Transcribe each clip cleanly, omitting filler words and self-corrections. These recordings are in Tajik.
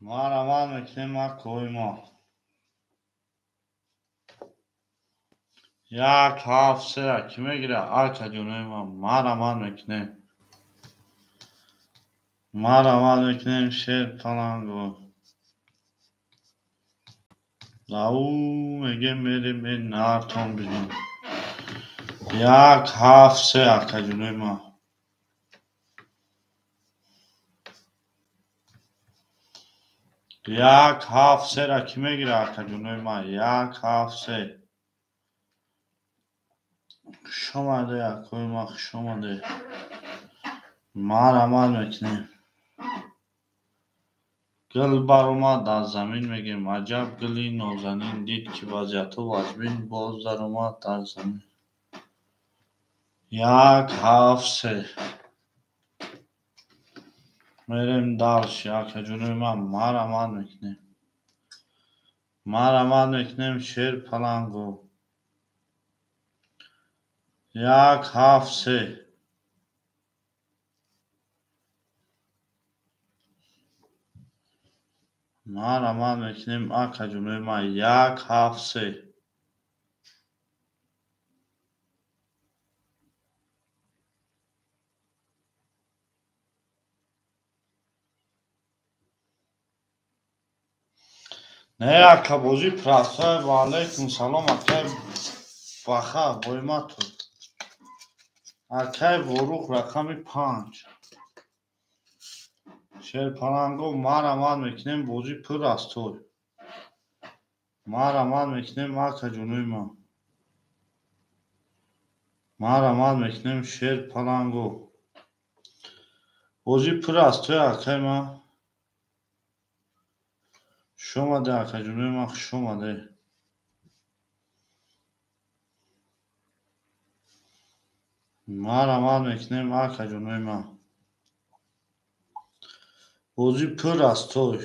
Марамад мекунем акои мо. 1 7 3 ки мегира ака ҷонои ма. Марамад мекунем. Марамад мекунем шер паланго. Ау мегем мерем нартон бинем. 1 7 3 ака ҷонои ма. 1 7 3 ки мегира ака ҷонои ма. 1 7 3. Хуш омаде акои ма, хуш омаде. Марамад мекунем. Гул баромад аз замин мегем. Аҷаб гули нозанин дид ки вазъиятҳо вазмин боз даромад дар замин. 1 7 3. Мерем дальше ака ҷонои ман. Марамад мекунем. Марамад мекунем шер паланго. 1 7 3. Марамад мекунем ака ҷонои ман. 1 7 3. Не ака бозӣ простой. Ва алайкум салом акай Баха Бойматов. Акай Ворух рақами 5. Шерпаланго марамад мекунем бозӣ пур аз той. Марамад мекунем ака ҷонои ман. Марамад мекунем шерпаланго. Бозӣ пур аз той акай ман. Хуш омаде ака ҷонои ман, хуш омаде. Марамад мекунем ака ҷонои ман. Бозӣ пур аз той.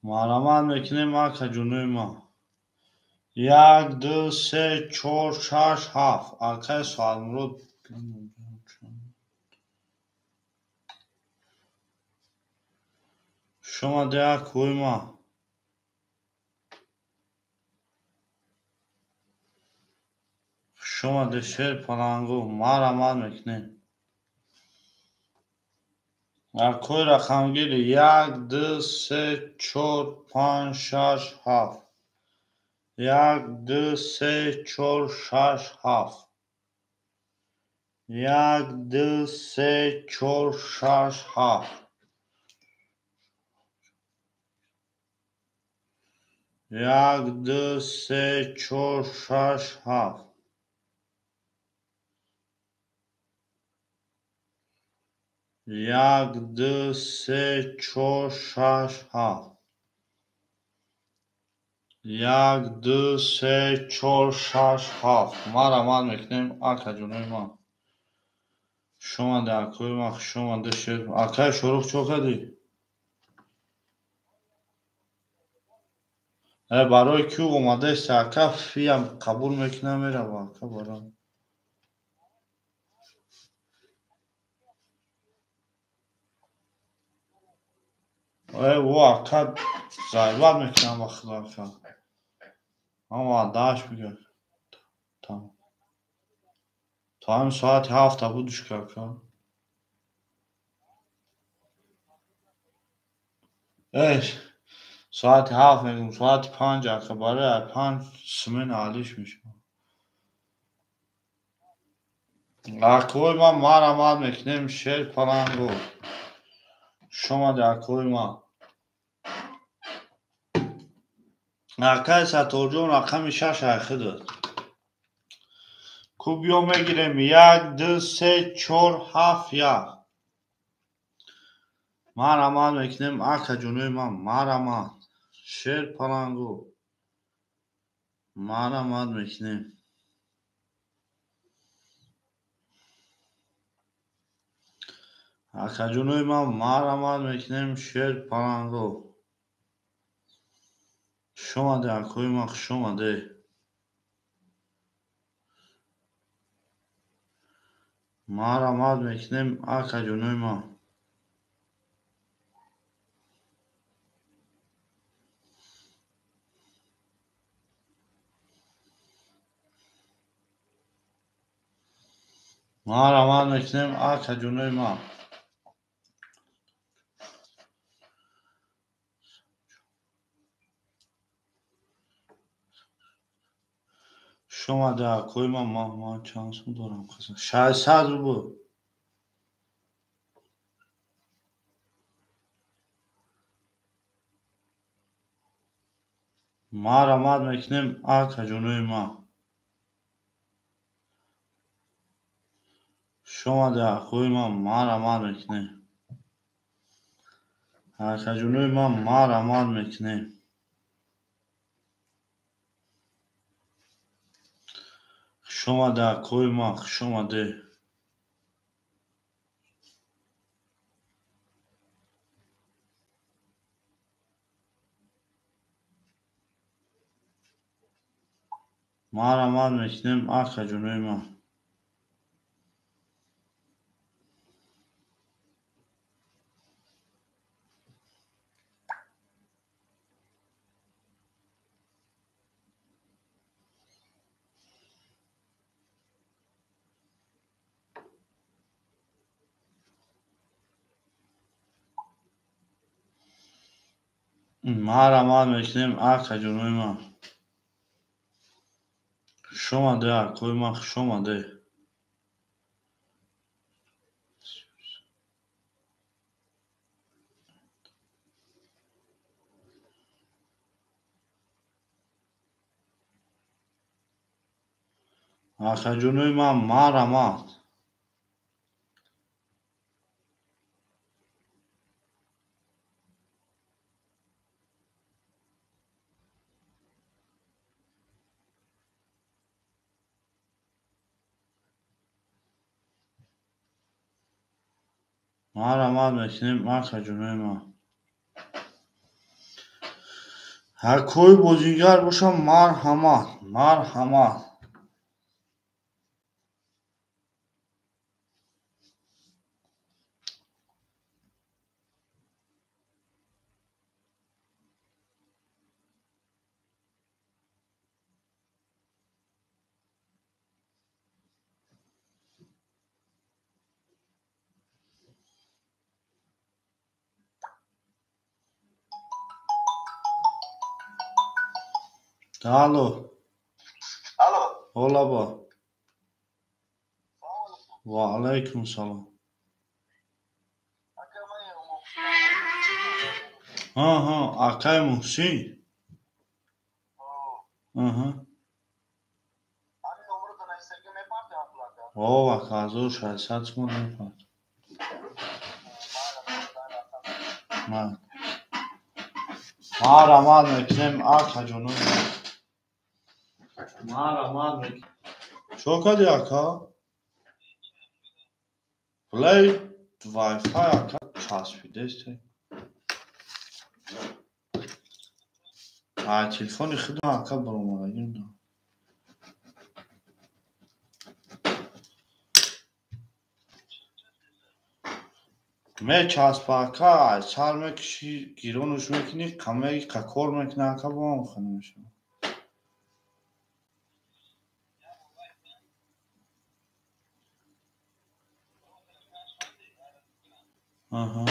Марамад мекунем ака ҷонои ман. 1 2 3 4 6 7. Акай Соатмурод. Хуш омаде акои ман. Хуш омаде шер паланго. Марамад мекунем. Акои рақамгири 1 2 3 4 5 6 7. 1 2 3 4 6 7. 1 2 3 4 6 7. 1 2 3 4 6 7. 1 2 3 4 6 7. 1 2 3 4 6 7. Марамад мекунем ака ҷонои ман. Хуш омаде акои ман, хуш омаде шер. Акай Шорух чо кардӣ? Барои кӣ омадаест ака? Фиям қабул мекунам мерава ака барам. О ака зайбат мекунам ба худо ака. Ман ваъдааш мегӯям. То ҳамин соати 7 будуш ки ака. Соати 7 мегӯм, соати 5 ака. Барои 5 смена алиш мешавад. Акои ман марамад мекунем шер паланго. Хуш омаде акои ман. Акай Сатторҷон рақами 6 айхи дод. Ку биё мегирем 1 2 3 4 7 1. Марамад мекунем ака ҷонои ман. Марамад. Шер паланго. Марамад мекунем. Ака ҷонои ман марамад мекунем шер паланго. Хуш омаде акои ман, хуш омаде. Марҳамат мекунем, акаҷонои ман. Марҳамат мекунем, акаҷонои ман. Шомаде акои ман, ман чанд сум дорам? 600 рубл. Марҳамат мекунем, акаҷонои ман. Шомаде акои ман, марҳамат мекунем. Акаҷонои ман, марҳамат мекунем. Хушомаде, акои ман, хушомаде. Марҳамат мекунем, акаҷонои ман. Марҳамат мекунем, акаҷонои ман. Хушомаде, акои ман, хушомаде. Акаҷонои ман, марҳамат. Марҳамат мекунем, акаҷонои ман. Акои бозингар бошам, марҳамат, марҳамат. Алло. Алло. Олаба. Ва алайкум салом. Ҳа, акай Муҳсин. Аҳа. О, ака, 1600 сомон мепарт. Марҳамат мекунем, акаҷонои ман. Марҳамат мекунем. Чо кардӣ, ака? Плей Wi-Fi, ака, часпидест. Ай, телефони худам, ака, баромадагим. Мечаспа, ака, ай сар мекушӣ, гиронуш мекунӣ, қамеги кор мекунӣ, ака, бо ҳам хона мешавад. Аҳа.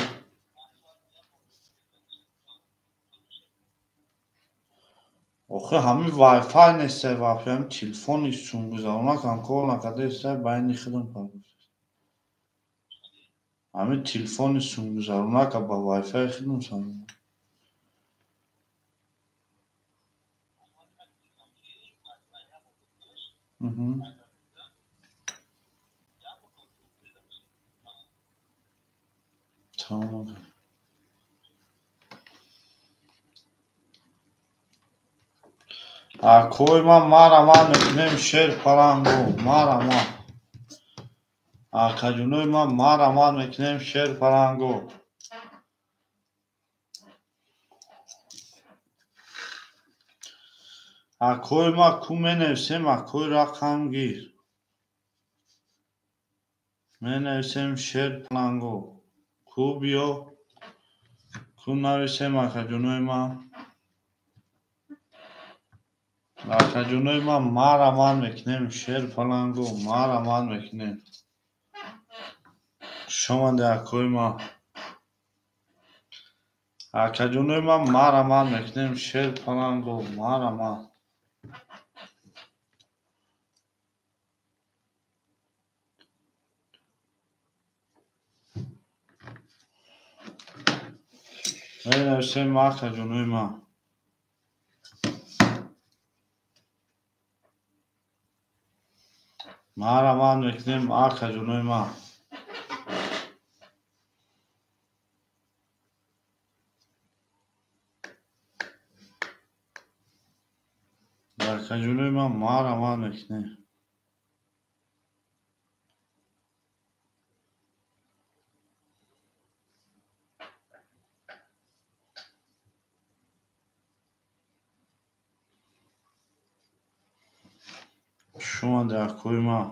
Охи ҳамин Wi-Fi нестай, вообще ҳамин телефони сумгузаронакам кор накарда истай, байни худам паргузашт. Ҳамин телефони сумгузаронака ба Wi-Fi худам сар. Тамом. Акои ман, марҳамат мекунем, шер паланго, марҳамат. Акаҷонои ман, марҳамат мекунем, шер паланго. Акои ман, ку менависем, акои рақамгир. Менависем шер паланго. Ку биё. Ку нависем акаҷонои ман. Акаҷонои ман мараман мекунем шер паланго, мараман мекунем. Хушомаде акои ман. Акаҷонои ман мараман мекунем шер паланго, мараман. Менависем акаҷонои ман. Мараман мекунем акаҷонои ман. Акаҷонои ман мараман мекунем. Хушомаде акои ман.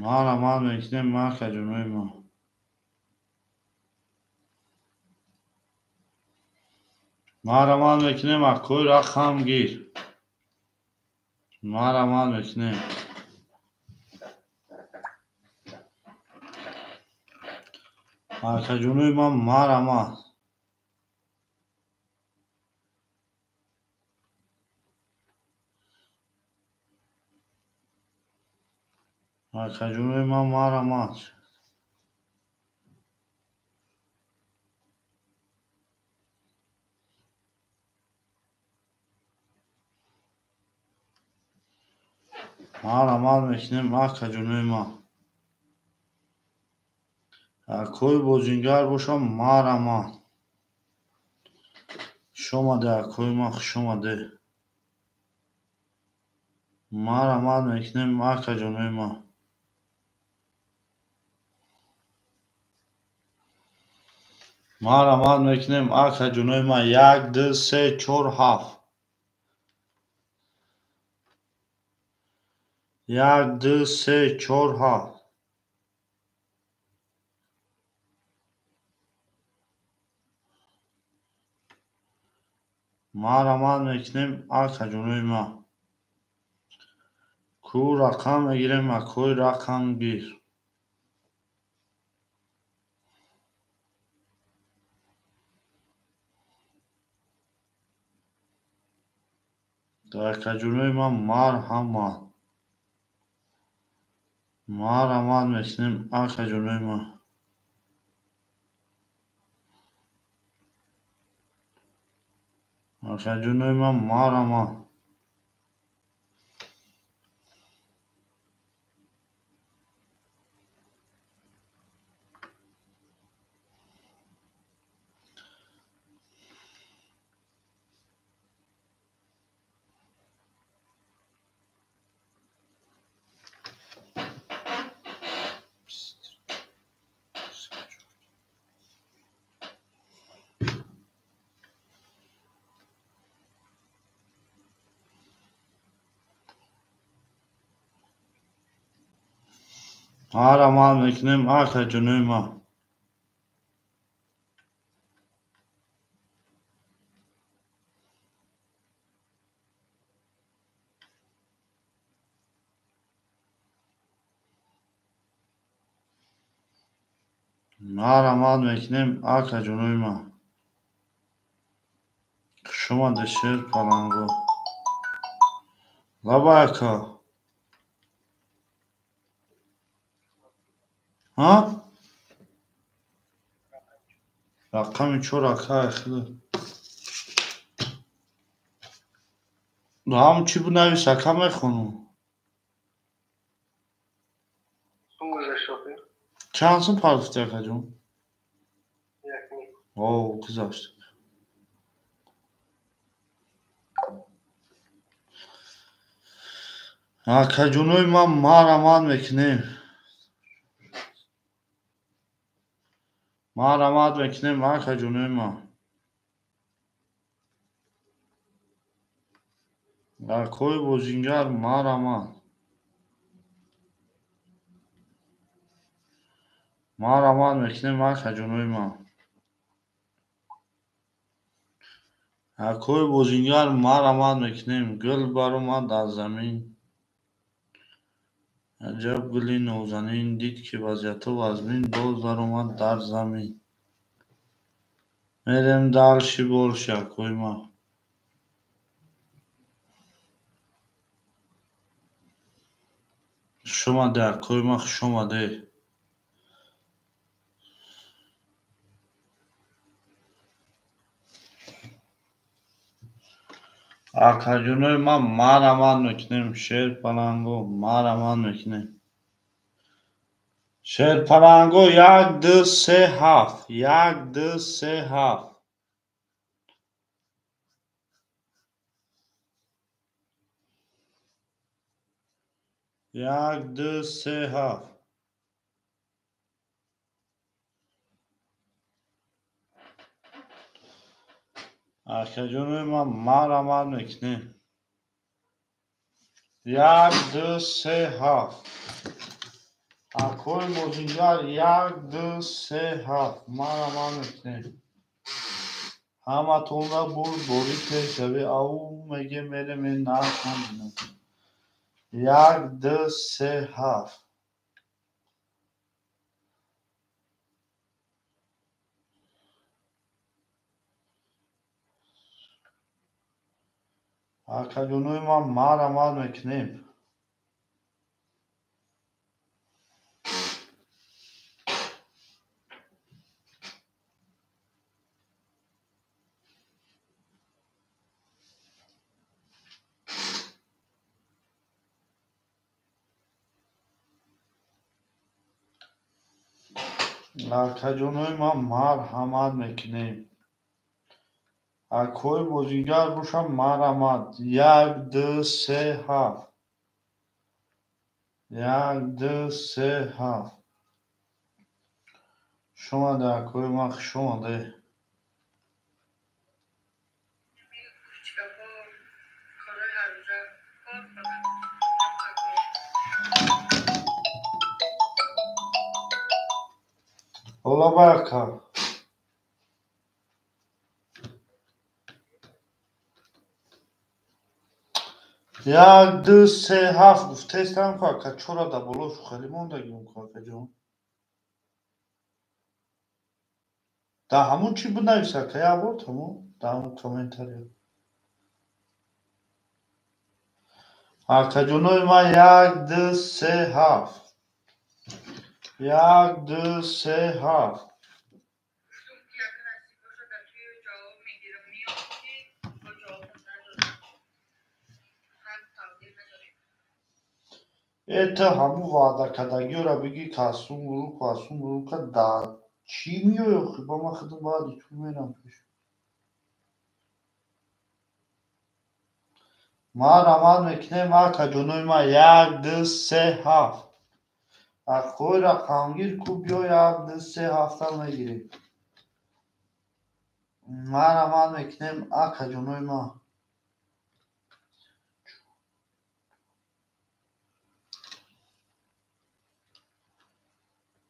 Мараман мекунем акаҷонои ман. Мараман мекунем акои рақамгир. Мараман мекунем. Акаҷонои ман мараман. Акаҷонои ман мараман. Мараман мекунем акаҷонои ман. Акои бозингар бошам мараман. Хушомаде акои ман, хушомаде. Мараман мекунем акаҷонои ман. Мараман мекунем акаҷонои ман. 1, 2, 3, 4, 7. 1, 2, 3, 4, 7. Мараман мекунем акаҷонои ман. Ку рақам мегирем акои рақамгир. Акаҷонои ман марҳамат. Мараман мекунем акаҷонои ман. Акаҷонои ман мараман. Мараман мекунем акаҷонои ман. Мараман мекунем акаҷонои ман. Хушомаде шер паланго. Лабай ака. Ҳа? Рақами 4 ака хеле. Ҳам чӣ бу навис ака мехонам. Чанд сум партофтӣ акаҷон? О, гузашт. Акаҷонои ман мараман мекунем. Марамат мекунем акаҷонои ман. Акои бозингар марҳамат. Марҳамат мекунем акаҷонои ман. Акои бозингар марҳамат мекунем. Гул баромад аз замин. Аҷаб гули нозанин, дид ки вазъиятҳо вазмин, боз даромад дар замин. Мерем дальше больше, акои ман. Хуш омаде, акои ман, хуш омаде. Акаҷонои ман марҳамат мекунем. Шерпаланго марҳамат мекунем. Шерпаланго 1 2 3 7 1 2 3 7. 1 2 3 7. Акаҷонои ман марҳамат мекунем. 1 2 3 7. Акои бозингар 1 2 3 7 марҳамат мекунем. Ҳаматонра бурд бори пешравӣ. Ау меге мерем нархам. 1 2 3 7. Акаҷонои ман марҳамат мекунем. Акаҷонои ман марҳамат мекунем. Акои бозингар бошам марҳамат. 1 2 3 7. 1 2 3 7. Хуш омаде, акои ман, хуш омаде. Ола барака. 1 2 3 7 гуфтаистам ку ака, чора да боло шухелӣ мондагим ку акаҷон. Да ҳамун чӣ бинавис ака, як бор тамом, да ҳамун комментария. Акаҷонои ман 1 2 3 7. 1 2 3 7. Это ҳамун ваъдакардагиёра бигӣ касум гурӯҳ, касум гурӯҳ да чӣ меоё? Ба ман худам баъди ту мерам пеш. Марҳамат мекунем акаҷонои ман 1 2 3 7. Акои рақамгир ку биё 1 2 3 7 мегирем. Марҳамат мекунем акаҷонои ман.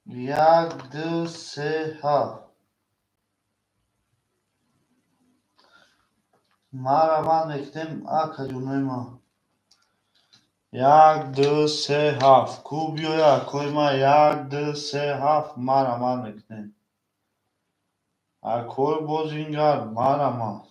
1 2 3 7. Марҳамат мекунем акаҷонои ман. 1 2 3 7. Ку биёя акои ман 1 2 3 7 марҳамат мекунем. Акои бозингар марҳамат.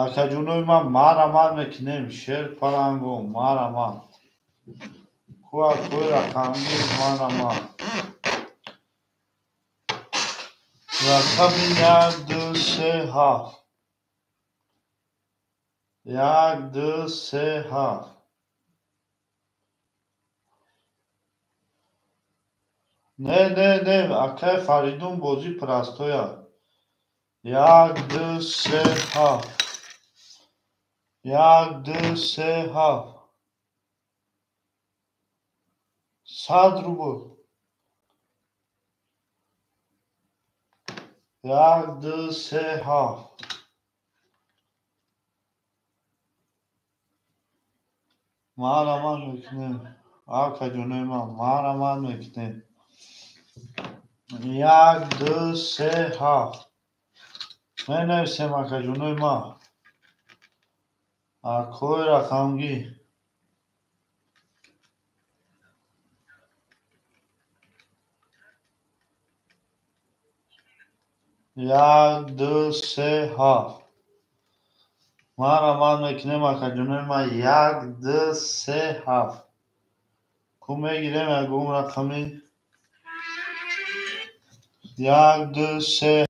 Акаҷонои ман марҳамат мекунем. Шерпаланго марҳамат. Ку акои рақамгир марҳамат. Рақами 1 2 3 7. 1 2 3 7. Не, не, не, акаи Фаридун бозӣ простоя. 1 2 3 7. 1 2 3 7. 100 рубл. 1 2 3 7. Мараман мекунем. Акаҷонои ман, мараман мекунем. 1 2 3 7. Менависем, акаҷонои ман. Акои рақамгӣ. 1 2 3 7. Мараман мекунем, акаҷонои ман. 1 2 3 7. Ку мегирем ягон рақами? 1 2 3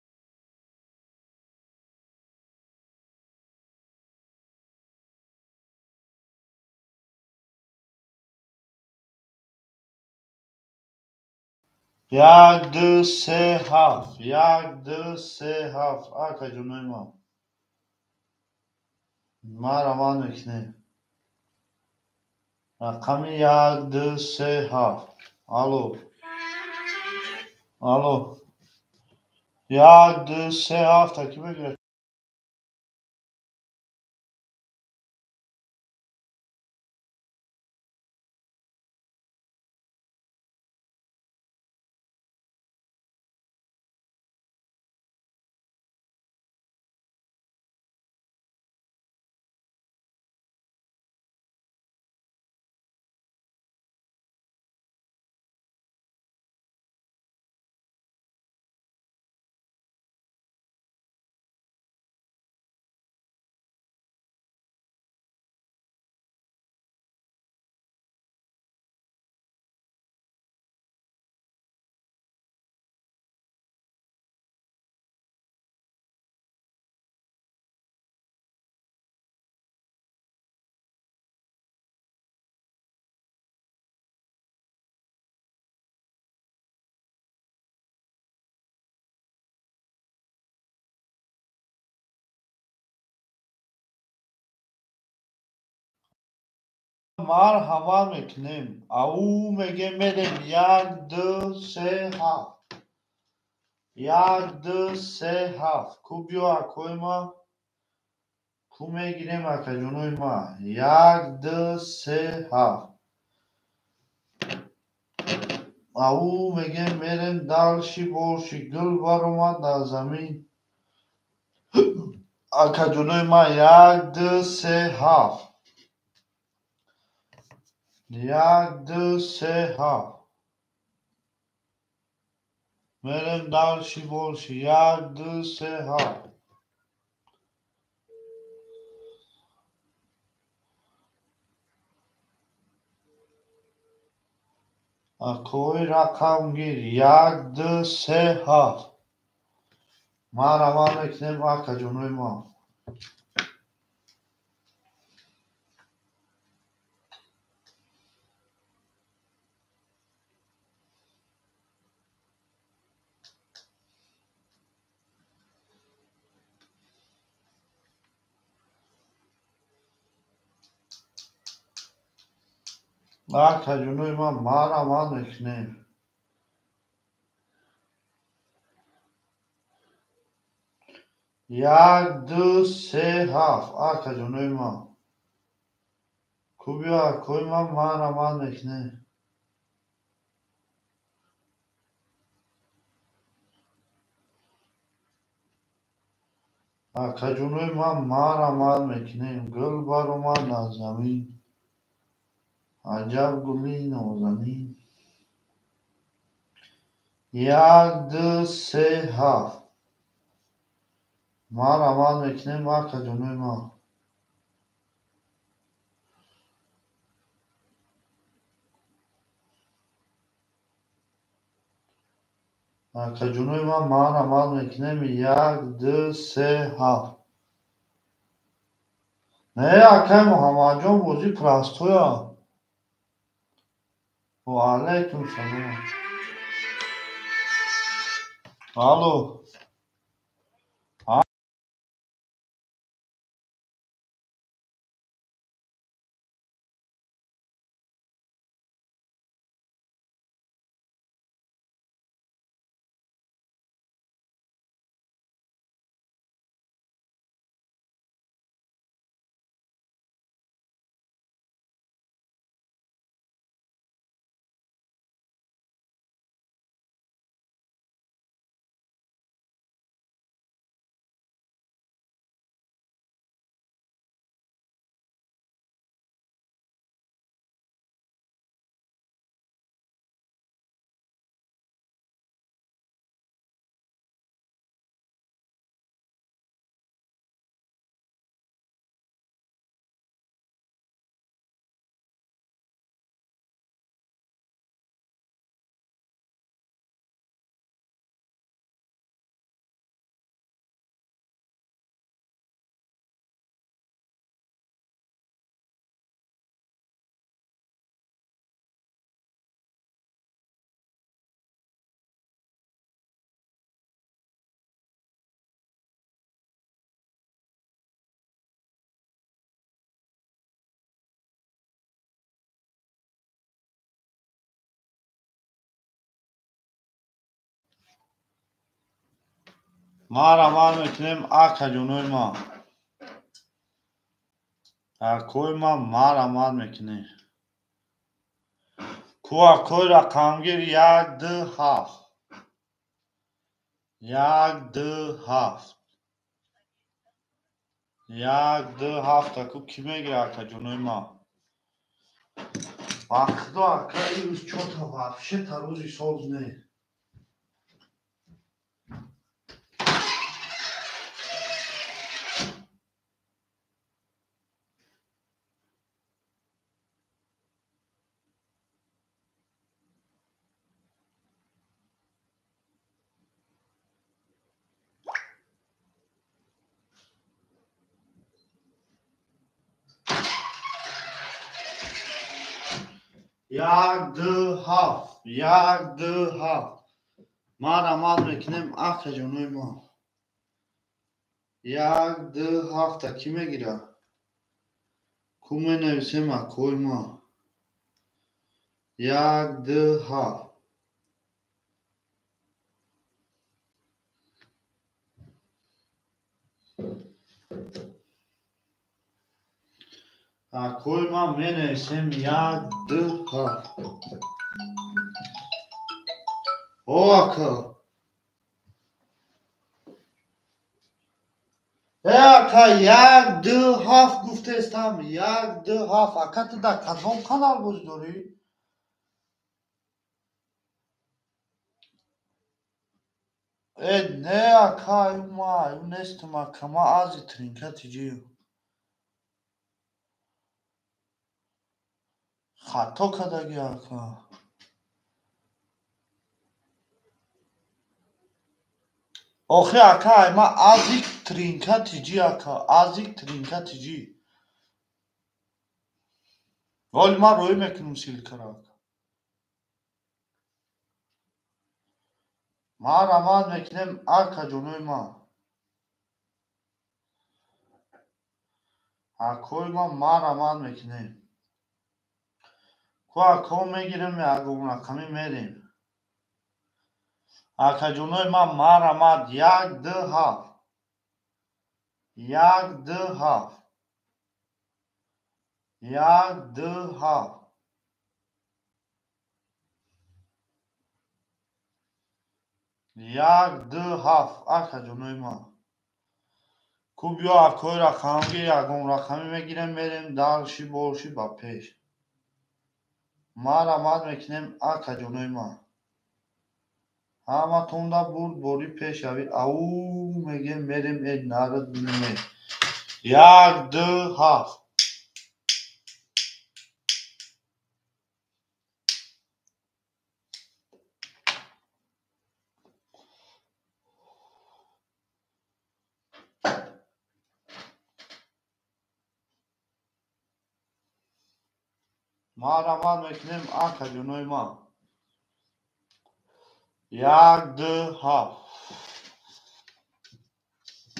1 2 3 7. 1 2 3 7. Акаҷонои ман. Мараман мекунем. Рақами 1 2 3 7. Алло. Алло. 1 2 3 7 таки мегирад. Марҳамат мекунем. Ау мегем, мерем. 1 2 3 7. 1 2 3 7. Ку биё, акои ма. Ку мегирем, акаҷонои ма. 1 2 3 7. Ау мегем, мерем дальше больше. Гул баромад дар замин. Акаҷонои ма, 1 2 3 7. 1 2 3 7. Мерем дальше больше. 1 2 3 7. Акои рақамгир. 1 2 3 7. Мараман мекунем, акаҷонои ман. Акаҷонои ман, мараман мекунем. 1 2 3 7. Акаҷонои ман. Ку биё, акои ман, мараман мекунем. Акаҷонои ман, мараман мекунем. Гул баромад дар замин. Аҷаб гули нозанин. 1 2 3 7. Мараман мекунем, акаҷонои ман. Акаҷонои ман, мараман мекунем. 1 2 3 7. Не, акай Муҳаммадҷон, бозӣ простоя. Ва алайкум салом. Алло. Марамад мекунем акаҷонои ма. Акои ма марамад мекунем. Ку акои рақамгир 1 2 7. 1 2 7. 1 2 7 аку ки мегира акаҷонои ма? Ба худо ака имрӯз чота вообще та рӯзи соз не. 1 2 7 1 2 7 марамад мекунем акаҷонои ма. 1 2 7 ки мегира? Ку менависем акои ма? 1 2 7 акои ма менависем 1 2 7. О ака! Э ака 1 2 7 гуфтестам 1 2 7. Ака ту дар кадом канал бозӣ дорӣ? Э не ака, ю ма ю нестам ака, ма ази тринка тиҷию. Хато кардагӣ ака. Охи ака, ма азик тринка тиҷи ака, азик тринка тиҷи. Воли ман роӣ мекунам силкара ака. Ман рамад мекунем акаҷонои ма. Акои ма ман рамад мекунем. Ку ако мегирем ягон рақамӣ мерем. Акаҷонои ман марамад 1 2 7. 1 2 7. 1 2 7. 1 2 7 акаҷонои ман. Ку биё акои рақамгир ягон рақамӣ мегирем мерем дарши борши ба пеш. Марамад мекунем акаҷонои ман. Ҳаматонда бурд бори пешавӣ. Ау мегем мерем э нарад бине. 1 2 7. Марамад мекунем акаҷонои ман. 1 2 7.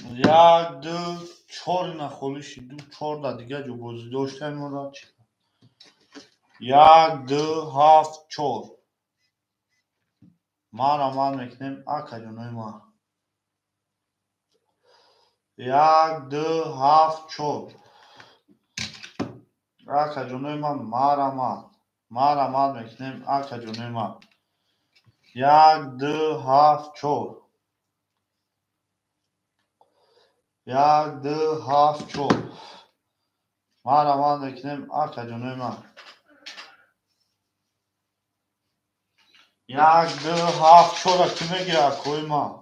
1 2 4 на холиши 2 4 да дига ҷо бозӣ доштаем ора чӣ? 1 2 7 4. Марамад мекунем акаҷонои ман. 1 2 7 4. Акаҷонои ман марамад. Марамад мекунем акаҷонои ман. 1 2 7 4. 1 2 7 4. Марамад мекунем акаҷонои ман. 1 2 7 4 ки мегира акои ман?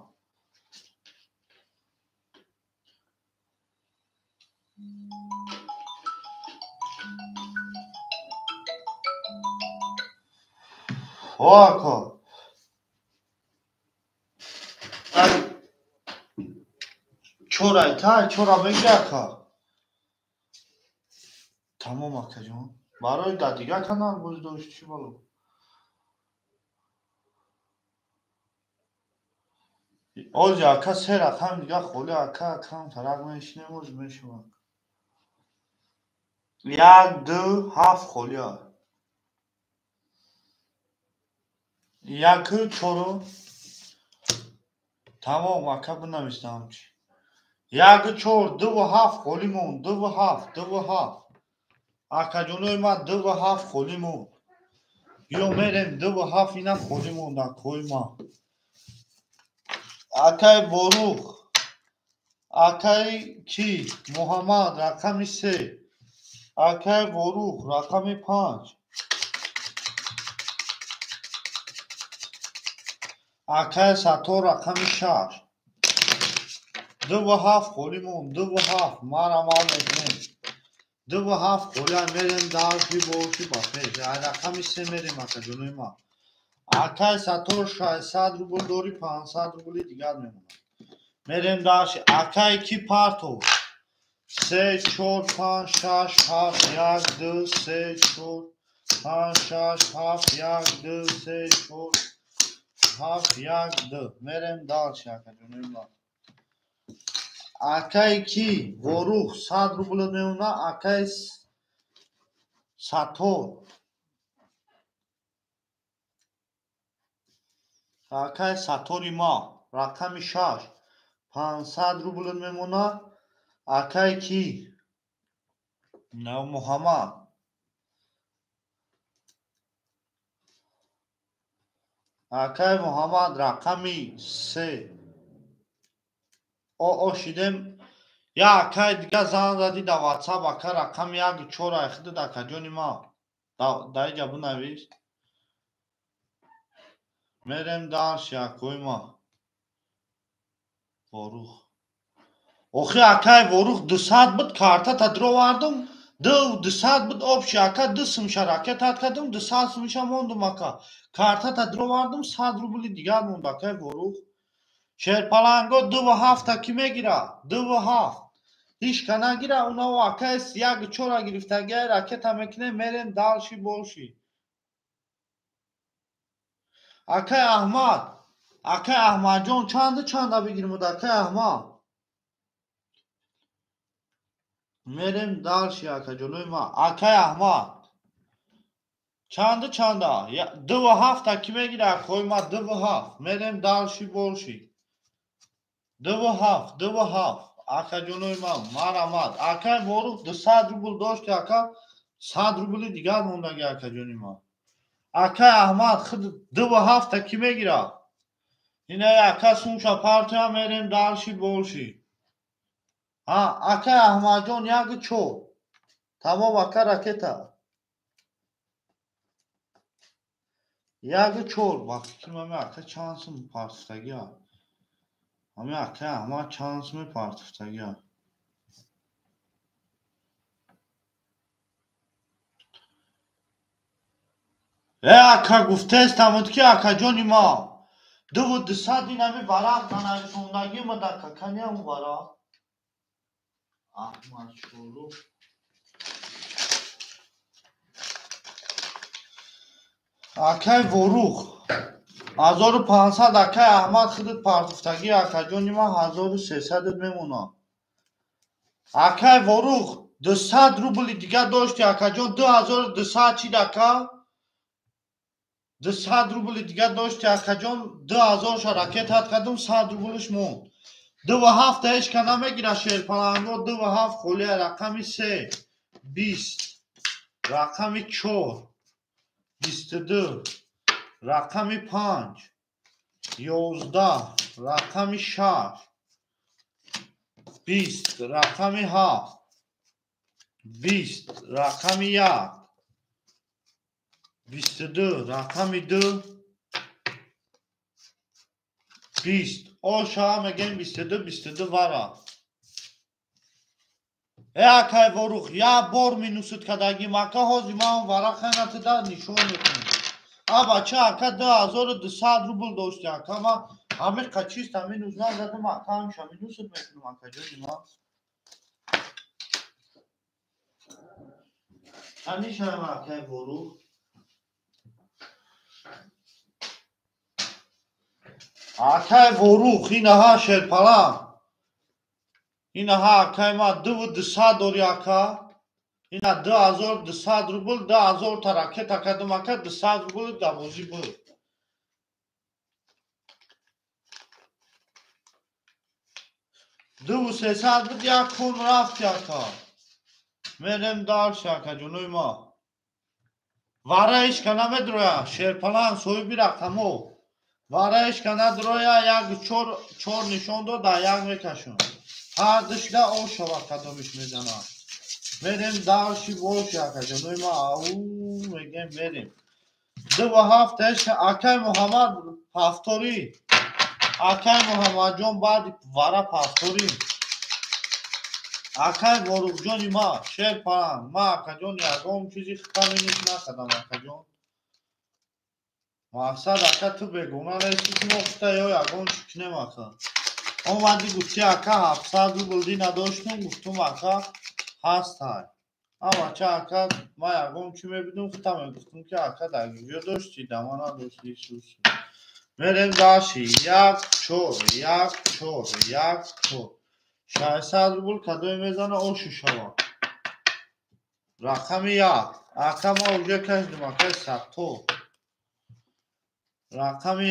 О ака. Чорай та чора мегира ака. Тамом акаҷон. Барои дар дигар канал бозӣ дошт чӣ бало? Ози ака се рақам дига холи ака кам тарақ мешинем оз мешавад. 1 2 7 холи. 1 4 Тамом, ака бинависам чи. 1 4 2 7 холӣ монд. 2 7 2 7. Акаҷонои ман 2 7 холӣ монд. Ё мерем 2 7 ина холӣ монд акои ман. Акай Борух, акай ки Муҳаммад рақами 3, акай Борух рақами 5, акай Саттор рақами 6. 2 7 холӣ монд. 2 7 марамал мекунем. 2 7 холӣ мерем дарши боши ба пеш. Рақами 3 мерем акаҷонои ман. Акай Саттор 600 рубл дори, 500 рубли дигар мемонад. Мерем дарши. Акай ки партов? 3 4 5 6 7 1 2 3 4 5 6 7 1 2 3 4 7 1 2. Мерем дарши акаҷонои ман. Акай ки Ворух 100 рубл мемонад. Акай Саттор, акай Саттори ма рақами 6 500 рубл мемонад. Акай ки Муҳаммад, акай Муҳаммад рақами 3. О шидем. Я акай дига зан зади да WhatsApp, ака рақами 1 4 айхидад акаҷони ма. Даиҷа бинавис. Мерем дарши акои ма. Ворух. Охи акай Ворух 200 буд, картата дровардум. 200 буд обши ака, 2 сумша ракетат кардум, 200 сумша мондум ака. Картата дровардум, 100 рубли дигар монд акай Ворух. Шерпаланго 2 7 ки мегира? 2 7. Ҳичка нагира, унао акай 1 4 гирифтагиай ракета мекунем, мерем дарши боши. Акай Аҳмад, акай Аҳмадҷон чанда бигирмуд акай Аҳмад? Мерем дарши акаҷонои ман. Акай Аҳмад чанда? 2 7 ки мегира акои ман? 2 7. Мерем дарши боши. 2 7 2 7. Акаҷонои ман марамад. Акай Ворух 200 рубл дошти ака, 100 рубли дигар мондаги акаҷони ман. Акай Аҳмад худ 2 7 ки мегира? Ина ака сумша партия, мерем дарши боши. Акай Аҳмадҷон 1 4. Тамом ака ракета. 1 4. Ба фикрам ами ака чанд сум партифтагиа? Ами акай Аҳмад чанд суми партифтагиа? Ака гуфтестамуд ки акаҷони ма 2 200 инами варақ нанависондагӣ мад ака, каниам варақ? Аҳмад Шорух. Акай Ворух 1500. Акай Аҳмад худат партифтагӣ акаҷони ман 1300 мемонад. Акай Ворух 200 рубли дигар дошти акаҷон, 2200 чид ака? 200 рубли дигар дошти акаҷон, 2000 ша ракетат кардум, 100 рублш монд. 2 7 ҳечка намегира шерпаланго. 2 7 холия. Рақами 3 20, рақами 4 22, рақами 5 11, рақами 6 20, рақами 7 20, рақами 1 22, рақами 2 20. Оша мегем 22 22 вара. Акай Ворух, я бор минусут кардагим ака, ҳозир ман варақанатида нишон мекунем. А бача ака 2200 рубл дошти ака, ман ҳамиқа чиста минус назадам ака, ҳамиша минусут мекунам акаҷони ман. Ҳамишаам акай Ворух. Акай Ворух инаҳа шерпаланг. Инаҳа акай ман 2200 дори ака. Ина 2200 рубл, 2000 та ракета кардум ака, 200 рубл давозӣ буд. 2300 буд, як кун рафт яка. Мерем дальше акаҷонои ма. Вара ишка намедроя, шерпалан соҳиби рақамо. Вара ишка надроя, як чор нишон дод, дар як мекашам. Ҳар душда ошава кадомиш мезанад. Мерем дальше больше акаҷонои ма. Ау мегем мерем. 2 ва 7 акай Муҳаммад повтори. Акай Муҳаммадҷон баъди вара повтори. Акай Воруқҷони ма, шерпалан, ма акаҷон ягон чизи хитами ниш накардам акаҷон. Мақсад ака ту бегуна нести ки мо хута ё ягон чи кунем ака. Омади гуфти ака 700 рубл ди надоштум, гуфтум ака ҳастай. Амача ака ма ягон чи мебидум, хута мегуфтум ки ака дар гиҷо дошти, дама надошти сус. Мерем дальше. 1 4 1 4 1 4. 600 рубл кадоме мезана ошу шава. Рақами 1. Ака ма уже кашдим акай садто. Рақами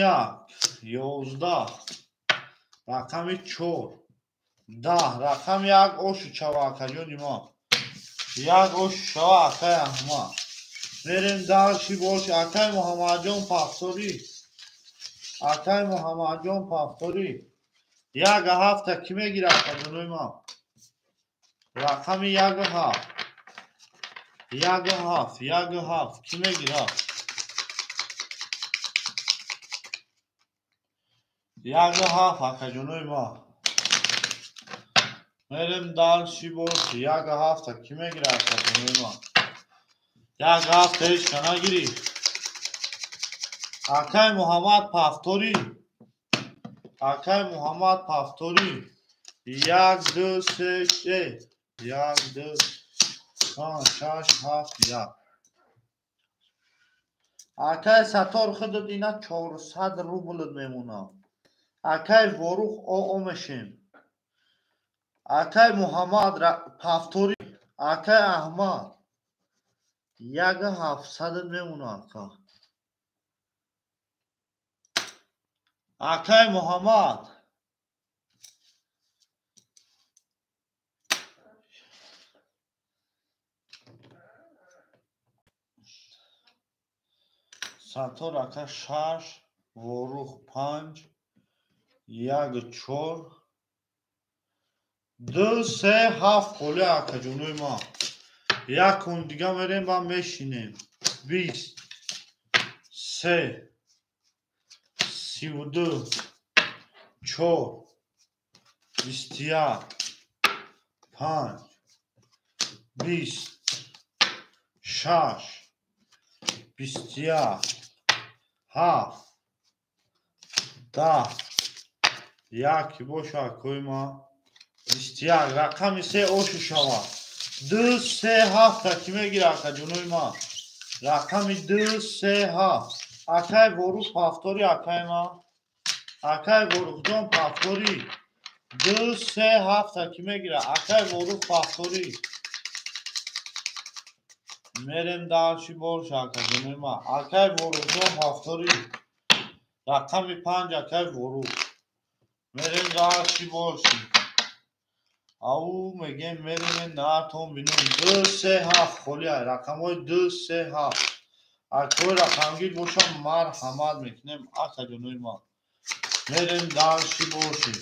1 11. Рақами 4 10. Рақами 1 ошу шава акаҷони ма. 1 ошу шава акай Аҳмад. Мерем дальше больше. Акай Муҳаммадҷон повтори. Акай Муҳаммадҷон повтори. 1 7 кӣ мегирад акаҷонои ма? Рақами 1 7. 1 7, 1 7 кӣ мегирад? 1 7 акаҷонои ма. Мерем дальше больше. 1 7 кӣ мегирад акаҷонои ма? 1 7 ҳечка нагирифт. Акай Муҳаммад повтори. Акай Муҳаммад повтори. 1 2 3 1 2 5 6 7 1. Акай Сатор худат ина 400 рублат мемонад. Акай Ворух оо мешем. Акай Муҳаммад повтори. Акай Аҳмад 1 700 мемонад ака. Акай Муҳаммад Сатор ака 6, Ворух 5, 1 4 2 3 7 холи акаҷонои ма. Як кун дига мерем ба мешинем. 20 3 32 4 21 5 20 6 21 7 10 1 боша акои ма. 21 рақами 3 ошу шава. 2 3 7 кӣ мегирад акаҷонои ма? Рақами 2 3 7. Акай Ворух повтори акай ма. Акай Ворухҷон повтори. 2 3 7 кӣ мегирад? Акай Ворух повтори. Мерем дальше больше акаҷонои ма. Акай Ворухҷон повтори. Рақами 5 акай Ворух. Мерем дальше больше. Ау мегем мерем наатон бинем. 2 3 7 холи ай. Рақамҳои 2 3 7. Акои рақамгир бошам марҳамат мекунем акаҷонои ма. Мерем дальше больше.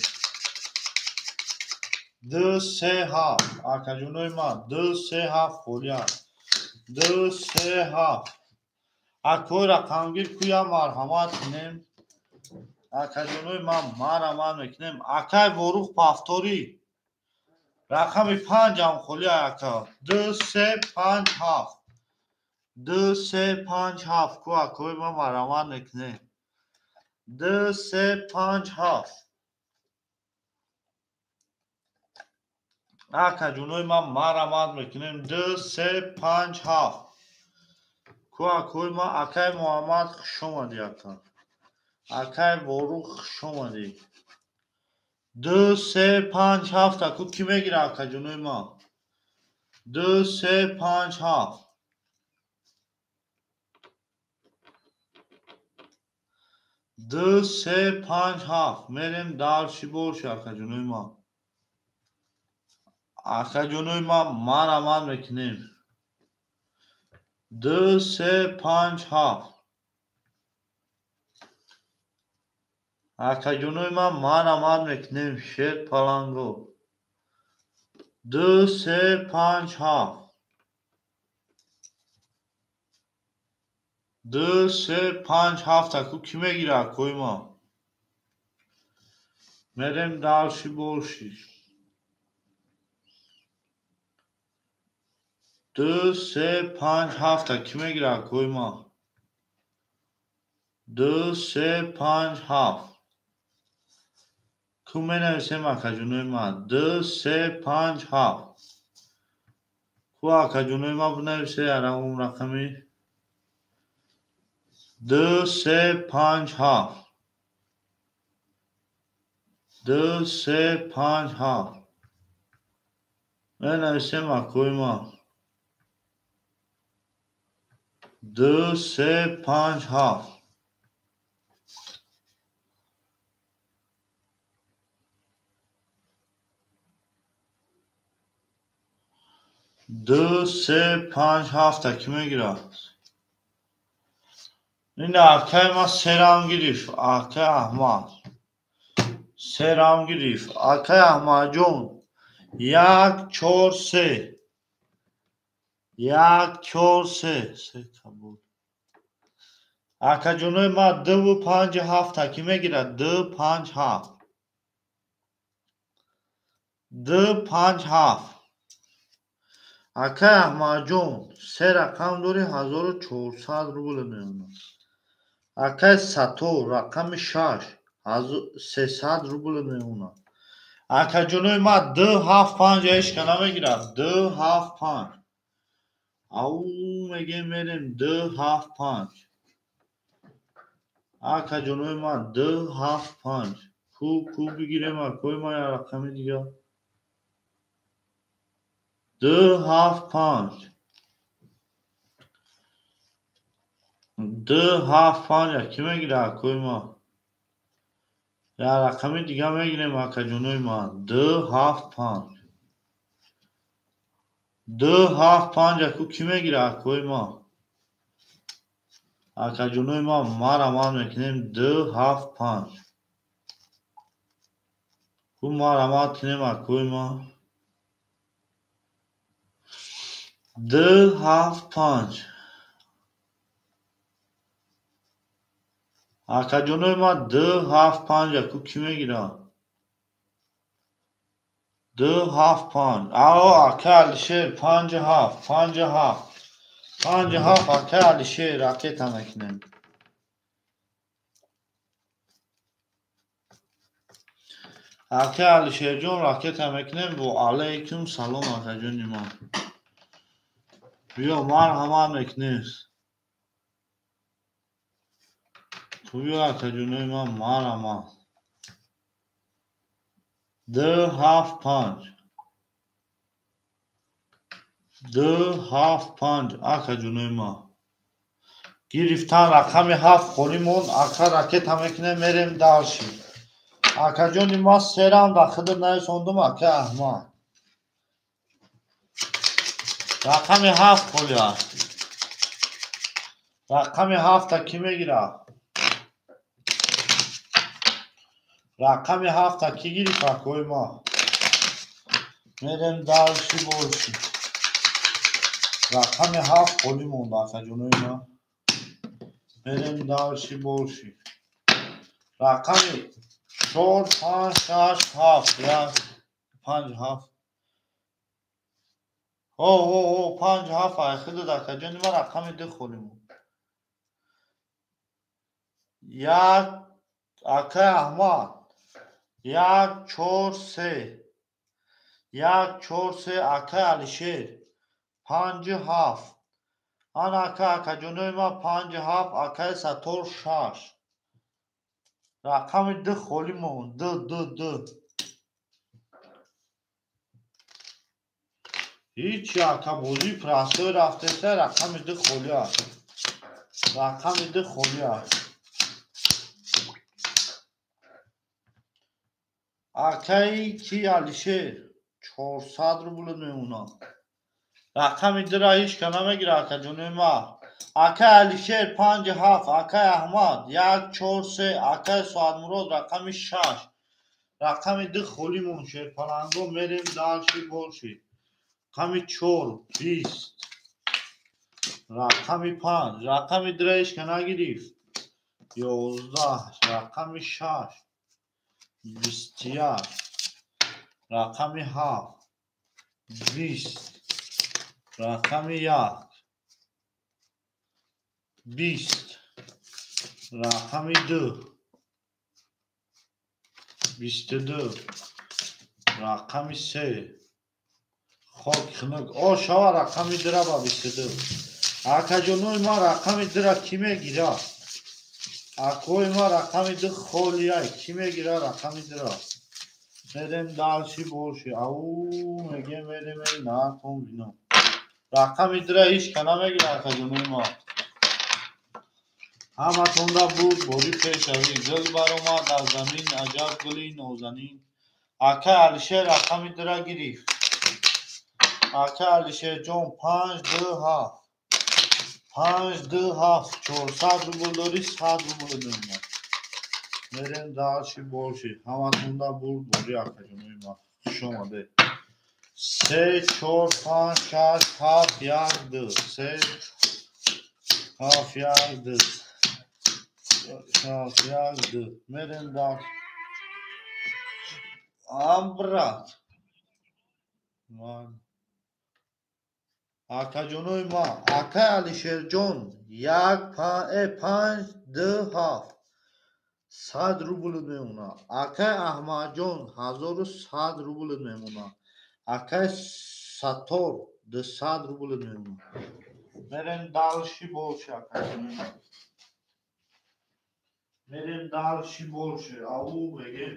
2 3 7 акаҷонои ма. 2 3 7 холи ай. 2 3 7. Акои рақамгир куя марҳамат кунем. Акаҷонои ма марҳамат мекунем. Акай Ворух повтори. Рақами 5 ҳам холи ай ака. 2 3 5 7. 2 3 5 7 ку акои ма марҳамат мекунем. 2 3 5 7. Акаҷонои ма марҳамат мекунем. 2 3 5 7. Ку акои ма. Акай Муҳаммад хушомадӣ ака. Акай Ворух хушомадӣ. 2 3 5 7 аку кӣ мегирад акаҷонои ма? 2 3 5 7. 2 3 5 7. Мерем дальше больше акаҷонои ма. Акаҷонои ман марамат мекунем. 2 3 5 7. Акаҷонои ман марамат мекунем. Шер паланго. 2 3 5 7. 2 3 5 7 аку кӣ мегира акои ман? Мерем дальше больше. 2 3 5 7 кӣ мегира акои ман? 2 3 5 7. Ку менависем акаҷонои ман? 2 3 5 7. Ку акаҷонои ман бинависе аравум рақами 2 3 5 7. 2 3 5 7. Менависем акои ман. 2 3 5 7. 2 3 5 7 кӣ мегирад? Ин акаи ман серам гирифт. Акаи Аҳмад серам гирифт. Акаи Аҳмадҷон 1 4 3. 1 4 3. Се қабул. Акаҷонои ман 2 5 7 кӣ мегирад? 2 5 7. 2 5 7. Акаи Аҳмадҷон се рақам дори 1400 рубл меонад. Акаи Сатор рақами 6 300 рубл меонад. Акаҷонои ман 2 7 5 ҳечка намегирад. 2 7 5. Ау мегем мерем 2 7 5. Акаҷонои ман 2 7 5. Ку бигирем акои ман як рақами дигар. 2 7 5. 2 7 5 кӣ мегирад акои ман? Як рақами дигар мегирем акаҷонои ман. 2 7 5. 2 7 5 аку кӣ мегирад акои ман? Акаҷонои ман марамат мекунем 2 7 5. Ку марамат кунем акои ман? 2 7 5. Акаҷонои ман 2 7 5 аку кӣ мегирад? 2 7 5. Ао акаи Алишер 5 7. 5 7. 5 7 акаи Алишер ракета мекунем. Акаи Алишерҷон ракета мекунем. Во алайкум салом акаҷони ман. Биё марҳамат мекунем. Ту биё акаҷонои ман марҳамат. 2 7 5. 2 7 5 акаҷонои ман. Гирифтан рақами 7 холӣ монд. Ака ракета мекунем мерем дальше. Акаҷони ман серам дар хидр нависондум акаи Аҳмад. Рақами 7 холӣ аст. Рақами 7 кӣ мегирад? Рақами 7 кӣ гирифт акои ман? Мерем дальше больше. Рақами 7 холӣ монд акаҷонои ман. Мерем дальше больше. Рақами 4 5 6 7 1 5 7. Ҳо ҳо ҳо 5 7 айхидад акаҷони ман рақами 2 холӣ монд. 1 акаи Аҳмад 1 4 3. 1 4 3 акаи Алишер 5 7. Ан ака акаҷонои ман 5 7 акаи Сатор 6. Рақами 2 холӣ монд. 2 2 2. Ҳеҷ ака бозии простой рафтеса рақами 2 холӣ аст. Рақами 2 холӣ аст. Акаи ки Алишер 400 рубл мемонад. Рақами 2-ра ҳеҷ ка намегира, акаҷонои ма. Акай Алишер 5 7, акай Аҳмад 1 4 3, акай Соатмурод рақами 6. Рақами 2 холӣ мон шерпаланго мерем дальше больше. Рақами 4 20. Рақами 5, рақами 2-ра ҳеҷ ка нагирифт. 11, рақами 6 21, рақами 7 20, рақами 1 20, рақами 2 22, рақами 3 хок хунук. О шава рақами 2-ра ба 22. Акаҷонои ма рақами 2-ра кӣ мегира? Акои ма рақами 2 холияй. Кӣ мегира рақами 2-ра? Мерем дальше больше. Ау мегем мерем натон бино. Рақами 2-ра ҳеҷ ка намегира, акаҷонои ма. Ҳаматонда буд бори пешавӣ. Гул баромад аз замин, аҷаб гули нозанин. Акай Алишер рақами 2-ра гирифт. Акай Алишерҷон 5 2 7. 5 2 7 400 рубл дорӣ, 100 рубл мемонад. Мерем дальше больше. Ҳаматонда буд бори акаҷонои ма. Хуш омадед. 3 4 5 6 7 1 2 3 7 1 2 6 1 2. Мерем дальше. Брат. Акаҷонои ма, акай Алишерҷон 1 5 2 7 100 рубл мемонад. Акай Аҳмадҷон 1100 рубл мемонад. Акай Сатор 200 рубл мемонад. Мерем дальше больше, акаҷонои ма. Мерем дальше больше. Ау мегем.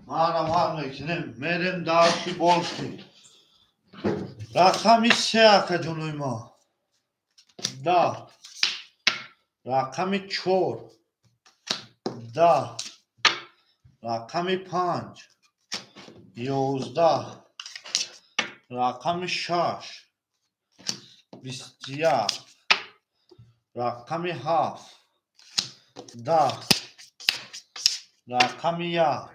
Марамар мекунем, мерем дальше больше. Рақами 3 акаҷонои ма. 10. Рақами 4 10. Рақами 5 11. Рақами 6 21. Рақами 7 10. Рақами 1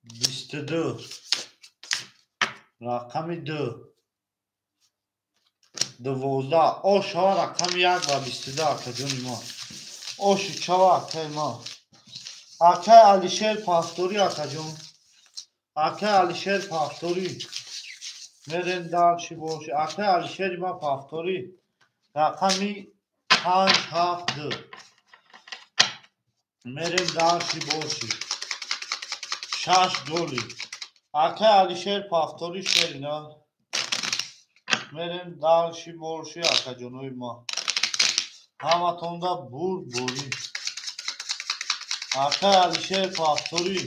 22. Рақами 2 12. О шава рақами 1 ва 22 акаҷони ма. Оши чава акаи ма. Акай Алишер Павторӣ акаҷон. Акай Алишер Павторӣ. Мерем дальше больше. Акай Алишери ма Павторӣ. Рақами 5 7 2. Мерем дальше больше. 6 голи. Акай Алишер Павторӣ шерина. Мерем дальше больше, акаҷонои ма. Ҳаматонда бурд борӣ. Акай Алишер Павторӣ.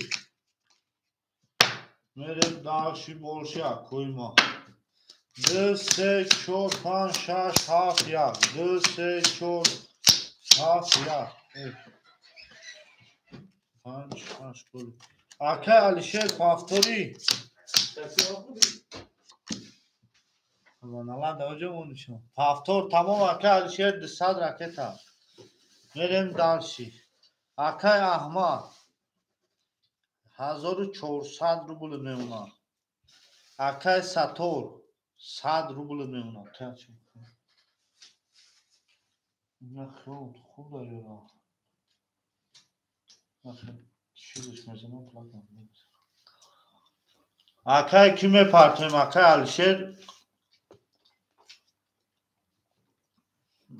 Мерем дальше больше, акои ма. 2 3 4 5 6 7 1. 2 3 4 7 1. 5 6 голи. Акай Алишер Павторӣ. Павтор тамом, акай Алишер 200 ракета. Мерем дальше. Акай Аҳмад 1400 рубл мемонад. Акай Сатор 100 рубл мемонад. Акай ки мепартоем? Акай Алишер.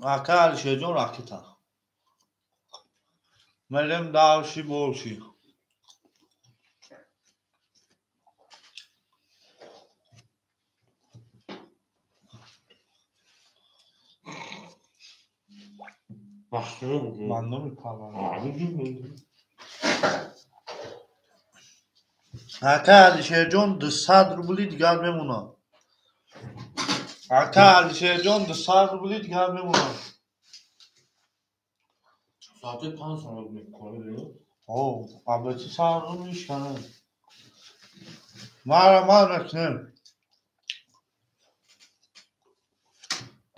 Акай Алишерҷон ракета. Мерем дальше больше. Ман номи парванда. Акай Алишерҷон 200 рубли дигар мемонад. Акай Алишерҷон 200 рубли дигар мемонад. Соати 5 соат мекунӣ? О, абати сару мешканад. Мара ман мекунем.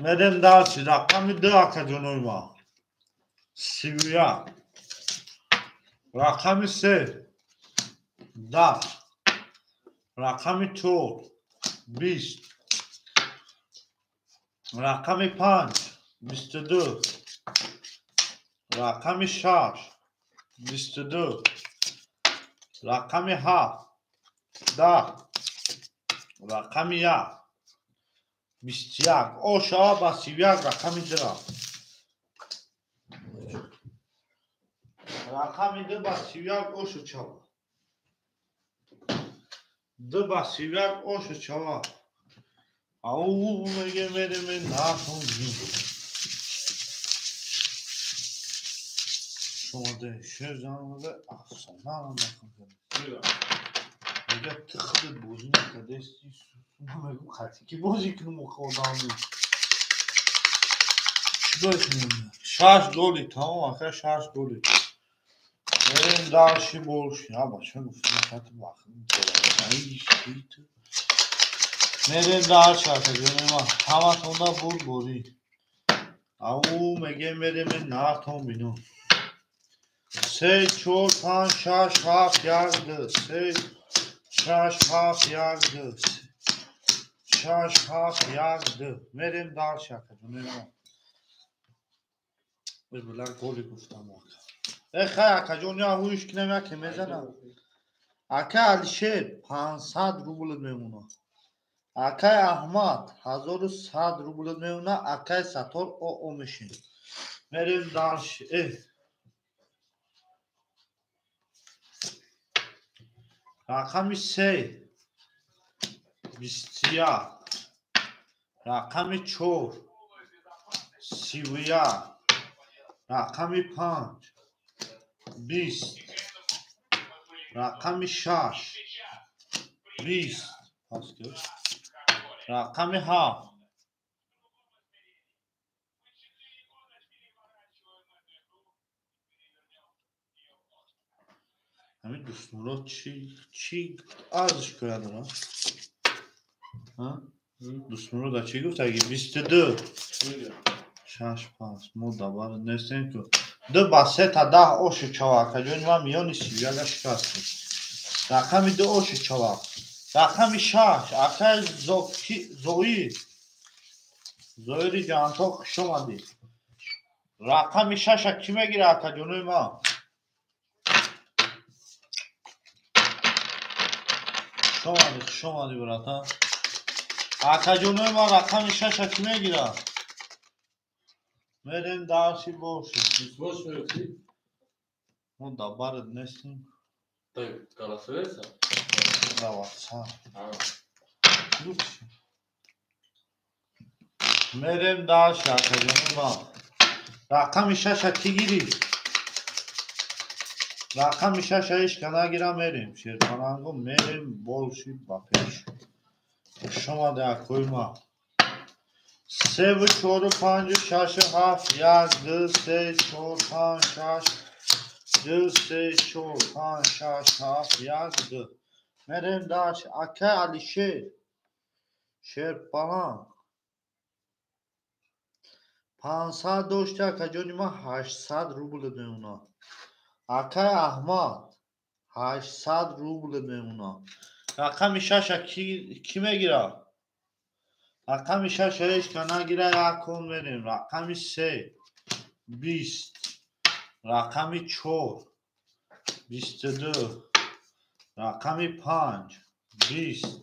Мерем дарси рақами 2 акаҷонои ма. 31. Рақами 3 10. Рақами 4 20. Рақами 5 22. Рақами 6 22. Рақами 7 10. Рақами 1 21. Ошава ба 31 рақами 2. Рақами 2 ба 31 ошу чава. 2 ба 31 ошу чава. Ау меге мереме нафон. Шумода шерҷанада афсона накунед. Мега ту худат бозӣ накардасти. Ман мегӯм хати ки бозӣ кунам одам. Чӣ бояд кунем? 6 голи тамом ака 6 голи. Мерем дарши больше. Я бача гуфтам хати вақт. Мерем дарши ака ҷони ман. Ҳаматонда бурд бозӣ. Ау меге мерем нартон бино. 3 4 5 6 7 1 2 3 6 7 1 2 6 7 1 2 мерем дарши ака ҷони ман. Била голи гуфтам ака. Э хай акаҷон я ҳуиш кинам яке мезанам. Акай Алишер 500 рубл мемонад. Акай Аҳмад 1100 рубл мемонад. Акай Сатор оо мешин. Мерем дарши. Рақами 3 21. Рақами 4 31. Рақами 5 20. Рақами 6 20. Рақами 7 ҳамин Дӯстмурод чӣ арзиш кунад? Дӯстмурод чӣ гуфт? Аги 22 6 5 мо дабар нестем ку. 2 ба 3 та 10 ошу чава акаҷони ман миёни 31 шикастем. Рақами 2 ошу чава. Рақами 6 акай Зоир. Зоири ҷанто хуш омадӣ. Рақами 6-а кӣ мегирад акаҷонои ман? Хуш омадӣ братан. Акаҷонои ман рақами 6-а кӣ мегирад? Мерем дарси бошем. Мо дабарат нестем. Мерем дарси акаҷонои ман. Рақами 6-а кӣ гирифт? Рақами 6-а ҳеч ка нагира мерем. Шерпаланго мерем болши ба пеш. Хуш омадӣ акои ман. 3 4 5 6 7 1 2 3 4 5 6 2 3 4 5 6 7 1 2 мерем дарси акай Алишер Шерпаланг 500 дошта акаҷони ман 800 рубл мемонад. Акай Аҳмад 800 рубл мемонад. Рақами 6-а кӣ мегирад? Рақами 6 ҳеч ка нагира як кон мерем. Рақами 3 20. Рақами 4 22. Рақами 5 20.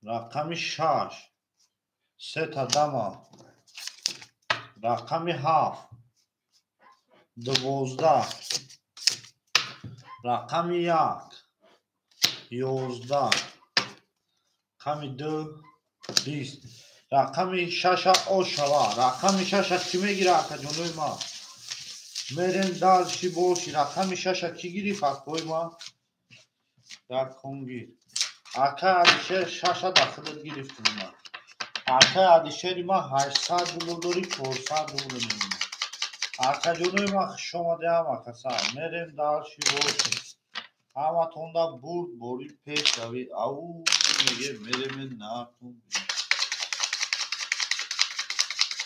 Рақами 6 3 та дама. Рақами 7 12. Рақами 1 11. Рақами 2 20. Рақами шаша ошава. Рақами шаша кӣ мегира, акаҷонои ма? Мерем дальше боши. Рақами шаша кӣ гирифт, акои ма? Якунгир. Акай Алишер шаша дар худат гирифтум ма. Акай Алишери ма 800 рубл дорӣ, 400 рубл мемонад. Акаҷонои ма хушомадед ҳама каса. Мерем дальше боши. Ҳаматонда бурд бори пеш равӣ. Ау меге мереме накун.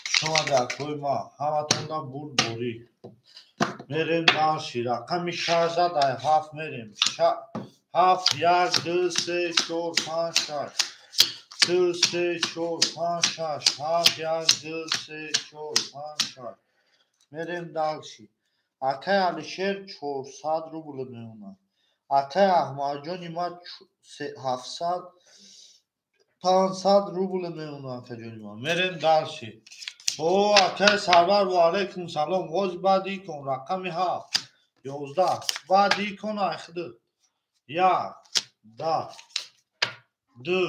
Хушомадед акои ма. Ҳаматонда бурд борӣ. Мерем дальше. Рақами шаш зад, ай ҳафт мерем. Ҳафт, як, ду, се, чор, панҷ, шаш. Ду, се, чор, панҷ, шаш. Ҳафт, як, ду, се, чор, панҷ, шаш. Мерем дальше. Акай Алишер 400 рубл мемонад. Акай Аҳмадҷони ма 700, 500 рубл мемонад, акаҷони ма. Мерем дальше. О, акай Сарвар, ва алайкум салом. Ғози баъди икон рақами ҳафт, 11. Баъди икон айхиду. Як, даҳ, ду,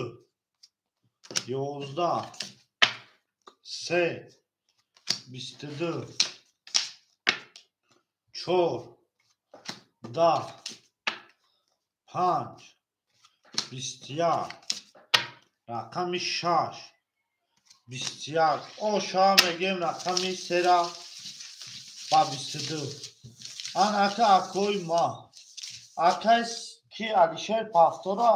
11, се, 22, чор, даҳ, панҷ, 21, рақами шаш, 21. Оша мегем рақами сера ба 22. Ан ака акои ма. Акай ки Алишер пафтора?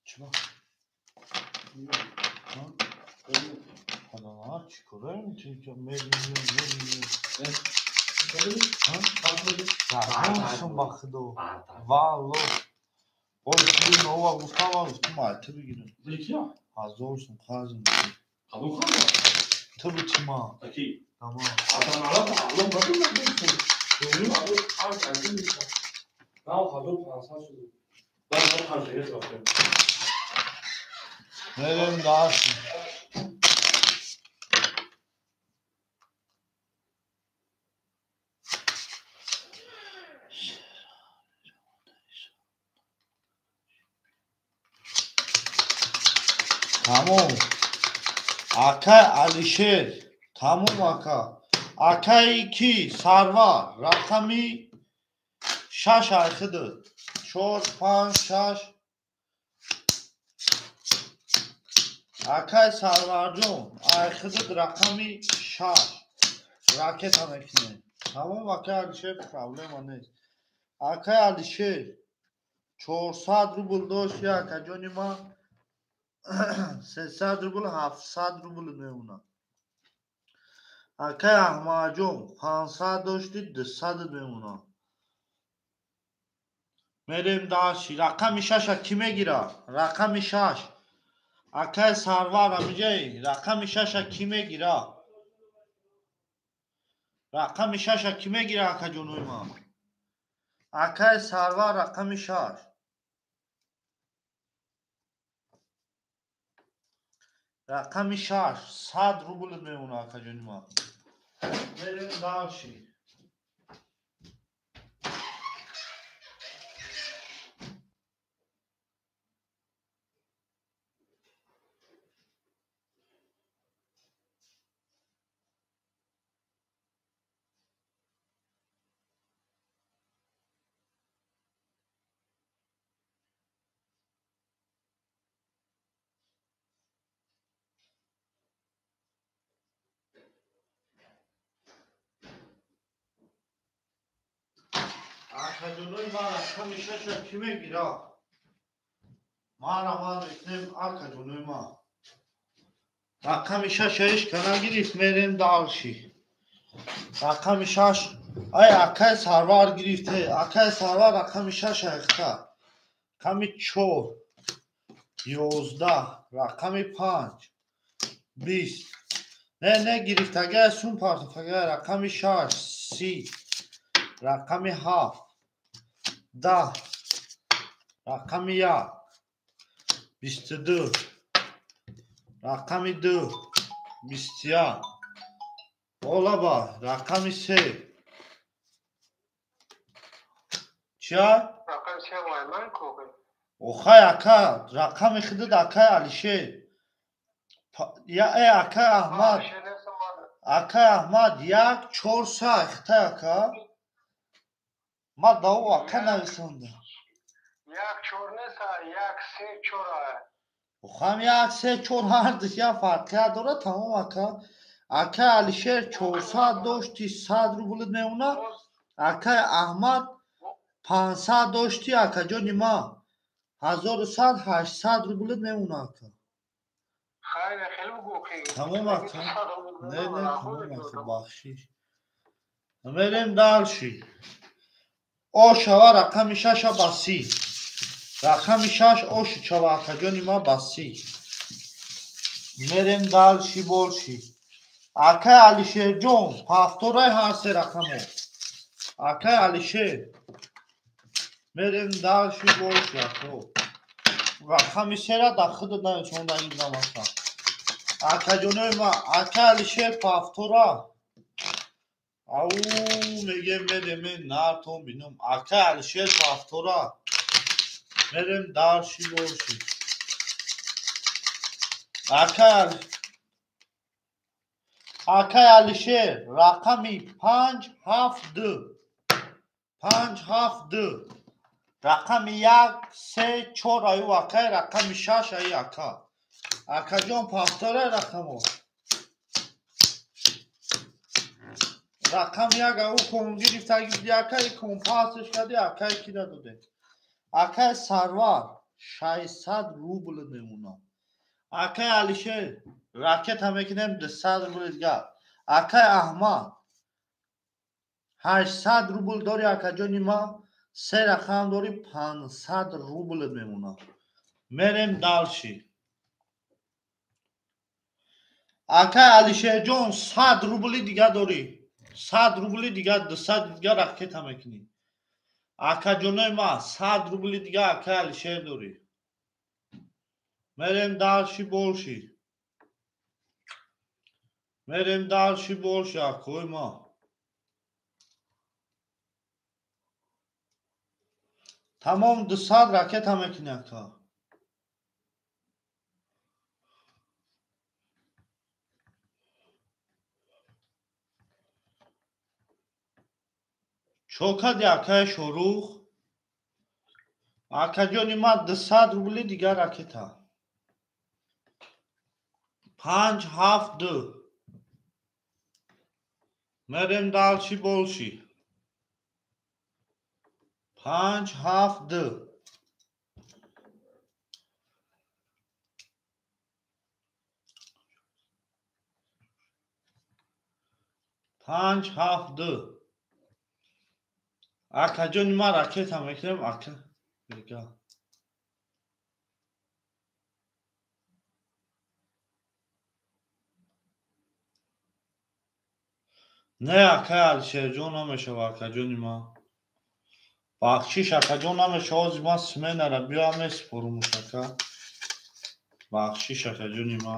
Чиба? Чӣ кораем? Ба худо валло ой пули нова гуфтам, гуфтам ай ту бигирам. Ҳазор сум қарз ту бити ма. Мерем дальше. Тамом. Акай Алишер. Тамом ака. Акай ки Сарвар рақами шаш айхиду. Чор, панҷ, шаш. Акай Сарварҷон айхидуд рақами шаш. Ракета мекунем. Тамом акай Алишер, проблема нест. Акай Алишер 400 рубл дошт, акаҷони ма 300 рубл, 700 рубл мемонад. Акай Аҳмадҷон 500 дошти, 200 мемонад. Мерем дальше. Рақами шаша кӣ мегира? Рақами шаш. Акай Сарвар амиҷаи рақами шаша кӣ мегира? Рақами шаша кӣ мегира, акаҷонои ман? Акай Сарвар рақами шаш. Рақами шаш 100 рубл мемонад, акаҷони ман. Мерем дальше. Акаҷонои ман рақами шаша кӣ мегира? Ман раман мекунем, акаҷонои ман. Рақами шаша ҳеч ка нагирифт, мерем дальше. Рақами шаш ай акай Сарвар гирифте. Акай Сарвар рақами шаша ихта. Рақами чор, 11, рақами панҷ, 20. Не, не гирифтагай сум партофтагай. Рақами шаш, 30, рақами ҳафт, 10, рақами як, 22, рақами ду, 21. Олаба, рақами се. Чия? Охай ака, рақами худат акай Алишер. Я акай Аҳмад. Акай Аҳмад 1 4 3 хитай ака. Ма да ӯ ака нависондам. 1 4 нест, 1 3 4. Охам 1 3 4 ҳардуш як фарқият дорад, тамом ака. Акай Алишер 400 дошти 100 рублит мемонад. Акай Аҳмад 500 дошти акаҷони ма 1100 800 рублит мемонад ака. Тамом ака. Не, не, тамом ака, бахшиш. Мерем дальше. О шава рақами 6 ба 30. Рақами 6 о шава акаҷони ма ба 30. Мерем дальше больше. Акай Алишерҷон, повторай ҳар се рақамо. Акай Алишер. Мерем дальше больше ако. Рақами 3-ра дар худат нависондаги будам ака. Акаҷонои ма, акай Алишер повтора. Ау, мегем мерем нартон бинам. Акай Алишер повтора. Мерем дальше больше. Акай Алишер рақами 5 7 2. 5 7 2. Рақами 1 3 4 аю акай, рақами 6 ай ака. Акаҷон повтора рақамо. Рақами 1 ау кон гирифтаги буди акай, кон пасш кади акай кида доде. Акай Сарвар 600 рубл мемонад. Акай Алишер ракета мекунем 200 рубл дигар. Акай Аҳмад 800 рубл дори акаҷони ма, се рақам дори 500 рубл мемонад. Мерем дальше. Акай Алишерҷон 100 рубли дигар дорӣ. 100 рубли дигар 200 дигар ракета мекунӣ. Акаҷонои ма 100 рубли дигар акай Алишер дорӣ. Мерем дальше больше. Мерем дальше больше акои ма. Тамом 200 ракета мекунӣ ака. Чо кади акай Шорух? Акаҷони ма 200 рубли дигар ракета. 5 7 2. Мерем дальше больше. 5 7 2. 5 7 2. Акаҷони ма ракета мекунем ака. Бега. Не акай Алишерҷон намешава акаҷони ма. Бахшиш акаҷон намешава, ози ман сменара биём месупорумуш ака. Бахшиш акаҷони ма.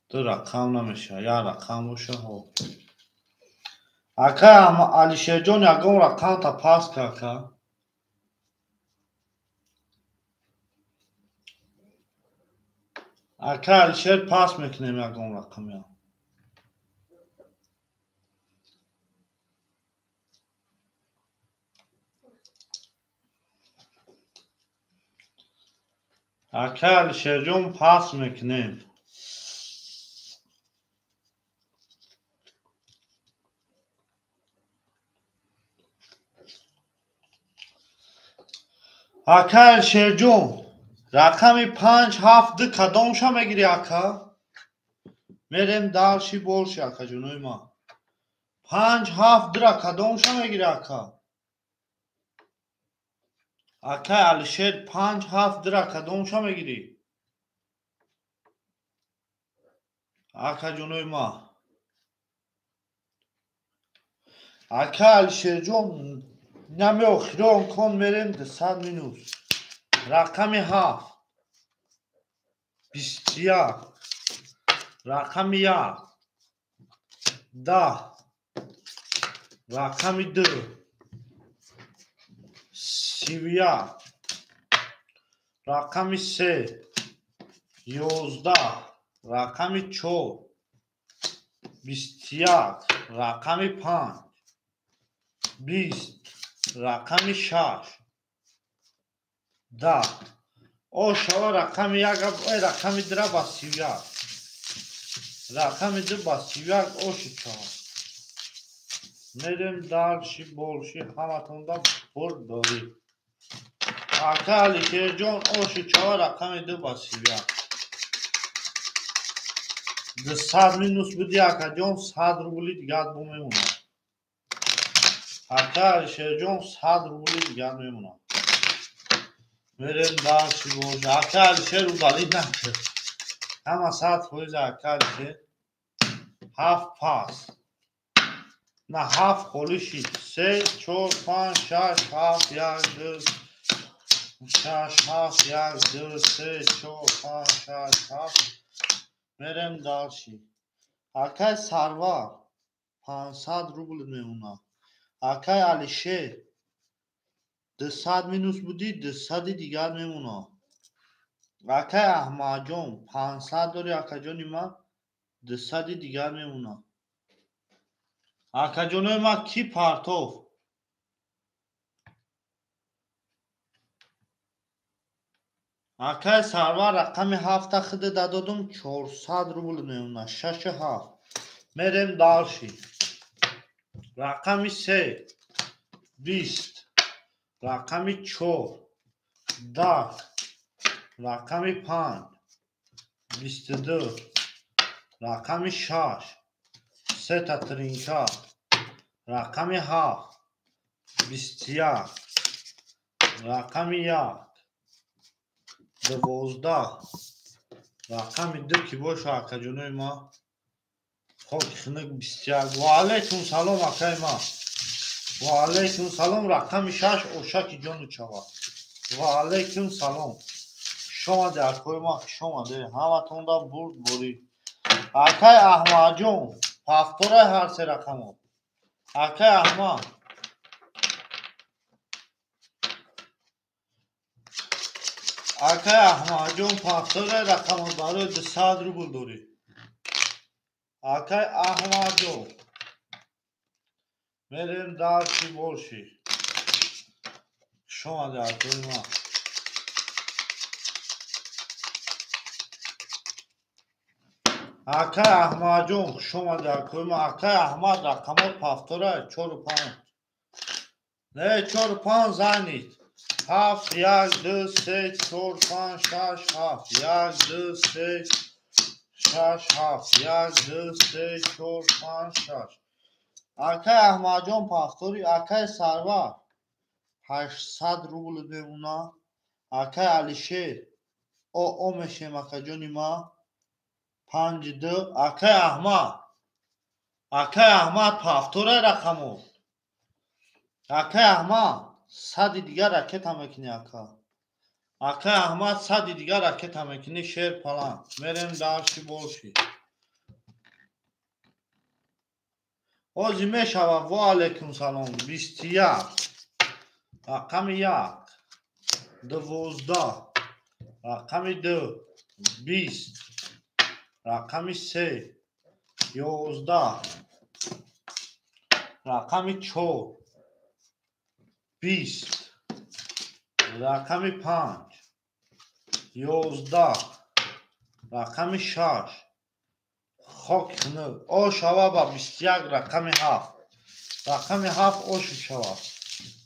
Ду рақам намешава, як рақам боша ҳо. Акай Алишерҷон ягон рақамта пас ка ака. Акай Алишер пас мекунем ягон рақамя. Акай Алишерҷон пас мекунем. Акай Алишерҷон рақами 5 7 2 кадомша мегирӣ ака? Мерем дальше больше акаҷонои ма. 5 7 2-ра кадомша мегирӣ ака? Акай Алишер 5 7 2-ра кадомша мегирӣ? Акаҷонои ма. Акай Алишерҷон нами охирон кон мерем 200 минус. Рақами 7 21. Рақами 1 10. Рақами 2. 31, рақами 3, 11, рақами 4, 21, рақами 5, 20, рақами 6, 10. О шава рақами 1, рақами 2 ба 31. Рақами 2 ба 31 оши чава. Мерем дальше больше ҳаматонда бурд дорӣ. Ака Алишерҷон оши чава рақами 2 ба 31. 200 минус буди акаҷон, 100 рубли дигар бо мемонад. Ака Алишерҷон 100 рубли дигар мемонад. Мерем дальше больше. Ака Алишер удалить накард. Ҳама 100% ака Алишер. 7 пас. На 7 холӣ шид. 3, 4, 5, 6, 7, 1, 2, 6, 7, 1, 2, 3, 4, 5, 6, 7. Мерем дальше. Акай Сарвар 500 рубл мемонад. Акай Алишер 200 минус будӣ, 200 дигар мемонад. Акай Аҳмадҷон 500 дори акаҷони ман, 200 дигар мемонад. Акаҷонои ман ки партов? Акай Сарвар рақами 7 хида дадодум, 400 рубл мемонад. 6 7. Мерем дальше. Рақами 3, 20, рақами 4, 10, рақами 5, 22, рақами 6, сета тринка, рақами 7, 21, рақами 1, 12, рақами 2 ки боша акаҷонои ман. Хоки хунук 21. Ва алайкум салом акаи ман. Ва алайкум салом рақами 6 ошаки ҷону чава. Ва алайкум салом. Хуш омаде акои ман, хуш омаде. Ҳаматонда бурд борӣ. Акай Аҳмадҷон, повторай ҳар се рақамо. Акай Аҳмад. Акай Аҳмадҷон, повторай рақамо барои 200 рубл дорӣ. Акай Аҳмадҷон. Мерем дальше больше. Хуш омаде акои ман. Акай Аҳмадҷон, хуш омаде акои ман. Акай Аҳмад рақамот повторай 4 5. Не 4 5 занид. 7 1 2 3 4 5 6 7 1 2 3 6 7 1 2 3 4 5 6. Акай Аҳмадҷон повтори. Акай Сарвар 800 рубл мемонад. Акай Алишер о мешем акаҷони ман. 5 2. Акай Аҳмад. Акай Аҳмад повторай рақамо. Акай Аҳмад 100 дигар ракета мекунӣ ака. Акай Аҳмад 100 дигар ракета мекунӣ шер палан. Мерем дальше больше. Ҳозир мешава. Ва алайкум салом. 21, рақами 1, 12, рақами 2, 20, рақами 3, 11, рақами 4, 20, рақами 5, 11, рақами 6, хоки хунук. О шава ба 21 рақами 7. Рақами 7 ошу шава.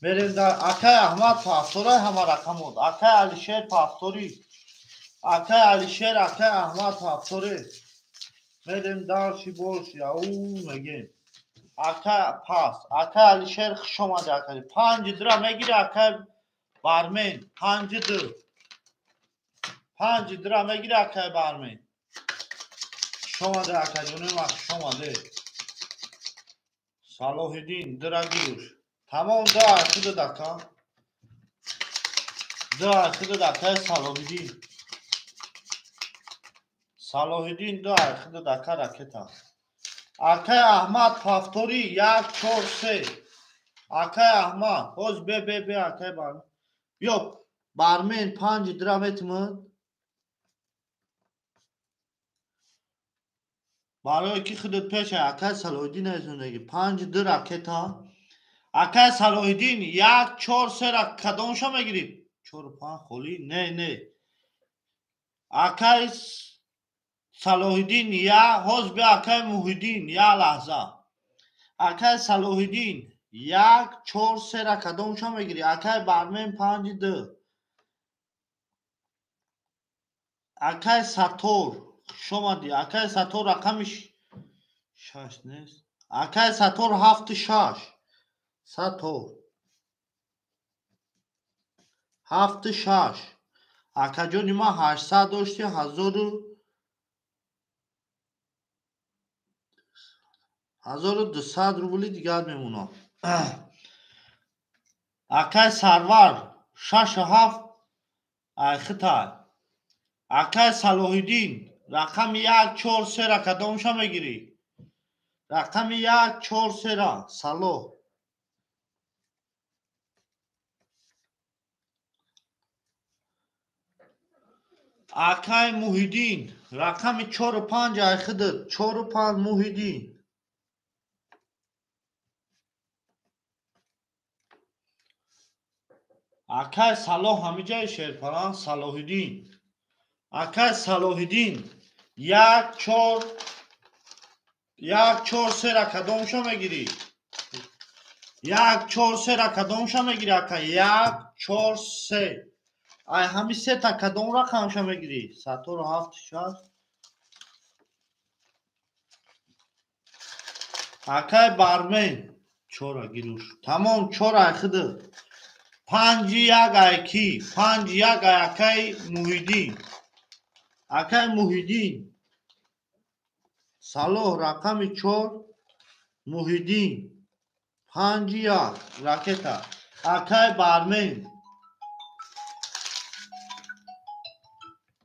Мерем дар акай Аҳмад повторай ҳама рақамот. Акай Алишер повтори. Акай Алишер, акай Аҳмад повтори. Мерем дальше больше. Ау мегем. Ака пас. Акай Алишер хуш омаде акай. 5 дира мегири акай Бармен. 5 2. 5 дира мегири акай Бармен. Хуш омаде акаҷони ман, хуш омаде. Салоҳиддин дира гирӯш. Тамом 2 худат ака. 2 худат акай Салоҳиддин. Салоҳиддин 2 худат ака ракета. Акай Аҳмад повтори 1 4 3. Акай Аҳмад, ҳоз бе бе бе акай Бармен. Биё бармен 5 дира метимад. Барои ки худат пеша акай Салоҳиддин зиндагӣ 5 ду ракета. Акай Салоҳиддин 1 4 3 ра кадомша мегирӣ? 4 5 холӣ? Не, не. Акай Салоҳиддин я ҳоз биё акай Муҳиддин я лаҳза. Акай Салоҳиддин 1 4 3 ра кадомша мегирӣ? Акай Бармен 5 2. Акай Сатор хуш омадӣ. Акай Сатор рақами 6 нест. Акай Сатор 7 6. Сатор 7 6. Акаҷони ман 800 дошти 1200 рубли дигар мемонад. Акай Сарвар 6 7 айхитай. Акай Салоҳиддин рақами 1 4 3 ра кадомша мегирӣ? Рақами 1 4 3 ра Салоҳ. Акай Муҳиддин рақами 4 5 айхидат 4 5 Муҳиддин. Акай Салоҳ ҳамиҷаи Шерпалан Салоҳиддин. Акай Салоҳиддин 1 4 1 4 3 ра кадомша мегирӣ? 1 4 3 ра кадомша мегирӣ ака? 1 4 3. Ай ҳами сета кадом рақамша мегирӣ? Сатор 7 6. Акай Бармен 4 гируш. Тамом 4 айхиды. 5 1 айки 5 1 ай акай Муҳиддин. Акай Муҳиддин Салоҳ рақами 4 Муҳиддин 5 1 ракета. Акай Бармен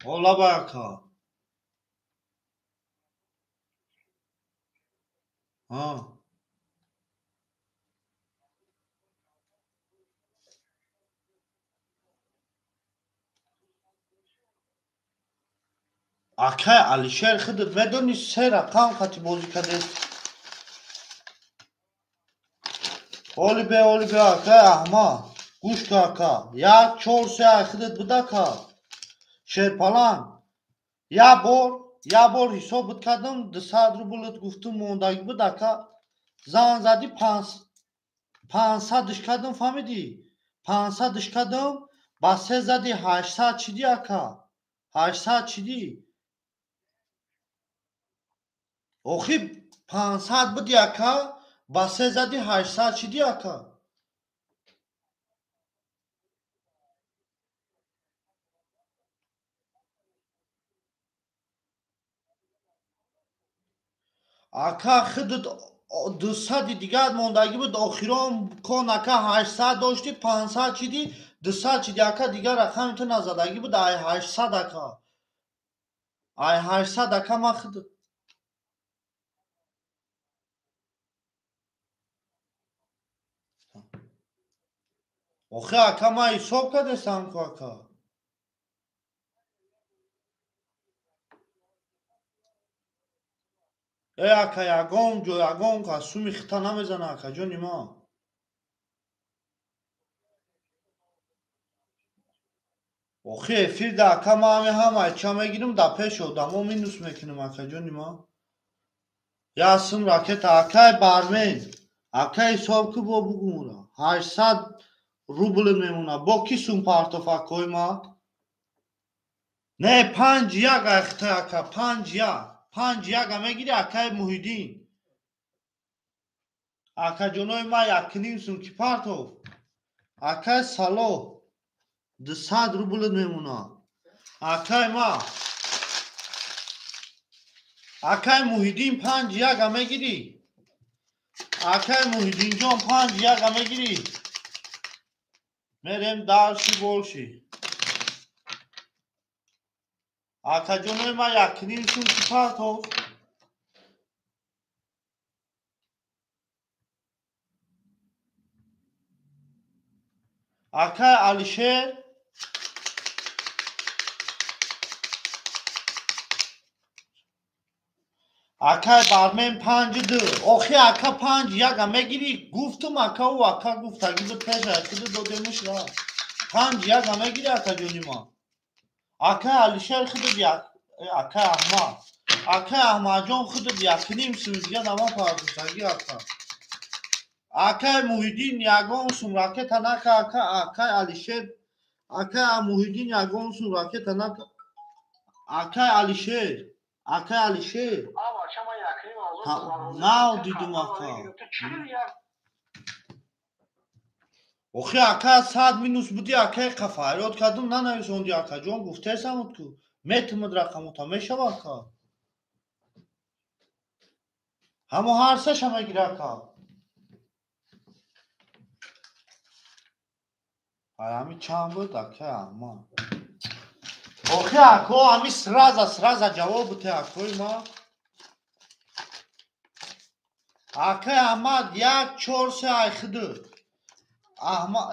Ола ака. Ҳа. Акай Алишер худат медонӣ се рақам қати бозӣ кардест. Оли бе, оли бе акай Аҳмад. Гӯш ка ака. 1 4 3 ай худат будака. Шерпалан я бор ҳисоб буд кардам 200 рублат гуфтум мондагӣ буд ака. Зан задӣ 500-ш кардам фаҳмидӣ? 500-ш кардам ба се задӣ 800 чидӣ ака. 800 чидӣ? Охи 500 буди ака, ба се задӣ 800 чидӣ ака. Ака худат 200 дигар мондагӣ буд охирон кон ака 800 дошти 500 чидӣ 200 чидӣ ака дигар рақами ту назадагӣ буд ай 800 ака. Ай 800 ака ман худат охи ака ман ҳисоб кардестам ку ака. Э ака ягон ҷо ягон кас суми хита намезана ака ҷони ман. Охи эфирда ака ман ҳами ҳамаи ча мегирам да пеш одамо минус мекунам ака ҷони ман. Я сум ракета акай Бармен. Ака ҳисоб ку бо бугумура. 800 рубл мемона. Бо ки сум партоф акои ман? Не 5 1 айхта ака 5 1. 5 1 мегирӣ акай Муҳиддин. Акаҷонои ман 1.5 сум ки партоф. Акай Салоҳ 200 рубл мемона. Акай ма. Акай Муҳиддин 5 1 мегирӣ. Акай Муҳиддинҷон 5 1 мегирӣ. Мерем дарши болши. Акаҷонои ман 1.5 сум ки партоф. Акай Алишер акай Бармен 5-2. Охи ака 5-1 мегирӣ? Гуфтум ака ӯ ака гуфт агиду пеша киду додемуш ра. 5-1 мегирӣ ака ҷони ман. Акай Алишер худат як акай Аҳмад. Акай Аҳмадҷон худат 1.5 сум дига нама партофтагӣ ака. Акай Муҳиддин ягон сум ракета нака ака. Акай Алишер акай Муҳиддин ягон сум ракета нака. Акай Алишер акай Алишер нав дидум ака. Охи ака 100 минус буди акай қафарёд кардум нанависонди акаҷон гуфтесамуд ку метимуд рақамота мешава ака. Ҳамо ҳар сеша мегира ака. Ҳами чанд буд ака Аҳмад? Охи ако ҳами сраза ҷавоб буте акои ма. Акай Аҳмад 1 4 3 айхиду. Аҳмад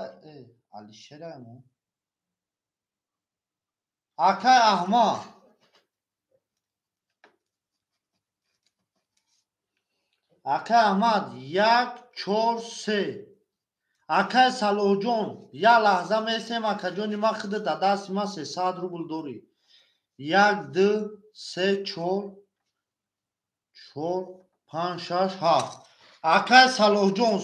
Алишер мо. Акай Аҳмад акай Аҳмад 1 4 3. Акай Салоҳҷон як лаҳза месем акаҷони ма хида да дасти ма 300 рубл дорӣ. 1 2 3 4 4 5 6 7. Акай Салоҳҷон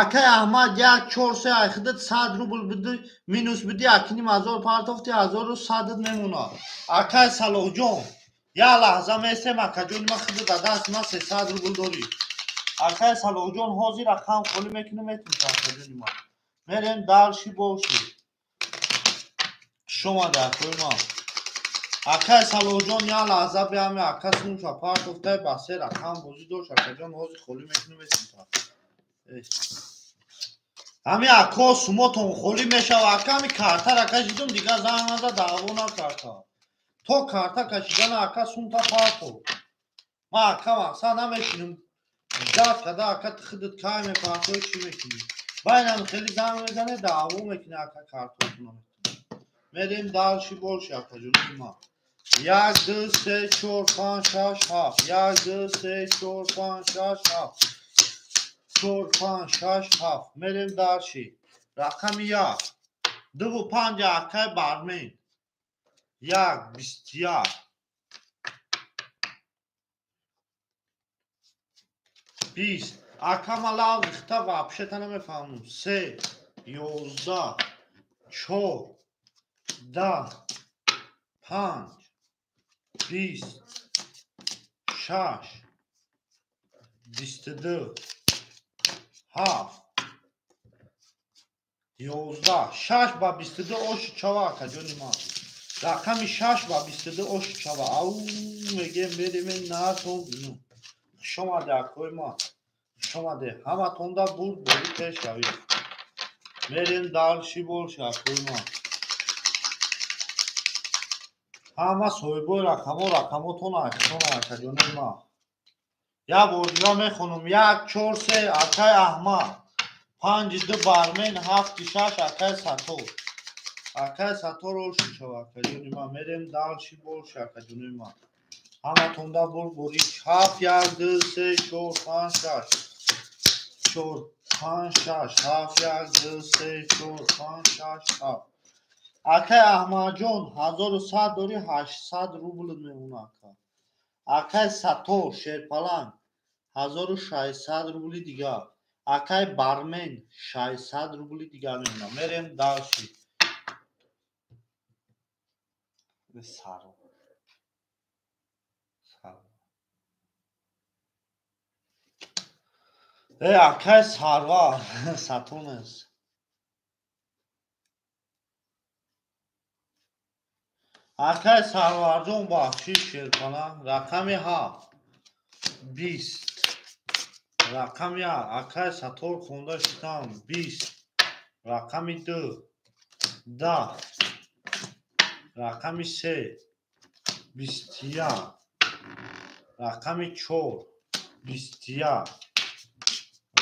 акай Аҳмад 1 4 3 айхида 100 рубл биди минус биди 1.5 партофти 1100 мемонад. Акай Салоҳҷон як лаҳза месем акаҷони ма хида да дасти ма 300 рубл дорӣ. Акай Салоҳҷон ҳозир рақам холӣ мекунем метунам акаҷони ман. Мерем дальше боши. Хуш омаде акои ман. Акай Салоҳҷон як лаҳза биами ака сумша партофтай ба се рақам бозӣ дошт акаҷон ҳозир холӣ мекунем метунам. Ҳами ако сумотон холӣ мешава ака ҳами картара кашидум дигар занг наза даъво накарда. То карта кашидана ака сумта партофт. Ман ака мақсад намешинам. Ждат када ака худат кай мепартои чӣ мекунӣ? Байнам хеле занг мезане даъво мекунӣ ака картотона. Мерем дальше больше акаҷони ман. 1 2 3 4 5 6 7. 1 2 3 4 5 6 7. 4 5 6 7. Мерем дальше. Рақами 1. 2 5 акай Бармен. 1 21. 20. Ака ма лавзи хита вообще-то намефаҳмам. 3 11 4 10 5 20 6 22 7 11 6 ба 22 ош чава акаҷони ман. Рақами 6 ба 22 ош чава. Ау мегем берем натон бину. Хуш омаде акои ман. Хуш омаде. Ҳаматонда бурд бори пеш равед. Мерем дальше больше акои ман. Ҳама соҳибои рақамҳо рақамотон айхтон акаҷони ман. Як бор дига мехонам. 1 4 3 акай Аҳмад. 5 2 Бармен 7 6 акай Сатор. Акай Сатор ош шава акаҷони ман. Мерем дальше больше акаҷони ман. Ҳаматонда бурд бори 7 1 2 3 4 5 6. 4 5 6 7 1 2 3 4 5 6 7. Акай Аҳмадҷон 1100 дорӣ 800 рубл мемона ака. Акай Сатор Шерпаланг 1600 рубли дигар. Акай Бармен 600 рубли дигар мемона. Мерем дальше. Саро. Акай Сарвар Сатонес. Акай Сарварҷон бахшиш Шерпаланг рақами 7 20 рақами 1 акай Сатор хонда шудам 20 рақами 2 10 рақами 3 21 рақами 4 21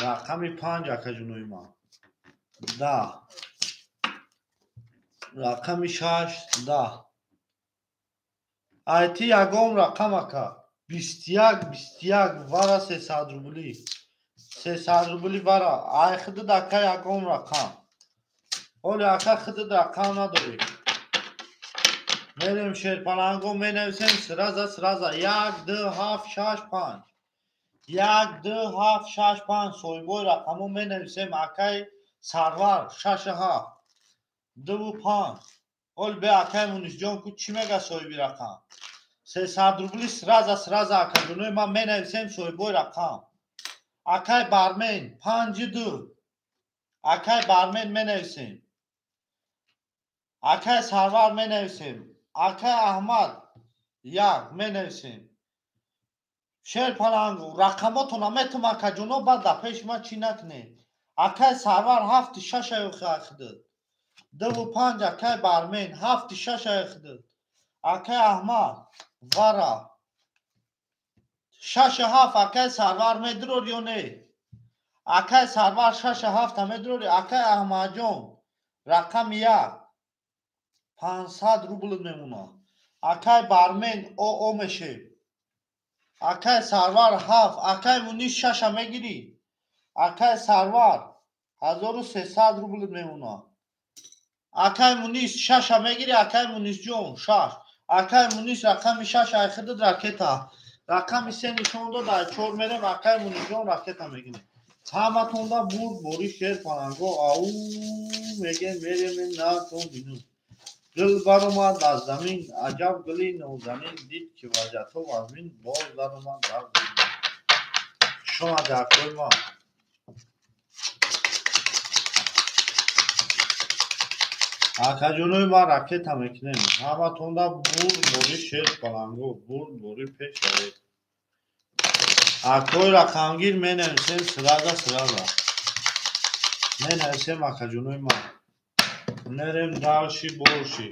рақами 5 акаҷонои ман 10 Рақами шаш даҳ. Айти ягон рақам ака. 21, 21 вара 300 рубли. 300 рубли вара. Ай хидид ака ягон рақам. Ҳоли ака хидид рақам надорӣ. Мерем шерпаланго менависем сразу сразу. 1, 2, 7, 6, 5. 1, 2, 7, 6, 5 соҳибои рақамо менависем. Акай Сарвар 6 7. 2 5. Ҳоли бе акай Мунисҷон ку чӣ мега соҳиби рақам? 300 рубли сразу сразу акаҷонои ман менависем соҳибои рақам. Акай Бармен 5 2. Акай Бармен менависем. Акай Сарвар менависем. Акай Аҳмад 1 менависем. Шерпалангу рақамотона метум акаҷоно, баъд дар пеши ман чӣ накунед. Акай Сарвар 7 6 ахидид. 2 5 акай Бармен 7 6 ахидид. Акай Аҳмад вара 6 7 акай Сарвар медурор ё не? Акай Сарвар 6 7 медурори. Акай Аҳмадҷон рақами 1 500 рубл мемонад. Акай Бармен ОО мешем. Акай Сарвар 7, акай Мунис 6 мегирӣ. Акай Сарвар 1300 рубл мемонад. Акай Мунис 6 мегирӣ, акай Мунисҷон 6. Акай Мунис рақами 6 айхидид ракета. Рақами 3 нишон дод, ай 4 мерем, акай Мунисҷон ракета мегирем. Ҳаматонда бурд бори шерпаланго ау мегем мерем натон бину. Гул баромад аз замин, аҷаб гули нозанин, дид ки вазиятҳо вазмин, боз даромад дар замин. Шумо акои ман. Акаҷонои ман ракета мекунем. Ҳаматонда бурд бори шерпаланго, бурд бори пеш равед. Акои рақамгир менависем сразу сразу. Менависем акаҷонои ман. Мерем дальше больше.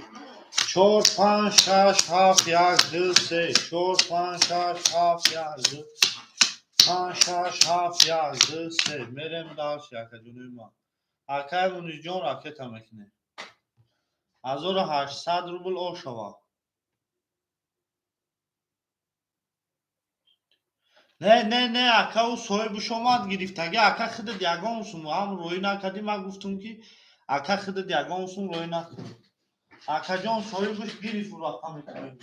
4, 5, 6, 7, 1, 2, 3. 4, 5, 6, 7, 1, 2. 5, 6, 7, 1, 2, 3. Мерем дальше акаҷонои ман. Акай Мунисҷон ракета мекунем. 1800 рубл ошава. Не, не, не, ака ӯ соҳибуш омад гирифтаги. Ака хидид ягон сум ҳам рӯй накардӣ. Ман гуфтум ки ака хидид ягон сум рӯй накун. Акаҷон соҳибуш гирифт ӯ рақами кунем.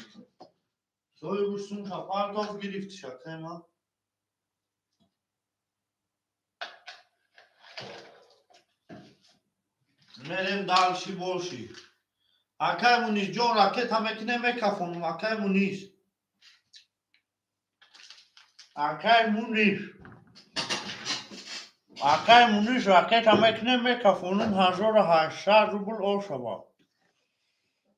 Соҳибуш сумша пардохт гирифтиш акай ман. Мерем дальше больше. Акай Мунисҷон ракета мекунем мекафонум. Акай Мунис. Акай Мунис. Акай Мунис ракета мекунем мекафонум 1800 рубл ошава.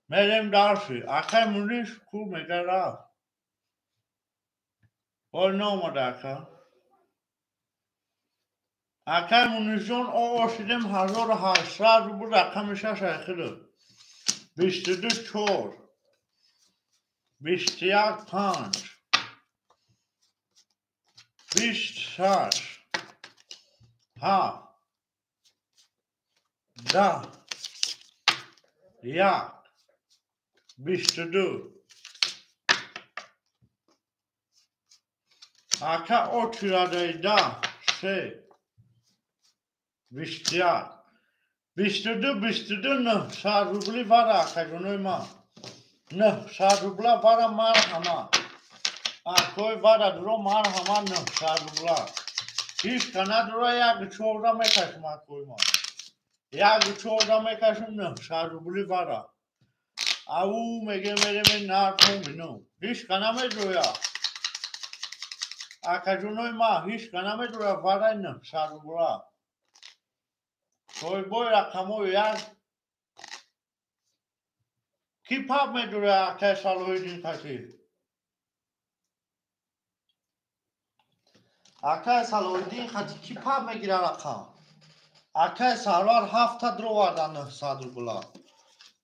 Мерем дальше. Акай Мунис ку мега рафт. Ҳол наомада ака. Акай Мунисҷон ОО шидем 1800 рубл рақами 6 айхидид. 22 4 21 5 26 7 10 1 22. Ака очирадаи 10 3 21 22 22 900 рубли вара акаҷонои ман. 900 рубла вара марҳама. Акои вара дуро марҳама 900 рубла. Ҳеҷ ка надора як чорда мекашем акои ман. Як чорда мекашем 900 рубли вара. Ау меге мереме нархо мино. Ҳеҷ ка намедоя. Акаҷонои ман ҳеҷ ка намедоя вараи 900 рубла. Соҳибои рақамҳои як ки пап медура акай Салоҳиддин хати? Акай Салоҳиддин хати ки пап мегира рақам? Акай Сарвар 7 дроварда 900 рубла.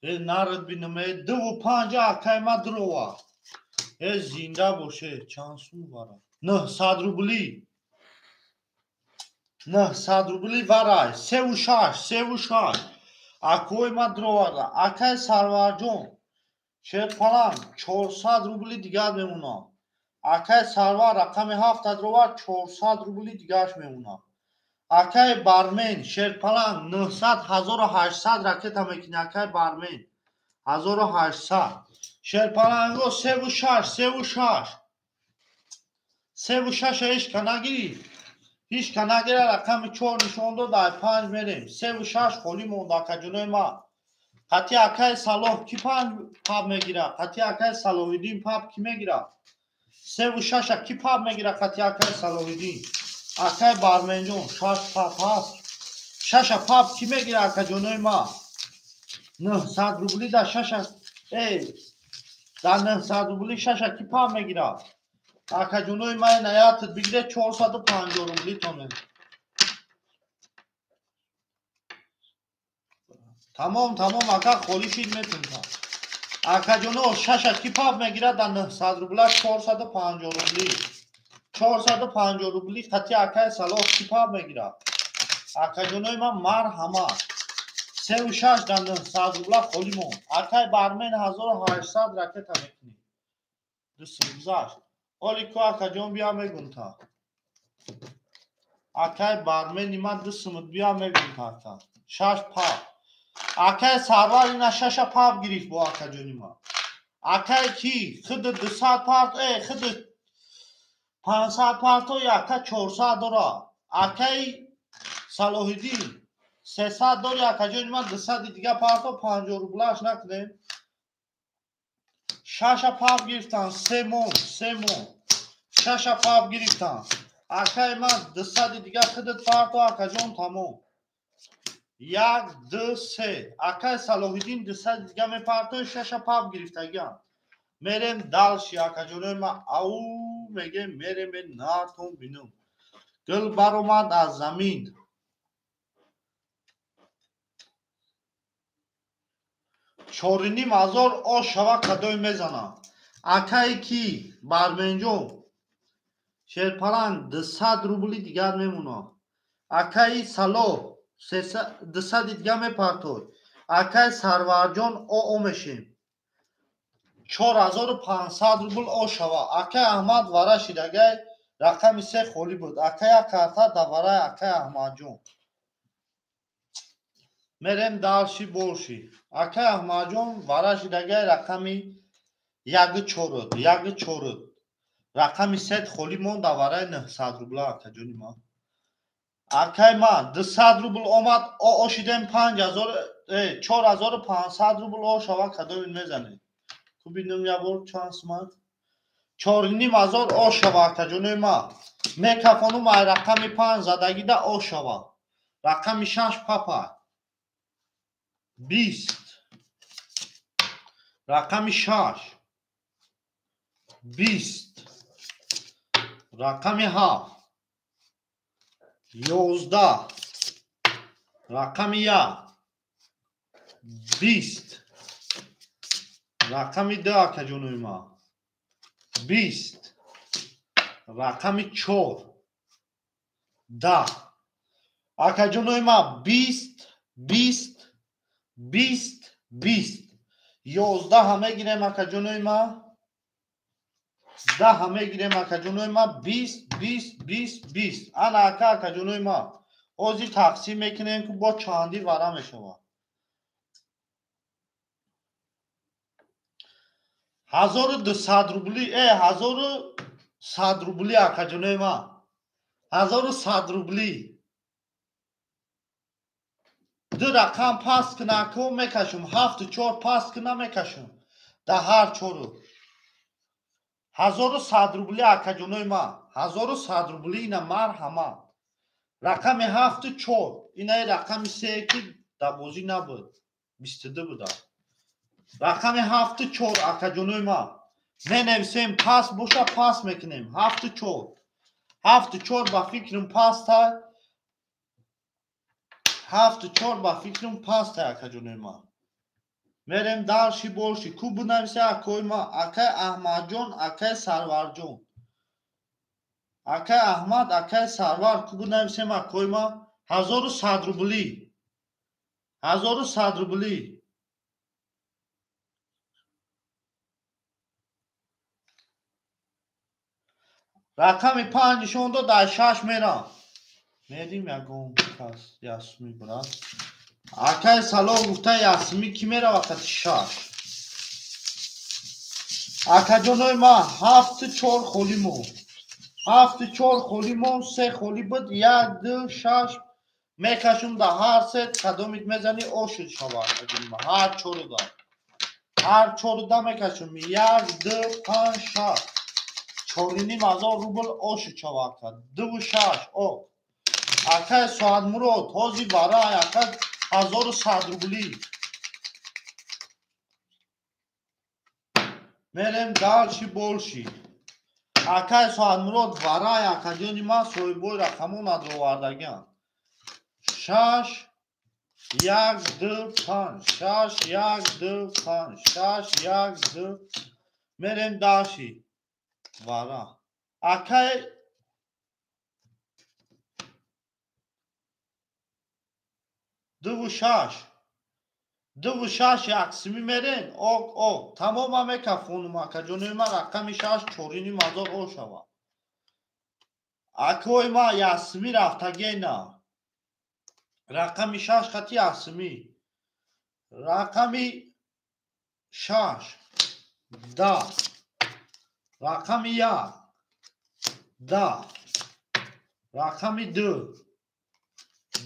Э нарад бинам, э 2 5 акай ма дрова. Э зинда боше, чанд сум вара? 900 рубли. 900 рубли варай. 3 6, 3 6. Акои ма дроварда. Акай Сарварҷон, Шерпаланг 400 рубли дигар мемонад. Акай Сарвар рақами 7 дровар 400 рубли дигарш мемонад. Акай Бармен, Шерпаланг 900 1800 ракета мекунӣ. Акай Бармен 1800. Шерпаланго 3 6, 3 6, 3 6. Ҳеч ка нагирӣ, ҳеч ка нагира. Рақами 4 нишон дод, ай 5 мерем. 3 6 холӣ монда, акаҷонои ма. Қати акай Салоҳ ки 5 паб мегира? Қати акай Салоҳиддин паб ки мегира? 3 6-а ки паб мегира қати акай Салоҳиддин? Акай Барменҷон, 6 паб ҳаст. 6-а паб ки мегира, акаҷонои ма? 900 рубли да 6-а, дар 900 рубли 6-а ки паб мегира? Акаҷонои ма, наятд бигире, 450 рубли тоне. Тамом, тамом, ака, холӣ шид, метунта. Акаҷоно, 6-а ки паб мегирад дар 900 рубла? 450 рубли, 450 рубли қати акаи Салоҳ ки паб мегирад? Акаҷонои ман, марҳамат. 3 6 дар 900 рубла холӣ монд. Акай Бармен, 1800 ракета мекунӣ. Дусм гузашт. Оли ку, акаҷон, бия, мегумта. Акай Бармени ман, дусумут бия, мегумта. Ака, 6 паб. Акай Сарвар ина 6-а паб гирифт бо акаҷони ман. Акай ки худи 200 парт, худи 500 парто, ака 400 дора. Акаи Салоҳиддин, 300 дори. Акаҷони ман, 200-и дига парто, 50 рублаш накунем. 6-а паб гирифтан, се монд, се монд. 6-а паб гирифтан. Акаи ман, 200-и дига худат парто, акаҷон, тамом. Як, ду, се. Акаи Салоҳиддин 200-и дига мепартои, 6-а паб гирифтагиам. Мерем дальше, акаҷонои ман. Ау мегем, мерем, натон бинум. Гул баромад аз замин. 4500 ош шава, кадой мезанам? Акае ки Барменҷон, Шерпаланг, 200 рубли дигар мемонад. Акаи Салоҳ, 200-и дига мепартой. Акаи Сарварҷон, оо мешем. 4500 рубл ош шава. Акаи Аҳмад вара шидагай, рақами 3 холӣ буд. Ака, як карта давараи акаи Аҳмадҷон. Мерем дальше больше. Акаи Аҳмадҷон вара шидагай, рақами яги чорут, яги чорут. Рақами 3 холӣ монд давараи 900 рубла, акаҷони ман. Акаи ман, 200 рубл омад, оо шидем. 5000, 4500 рубл о шава, кадомин мезанед? Ту бинум ябор чанд сумат. 4500 о шава, акаҷонои ман. Мекафонум ай рақами 5 задагида о шава. Рақами 6 папа. 20. Рақами 6. 20. Рақами 7. 11. Рақами 1. 20. Рақами 2, акаҷонои ман. 20. Рақами 4. 10. Акаҷонои ман, 20, 20, 20, 20. 11-а мегирем, акаҷонои ман. 10-а мегирем, акаҷонои ман. 20, 20, 20, 20. Ана ака, акаҷонои ман. Ҳозир тақсим мекунем, ки бо чандӣ вара мешавад. 1200 рубли, 1100 рубли, акаҷонои ман. 1100 рубли. Ду рақам паст кина, ко мекашум. Ҳафту чор паст кина, мекашум. Да ҳар чору. 1100 рубли, акаҷонои ман. 1100 рубли ина, марҳамат. Рақами ҳафту чор. Инаи рақами се ки дар бозӣ набуд. 22 буда. Рақами ҳафту чор, акаҷонои ман. Менависем, паст боша, паст мекунем. Ҳафту чор. Ҳафту чор ба фикрам пастай. Ҳафту чор ба фикрам пастай, акаҷонои ман. Мерем дальше больше. Ку бинависе, акои ман? Акаи Аҳмадҷон, акаи Сарварҷон. Акаи Аҳмад, акаи Сарвар, ку бинависем, акои ман? 1100 рубли. 1100 рубли. Рақами 5 нишон дод, дар 6 мерам. Мерим ягон кас ясми брат. Акай салом гуфта ясми ки мерава қати 6. Акаҷонои ман 7-4 холӣ мон. 7-4 холӣ мон, 3 холӣ буд, 1 2 6 мекашум да ҳар се кадомит мезани ошуд шава акаҷони ман. Ҳар чоруда. Ҳар чоруда мекашум. 1 2 5 6. 4,5 рубл ошуд шава ака. 2 6 ок. Акай Соатмурод ҳози барай ака 1100 рубли. Мерем дальше больше. Акай Соатмурод варай акаҷони ман соҳибои рақамон надровардагиам. 6 1 2 5 6 1 2 5 6 1 2. Мерем дальше. Вара. Акай 2 6 2 6 яксими мерен ок ок. Тамома мекафонум акаҷони ман рақами 6 4,5 ошава. Акои ма ясми рафтагена. Рақами 6 хати ясми. Рақами 6 10. Рақами 1 10. Рақами 2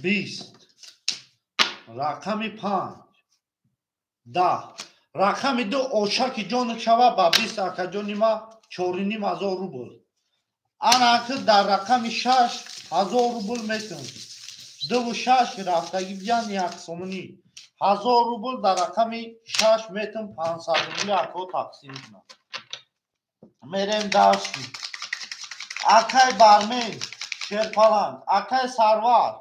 20. Рақами 5 10. Рақами 2 ошаки ҷон шава ба 20 акаҷони ма 4,5 рубл. Ана аки дар рақами 6 1000 рубл метун. 2 6 рафтаги биян 1 сомонӣ. 1000 рубл дар рақами 6 метун 500 рубли ако тақсим кунам. Мерем дальше. Акай Бармен Шерпаланг, акай Сарвар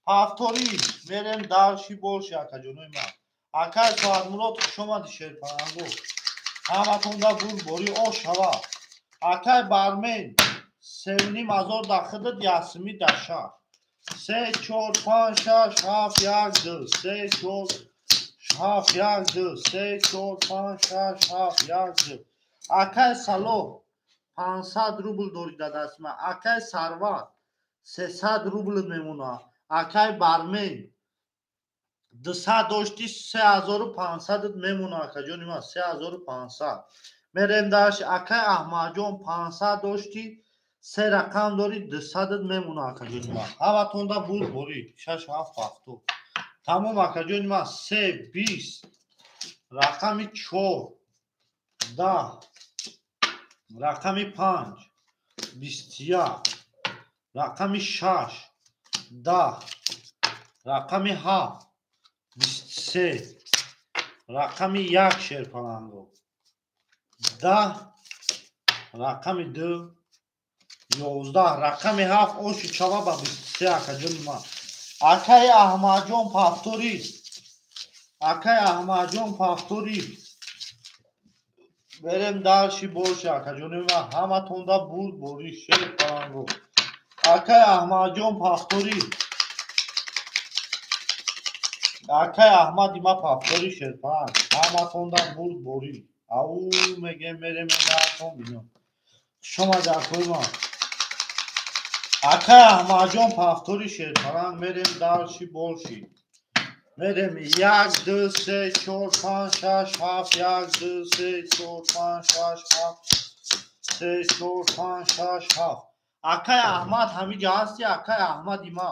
Повтори. Мерем дальше больше акаҷонои ман. Акай Соатмурод хуш омадӣ Шерпаланго. Ҳаматонда бурборӣ ош шава. Акай Бармен 3,5 дар худат ясми дар 6. 3 4 5 6 7 1 2 3 4 7 1 2 3 4 5 6 7 1 2. Акай Салоҳ 500 рубл дорӣ дар дасти ман. Акай Сарвар 300 рубл мемонад. Акай Бармен 200 дошти 3500 мемонад акаҷони ман 3500. Мерем дальше. Акай Аҳмадҷон 500 дошти 3 рақам дори 200 мемонад акаҷони ман. Ҳаматонда бурборӣ 6 7 7. Тамом акаҷони ман 3 20 рақами 4 10 рақами 5 21 рақами 6 10 рақами 7 23 рақами 1 Шерпаланго 10 рақами 2 11 рақами 7 оши чава ба 23 акаҷони ман. Акай Аҳмадҷон Повтори. Акай Аҳмадҷон Повтори. Берем дальше больше акаҷони ман. Ҳаматонда бурборӣ Шерпаланго. Акай Аҳмадҷон Повтори. Акай Аҳмади ма Повтори Шерпаланг. Ҳаматонда бурборӣ. Ау мегем мерем наатон бинам. Хуш омадӣ акои ман. Акай Аҳмадҷон Повтори Шерпаланг. Мерем дальше больше. Мерем 1 2 3 4 5 6 7 1 2 3 4 5 6 7 3 4 5 6 7. Акай Аҳмад ҳамиҷа ҳасти акай Аҳмади ма.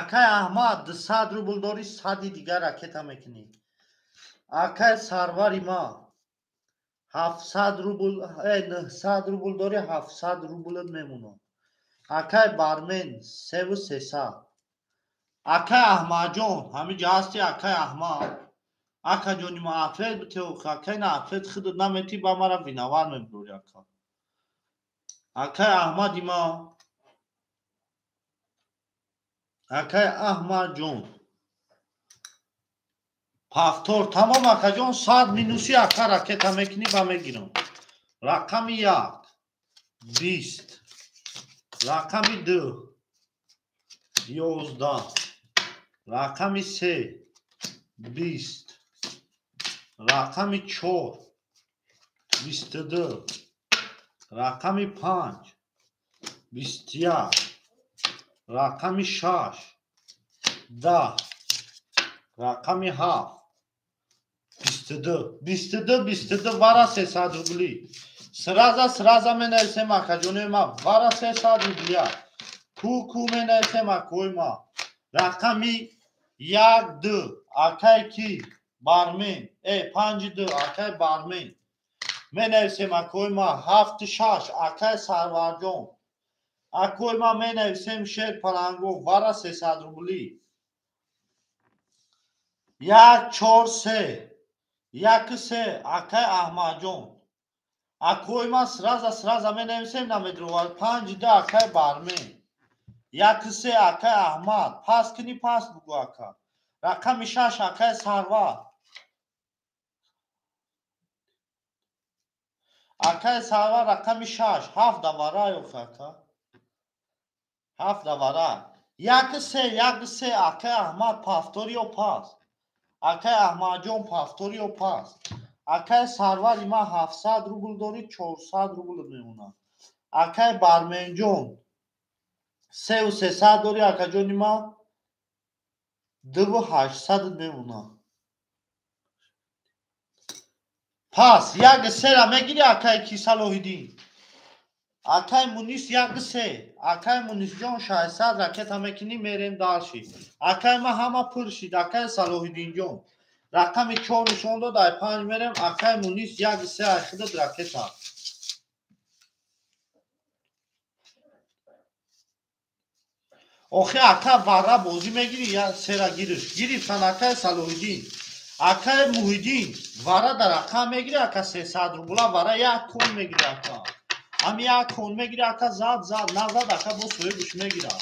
Акай Аҳмад 200 рубл дорӣ 100 дигар ракета мекунӣ. Акай Сарвари ма 700 рубл, 900 рубл дорӣ 700 рублат мемонад. Акай Бармен 3,300. Акай Аҳмадҷон ҳамиҷа ҳасти акай Аҳмад. Акаҷони ма ответ битео, акай на ответ худат наметӣ ба мара виноват мебурӣ ака. Акай Аҳмади ма. Акай Аҳмадҷон Повтор. Тамом акаҷон 100 минуси ака ракета мекунӣ ба мегирам. Рақами 1 20 рақами 2 11, рақами 3, 20, рақами 4, 22, рақами 5, 21, рақами 6, 10, рақами 7, 22, 22, 22, вара 300 рубли. Сразу, сразу менависем, акаҷонои ма, вара 300 рублия. Ку менависем, акои ма. Рақами 1, 2, акай ки, бармен, 5, 2, акай бармен. Менависем, акои ма, 7, 6, акай Сарварҷон. Акои ма менависем, шер паланго, вара 300 рубли. 1, 4, 3, 1, 3, акай Аҳмадҷон. Акои ма сразу, сразу менависем, намедровар. 5, 2, акай бармен. 1, 3, акай Аҳмад. Пас кини, пас бугу, ака. Рақами 6, акай Сарвар. Акай Сарвар, рақами 6, 7 давара ёфт, ака. 7 давара. 1, 3, 1, 3, акай Аҳмад, повтор ё пас. Акай Аҳмадҷон, повтор ё пас. Акай Сарвари ма 700 рубл дорӣ, 400 рубл мемонад. Акай Барменҷон, 3300 дорӣ, акаҷони ма 2800 мемонад. Пас 1, 3-ра мегирӣ, акай ки Салоҳиддин. Акай Мунис 1, 3. Акай Мунисҷон 600 ракета мекунӣ, мерем дарши. Акай ма ҳама пур шид, акай Салоҳиддинҷон. Рақами 4 нишон дод, ай 5 мерем, акай Мунис 1, 3 ай худат ракета. Охи ака вара бозӣ мегирӣ, я сера гириш. Гирифтан акай Салоҳиддин. Акай Муҳиддин вара дар рақам мегирӣ, ака 300 рубла, вара як кон мегирӣ, ака. Ҳам як кон мегирӣ, ака зад, зад, назад, ака бо соҳибаш мегирад.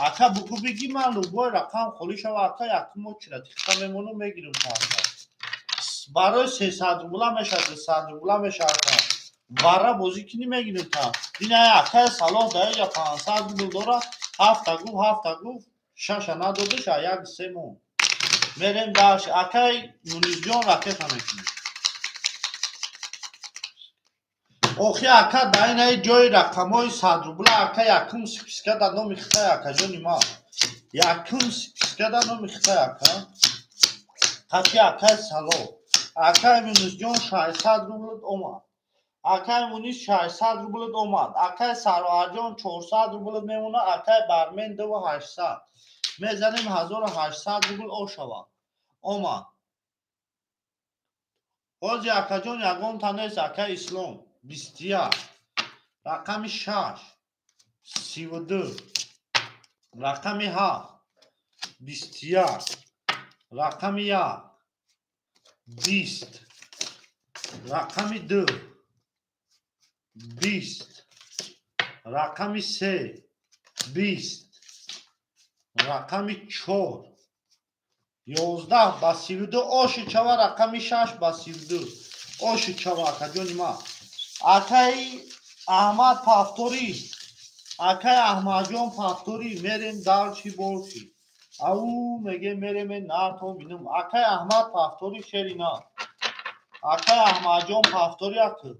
Ака бугу биги, ман любой рақам холӣ шава, ака якум очира тихта мемонам, мегирам та ака. Барои 300 рубла мешавад, 200 рубла мешавад, ака. Вара бозӣ кунӣ, мегирам та. Ин ай акай Салоҳ дар инҷа 500 рубл дорад, 7 гуфт, 7 гуфт, 6 надодиш, а 1, 3 монд. Мерем дарш, акай Мунисҷон ракета мекунем. Охи ака дар ин ай ҷои рақамҳои 100 рубла, ака якум списка дар номи хитай, акаҷони ма. Якум списка дар номи хитай, ака. Қати акай Салоҳ. Акай Мунисҷон 600 рубл омад. Акай Мунис 600 рубл омад. Акай Сарварҷон 400 рубл мемонад, акай Бармен 2800. Мезанем 1800 рубл ошавад. Омад. Ҳози акаҷон ягонта нест, акай Ислом. 21, рақами 6, 32, рақами 7, 21, рақами 1, 20, рақами 2, 20, рақами 3, 20, рақами 4, 11 ба 32, оши чава, рақами 6 ба 32, оши чава, акаҷони ма. Акай Аҳмад повторӣ, акай Аҳмадҷон повторӣ, мерем дарчи борчи. Ау меге мерем нарто бинум. Акай Аҳмад повторӣ шерина. Акай Аҳмадҷон повторӣ ака.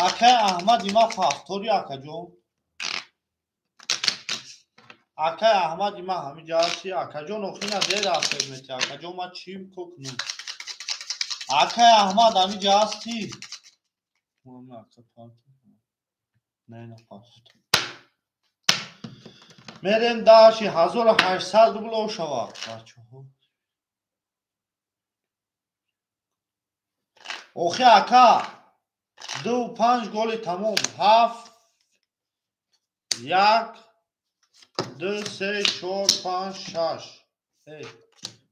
Акай Аҳмад има повторӣ, акаҷон. Акай Аҳмад има ҳамиҷа ҳасти. Акаҷон охина дер рафтед мети. Акаҷон ма чӣ кунам? Акай Аҳмад ҳамиҷа ҳастӣ? Мерем дарши 1800 рубл ошавад, бачаҳо. Охи ака 2, 5 голи тамом. 7, 1, 2, 3, 4, 5, 6.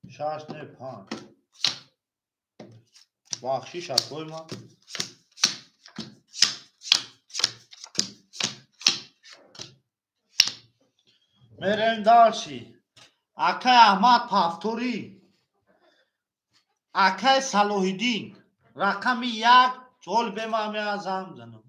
6 не 5. Бахшиш, акои ма. Мерем дарши. Акай Аҳмад повторӣ. Акай Салоҳиддин. Рақами 1, ҷол бема меазам занам.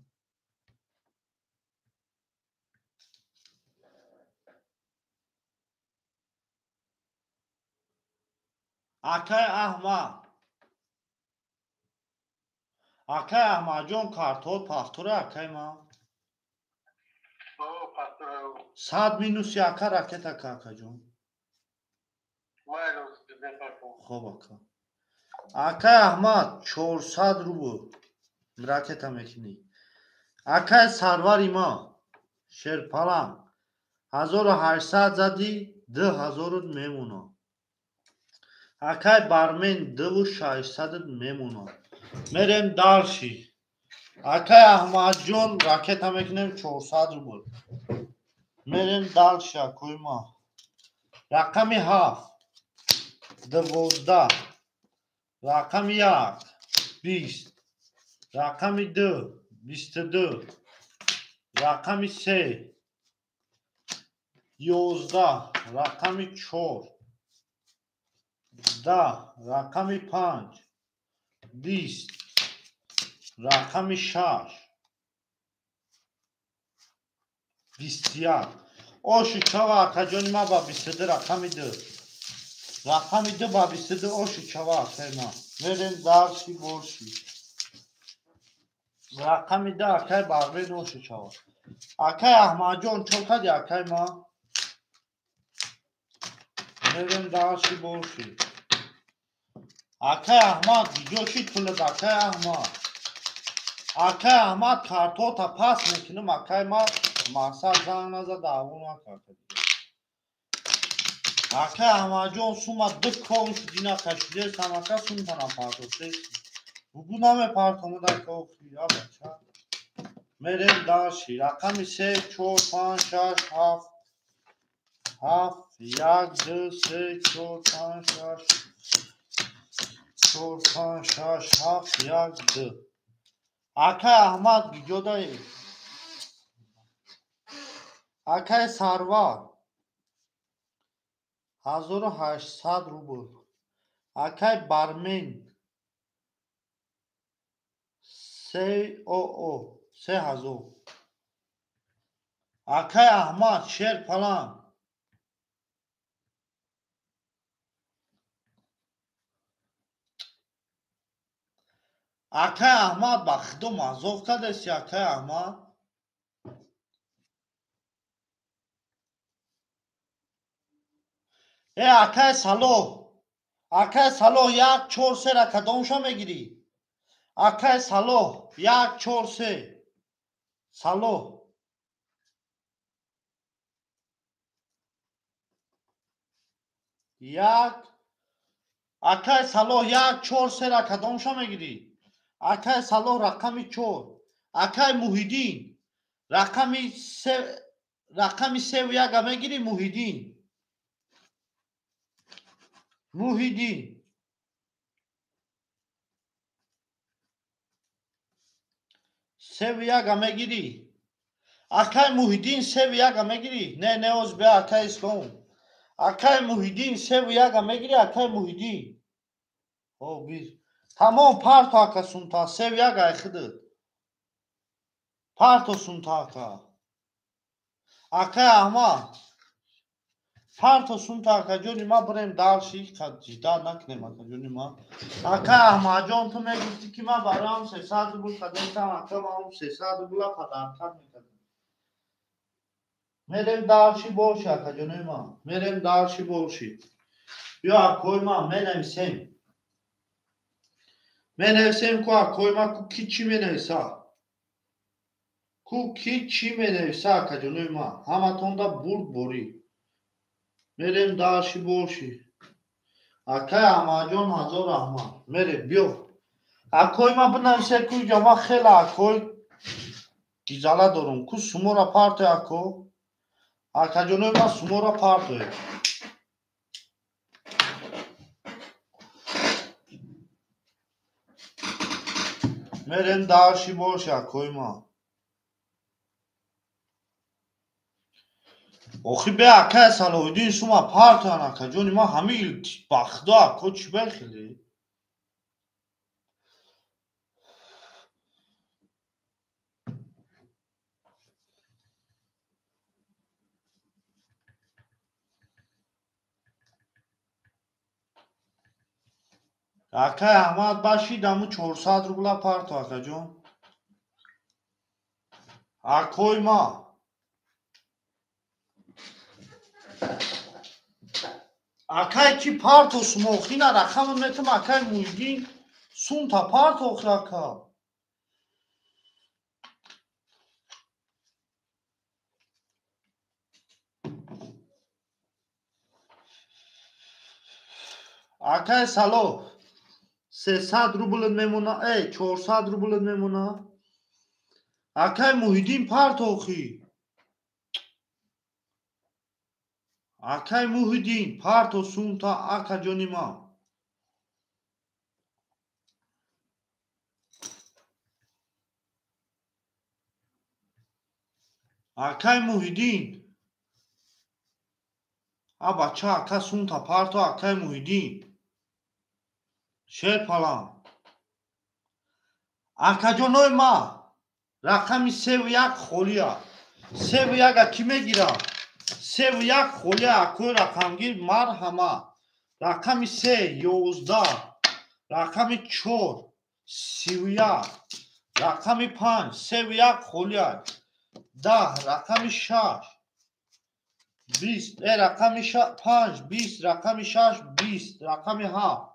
Акай Аҳмад. Акай Аҳмадҷон, картҳо пахтора, акай ман. 100 минуси, ака, ракета ка, акаҷон. Хоб, ака. Акай Аҳмад, 400 рубл ракета мекунӣ. Акай Сарвари ма, Шерпаланг, 1800 задӣ, 2000 мемонад. Акай Бармен, 2600 мемонад. Мерем дальше. Акай Аҳмадҷон, ракета мекунем 400 рубл. Мерем дальше, акои ма. Рақами 7, 12, рақами 1, 20, рақами 2, 22, рақами 3, 11, рақами 4, 10, рақами 5, 20, рақами 6, 21. Оши чава, акаҷони ма, ба 22, рақами 2. Рақами 2 ба 22, оши чава, акаи ма. Мерем дальше больше. Рақами 2, акай Бармен, оши чава. Акай Аҳмадҷон, чо кади, акай ма? Мерем дальше больше. Акай Аҳмад, куҷо шид пулат, акай Аҳмад? Акай Аҳмад, картота пас мекунам, акай ма, мақсад занг назад, даъво накард. Акай Аҳмадҷон, сума ду кон шудина кашидесам, ака, сумтана партофтеси. Бугу намепартомуд, ака, охи, я бача. Мерем дальше. Рақами 3, 4, 5, 6, 7, 7, 1, 2, 3, 4, 5, 6, 4, 5, 6, 7, 1, 2. Акай Аҳмад, куҷодаи? Акай Сарвар, 1800 рубл. Акай Бармен, 3 оо, 3000. Акай Аҳмад, Шерпаланг. Акай Аҳмад, ба худо мазоқ кардеси, акай Аҳмад? Э, акай Салоҳ, акай Салоҳ, 1, 4, 3-ра кадомша мегирӣ? Акай Салоҳ, 1, 4, 3. Салоҳ. Як. Акай Салоҳ, 1, 4, 3-ра кадомша мегирӣ? Акай Салоҳ, рақами 4. Акай Муҳиддин, рақами 3, рақами 3 1 мегирӣ, Муҳиддин? Муҳиддин. 3 1 мегирӣ? Акай Муҳиддин, 3 1 мегирӣ? Не, не, оз бия, акай Ислом. Акай Муҳиддин, 3 1 мегирӣ, акай Муҳиддин? О, бир. Тамом, парто, ака, сумта, 3 1 ай худат. Парто сумта, ака. Акай Аҳмад. Парто сумта, акаҷони ма, бирем дальше, ждать накунем, акаҷони ма. Акай Аҳмадҷон, ту мегуфтӣ, ки ман бароям 300 рубл кадестам, ака, ман 300 рубла подарка мекардам. Мерем дальше больше, акаҷони ма. Мерем дальше больше. Биё, акои ма, менависем. Менависем ку, акои ма, ку ки чӣ менависа? Ку ки чӣ менависа, акаҷони ма? Ҳаматонда бурд борӣ. Мерем дальше больше. Акай Аҳмадҷон, ҳазор раҳмат. Мерем, биё. Акои ма, бинависе ку, иҷа ман хеле акои гизала дорум. Ку сумора партоe, ако. Акаҷонои ман, сумора партое. Мерем дальше больше, акои ман. Охи бе, акай Салоҳиддин, сума партоян, акаҷони ман, ҳамин ба худо, ако, чӣ бехеле? Акай Аҳмад башид, аму 400 рубла парто, акаҷон. Акой ма. Акай ки парто сумохина рақамон метам, акай Муҳиддин сумта парто охир ака. Акай Сало 300 рубл мемона, 400 рубл мемона. Акай Муҳиддин партохи. Акай Муҳиддин парто сумта ака ҷони ма. Акай Муҳиддин. А бача ака сумта парто акай Муҳиддин. Шерпалан. Акаҷонои ма рақами 3 ва 1 холия. 3 ва 1 ки мегира? 3 ва 1 холия акои рақамгир марҳама. Рақами 3 11, рақами 4 31, рақами 5 3 ва 1 холия. 10 рақами 6 20, рақами 5 20, рақами 6 20, рақами 7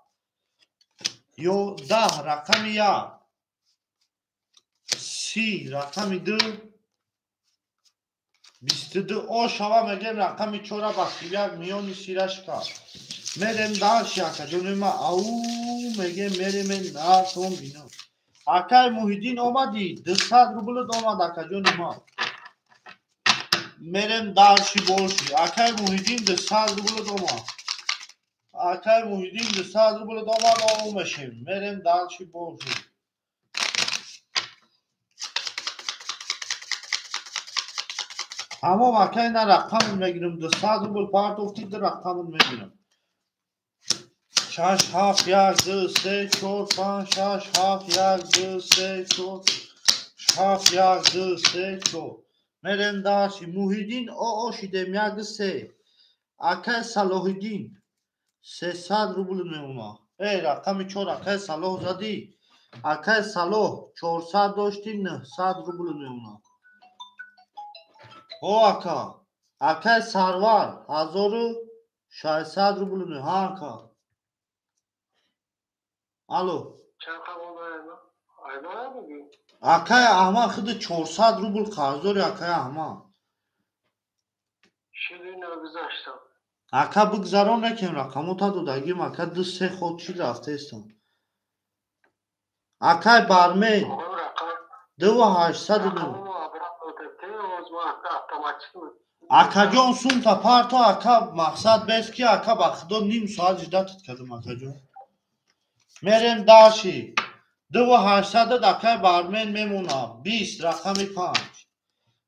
ё 10 рақами 1 30, рақами 2 22. О шава мегем рақами 4 ба 31 миёни сирашка. Мерем дальше акаҷони ма, ау мегем мерем нартон бинам. Акай Муҳиддин омадӣ, 200 рублт омад акаҷони ма. Мерем дальше больше. Акай Муҳиддин 200 рублт омад. Акай Муҳиддин 200 рублт омад, о мешем. Мерем дальше больше. Тамом акай, на рақамон мегирам. 200 рубл партофти, ду рақамон мегирам. 6 7 1 2 3 4 5 6 7 1 2 3 4 7 1 2 3 4. Мерем дальше. Муҳиддин о шидем 1 3. Акай Салоҳиддин 300 рубл мемона. Рақами 4 акай Салоҳ задӣ. Акай Салоҳ 400 дошти, 900 рубл мемона. О ака, акай Сарвар 1600 рубл ме. Ҳа ака. Алло. Акай Аҳмад худи 400 рубл қарздори акай Аҳмад. Ака бигзарон накем рақамота додагим ака 2-3 ход чӣ рафтаистам. Акай Бармен 2800. Акаҷон сумта парто ака, мақсад бес ки ака ба худо ним соат ждать кардам акаҷон. Мерем дальше. 2800 акай Бармен мемона. 20 рақами 5,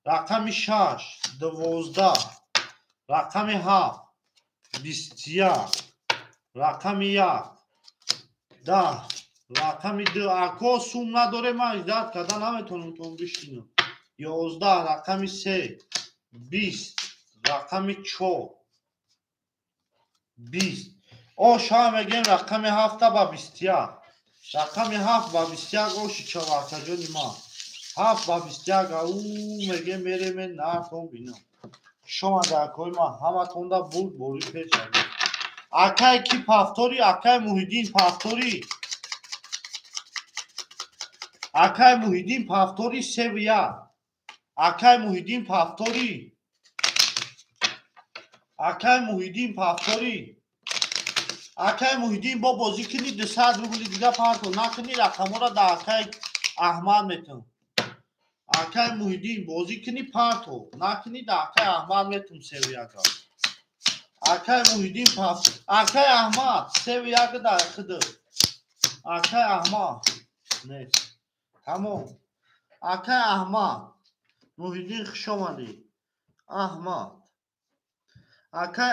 рақами 6 12, рақами 7 21, рақами 1 10, рақами 2. Ако сум надоре, ман ждать карда наметавонам то бишинам. 11 рақами 3 20, рақами 4 20. О шава мегем рақами 7 ба 21. Рақами 7 ба 21 оши чава акаҷони ман. 7 ба 21 ау мегем мереме нартон бинам. Шомада акои ман ҳаматонда бурд бори пеш. Акай ки пафтори, акай Муҳиддин пафтори. Акай Муҳиддин пафтори 3 ва 1. Акай Муҳиддин пафтори. Акай Муҳиддин пафтори. Акай Муҳиддин бо бозӣ кунӣ 200 рубли дига парто, накунӣ рақамҳоро дар акай Аҳмад метам. Акай Муҳиддин бозӣ кунӣ парто, накунӣ дар акай Аҳмад метам 3 ва 1. Акай Муҳиддин пафт, акай Аҳмад 3 ва 1 дар худ. Акай Аҳмад нест. Тамом. Акай Аҳмад Муҳиддин хуш омадӣ. Аҳмад. Акай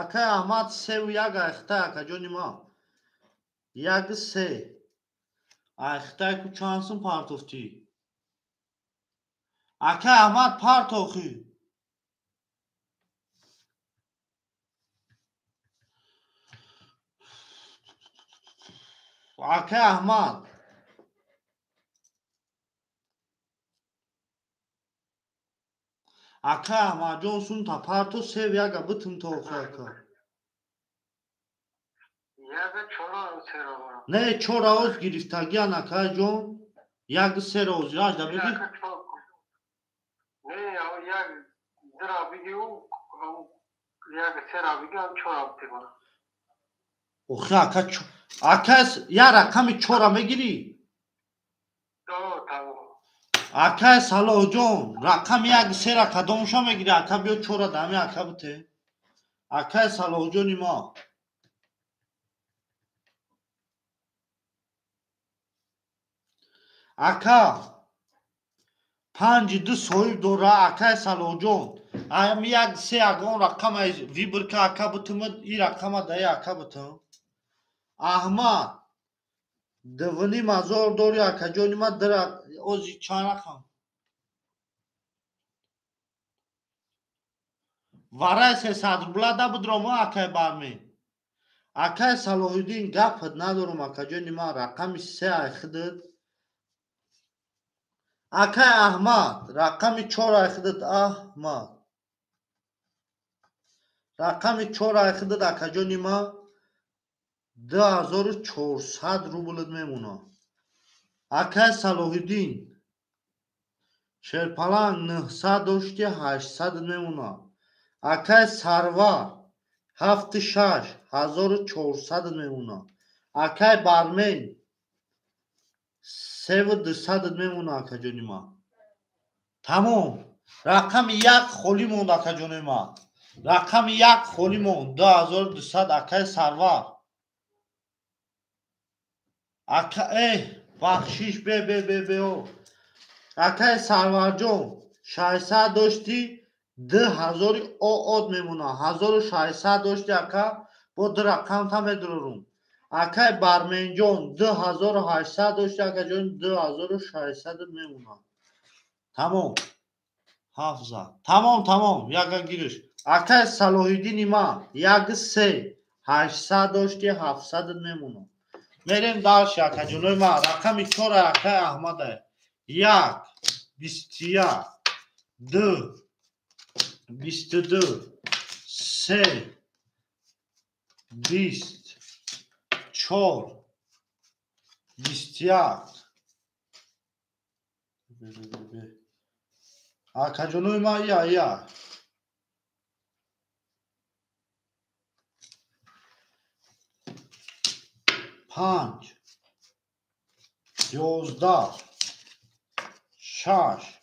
Акай Аҳмад 3 ва 1 айхтай акаҷони ман. 1 3. Айхтай ку чанд сум партофтӣ? Акай Аҳмад партохӣ. Акай Аҳмад. Акай Аҳмадҷон сум тапарто сев яга битм то охи ака. Не, чор оз гирифтагиан акайҷон. Як се роз яжда бигӣ. Не, як дира бигӣ, як сера бигӣ, чора бигӣ. Охи ака, ака я рақами чора мегирӣ? Акай Салоҳҷон, рақами як сера кадомша мегирӣ? Ака биё чора дами ака бите. Акай Салоҳҷони мо. Ака 5-2 соҳиб дора акай Салоҳҷон. Ами як се ягон рақама вибрка ака битм, и рақама даи ака битм. Аҳмад 2,5 ҳазор дори акаҷони ма дира ози чанд рақам? Варай 300 рубла да бидрома акай бармен. Акай Салоҳиддин гапат надорум акаҷони ма рақами се айхидит. Акай Аҳмад рақами чор айхидит Аҳмад. Рақами чор айхидит акаҷони ма 2400 рублит мемонад. Акай Салоҳиддин Шерпаланг 900 дошти 800 мемонад. Акай Сарвар 7-6 1400 мемонад. Акай Бармен 3-200 мемонад акаҷони ма. Тамом. Рақами як холӣ монд акаҷони ма. Рақами як холӣ монд 2200 акай Сарвар. Ака бахшиш бе бе бе бе о. Акай Сарварҷон 600 дошти 2000 оод мемонад. 1600 дошти ака бо ду рақам та медурорум. Акай Барменҷон 2800 дошти акаҷон 2600 мемонад. Тамом. Ҳафза. Тамом, тамом, яга гириш. Акай Салоҳиддини ма 1-3 800 дошти 700 мемонад. Мерем дальше акаҷонои ма. Рақами чора акай Аҳмада. 1 21 2 22 3 20 4 21. Акаҷонои ма я я. 5 11 6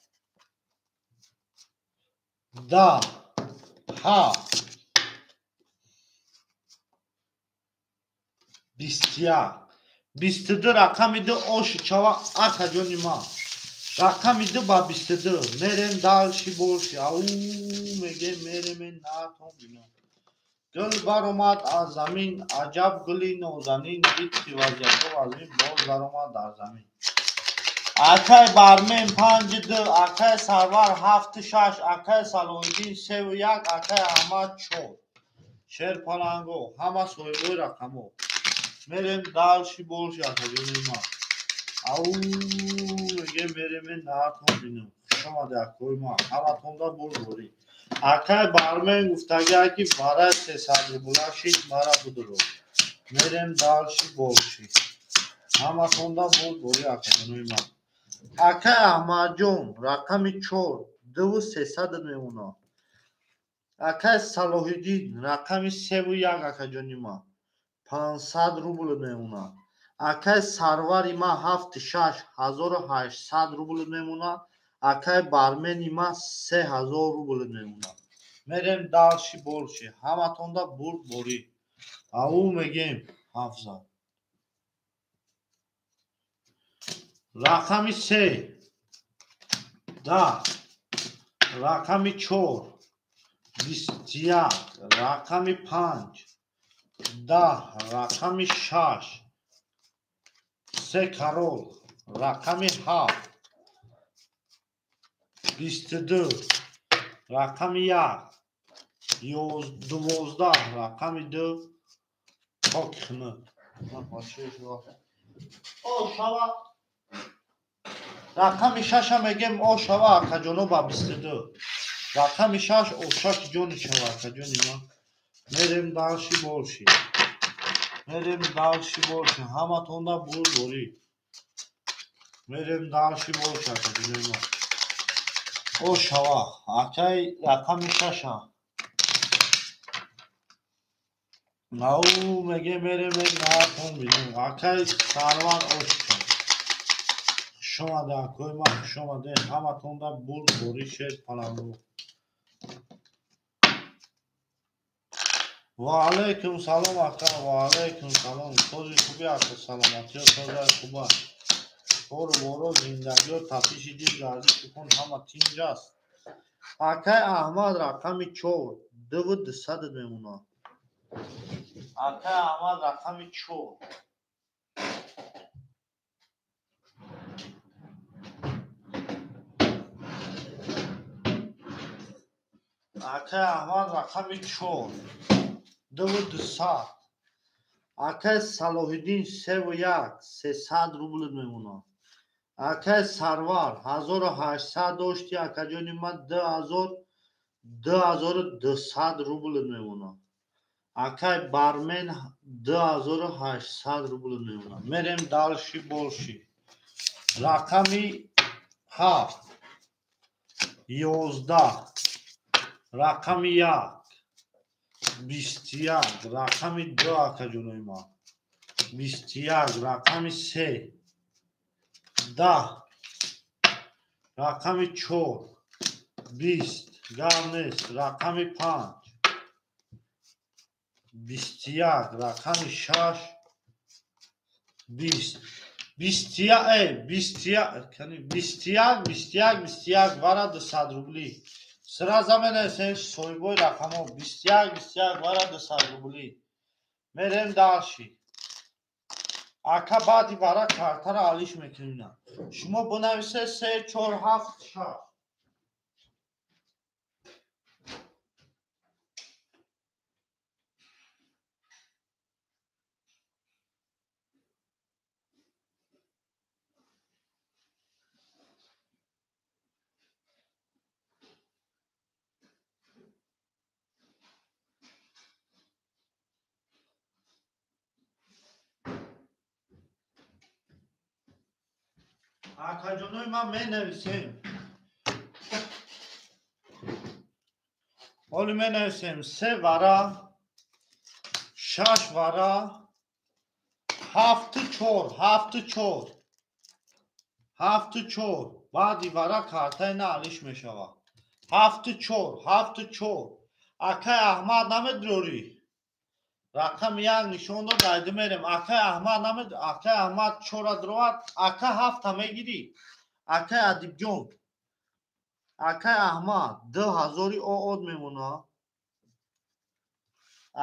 10 7 21 22 рақами ду оши чава акаҷони ма. Рақами ду ба 22 мерем дальше больше. Ау мегем мереме натон бино. Гул баромад аз замин, аҷаб гули нозанин, дид ки вазъиятҳо вазмин, боз баромад дар замин. Акай Бармен 5-2, акай Сарвар 7-6, акай Салоҳиддин 3-1, акай Аҳмад 4. Шерпаланго, ҳама соҳибои рақамҳо. Мерем дальше больше акаҷони ма. Ау мегем мереме натон бинем. Хуш омаде акои ма, ҳаматонда бурдборӣ. Акай Бармен гуфтагиа ки барай 300 рубла шид мара будуро. Мерем дальше больше. Ҳаматонда бурдборӣ акаҷонои ма. Акай Аҳмадҷон рақами 4 2300 мемонад. Акай Салоҳиддин рақами 3-1 акаҷони ма 500 рубл мемонад. Акай Сарвари ма 7-6 1800 рубл мемонад. Акай Бармени ма 3000 рубл мемонад. Мерем дальше больше. Ҳаматонда бурдборӣ. Ау мегем ҳафза. Рақами 3 10 рақами 4 21 рақами 5 10 рақами 6 3 карол рақами 7 22 рақами 1 12 рақами 2 токи хунук. О шава рақами шаша мегем, о шава акаҷоно ба 22. Рақами шаш ошаки ҷони шава акаҷони ма. Мерем дальше больше. Мерем дальше больше. Ҳаматонда бурдборӣ. Мерем дальше больше акаҷони ма. О шава акай рақами шаша. Нау меге мерем наатон бинем. Акай Сарвар ошка. Хуш омаде акои ма, хуш омаде. Ҳаматонда бурдборӣ шер палангу. Ва алайкум салом ака, ва алайкум салом. Сози хуби ака, саломатиё созай хуба. Кору боро, зиндагиё, тапиши дил, гардиши хун ҳама тинҷ аст. Акай Аҳмад рақами 4, 2200 мемонад. Акай Аҳмад рақами 4. Акай Аҳмад рақами 4, 2200. Акай Салоҳиддин 3 1, 300 рубл мемонад. Акай Сарвар 1800 дошти, акаҷони ман 2000, 2200 рубл мемонад. Акай Бармен 2800 рубл мемонад. Мерем дальше больше. Рақами 7, 11, рақами 1, 21, рақами 2 акаҷонои ман. 21, рақами 3, 10, рақами 4, 20, гап нест, рақами 5, 21, рақами 6, 20, 21, 21, 21, 21, 21 вара 200 рубли. Сразу менависем соҳибои рақамҳо 21, 21 вара 200 рубли. Мерем дальше. Ака баъди вара картаро алиш мекунем. Шумо бинависед 3, 4, 7, 6. Акаҷонои ман менависем. Ҳоли менависем 3 вара, 6 вара, 7 4, 7 4, 7 4. Баъди вара картаи на алиш мешавад. 7 4, 7 4. Акай Аҳмад намедурӣ? Рақами 1 нишон дод, айди мерем. Акай Аҳмад намед, акай Аҳмад 4 дуровад, ака 7 мегирӣ. Акай Адибҷон. Акай Аҳмад 2000 оод мемонад.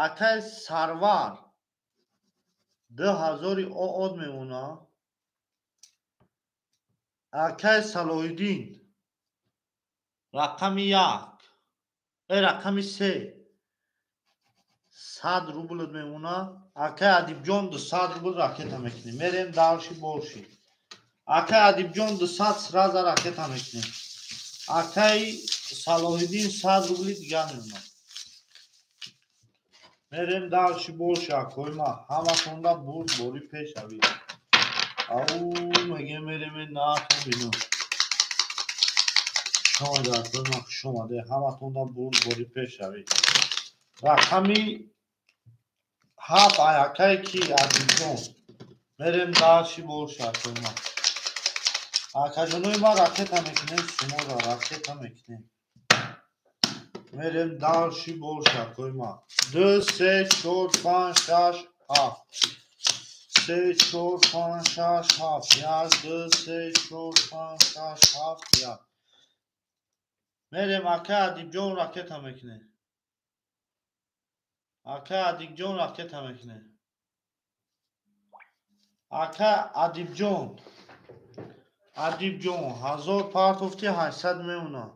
Акай Сарвар 2000 оод мемонад. Акай Салоҳиддин рақами 1, рақами 3, 100 рубл мемонад. Акай Адибҷон 200 рубл ракета мекунем. Мерем дальше больше. Акай Адибҷон 200 сразу ракета мекунем. Акай Салоҳиддин 100 рубли дигар мемонад. Мерем дальше больше акои ма. Ҳаматонда бурд бори пешавӣ. Ау мегем мерем наатон бинам. Хуш омаде акои ма, хуш омаде. Ҳаматонда бурд бори пешавӣ. Рақами 7 акай ки Адибҷон. Мерем дальше больше акои ма. Акаҷонои ма ракета мекунем, шуморо ракета мекунем. Мерем дальше больше акои ма. 2, 3, 4, 5, 6, 7. 3, 4, 5, 6, 7. 1, 2, 3, 4, 5, 6, 7, 1. Мерем акай Адибҷон ракета мекунем. Акай Адибҷон ракета мекунем. Ака Адибҷон. Адибҷон 1000 партофти 800 мемонад.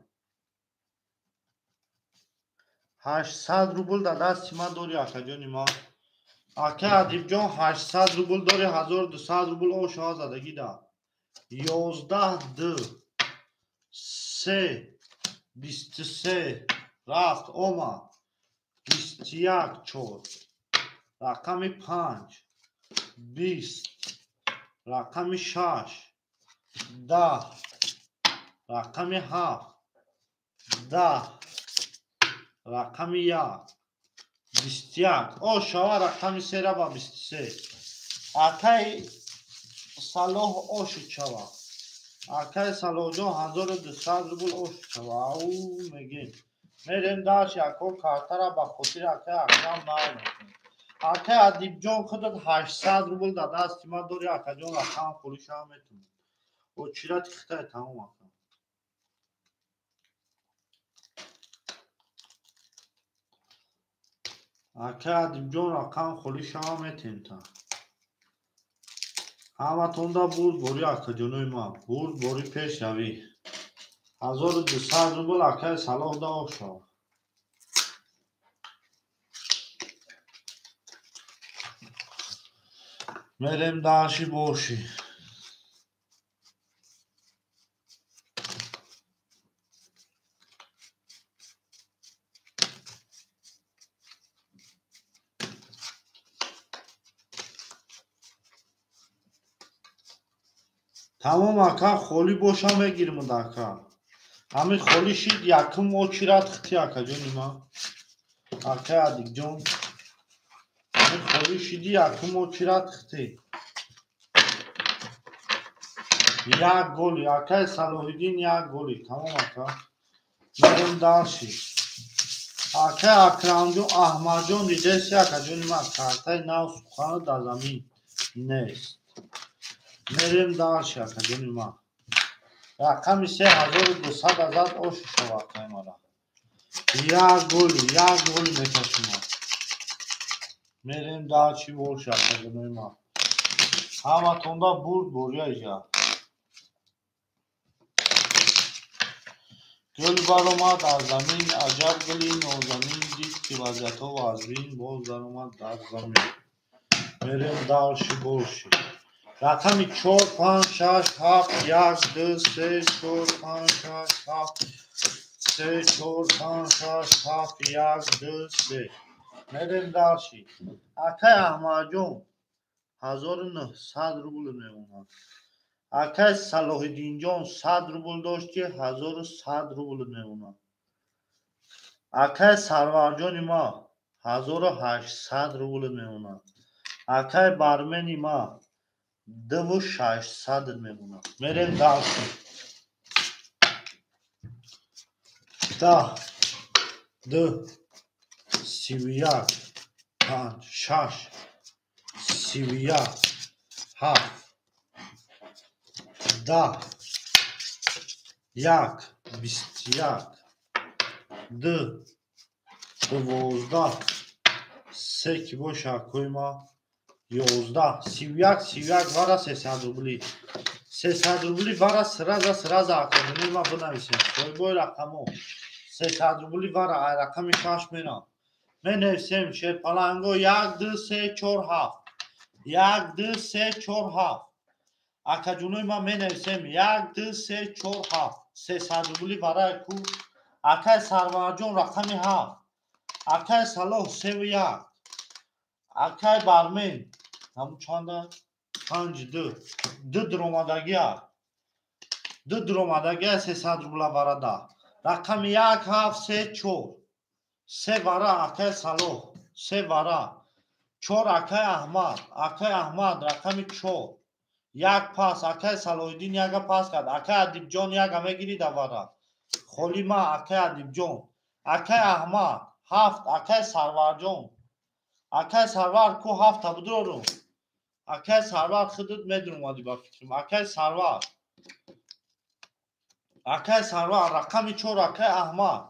800 рубл дар дасти ман дори акаҷони ман. Акай Адибҷон 800 рубл дори, 1200 рубл ошава задагӣ да. 11 д 3 23 рафт омад. 21 4 рақами 5 20 рақами 6 10 рақами 7 10 рақами 1 21 ошава рақами 3 ба 23. Акай Салоҳ ошид шава. Акай Салоҳҷон 1200 рубл ошид шава. Ау мегем. Мерем даш яко картара ба хотири акай Акрам нар мекунем. Акай Адибҷон худат 800 рубл да дасти ман дори, акаҷон рақам холишам метунам. Очирати хитай тамом ака. Акай Адибҷон рақам холишам метем та. Ҳаматонда бурд бори акаҷонои ман. Бурд бори пешравӣ. 1200 рубл акай Салоҳ да ошава. Мерем даши боши. Тамом ака, холӣ боша мегирмуд ака. Ҳамин холӣ шид якум очират хити акаҷони ман. Акай Адикҷон. Ҳамин холӣ шиди якум очират хити. Як голи, акай Салоҳиддин як голи. Тамом ака. Мерем даши. Акай Акрамҷон, Аҳмадҷон дидеси акаҷони ман картаи нав сухану дар замин нест. Мерем даши акаҷони ман. Рақами 3200 азад оши шава акай мара. Як голи мекашима. Мерем даши боши акаҷонои ман. Ҳаматонда бурд бория иҷа. Гул баромад аз замин, аҷаб гули нозанин, дид ки вазъиятҳо вазнин, боз даромад дар замин. Мерем даши боши. Рақами 4 5 6 7 1 2 3 4 5 6 7 3 4 5 6 7 1 2 3. Мерем даши. Акай Аҳмадҷон 1900 рубл мемонад. Акай Салоҳиддинҷон 100 рубл дошти, 1100 рубл мемонад. Акай Сарварҷони ма 1800 рубл мемонад. Акай Бармени ма 2600 мемонад. Мерем даши. 10 2 31 5 6 31 7 10 1 21 2 12 3 ки боша акои ма 11 31 31 вара 300 рубли. 300 рубли вара сраза акаҷонои ман бинависем. Соҳибои рақамо 300 рубли вара ай рақами 6 мерам. Менависем шерпаланго 1 2 3 4 7 1 2 3 4 7. Акаҷонои ман менависем 1 2 3 4 7 300 рубли вара ку. Акай Сарварҷон рақами 7. Акай Салоҳ 3 1. Акай Бармен ҳамун чанда? 5 2. 2 дуромадагия. 2 дуромадагия 300 рубла варада. Рақами 1 7 3 4. 3 вара акай Салоҳ, 3 вара. 4 акай Аҳмад, акай Аҳмад рақами 4. 1 пас акай Салоҳиддин яга пас кард. Акай Адибҷон яга мегири давара. Холӣ ма акай Адибҷон. Акай Аҳмад 7 акай Сарварҷон. Акай Сарвар ку 7 будурорум. Акай Сарвар худат медуромадӣ ба фикрам. Акай Сарвар. Акай Сарвар рақами 4 акай Аҳмад.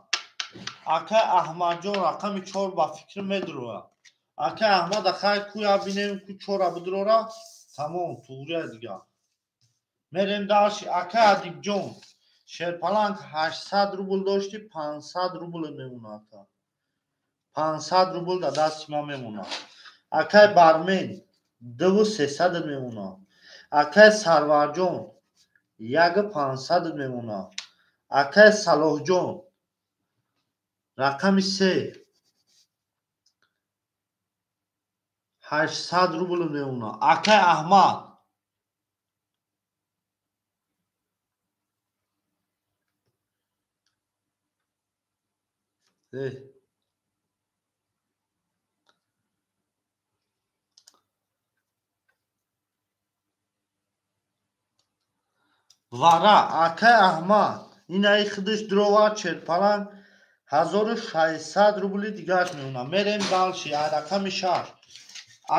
Акай Аҳмадҷон рақами 4 ба фикрам медурора. Акай Аҳмад акай ку я бинем ку 4 будурора. Тамом туғрия дига. Мерем даши акай Адибҷон. Шерпаланг 800 рубл дошти, 500 рубл мемонад ака. 500 рубл да дасти ман мемонад. Акай Бармен 2300 мемонад. Акай Сарварҷон 1500 мемонад. Акай Салоҳҷон рақами 3 800 рубл мемонад. Акай Аҳмад вара акай Аҳмад инаи худаш дровар черпаланг 1600 рубли дигараш мемонад. Мерем дальше рақами 6.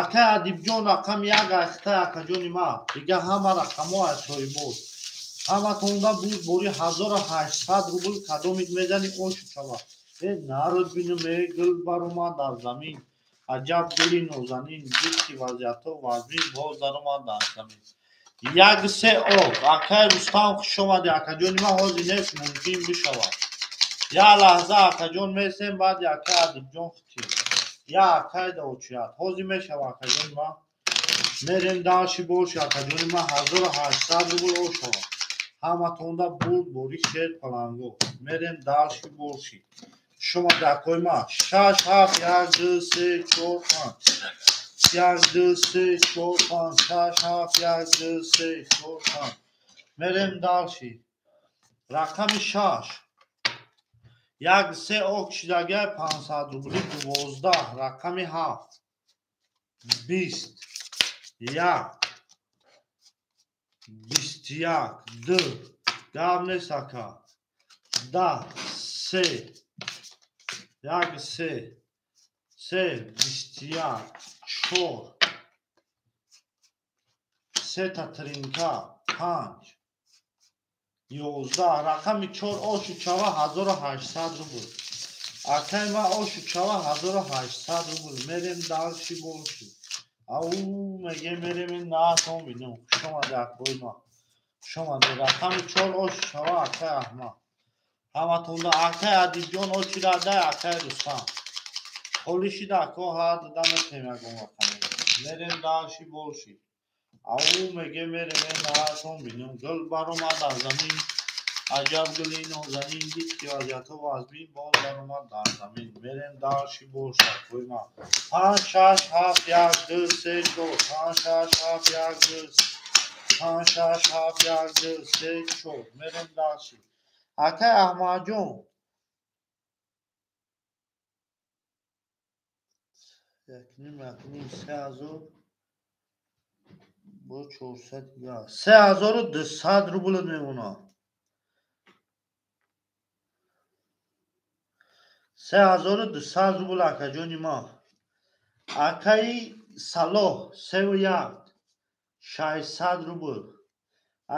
Акай Адибҷон рақами 1 айхтай акаҷони ман. Дига ҳама рақамҳо аз соҳибоз. Ҳаматонда буд бори 1800 рубл кадомит мезани ошу шава. Народ бинум, гул баромад дар замин. Аҷаб гули нозанин, дид ки вазъиятҳо вазмин боз даромад дар замин. 1-3 ок. Акай Рустам хуш омадӣ акаҷони ман, ҳозир нест мумкин бишавад. Як лаҳза акаҷон месем, баъд акай Адибҷон хутӣ. Я акай давочият. Ҳозир мешава акаҷони ман. Мерем дальше больше акаҷони ман 1800 рубл ошава. Ҳаматонда бурд бори шер паланго. Мерем дальше больше. Шумо дакои ман 6 7 1 2 3 4 5 1 2 3 4 5 6 7 1 2 3 4 5. Мерем дальше. Рақами 6 1 3 ок шидагиай 500 рубли 12 рақами 7 20 1 21 2 гап нест ака 10 3 1 3 3 21 4 3 та тринка 5 11 рақами 4 ошу чава 1800 рубл. Акай ма ошу чава 1800 рубл. Мерем дальше больше. Ау меге мерем наатон бинем. Хуш омадӣ акои ма. Хуш омадӣ. Рақами 4 ошу чава акай Аҳмад. Ҳаматонда акай Адибҷон очирадай акай Рустам. Холӣ шида ако ҳар дада метем ягон рақаме. Мерем дальше больше. Ау меге мерем наатон бинем. Гул баромад аз замин. Аҷаб гули нозанин дид ки вазъиятҳо вазмин боз даромад дар замин. Мерем дальше больше акои ман. 5 6 7 1 2 3 4 5 6 7 1 2 5 6 7 1 2 3 4. Мерем дальше. Акай Аҳмадҷон 1,5 3000 бо 400 3200 рубл мемонад. 3200 рубл акаҷони ма. Акаи Салоҳ 31 600 рубл.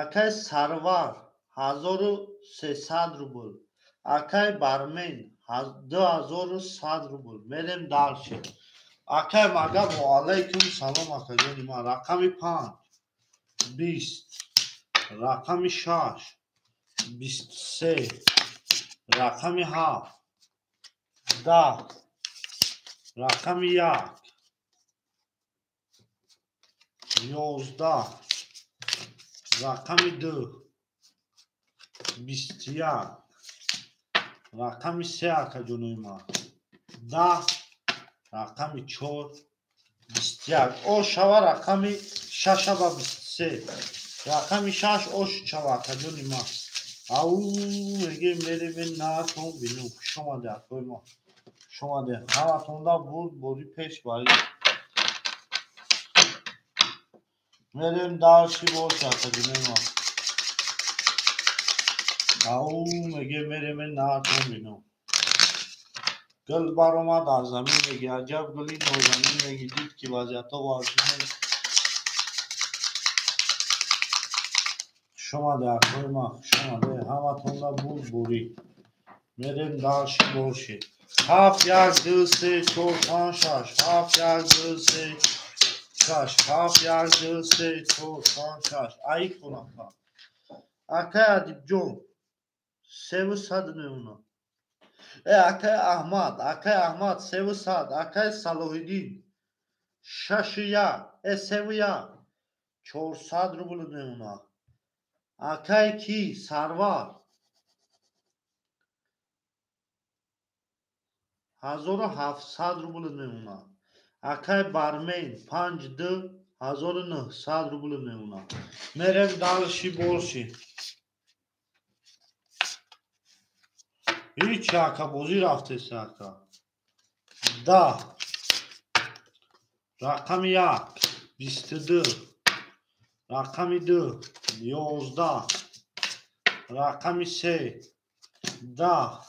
Акаи Сарвар 1300 рубл. Акаи Бармен 2100 рубл. Мерем дальше. Акаи Магаб ва алайкум салом акаҷони ма. Рақами 5 20 рақами 6 23 рақами 7 10 рақами 1 11 рақами 2 21 рақами 3 акаҷонои ман 10 рақами 4 21 ош шава рақами 6 ба 23 рақами 6 ош шава акаҷони ман. Ау меге мерем наатон бинем. Хуш омадед акои мо. Хуш омадед. Ҳаматонда бурд бори пеш бари. Мерем дальше больше акаҷонои ман. Ау меге мерем наатон бинем. Гул баромад аз замин меги аҷаб гули нозанин меги дид ки вазъиятҳо вазмин. Хуш омадед акои ман. Хуш омадед. Ҳаматонда бурд борӣ. Мерем дальше больше. 7 1 2 3 4 5 6 7 1 2 3 6 7 1 2 3 4 5 6. Ай хонака. Акай Адибҷон 300 мемонад. Акай Аҳмад, акай Аҳмад 300, акай Салоҳиддин 6 1 3 1 400 рубл мемонад. Акай ки Сарвар 1700 рубл мемонад. Акай Бармен 5 2 1900 рубл мемонад. Мерем дальше больше. Ҳеч ака, бозӣ рафтеса, ака. 10, рақами 1 22, рақами 2 11, рақами 3 10,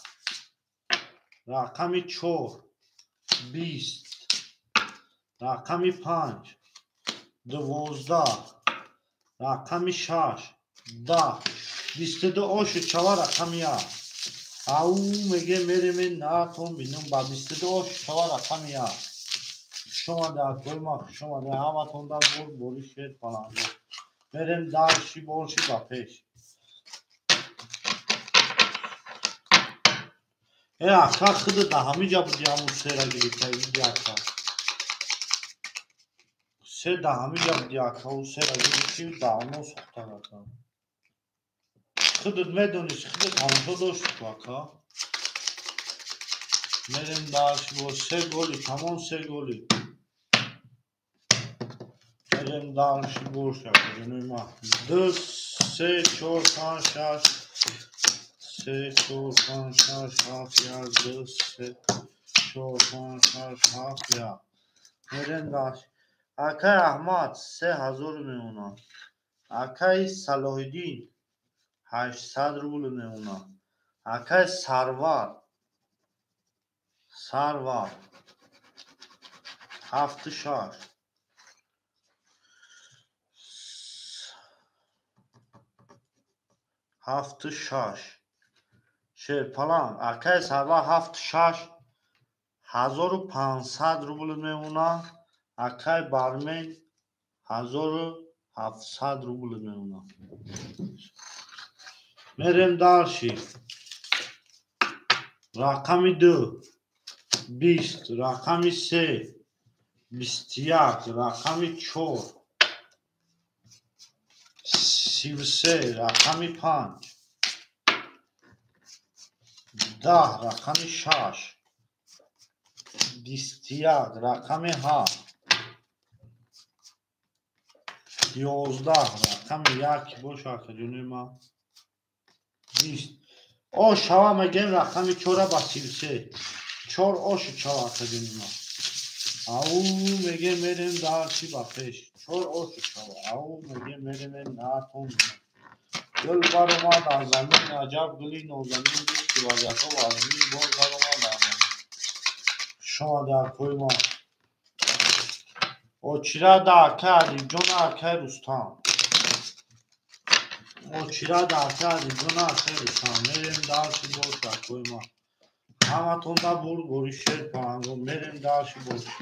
рақами 4 20, рақами 5 12, рақами 6 10, 22 ошу чава, рақами 1. Ау меге, мереме натон бинум ба 22 ошу чава, рақами 1. Хушомаде, акои ма, хушомаде ҳаматонда, бур бори шер паланго. Мерем дальше больше, ба пеш. Э, ака, худа да ҳамиҷа буди, ҳамун сера гирифта иди, ака. Се да ҳамиҷа буди, ака, ӯ сера гирифти, давно сӯхтан, ака. Худат медонисти, худат тамошо дошти ку, ака. Мерем дальше бо се голи, тамом, се голи. Мерем дальше больше, ака ҷонои ма. Ду, се, чор, панҷ, шаш, се, чор, панҷ, шаш, ҳафт, як, ду, се, чор, панҷ, шаш, ҳафт, як. Мерем дальше. Акай Аҳмад 3000 мемонад. Акаи Салоҳиддин 800 рубл мемонад. Акаи Сарвар 7 6, 7 6, шерпаланг. Акаи Сарвар 7 6 1500 рубл мемонад. Акаи Бармен 1700 рубл мемонад. Мерем дальше. Рақами 2 20, рақами 3 21, рақами 4 33, рақами 5 10, рақами 6 21, рақами 7 11, рақами 1 боша, акаҷонои ман, 20 о шава мегем, рақами 4 ба 33, чор ошу чава, акаҷони ман. Ау мегем, мерем дальше, ба пеш. Чор ошу чава, ау мегем, мерем натон. Гул баромад аз замин, аҷаб гули нозанин буд, ки вазиятҳо вазнин, боз баромад аз замин. Хушомаде, акои ма. Очирада акай Адибҷона, акай Рустам. Очирада акай Адибҷона, акай Рустам. Мерем дальше больше, акои ма. Ҳаматонда бурд бори шер паланго. Мерем дальше больше.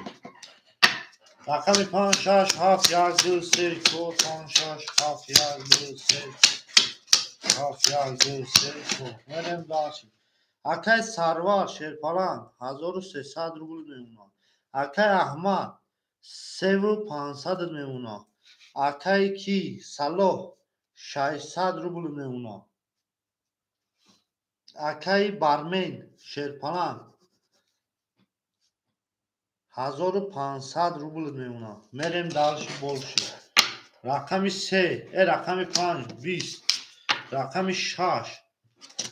Рақами 5, 6, 7, 1, 2, 3, 4, 5, 6, 7, 1, 2, 3, 7, 1, 2, 3, 4. Мерем дальше. Акай Сарвар шерпаланг 1300 рубл мемонад. Акай Аҳмад 3500 мемонад. Акай ки Салоҳ 600 рубл мемонад. Акаи Бармен шерпаланг 1500 рубл мемонад. Мерем дальше больше. Рақами 3, рақами 5 20, рақами 6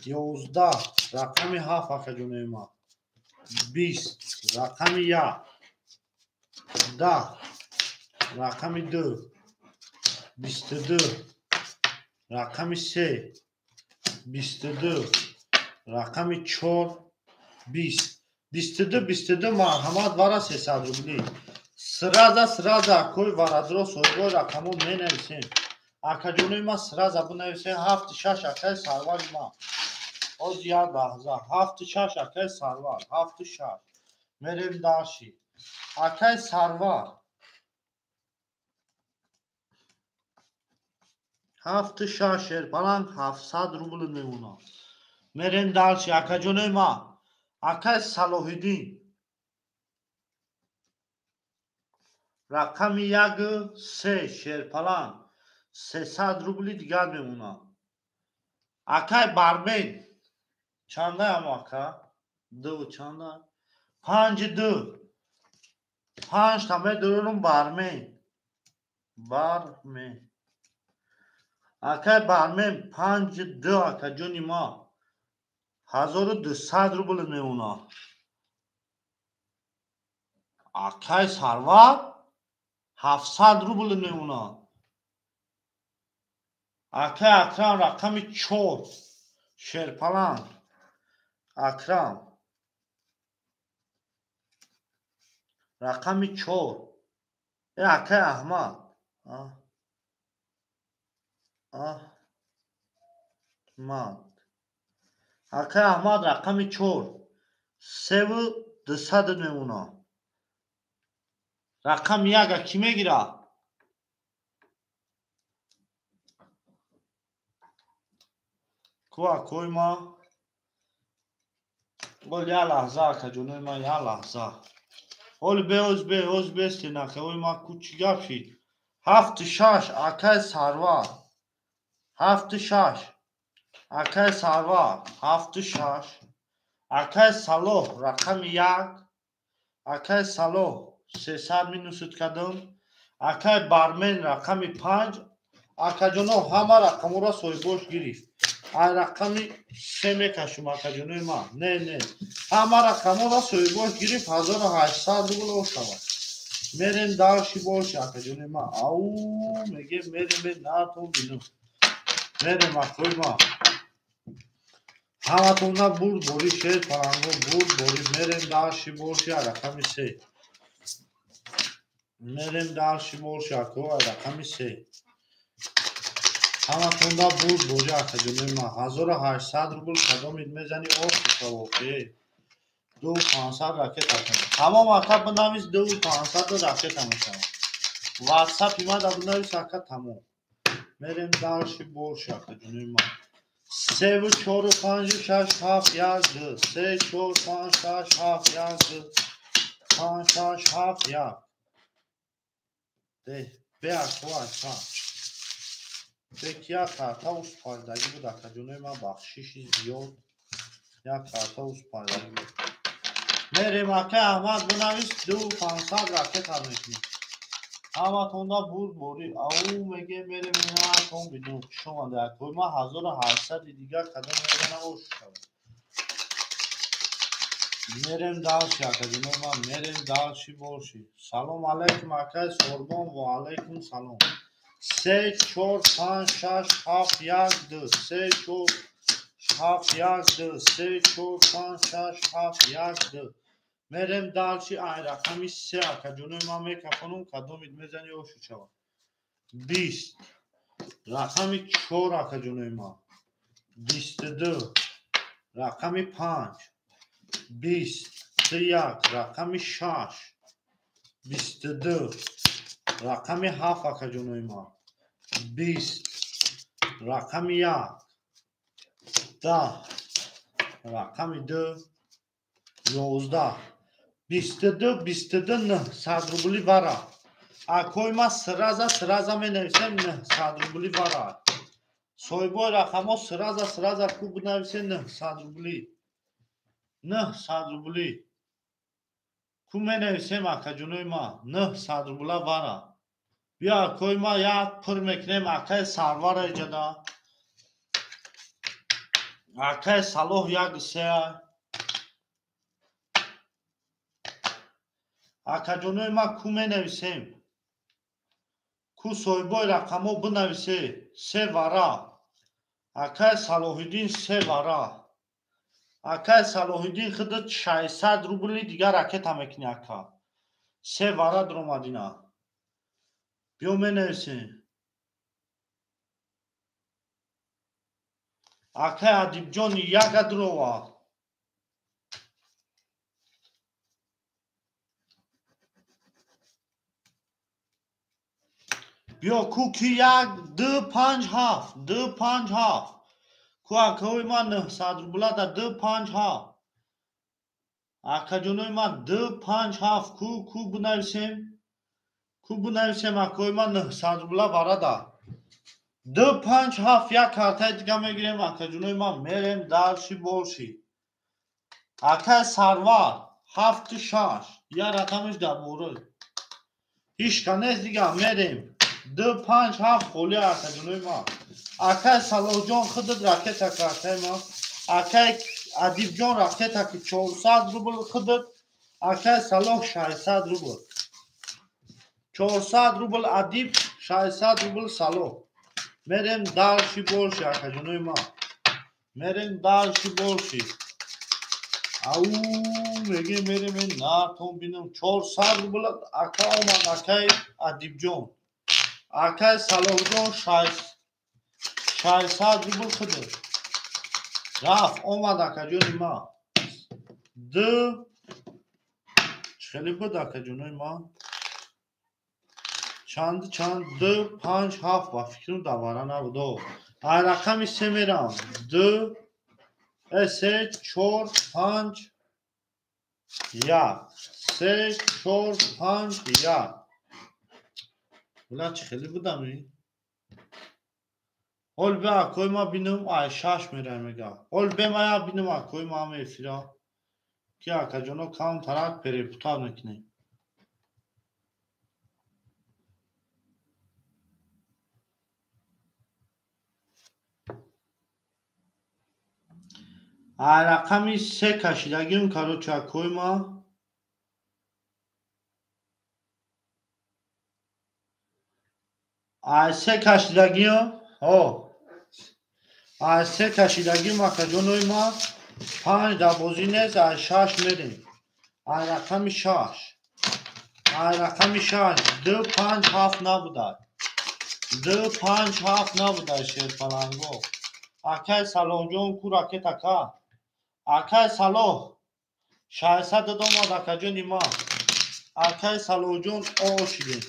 11, рақами 7, акаҷонои ман, 20, рақами 1 10, рақами 2 22, рақами 3 22, рақами 4 20, 22, 22. Марҳамат, вара 300 рубли. Сразу, сразу, акои варадро, соҳибои рақамҳо менависем. Акаҷонои ман, сразу бинависем. 7 6, акаи Сарвари ман. Ҳоз як лаҳза. 7 6, акаи Сарвар, 7 6. Мерем дальше. Акаи Сарвар 7 6, шерпаланг 700 рубл мемонад. Мерем дальше, акаҷонои ман. Акаи Салоҳиддин. Рақами 1 3 шерпаланг 300 рубли дигар мемонад. Акай Бармен чандаям ака? 2 чанда? 5 2. 5 та медорам Бармен. Бармен. Акай Бармен 5 2 ака ҷони ма. 1200 рубл мемонад. Акай Сарвар 700 рубл мемонад. Акай Акрам рақами 4 шерпаланг. Акрам рақами 4. Акай Аҳмад. Аҳмад. Акай Аҳмад рақами 4. 3200 мемонад. Рақами 1 кӣ мегирад? Ку акои ма? Ол я лаҳза акаҷонои ма, я лаҳза. Оли беоз беоз бестен акаои ма, ку чӣ гап шид? 7 6 акай Сарвар. 7 6 акай Сарвар, 7 6 акай Салоҳ рақами 1. Акай Салоҳ 300 минусит кардам. Акай Бармен рақами 5. Акаҷоно ҳама рақамҳоро соҳибош гирифт. Ай рақами 3 мекашум акаҷонои ман. Не, не. Ҳама рақамҳоро соҳибош гирифт, 1800 рубл ошавад. Мерем дарши боши акаҷонои ман. Ау, мегем мерем натон бинум. Мерем акои ман. Ҳаматонна бурд бори шер паланго бурд бори. Мерем дарши боши рақами 3. Мерем дарши боши ако рақами 3. Ҳаматонда бурд бори акаҷонои ман. 1800 рубл кадомид мезани оф шавофе. 2500 ракета. Тамом ака бинавис 2500 ракета мешавад. WhatsApp-и ма да бинавис ака тамом. Мерем дарши боши акаҷонои ман. 3 4 5 6 7 1 2 3 4 5 6 7 1 2 5 6 7 1. Де, бе ако ака. Бек як карта успардагӣ буд акаҷонои ман, бахшиши зиёд. Як карта успардагӣ буд. Мерем акай Аҳмад бинавис 2500 ракета мекунем. Ҳаматонда бурд борӣ. Ау меге мерем инатон бинум. Хуш омада акои ман 1800 дигар кадом мезанам ош шавад. Мерем дарши акаҷонои ман, мерем дарши боши. Салом алайкум акай Сорбон, ва алайкум салом. 3 4 5 6 7 1 2 3 4 7 1 2 3 4 5 6 7 1 2. Мерем дарши ай рақами 3 акаҷонои ман мекафонум, кадомид мезани ошу шавад. 20 рақами 4 акаҷонои ман. 22 рақами 5. 21 рақами 6. 22 рақами 7 акаҷонои ман. 20 рақами 1. 10 рақами 2. 11 22 22 900 рубли вара. Акои ман сраза сраза менависем 900 рубли вара. Соҳибои рақамҳо сраза сраза ку бинависем 900 рубли. 900 рубли. Ку менависем акаҷонои ман 900 рубла вара. Биё акои ман як пур мекунем акаи Сарвара иҷада. Акаи Салоҳ 1 3. Акаҷонои ман ку менависем? Ку соҳибои рақамҳо бинависе 3 вара. Акаи Салоҳиддин 3 вара. Акаи Салоҳиддин худат 600 рубли дигар ракета мекунӣ ака. 3 вара дуромадина. Биё менависем. Акаи Адибҷон 1 дурова. Биё ку ки 1 2 5 7 2 5 7. Ку акаои ман 900 рубла да 2 5 7. Акаҷонои ман 2 5 7 ку ку бинависем? Ку Ку бинависем акои ман 900 рубла варада. 2 5 7 як картаи дига мегирем акаҷунои ман мерем дальше больше. Акай Сарвар 7 6 я рақамиш дар бора. Ҳичка нест дига мерем. 2 5 7 холи акаҷунои ман. Акай Салоҳҷон худат ракета картаи ман. Акай Адибҷон ракета ки 400 рубл худат. Акай Салоҳ 600 рубл. 400 рубл Адиб, 600 рубл Салоҳ. Мерем дальше больше акаҷунои ман. Мерем дальше больше. Ау мегем мерем натон бинам 400 рубл ака омад акай Адибҷон. Акай Салоҳҷон 600 рубл худат. Рафт омад акаҷони ман. Д хеле буд акаҷонои ман. Чанд 2 5 7 ба фикрам давара набуд. Ай рақами се мерам. 2 3 4 5 1 3 4 5 1. Була чӣ хеле будам ин? Ҳол бе акои ма бинам ай 6 мерам мега. Ҳол бе ма я бинам акои ма ҳама эфира. Ки акаҷоно камтарак перепутат мекунем. Ай рақами се кашидагим короче акои ма. Ай се кашидагим, ҳо. Ай се кашидагим акаҷонои ма 5 дар бозӣ нест, ай 6 мерем. Ай рақами 6. Ай рақами 6 2 5 7 набудай. 2 5 7 набудай шерпаланго. Акай Салоҳҷон ку ракета ка. Акай Салоҳ 600 омад акаҷони ма. Акай Салоҳҷон ошидем.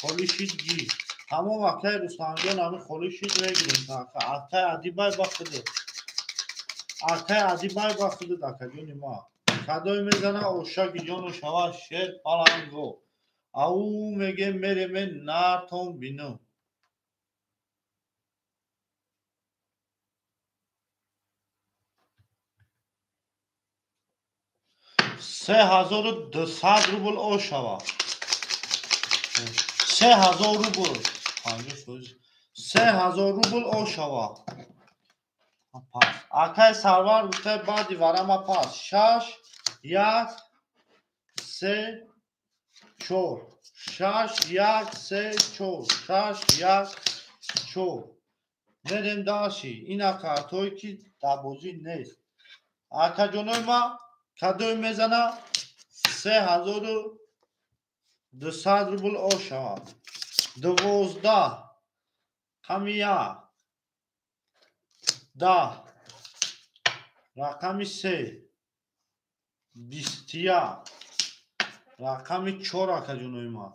Холӣ шид ги. Тамом акай Рустамҷон ҳамин холӣ шид мегирем. Акай Адибай ба худат. Акай Адибай ба худат акаҷони ма. Кадой мезана ошаки ҷону шава шер паланго. Ау мегем мереме нартон бинам. Се 1200 рубл ошава. 3000 рубл. 50%. 3000 рубл ошава. Пас. Акай Сарвар гуфта баъди варама пас. 6 1 3 4 6 1 3 4 6 1 4. Мерем даши. Ина картое ки дар бозӣ нест. Акаҷонои ма кадой мезана 3200 рубл ошава. 12 рақами 1 10 рақами 3 21 рақами 4 акаҷонои ма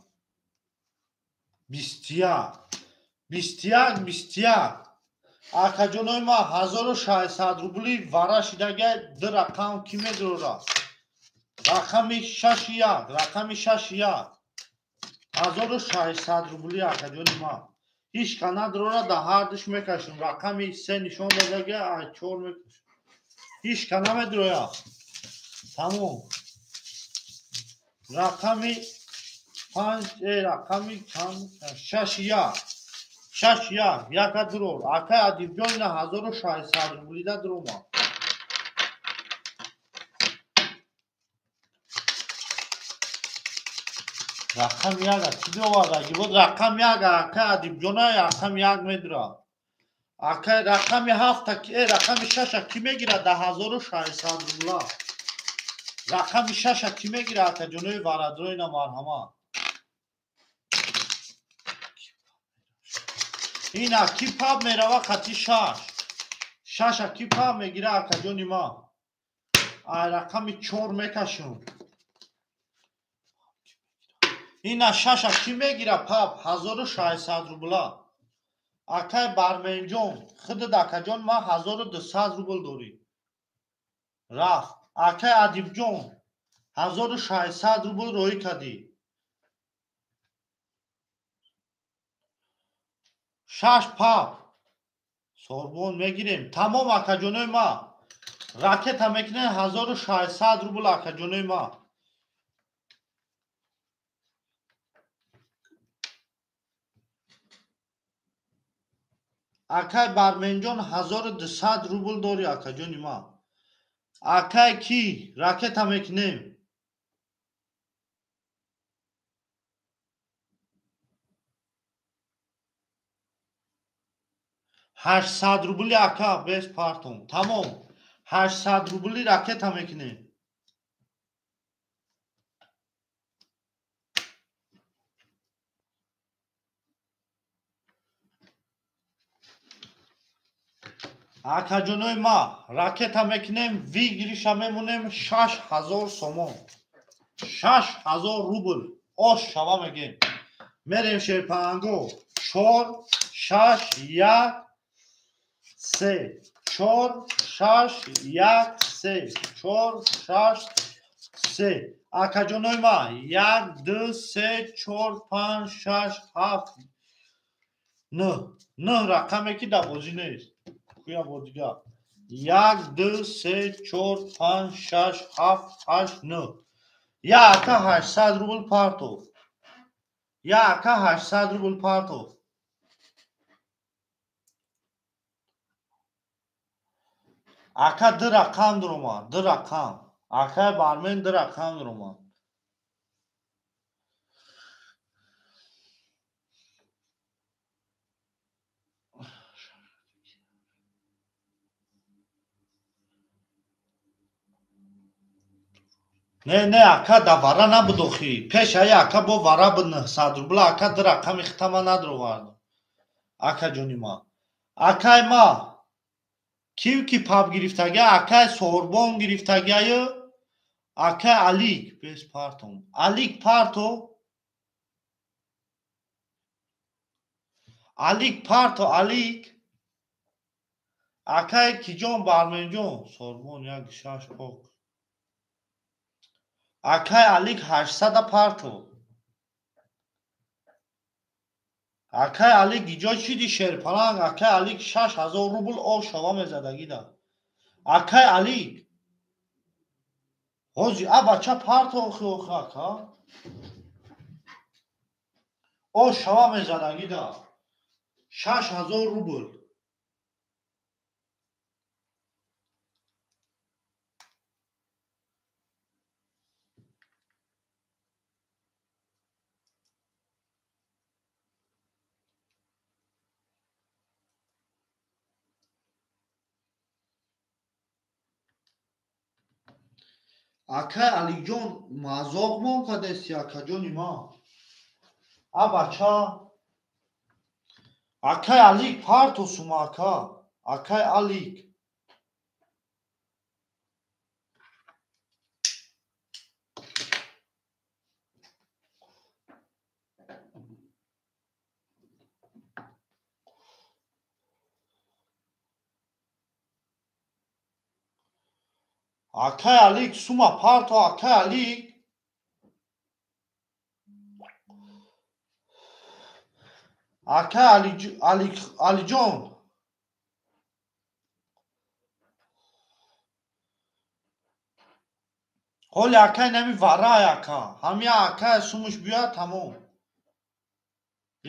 21 21 21 акаҷонои ма 1600 рубли вара шидага ду рақам ки медурора? Рақами 6 1 рақами 6 1 1600 рубли акаҷони ма. Ҳеҷ ка надурора, дар ҳардуш мекашем. Рақами 3 нишон додага, ай 4 мекашем. Ҳеҷ ка намедуроя. Тамом. Рақами 5, рақами 6 1 6 1 яка дурор. Акай Адибҷон ина 1600 рублида дуромад. Рақам 1 чӣ довардаги буд? Рақам 1 акай Адибҷона рақам 1 медура. Акай рақами 7 рақами 6 кӣ мегирад дар 1600 рубла? Рақами 6 кӣ мегирад акаҷонои варадроина марҳамат. Ина ки паб мерава хати 6. 6 ки паб мегира акаҷони ма? Ай рақами 4 мекашам. Ина 6 ки мегира паб 1600 рубла. Акай Барменҷон, худат акаҷон ма 1200 рубл дорӣ. Рафт. Акай Адибҷон 1600 рубл роӣ кардӣ. Шаш пап. Сорбон мегирем. Тамом акаҷонои ма. Ракета мекунем 1600 рубл акаҷонои ма. Акай Барменҷон 1200 рубл дори акаҷони ма. Акай ки ракета мекунем. 800 рубли ака без партом. Тамом. 800 рубли ракета мекунем. Акаҷонои ма ракета мекунем, выигрыша мемонем 6000 сомон. 6000 рубл. Ош шава мегем. Мерем шерпаанго. 4 6 1 3 4 6 1 3 4 6 3. Акаҷонои ма 1 2 3 4 5 6 7 9. 9 рақаме ки дар бозӣ нест. Куя бо дигар. 1 2 3 4 5 6 7 8 9. Я ака 800 рубл партов. Я ака 800 рубл партов. Ака ду рақам дуромад, ду рақам. Акай Бармен ду рақам дуромад. Не, не, ака да вара набуд охи. Пеш ая ака бо вара буд 900 рубла, ака ду рақами хитама надровард. Ака ҷони ма. Акай ма кив ки паб гирифтага, акай Сорбон гирифтагаю, акай Алик без партом. Алик парто. Алик парто, Алик. Акай киҷон Барменҷон, Сорбон 1 6 пок. Акай Алик 800 парто. Акай Алик иҷо чиди шерпаланг, акай Алик 6000 рубл об шава мезадагида. Акай Алик. Ҳози а бача парто охи охи ака. О шава мезадагида. 6000 рубл. Акай Алиҷон мазоқ мон кадеси акаҷони ма. А бача. Акай Алик парто сума ака. Акай Алик. Акай Алик сума парто, акай Алик. Акай Алик, Алиҷон. Ҳоли акай нами варай ака. Ҳами акай сумуш биёяд тамом.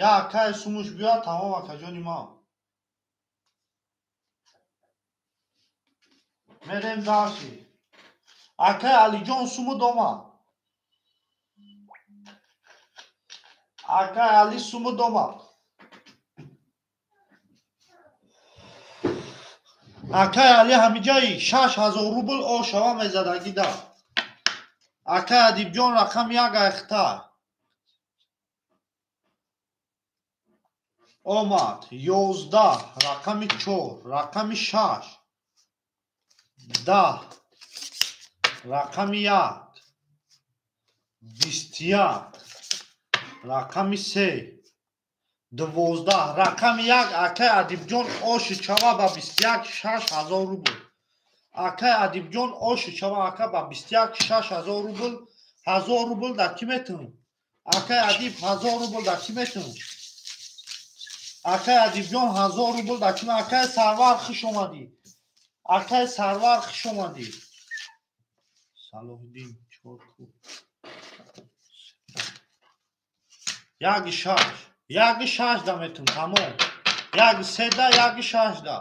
Я акай сумуш биёяд тамом акаҷони ма. Мерем дарси. Акай Алиҷон сумуд омад. Акай Али сумуд омад. Акай Али ҳамиҷаи 6000 рубл ошава мезадагида. Акай Адибҷон рақам 1 айхта. Омад 11 рақами 4 рақами 6 10 рақами 1 21 рақами 3 12 рақами 1. Акай Адибҷон оши чава ба 21 6000 рубл. Акай Адибҷон оши чава ака ба 21 6000 рубл. 1000 рубл дар ки метавон? Акай Адиб 1000 рубл дар ки метавон? Акай Адибҷон 1000 рубл даким. Акай Сарвар хуш омадӣ. Акай Сарвар хуш омадӣ. Салоҳиддин 4 ку. 1 6. 1 6 да метум тамом. 1 3 да 1 6 да.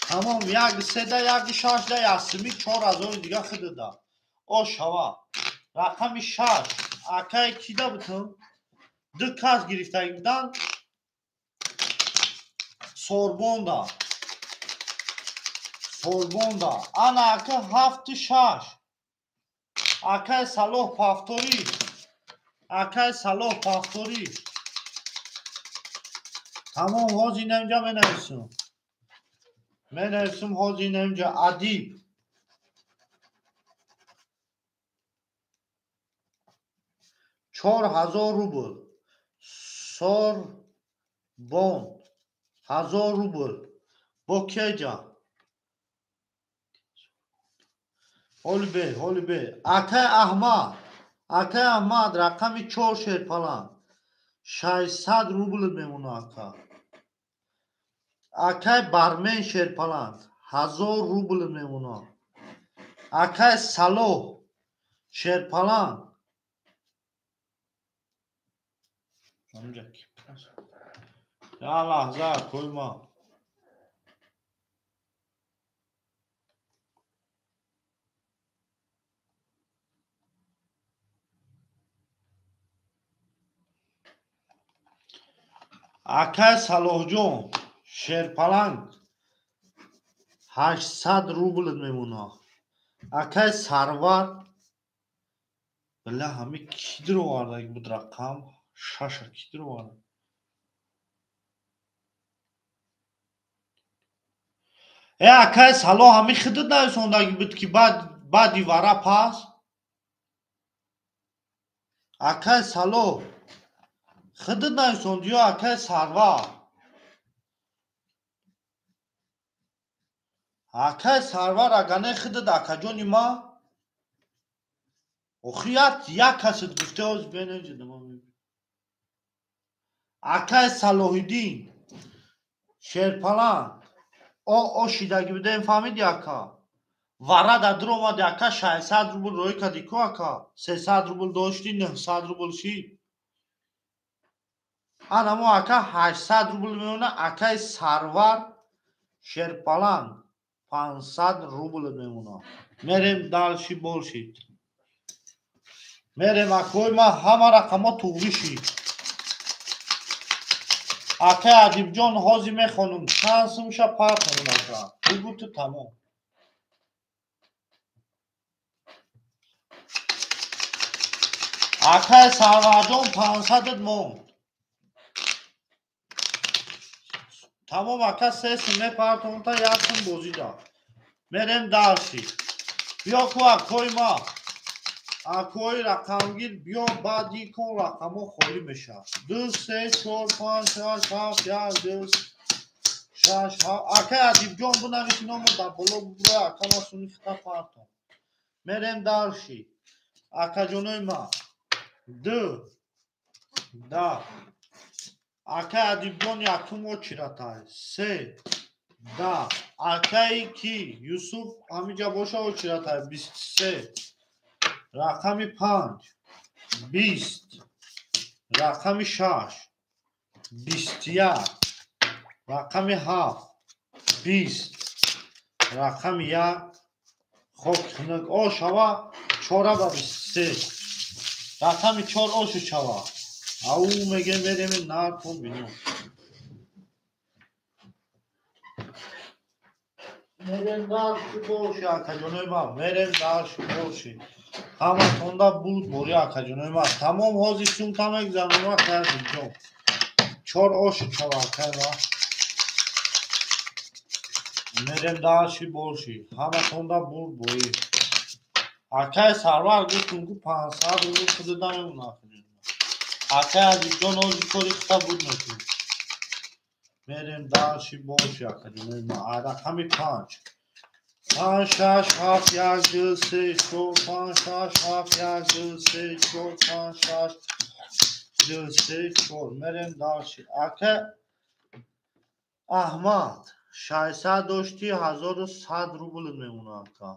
Тамом 1 3 да 1 6 да ясми 4000 дига хида да. О шава. Рақами 6. Акай кида бутум? Ду кас гирифтагӣ будан. Сорбонда. Сорбонда. Ана ака 7 6. Акай Салоҳ повтори. Акай Салоҳ повтори. Тамом ҳозир инамҷа менависам. Менависам ҳозир инамҷа Адиб. 4000 рубл. Сорбон 1000 рубл. Бо кеҷа? Ҳоли бе, ҳоли бе. Акай Аҳмад. Акай Аҳмад рақами 4 шерпаланд. 600 рубл мемона ака. Акай Бармен шерпаланд 1000 рубл мемона. Акай Салоҳ шерпаланд. Я лаҳза койма. Акай Салоҳҷон шерпаланг 800 рубл мемона. Акай Сарвар била ҳами ки дуровардаги буд рақам шаша ки дуроварда? Э акай Салоҳ ҳами хидат нависондаги буд ки баъди вара пас? Акай Салоҳ хидат нависонди ё акай Сарвар? Акай Сарвар агар не хидат акаҷони ма охи як касат гуфте ҳозир бенеҷидам. Акай Салоҳиддин шерпаланд о шидаги будем фаҳмиди ака. Вара да дуромади ака 600 рубл роӣ кардӣ ку ака. 300 рубл дошти 900 рубл шид. Анамо ака 800 рубл мемона. Акай Сарвар шерпаланд 500 рубл мемона. Мерем дальше больше. Мерем акои ма ҳама рақамҳо туғрӣ шид. Акай Адибҷон ҳозир мехонам чанд сумша партонам ака. Бугу ту тамом. Акай Сарварҷон 500 монд. Тамом ака се сум мепартонам та як сум бозӣ да. Мерем дальше. Биё ку акои ма. Акои рақамгир биё баъди кон рақамҳо холӣ мешавад. 2 3 4 5 6 7 1 2 6 7. Акай Адибҷон бинавис иномо дар боло бубурой ака ма суми хита партон. Мерем дальше. Акаҷонои ма. 2 да. Акай Адибҷон якум очиратай. 3 да. Акаи ки Юсуф ҳамиҷа боша очиратай 23. Рақами 5 20. Рақами 6 21. Рақами 7 20. Рақами 1 хок хунук о шава 4 ба 23. Рақами 4 ошу шава. Ау мегем мерем наркон бино. Мерем дальше больше акаҷонои ма. Мерем дальше больше. Ҳаматонда буд бори акаҷонои ма. Тамом ҳозир сумта мегзаронам акай Адибҷон. 4 ошу шава акай ма. Мерем дальше больше. Ҳаматонда буд бори. Акай Сарвар гуфтум ку 500 рубл худада мемона акаҷони ма. Акай Адибҷон ҳозир кори хита буд мекунем. Мерем дальше больше акаҷонои ма. Рақами 5. 5 6 7 1 2 3 4 5 6 7 1 2 3 4 5 6 2 3 4. Мерем дальше. Ака Аҳмад 600 доштӣ, 1100 рубл мемонад ака.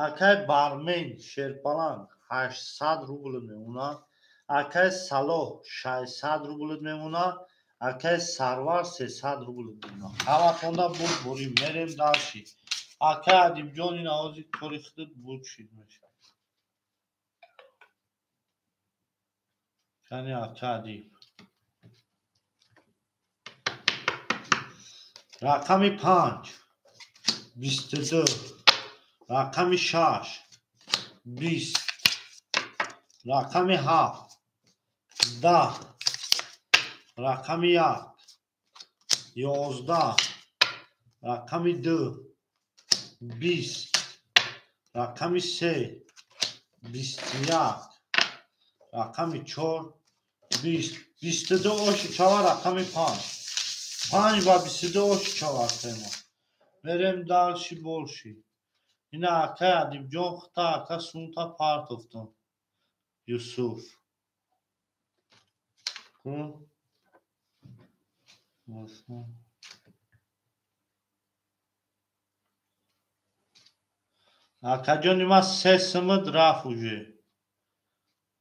Акай Бармен Шерпаланг 800 рубл мемонад. Акай Салоҳ 600 рубл мемонад. Акай Сарвар 300 рубл мемонад. Ҳаматонда бурд бурӣ, мерем дальше. Акай Адибҷон ин овози кори худат буд шид мешавад. Кани ака Адиб. Рақами 5 22, рақами 6 20, рақами 7 10, рақами 1 11, рақами 2 20, рақами 3 21, рақами 4 20, 22 оши чава рақами 5. 5 ва 22 оши чава тема. Мерем дальше больше. Ина акай Адибҷон хита ака сунта партофтон. Юсуф. Ку? Акаҷони ма се симид рафт уже.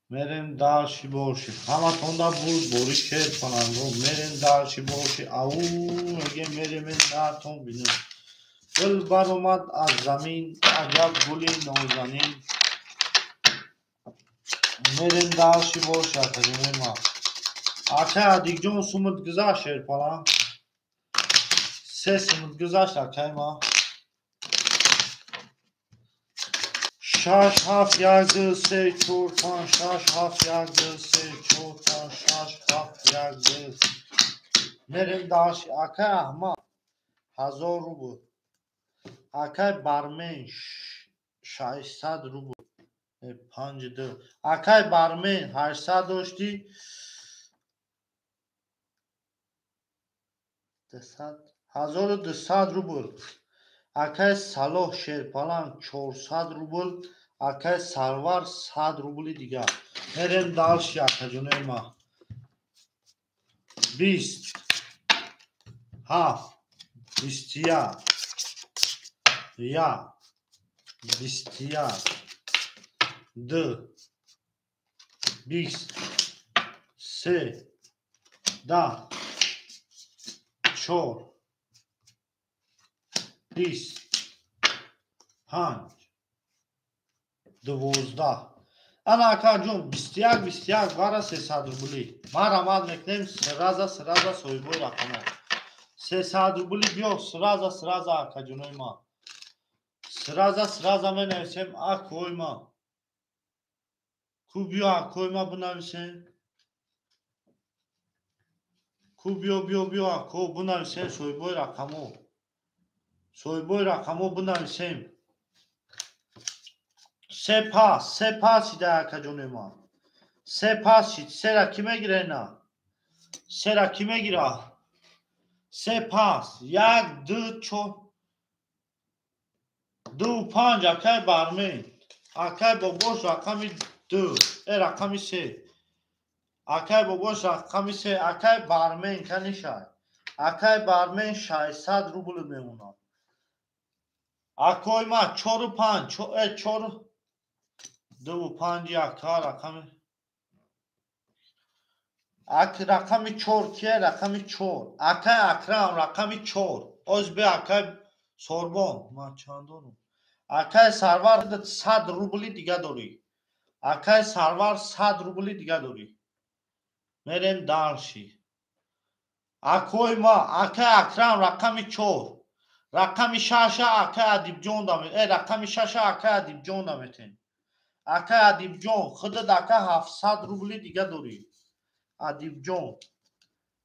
Мерем дальше больше. Ҳаматонда бурд бори шер паланго. Мерем дальше больше. Ау, мегем мерем натон бинем. Гул баромад аз замин, аҷаб гули нозанин. Мерем дальше больше акаҷони ма. Акай Адикҷон сумид гузашт шерпаланг. Се сумид гузашт акай ма. 6 7 1 2 3 4 5 6 7 1 2 3 4 5 6 7 1 2. Мерем дальше. Акай Аҳмад 1000 рубл. Акай Бармен 600 рубл. 5 2. Акай Бармен 800 доштӣ. 200 1200 рубл. Акай Салоҳ Шерпаланг 400 рубл. Акай Сарвар 100 рубли дигар. Мерем дальше акаҷонои ма. 20 7 21 1 21 2 20 3 10 4 20 5 12. Ана акаҷон 21 21 вара 300 рубли. Ман рамад мекунем сраза сраза соҳибои рақамҳо. 300 рубли биё сраза сраза акаҷонои ман. Сраза сраза менависем акои ман. Ку биё акои ман бинависем. Ку биё биё биё ако бинависем соҳибои рақамҳо. Соҳибои рақамҳо бинависем. Се пас шида акаҷони ман. Се пас шид. Сера ки мегира ина? Сера ки мегира? Се пас. 1 2 4 2 5 акай Бармен. Акай бобош рақами 2. Рақами 3. Акай бобош рақами 3. Акай Бармен канишай. Акай Бармен 600 рубл мемонад. Акой ма 4 5 4 2 5 ака рақами ак рақами 4 кия рақами 4 акай Акрам рақами 4 оз бе акай Сорбон ман чанд дорам акай Сарвар 100 рубли дига дорӣ. Акай Сарвар 100 рубли дига дорӣ. Мерем дальше. Акой ма акай Акрам рақами 4 рақами 6 акай Адибҷон даме. Рақами 6 акай Адибҷон даметен. Акай Адибҷон худат ака 700 рубли дига дорӣ. Адибҷон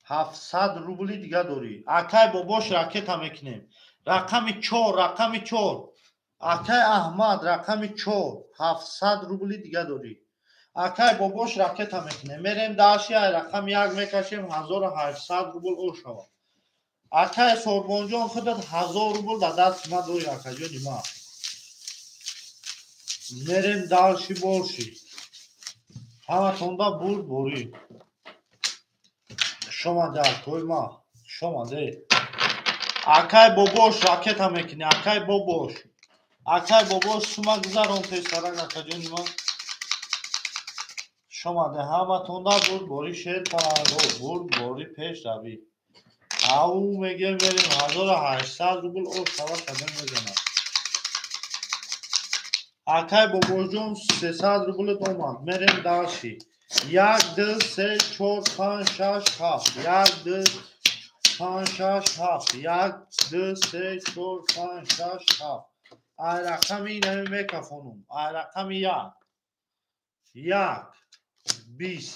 700 рубли дига дорӣ. Акай бобош ракета мекунем. Рақами 4 рақами 4 акай Аҳмад рақами 4 700 рубли дига дорӣ. Акай бобош ракета мекунем. Мерем дальше рақами 1 мекашем 1800 рубл ошава. Акай Сорбонҷон худат 1000 рубл дар дасти ма дорӣ акаҷони ма. Мерем дальше больше. Ҳаматонда бурд борӣ. Шомаде акои ма. Шомаде. Акай бобош ракета мекунӣ, акай бобош. Акай бобош сума гузарон пештарак, акаҷони ман. Шомаде ҳаматонда бурдбори шерпаланго, бурдбори пешравӣ. Ау мегем мерем 1800 рубл ош шава шадем мезанад. Акай бобоҷон 300 рублет омад. Мерем дальше. 1, 2, 3, 4, 5, 6, 7. 1, 2, 5, 6, 7. 1, 2, 3, 4, 5, 6, 7. Ай рақами инами мекафонум. Ай рақами 1. 1, 20,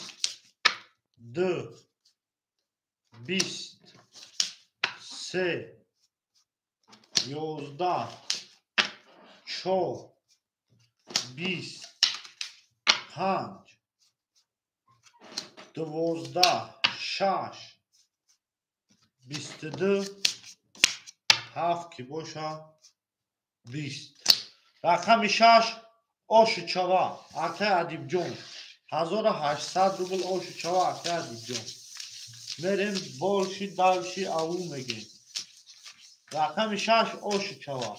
2, 20, 3, 11, 4, 20, 5, 12, 6, 22, 7 ки боша 20. Рақами 6 оши чава, акай Адибҷон. 1800 рубл оши чава, акай Адибҷон. Мерем больше дальше ау мегем. Рақами 6 оши чава.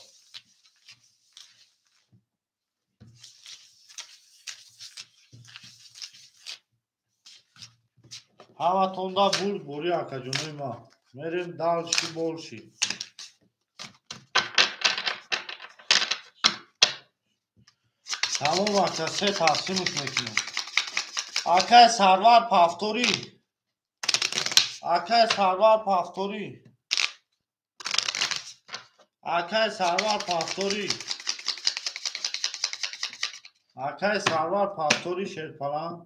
Ҳаматонда бурд бори акаҷонои ман. Мерем дальше больше. Тамом ака, се тақсимш мекунем. Акай Сарвар пафторӣ. Акай Сарвар пафторӣ. Акай Сарвар пафторӣ. Акай Сарвар пафторӣ шерпаланг.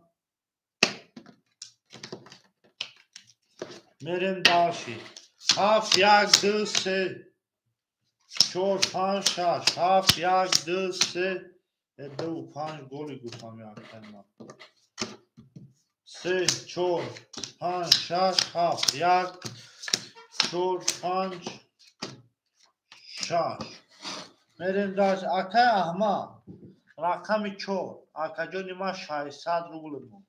Мерем дальше. 7, 1, 2, 3, 4, 5, 6. 7, 1, 2, 3, 2, 5 голи гуфтам яккайма. 3, 4, 5, 6, 7. 1, 4, 5, 6. Мерем дальше. Акай Аҳмад. Рақами 4. Акаҷони ман 600 рубл монд.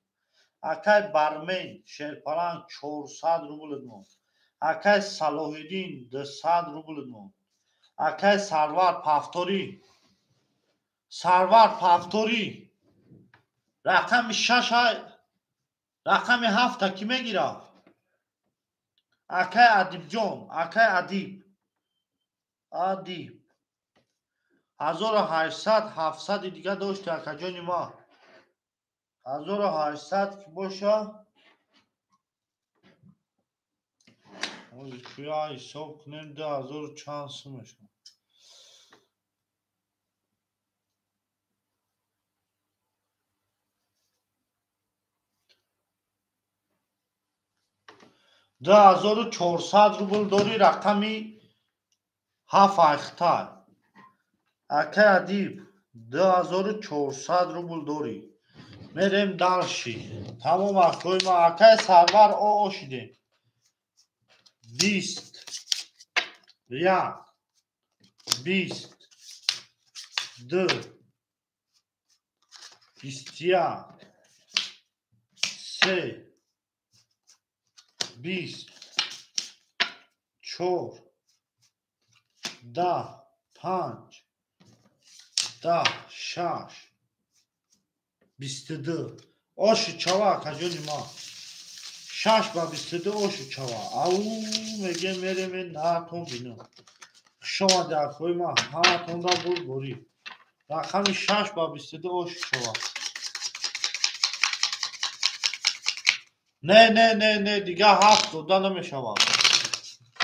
Акай Бармен шерпаланг 400 рубл монд. Акай Салоҳиддин 200 рубл монд. Акай Сарвар пафторӣ. Сарвар пафторӣ. Рақами 6, рақами 7 ки мегирад? Акай Адибҷон, акай Адиб. Адиб. 1800, 700 дига дошти акаҷони ман. 1800 ки боша, чуя ҳисоб кунем 2000 чанд сум мешавад. 2400 рубл дори рақами 7 айхтай. Акай Адиб 2400 рубл дори. Мерем дальше. Тамом акои ма. Акай Сарвар о шидем. 20, 1, 20, 2, 21, 3, 20, 4, 10, 5, 10, 6, 22. Оши чава, акаҷони ман. 6 ба 22 оши чава. Ау мегем мерем наатон бинам. Хуш омади акои ман. Ҳаматонда бурдборӣ. Рақами 6 ба 22 оши чава. Не, не, не, не, дига 7 дода намешавад.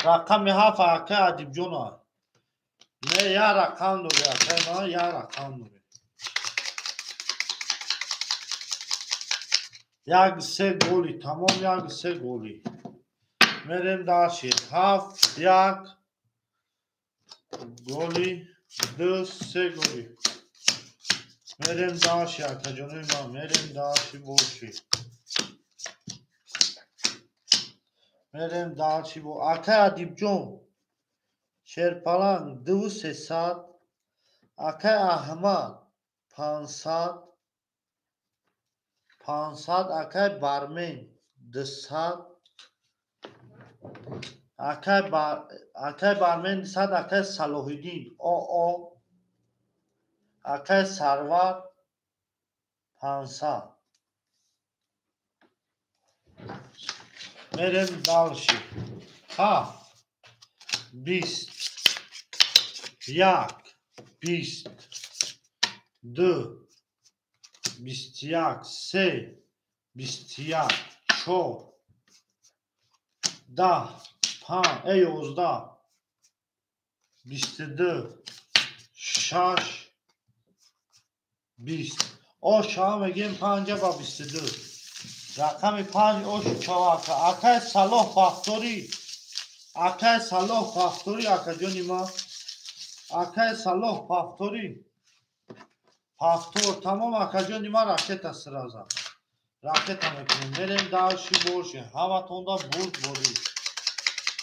Рақами 7 акай Адибҷон аст. Не, як рақам дори акай ман, як рақам дори. 1, 3 голи, тамом 1, 3 голи. Мерем дальше. 7, 1 голи, 2, 3 голи. Мерем дальше, акаҷонои ман, мерем дальше больше. Мерем дальше. Акай Адибҷон шерпаланг 2300, акай Аҳмад 500, 500, акай Бармен 200, Акай Бармен 200, акай Салоҳиддин ОО, акай Сарвар 500. Мерем дальше. 7, 20, 1, 20, 2, 21, 3, 21, 4, 10, 5, 11, 22, 6, 20. Оша мегем 5 ба 22. Рақами 5 ош чавака. Акай Салоҳ Пахторӣ. Акай Салоҳ Пахторӣ, акаҷони ма. Акай Салоҳ Пахторӣ. Пахтор, тамом акаҷони ма, ракета сразу. Ракета мекунем. Мерем дальше больше. Ҳаматонда бурд борӣ.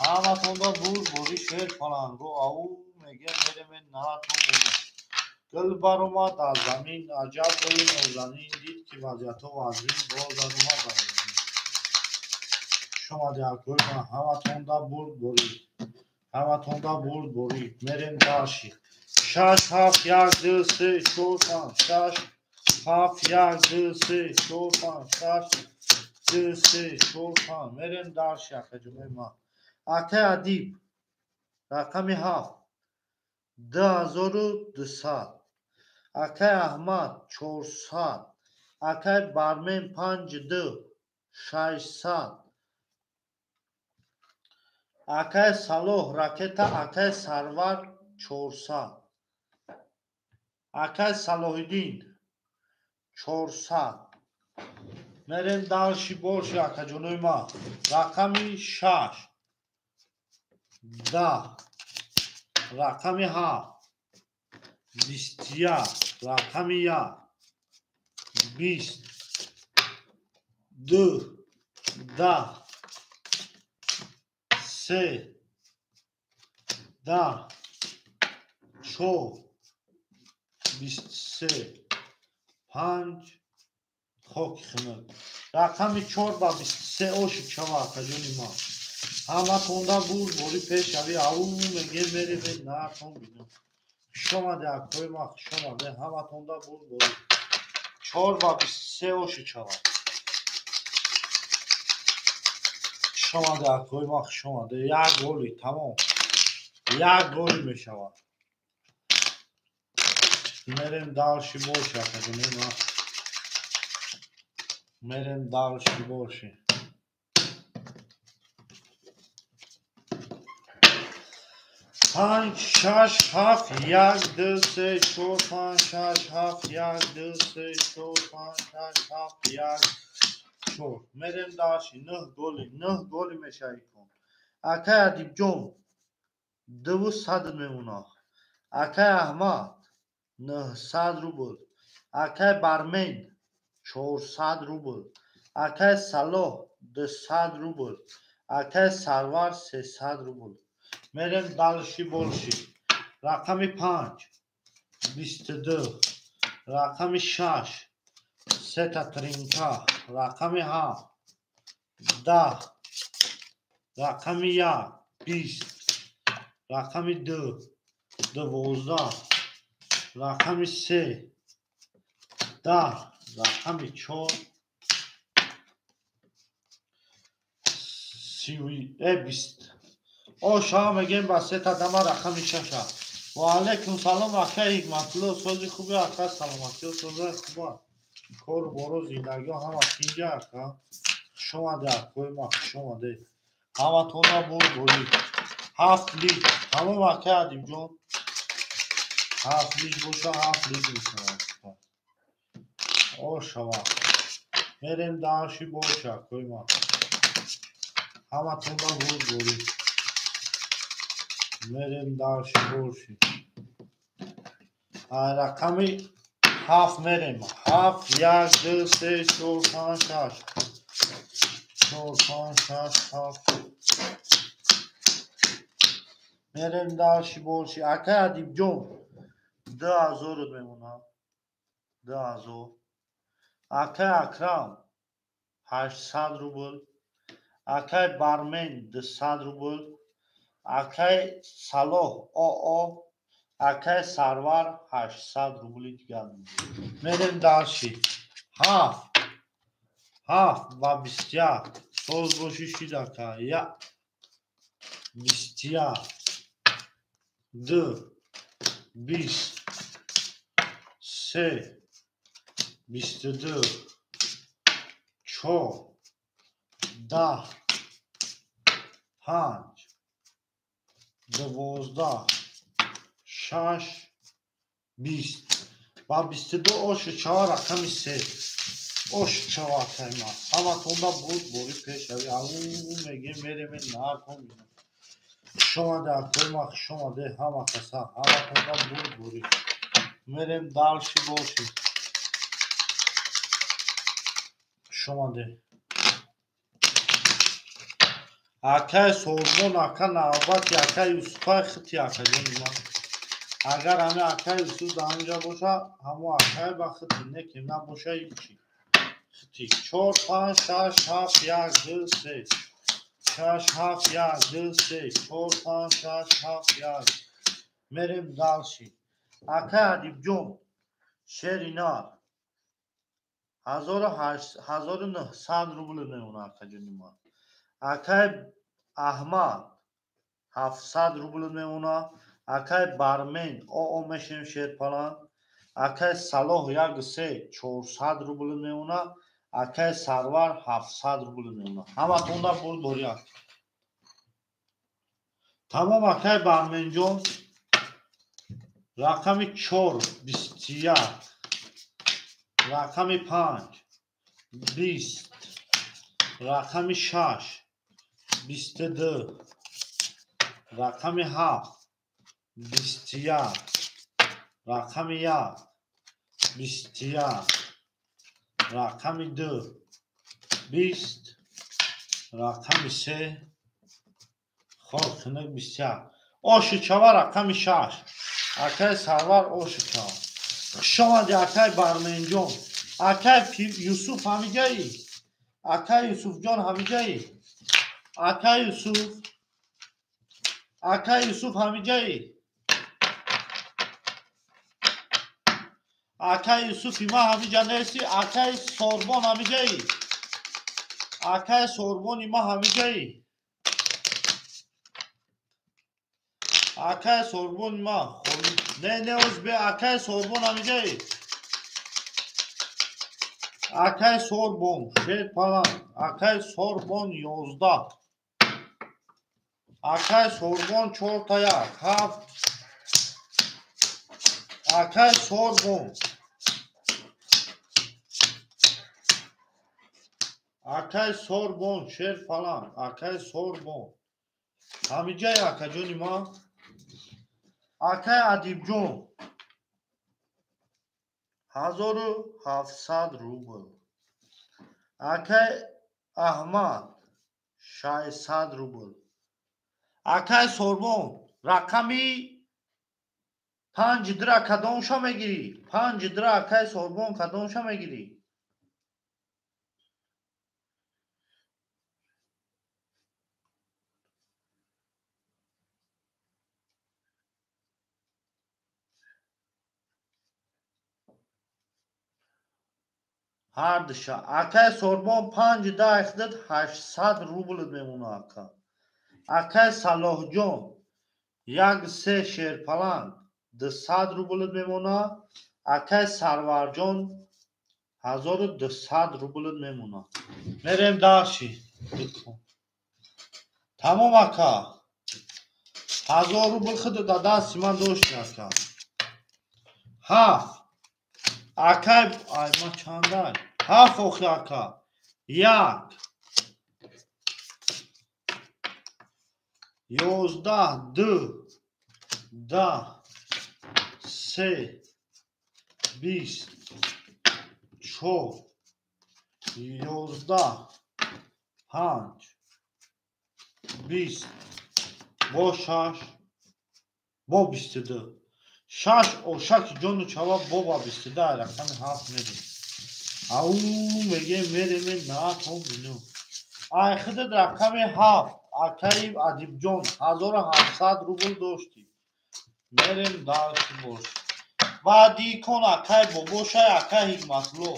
Ҳаматонда бурд борӣ шер паланго. Ау мегем мерем наатон борӣ. Гул баромад аз замин, аҷаб гули нозанин, дид ки вазъиятҳо вазнин, боз даромад аз замин. Хуш омадед, акои ман, ҳаматонда бурд борӣ. Ҳаматонда бурд борӣ. Мерем дальше. 6, 7, 1, 2, 3, 4, 5, 6, 7, 1, 2, 3, 4, 5, 6, 2, 3, 4, 5. Мерем дальше, акаҷонои ман. Акай Адиб, рақами 7, 2200. Акай Аҳмад 400. Акай Бармен 5, 2, 600. Акай Салоҳ ракета, акай Сарвар 400. Акай Салоҳиддин 400. Мерем дальше больше, акаҷонои ман. Рақами 6, 10, рақами 7, 21, рақами 1, 20, 2, 10, 3, 10, 4, 23, 5, хоки хунук. Рақами 4 ба 23 оши чава, акаҷони ман. Ҳаматонда бурд борӣ пешавӣ. Ау мегем мерем наатон бинам. Хуш омадед, акои ман, хуш омадед. Ҳаматонда бурд борӣ. 4 ба 23 оши чава. Хуш омадед, акои ман, хуш омадед. Як голи, тамом. Як голи мешавад. Мерем дальше больше, акаҷони ман. Мерем дальше больше. 5, 6, 7, 1, 2, 3, 4, 5, 6, 7, 1, 2, 3, 4, 5, 6, 7, 1, 4. Мерем дальше. 9 голи, 9 голи мешавӣ кун. Акай Адибҷон 200 мемонад. Акай Аҳмад 900 рубл. Акай Бармен 400 рубл. Акай Салоҳ 200 рубл. Акай Сарвар 300 рубл. Мерем дальше больше. Рақами 5, 22, рақами 6, сета тринка, рақами 7, 10, рақами 1, 20, рақами 2, 12, рақами 3, 10, рақами 4, 20. Оша мегем ба сета дама рақами 6. Ва алайкум салом, акай Ҳикматулло, сози хуби ака, саломатиё сози хуба. Кору боро зиндагиё ҳама тинҷа ака. Хуш омадед, акои ма, хуш омадед. Ҳаматона бурд борӣ. 7 лит. Тамом, акай Адибҷон. 7 лит боша, 7 лит мешавад. Ошава. Мерем дальше больше, акои ма. Ҳаматона бурд борӣ. Мерем дальше больше. Рақами 7 мерем. 7, 1, 2, 3, 4, 5, 6. 4, 5, 6, 7. Мерем дальше больше. Акай Адибҷон 2000 мемонад. 2000. Акай Акрам 800 рубл. Акай Бармен 200 рубл. Акай Салоҳ ОО, акай Сарвар 800 рубли дигар. Мерем дальше. 7 7 ба 21. Соз боши шид ака. 1 21 2 20 3 22 4 10 5 12 6 20 ба 22 оши чава рақами 3 оши чава акайма. Ҳаматонда буд бори пешави. Ау мегем мереме нартон. Хушомаде акайма, хушомаде ҳама каса. Ҳаматонда буд бори. Мерем дальше боши. Хушомаде. Акай Созмон, ака навбати акай Юсуфай хити акаҷони ман. Агар ҳами акай Юсуф дар онҷа боша, ҳамо акай ба хити, не ки набоша ҳичи. Хити 4 5 6 7 1 2 3 6 7 1 2 3 4 5 6 7 1. Мерем дальше. Акай Адибҷон, Шеринар 1900 рубл мемона акаҷони ман. Акай Аҳмад 700 рубл мемона. Акай Бармен ОО мешем Шерпалан. Акай Салоҳ 1 3 400 рубл мемона. Акай Сарвар 700 рубл мемона. Ҳаматонда бурд бори ак. Тамом акай Барменҷон. Рақами 4 21, рақами 5 20, рақами 6 22, рақами 7 21, рақами 1 21, рақами 2 20, рақами 3 хор хунук 21. Оши чава рақами 6. Акай Сарвар оши чава. Хушомади акай Барменҷон. Акай Юсуф ҳамиҷаи? Акай Юсуфҷон ҳамиҷаи? Акай Юсуф? Акай Юсуф ҳамиҷаи? Акай Юсуфи ма ҳамиҷа нести? Акай Сорбон ҳамиҷаи? Акай Сорбони ма ҳамиҷаи? Акай Сорбони ма не не озбе. Акай Сорбон ҳамиҷаи? Акай Сорбон Шерпалан. Акай Сорбон 11. Акай Сорбон 4 та 1 7. Акай Сорбон. Акай Сорбон Шерпалан. Акай Сорбон ҳамиҷаи акаҷони ма? Акай Адибҷон 1700 рубл. Акай Аҳмад 600 рубл. Акай Сорбон рақами 5 дра кадомша мегирӣ? 5 дра акай Сорбон кадомша мегирӣ? Ҳардуша. Акай Сорбон 5 да айхдад 800 рубл мемона ака. Акай Салоҳҷон 1 3 Шерпаланг 200 рубл мемона. Акай Сарварҷон 1200 рубл мемона. Мерем дальше. Тамом ака. 1000 рубл худ да дасти ман дошти ака. 7 акай ай ма чандай? 7 охи ака. 1 11 2 10 3 20 4 11 5 20 бо 6 бо 22 6 ошаки ҷону чава бо ба 22 рақами 7 мерем. Ау мегем мереме на то бину. Ай худат рақами 7. Акаи Адибҷон 1700 рубл доштӣ. Мерем дальше бош. Баъди кон акай бобошай, акай Ҳикматло.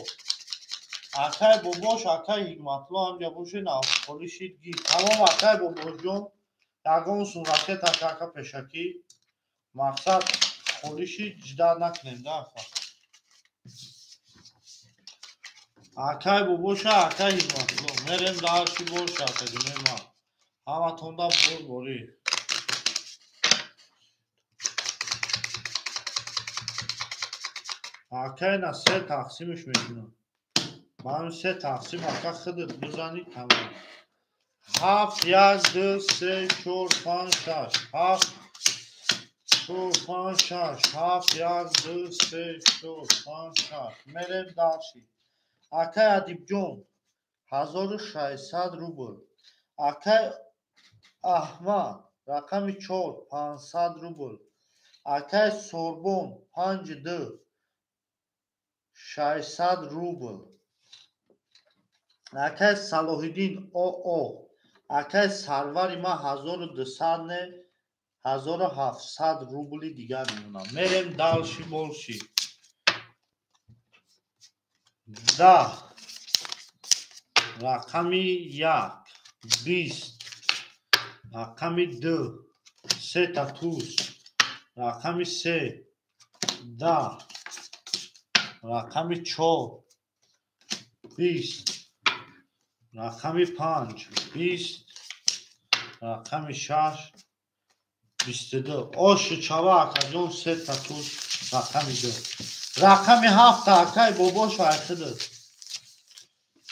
Акай бобош, акай Ҳикматло ҳамҷа боше, навхолӣ шид гир. Тамом акай бобошҷон, ягон сум ракета ака пешакӣ. Мақсад холӣ шид, ждать накунем да ака. Акай бобоша, акай Ҳикматло. Мерем дальше бош, акаҷони ман. Ҳаматонда бурдборӣ. Акай на се тақсимш мекунам. Ба ҳамин се тақсим ака худат бизанӣ тамом. 7 1 2 3 4 5 6 7 4 5 6 7 1 2 3 4 5 6. Мерем дальше. Акай Адибҷон 1600 рубл. Акай Аҳмад рақами 4 500 рубл. Акай Сорбон 5 2 600 рубл. Акай Салоҳиддин ОО. Акай Сарвари ман 1200 не 1700 рубли дигар мемонам. Мерем дальше больше. 10 рақами 1 20 рақами 2 сета туз рақами 3 10 рақами 4 20 рақами 5 20 рақами 6 22. Оши чава акаҷон сета туз рақами 2 рақами 7 акай бобош айхидат.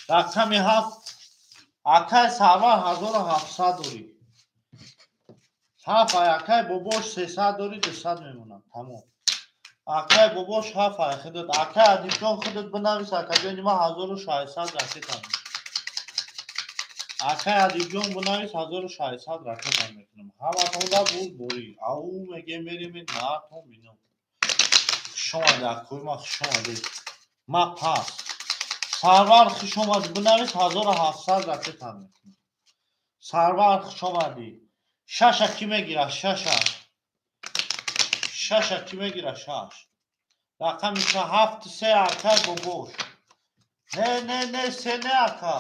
Рақами 7 акай Сарвар 1700 дорӣ. 7 ай акай бобош 300 дорӣ, 200 мемонад. Тамом. Акай бобош 7 ай худат. Акай Адибҷон худат бинавис, акаҷони ман 1600 ракета. Акай Адибҷон бинавис 1600 ракета мекунам. Ҳаматонда бурдборӣ. Ау мегем мерем наатон бинам. Хуш омадӣ акои ман, хуш омадӣ. Ма пас. Сарвар хуш омадӣ, бинавис 1700 ракета мекунам. Сарвар хуш омадӣ. Шаша ки мегирад? Шаша. Шаша ки мегирад? Шаш. Рақами 7 3 акай бобош. Не, не, не, се не ака.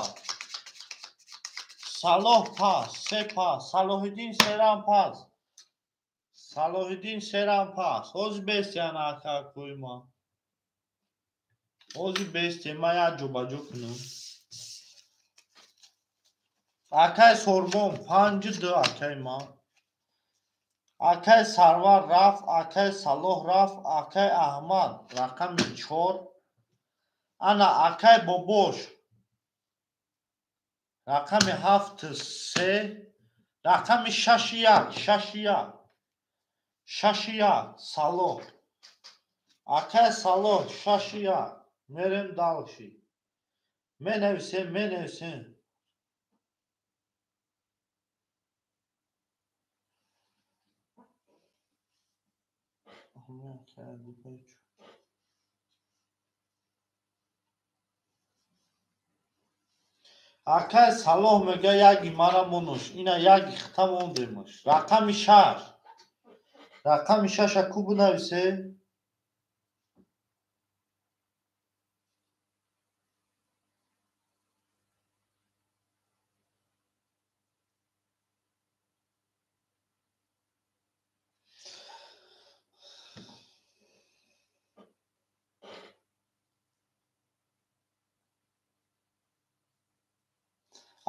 Салоҳ пас, се пас. Салоҳиддин серам пас. Салоҳиддин серам пас. Ҳозир бестиян ака акои ман. Ҳозир бестия, ман як ҷобаҷо кунам. Акай Сорбон 5 2 акай ман. Акай Сарвар рафт, акай Салоҳ рафт, акай Аҳмад рақами 4. Ана акай Бобош рақами 7 3, рақами 6 1, 6 1, 6 1 Салоҳ. Акай Салоҳ 6 1. Мерем дальше. Менависем, менависем. Акай Салоҳ мега яги мара монуш, ина яги хита мондемуш. Рақами 6. Рақами 6 ку бинависе?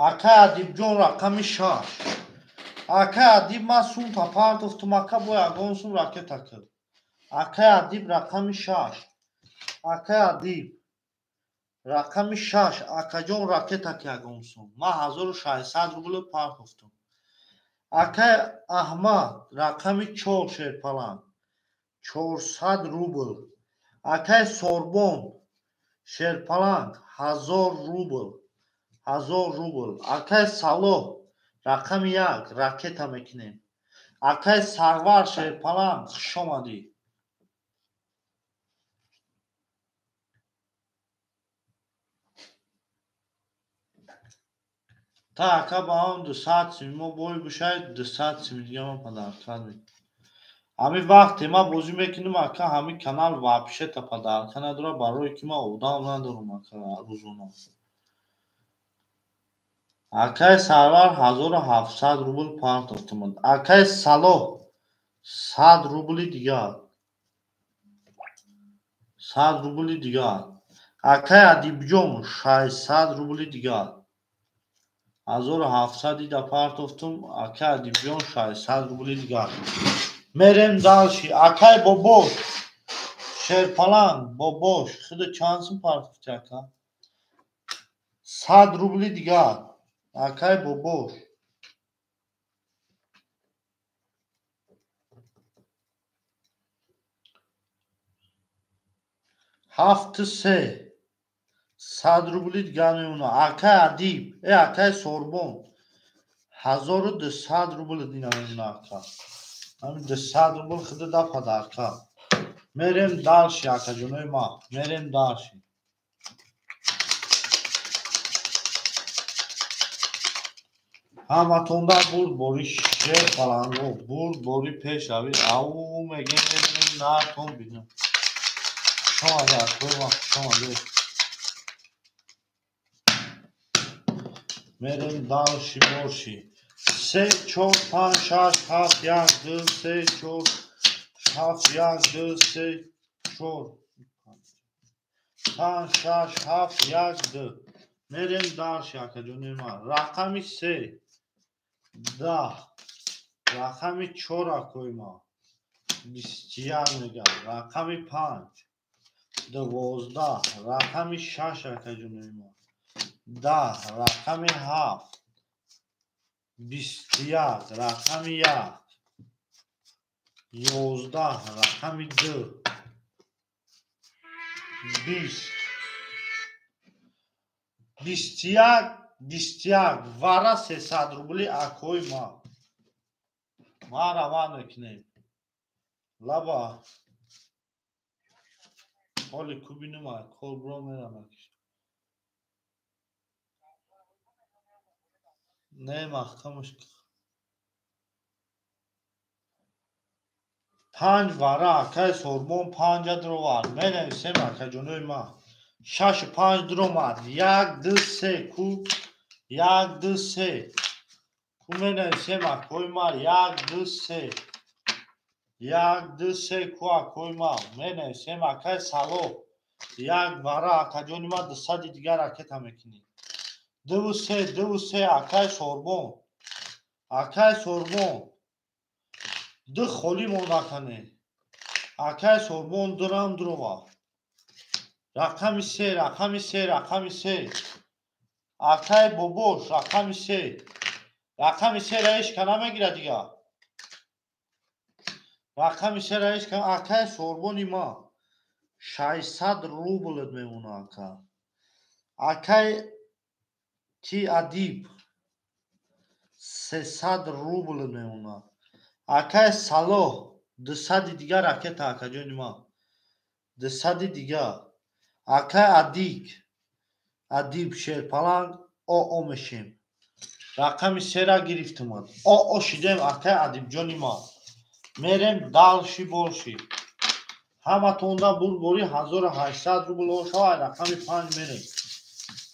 Акай Адибҷон рақами 6. Акай Адиб ман сум тапартофтум, ака бо ягон сум ракета кирд. Акай Адиб рақами 6. Акай Адиб рақами 6. Акаҷон ракета ки ягон сум. Ман 1600 рубл партофтум. Акай Аҳмад рақами 4 шерпаланг 400 рубл. Акай Сорбон шерпаланг 1000 рубл. 1000 рубл. Акай Салоҳ рақами 1 ракета мекунем. Акай Сарвар шерпаланг хуш омадӣ. Та ака ба он 200 сими мо бой бишай, 200 сими дига ман подарка мекунам. Ҳамин вақте ман бозӣ мекунам, ака, ҳамин канал вообще-то подарка надорад, барое ки ман одам надорам, ака, рӯзона. Акай Сарвар 1700 рубл партофтумад. Акай Салоҳ 100 рубли дигар. 100 рубли дигар. Акай Адибҷон 600 рубли дигар. 1700 ида партофтум, акай Адибҷон 600 рубли дигар. Мерем дальше. Акай Бобош, Шерпаланг, Бобош, худо чанд сум партофти, ака? 100 рубли дигар. Акай Бобош. 7-3. 100 рубли дигар мемонад. Акай Адиб, акай Сорбон. 1200 рубл дина мемонад, ака. Ҳамин 200 рубл худо да подарка. Мерем дальше, акаҷонои ма. Мерем дальше. Ҳаматонда бурд бори шер паланго, бурд бори пешравӣ. Ау мегем, мерем нартон бинам. Шомаде, акои ма, шомаде. Мерем дальше борши. 3, 4, 5, 6, 7, 1, 2, 3, 4, 7, 1, 2, 3, 4, 5, 6, 7, 1, 2. Мерем дальше, акаҷони ман. Рақами 3, 10, рақами 4, акои ман, 21 мегам, рақами 5, 12, рақами 6, акаҷони ман, 10, рақами 7, 21, рақами 1, 11, рақами 2, 20, 21, 21, вара 300 рубли, акои ма. Ма раван мекунем. Лаба. Ҳоли кубинума, кор бро мерам. Не, маҳкамаш. 5 вара, акай Сорбон 5 дровар. Менависем, акаҷонои ма. 6 5 дромад. 1, 2, 3 ку. 1, 2, 3. Ку менависем, акои ма. 1, 2, 3. 1, 2, 3 ку, акои ма. Менависем, акай Салоҳ. 1 вара, акаҷони ма, 200 дигар ракета мекунӣ. 2 3, 2 3, акай Сорбон. Акай Сорбон. 2 холӣ монда кане. Акай Сорбон дурам дурова. Рақами 3, рақами 3, рақами 3. Акай Бобош, рақами 3. Рақами 3 ра ҳеч ка намегирад дигар. Рақами 3 ра ҳеч ка. Акай Сорбони ма 600 рублет мемонад, ака. Акай Ти Адиб 300 рубл мемонад. Акай Салоҳ 200 дигар ракета, акаҷони ма. 200 дигар. Акай Адик, Адиб Шерпаланг оо мешем. Рақами 3 ра гирифтумад. Оо шидем, акай Адибҷони ма. Мерем дальше больше. Ҳаматонда бурдбори 1800 рубл ошава, рақами 5 мерем.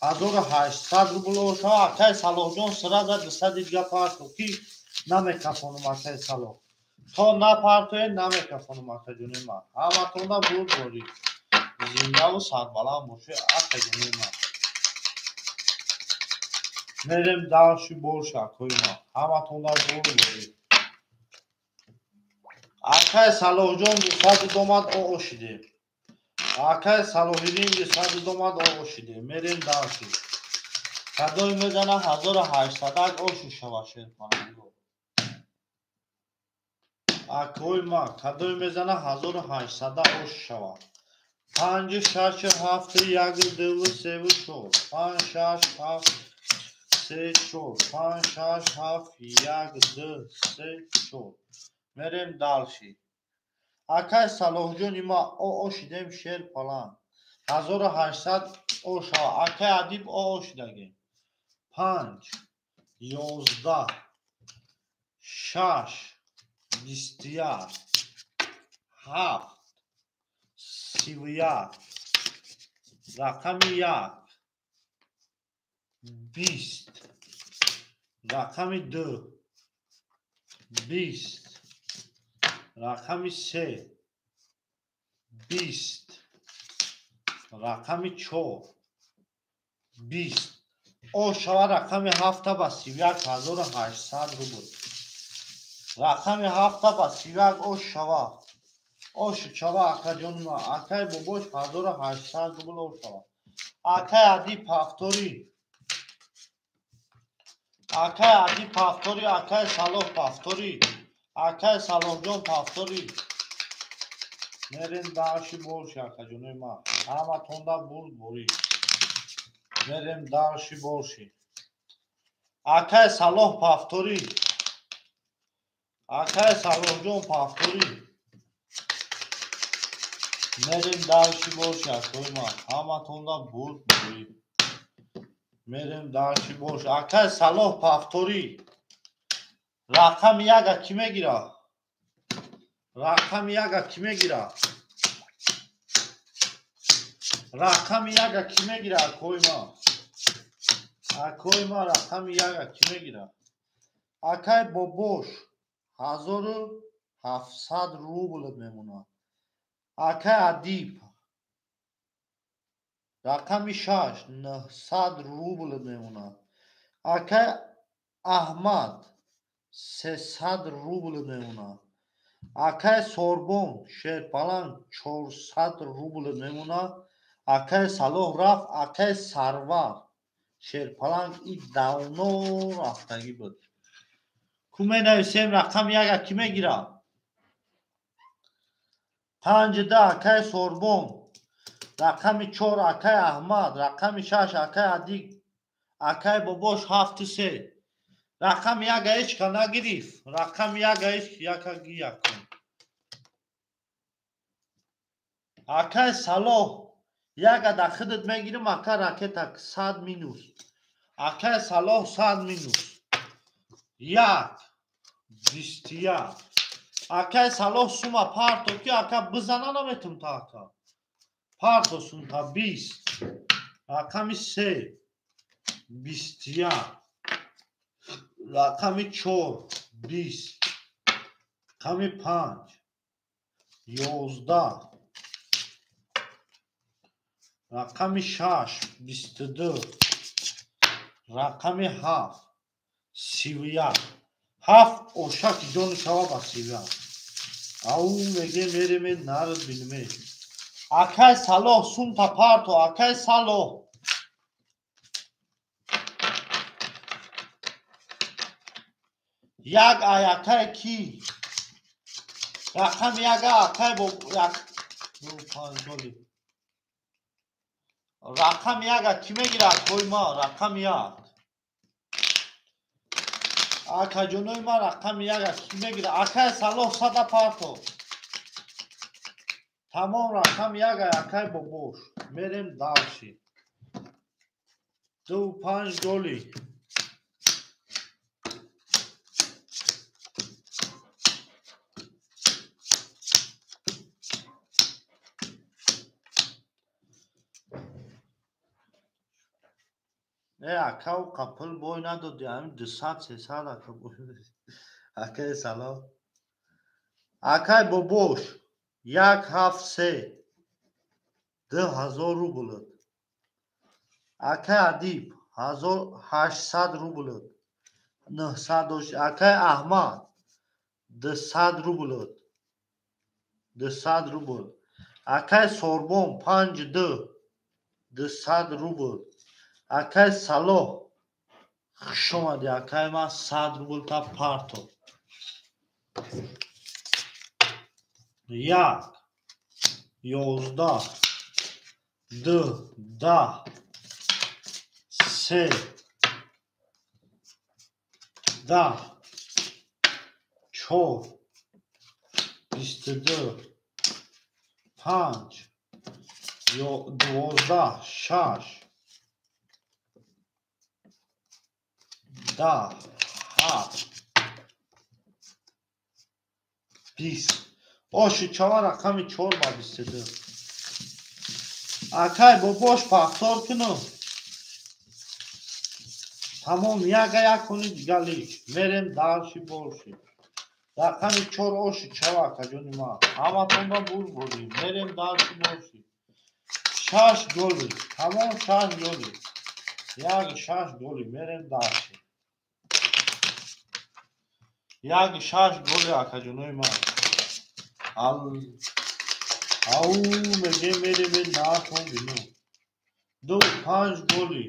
1800 рубл ошава, акай Салоҳҷон сразу 200 дигар партов ки намекафонум, акай Салоҳ. То напартоед намекафонум, акаҷони ма. Ҳаматонда бурдбори. Зиндаву сарбаланд бошед, акаҷони ма. Мерем дальше больше, акои ма. Ҳаматонда бурдбори. Акай Салоҳҷон 200 домад оо шидем. Акай Салоҳиддин 200 домад оо шидем. Мерем дальше. Кадои мезана 1800 ошу шава шерпаланго. Акои ма кадои мезана 1800 ошу шава. 5, 6, 7, 1, 2, 3, 4. 5, 6, 7, 3, 4. 5, 6, 7, 1, 2, 3, 4. Мерем дальше. Акай Салоҳҷони ма оо шидем шерпаланг. 1800 оша. Акай Адиб оо шидагем. 5, 11, 6, 21, 7, 31, рақами 1, 20, рақами 2, 20, рақами 3, 20, рақами 4, 20. О шава рақами 7 ба 31800 рубл. Рақами 7 ба 31 о шава. О шава акаҷонма, акай бобош 1800 рубл о шава. Акай ади пафтори. Акай ади пафтори, акай Салоҳ пафтори. Акай Салоҳҷон пафтори. Мерем дарши борши акаҷонои ма. Ҳаматонда бурд борӣ. Мерем дарши борши. Акай Салоҳ пафтори. Акай Салоҳҷон пафтори. Мерем дарши борши акои ма. Ҳаматонда бурд борӣ. Мерем дарши борши. Акай Салоҳ пафтори. Рақами 1 кӣ мегира? Рақами 1 кӣ мегира? Рақами 1 кӣ мегира акои ма? Акои ма рақами 1 кӣ мегира? Акай бобош 1700 рубл мемонад. Акай Адиб рақами 6 900 рубл мемонад. Акай Аҳмад 300 рубл мемонад. Акай Сорбон Шерпаланг 400 рубл мемонад. Акай Салоҳ рафт, акай Сарвар Шерпаланг и давно рафтагӣ буд. Ку менависем рақами 1 кӣ мегира? 5 2 акай Сорбон, рақами 4 акай Аҳмад, рақами 6 акай Адик, акай бобош 7 3. Рақами 1 ҳеч ка нагирифт. Рақами 1 ҳеч якаги якун. Акай Салоҳ 1 да худат мегирим, ака ракета 100 минус. Акай Салоҳ 100 минус. 1 21. Акай Салоҳ сума парто ки ака бизана наметум та ака. Парто сумта 20. Рақами 3 21. Рақами 4 20. Рақами 5 11. Рақами 6 22. Рақами 7 31. 7 ошак ҷони шава ба 31. Ау меге мереме нард билме. Акай Салоҳ сумта парто, акай Салоҳ. Як ай акай ки? Рақами 1 акай бо як 5 голи. Рақами 1 кӣ мегира акои ма? Рақами 1. Акаҷонои ма рақами 1 кӣ мегира? Акай Салоҳ 100 парто. Тамом рақами 1 акай бобош. Мерем дарши. 2 5 голи. Ака уқа пул бой надоди, ҳамин 200-300 ака бой. Акай Салоҳ. Акай бобош 1 7 3 2000 рубл. Акай Адиб 1800 рубл. 900 дош. Акай Аҳмад 200 рубл. 200 рубл. Акай Сорбон 5 2 200 рубл. Акай Салоҳ хуш омадӣ, акай ман 100 рубл та парто. 1 11 2 10 3 10 4 22 5 12 6 10, 7, 20. Оши чава рақами 4 ба 22. Акай бобош пахтор кунам. Тамом яга якони дига лич. Мерем дарши борши. Рақами 4 оши чава акаҷони ман. Ҳаматонда бурбурӣ. Мерем дарши борши. 6 голи. Тамом 6 голи. Як 6 голи. Мерем дарши. Як 6 голи акаҷонои ман. Ау меге мерем наатон бино. 2 5 голи.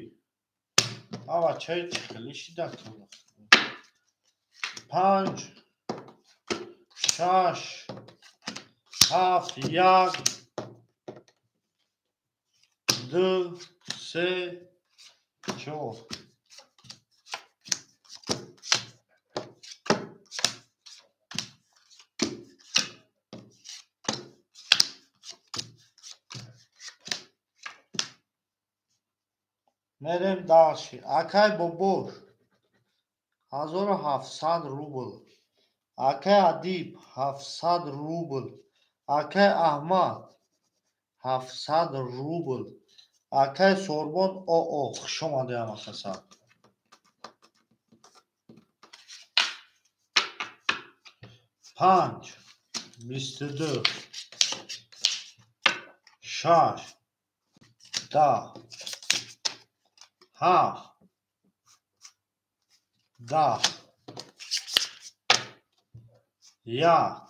Ава чай хеле шида 5 6 7 1 2 3 4. Мерем дальше. Акай бобош 1700 рубл. Акай Адиб 700 рубл. Акай Аҳмад 700 рубл. Акай Сорбон оо хуш омадӣ ҳамакаса. 5 22 6 10 7 10 1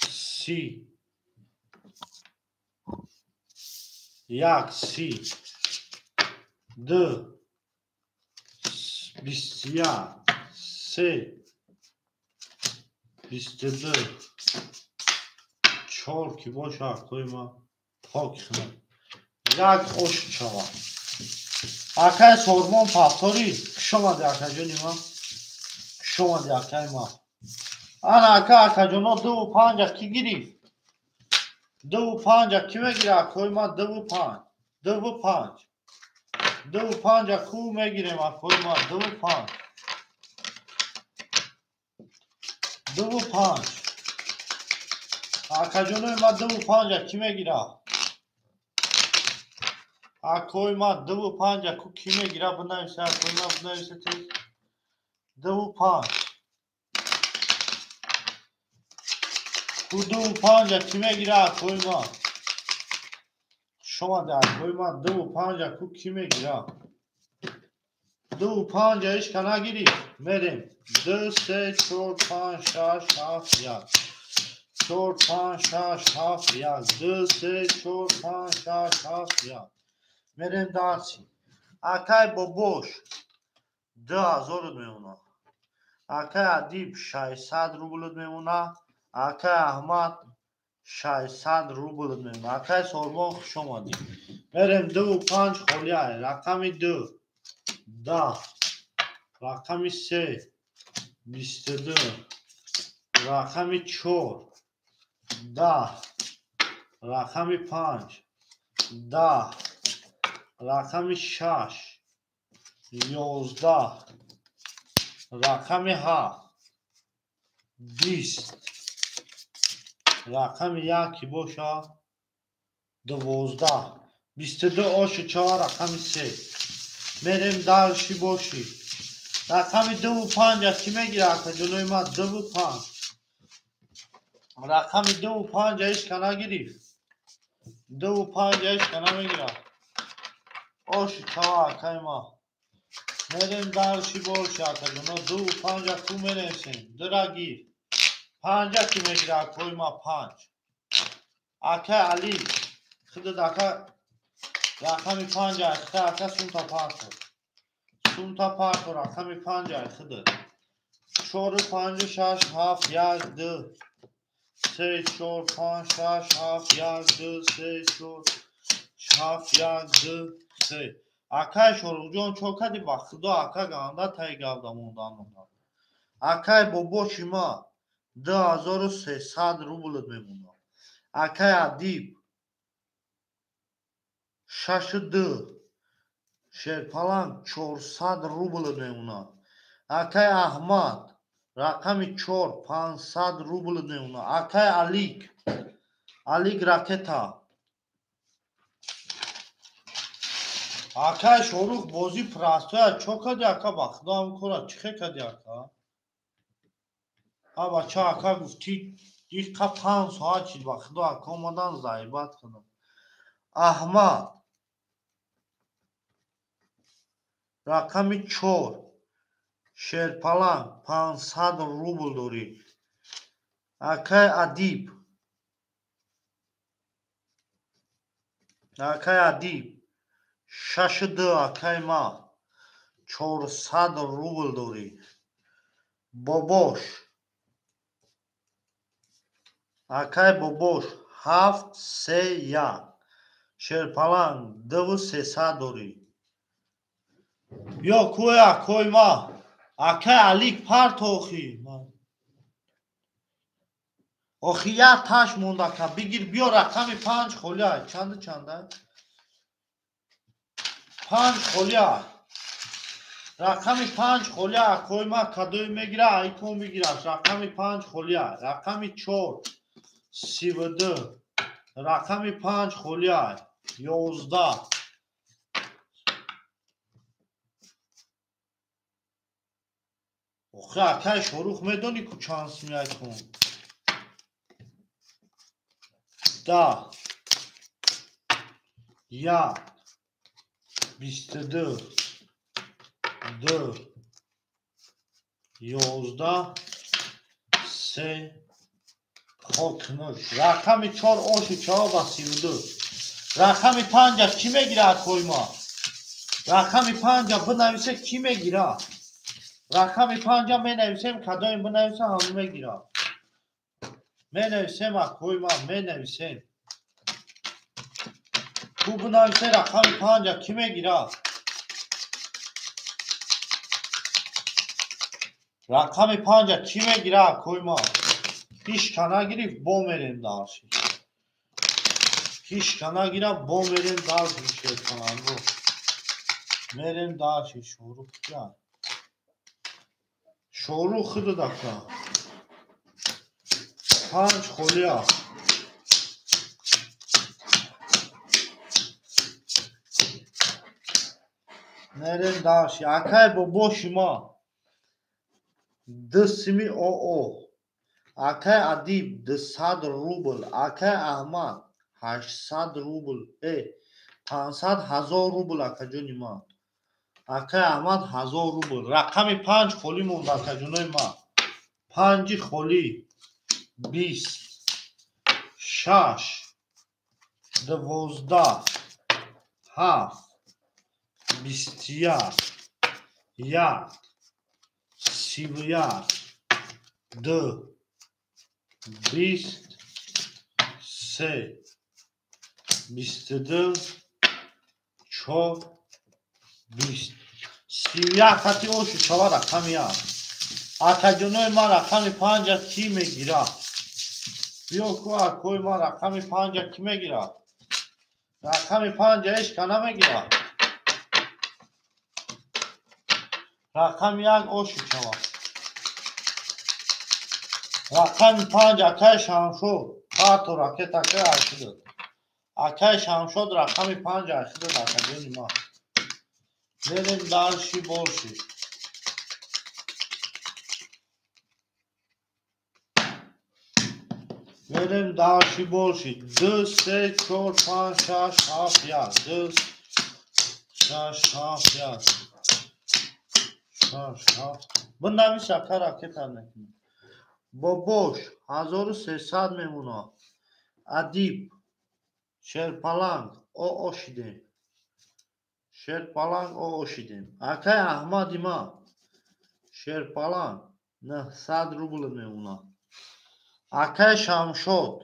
30 1 30 2 21 3 22 4 ки боша акои ма пок хна. Як ош чава. Акай Сормон пахторӣ хуш омадӣ акаҷони ман. Хуш омадӣ акаи ман. Ана ака акаҷоно 2 5 ки гирифт? 2 5 ки мегира акои ман? 2 5 2 5 2 5 ку мегирем акои ман? 2 5 2 5 акаҷонои ман 2 5 ки мегира? Акои ман 2 5 ку ки мегира? Бинависе акои ман, бинависе тез. 2 5 ку 2 5 ки мегира акои ман? Хуш омадӣ акои ман. 2 5 ку ки мегира? 2 5 ҳеч ка нагирифт. Мерем 2 3 4 5 6 7 1 4 5 6 7 1 2 3 4 5 6 7 1. Мерем дарси. Акай бобош 2000 мемона. Акай Адиб 600 рубл мемона. Акай Аҳмад 600 рубл мемона. Акай Сормон хуш омадӣ. Мерем 2 5 холия. Рақами 2 10 рақами 3 22 рақами 4 10 рақами 5 10 рақами 6 11 рақами 7 20 рақами 1 ки боша 12 22 оши 4 рақами 3. Мерем дарши боши. Рақами 2 5 ки мегира акаҷонои ман? 2 5 рақами 2 5 ҳеч ка нагирифт. 2 5 ҳеч ка намегира. Оши чава акаи ман. Мерем дарши боши акаҷоно. 2 5 ку мересем. 2 гир. 5 ки мегира акои ман? 5. Акаи Али худат ака рақами 5 айхта ака сумта парто. Сумта парто рақами 5 айхудат. 4 5 6 7 1 2 3 4 5 6 7 1 2 3 4 7 1 2 3. Акай Шоруқҷон чо кади ба худо ака ганда тай гавда мондан мондан. Акай бобоши ма 2300 рубл мемонад. Акай Адиб 6 2 Шерпаланг 400 рубл мемонад. Акай Аҳмад рақами 4 500 рубл мемона. Акай Алик, Алик ракета. Акай Шорух бозӣ простоя чо кади ака, ба худо ҳам кора чӣ хе кади ака? А бача ака гуфт ти иқа 5 соат шид, ба худо ака омадан заибат кардам. Аҳмад рақами 4 Шерпаланг 500 рубл дорӣ. Акай Адиб, акай Адиб 6-2 акай ма 400 рубл дорӣ. Бобош, акай Бобош 7-3-1 Шерпаланг 2-300 дорӣ. Биё кӯй акой ма. Акай Алик партохи. Охи як таш монда ака, бигир биё рақами 5 холия. Чанда чанда? 5 холия. Рақами 5 холия акой ма кадои мегира, айкон бигираш. Рақами 5 холия. Рақами 4 32. Рақами 5 холия 11. Охи акай Шорух медонӣ ку чанд сими айкон? 10 1 22 2 11 3 хокнуш. Рақами 4 оши 4 ба 32. Рақами 5 кӣ мегира акои ма? Рақами 5 бинависе кӣ мегира? Рақами 5 менависем, кадоим бинависа ҳамон мегира. Менависем акои ма, менависем. Ку бинависе рақами 5 кӣ мегира? Рақами 5 кӣ мегира акои ма? Ҳеч ка нагирифт, бо мерем дарши. Ҳеч ка нагира, бо мерем дарши Шерпаланго. Мерем дарши Шорух ҷан. Шорух худат ака. 5 холия. Мерем дарши. Акай бобоши ма. 2 сими ОО. Акай Адиб 200 рубл. Акай Аҳмад 800 рубл. 500 ҳазор рубл акаҷони ма. Акай Аҳмад 1000 рубл. Рақами 5 холӣ монда акаҷонои ма. 5 холӣ 20 6 12 7 21 1 31 2 20 3 22 4 20 31 хати ошу чава рақами 1. Акаҷонои ма рақами 5 кӣ мегира? Биё ку акои ма рақами 5 кӣ мегира? Рақами 5 ҳеч ка намегира. Рақами 1 ошу чава. Рақами 5 акай Шамшод. Парто ракет акай айшидод. Акай Шамшод рақами 5 айшидод акаҷони ма. Мерем дарши борши. Мерем дарши борши. 2 3 4 5 6 7 1. 2 6 7 1. 6 7. Бинавис ака ракета мекунем. Бобош 1300 мемона. Адиб Шерпаланг ОО шидем. Шерпаланг ОО шидем. Акай Аҳмади ма Шерпаланг 900 рубл мемона. Акай Шамшод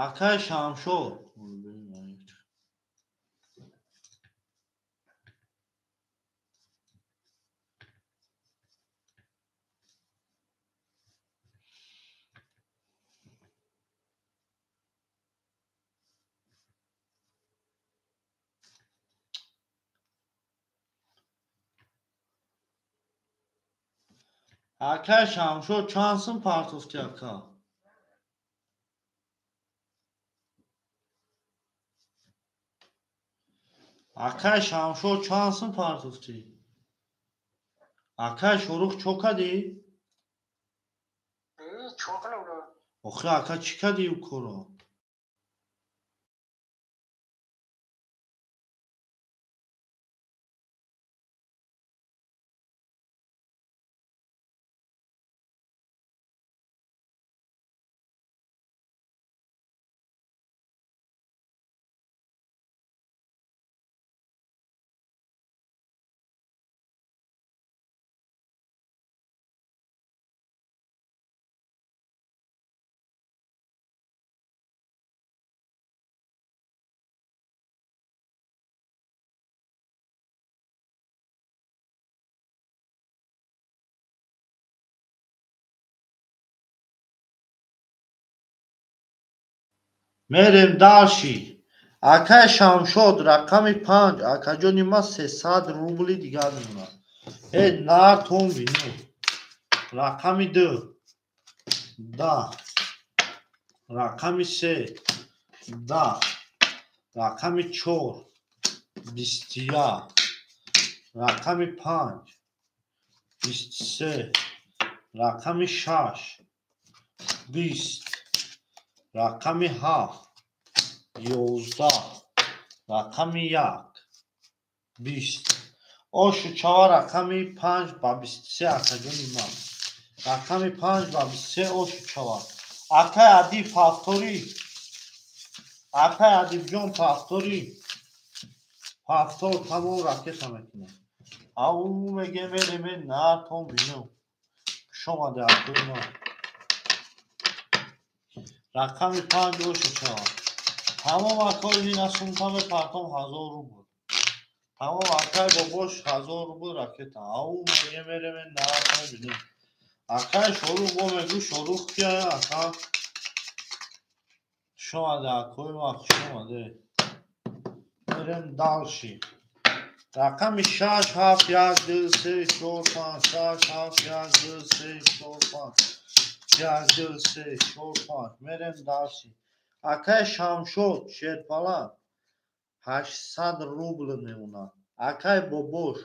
Акай Шамшод Акай Шамшод чанд сум партофти ака? Акай Шамшод чанд сум партофтӣ? Акай Шорух чо кардӣ? Охир ака чӣ кардӣ ӯ корро? Мерем дальше. Акай Шамшод рақами 5, акаҷони ма 300 рубли дигар мемонад. Э нартон бину. Рақами 2 10, рақами 3 10, рақами 4 21, рақами 5 23, рақами 6 20, рақами 7 11, рақами 1 20. Ошу чава рақами 5 ба 23 акаҷони ман. Рақами 5 ба 23 ошу чава. Акай Адиб повтори. Акай Адибҷон повтори. Повтор тамом ракета мекунад. Ау меге мереме нартон бинам. Хуш омаде акои ман. Рақами 5 ошу чава. Тамом акои ина сумка мепартом 1000 рубл. Тамом акай бобош 1000 рубл ракета. Ау меге мереме нартон бинам. Акай Шорух бо мегӯ Шорух кия ака? Хуш омаде акои ман, хуш омаде. Мерем дальше. Рақами 6 7 1 2 3 4 5 6 7 1 2 3 4 5 1 2 3 4 5. Мерем дальше. Акай Шамшод Шерпалан 800 рубл мемонад. Акай Бобош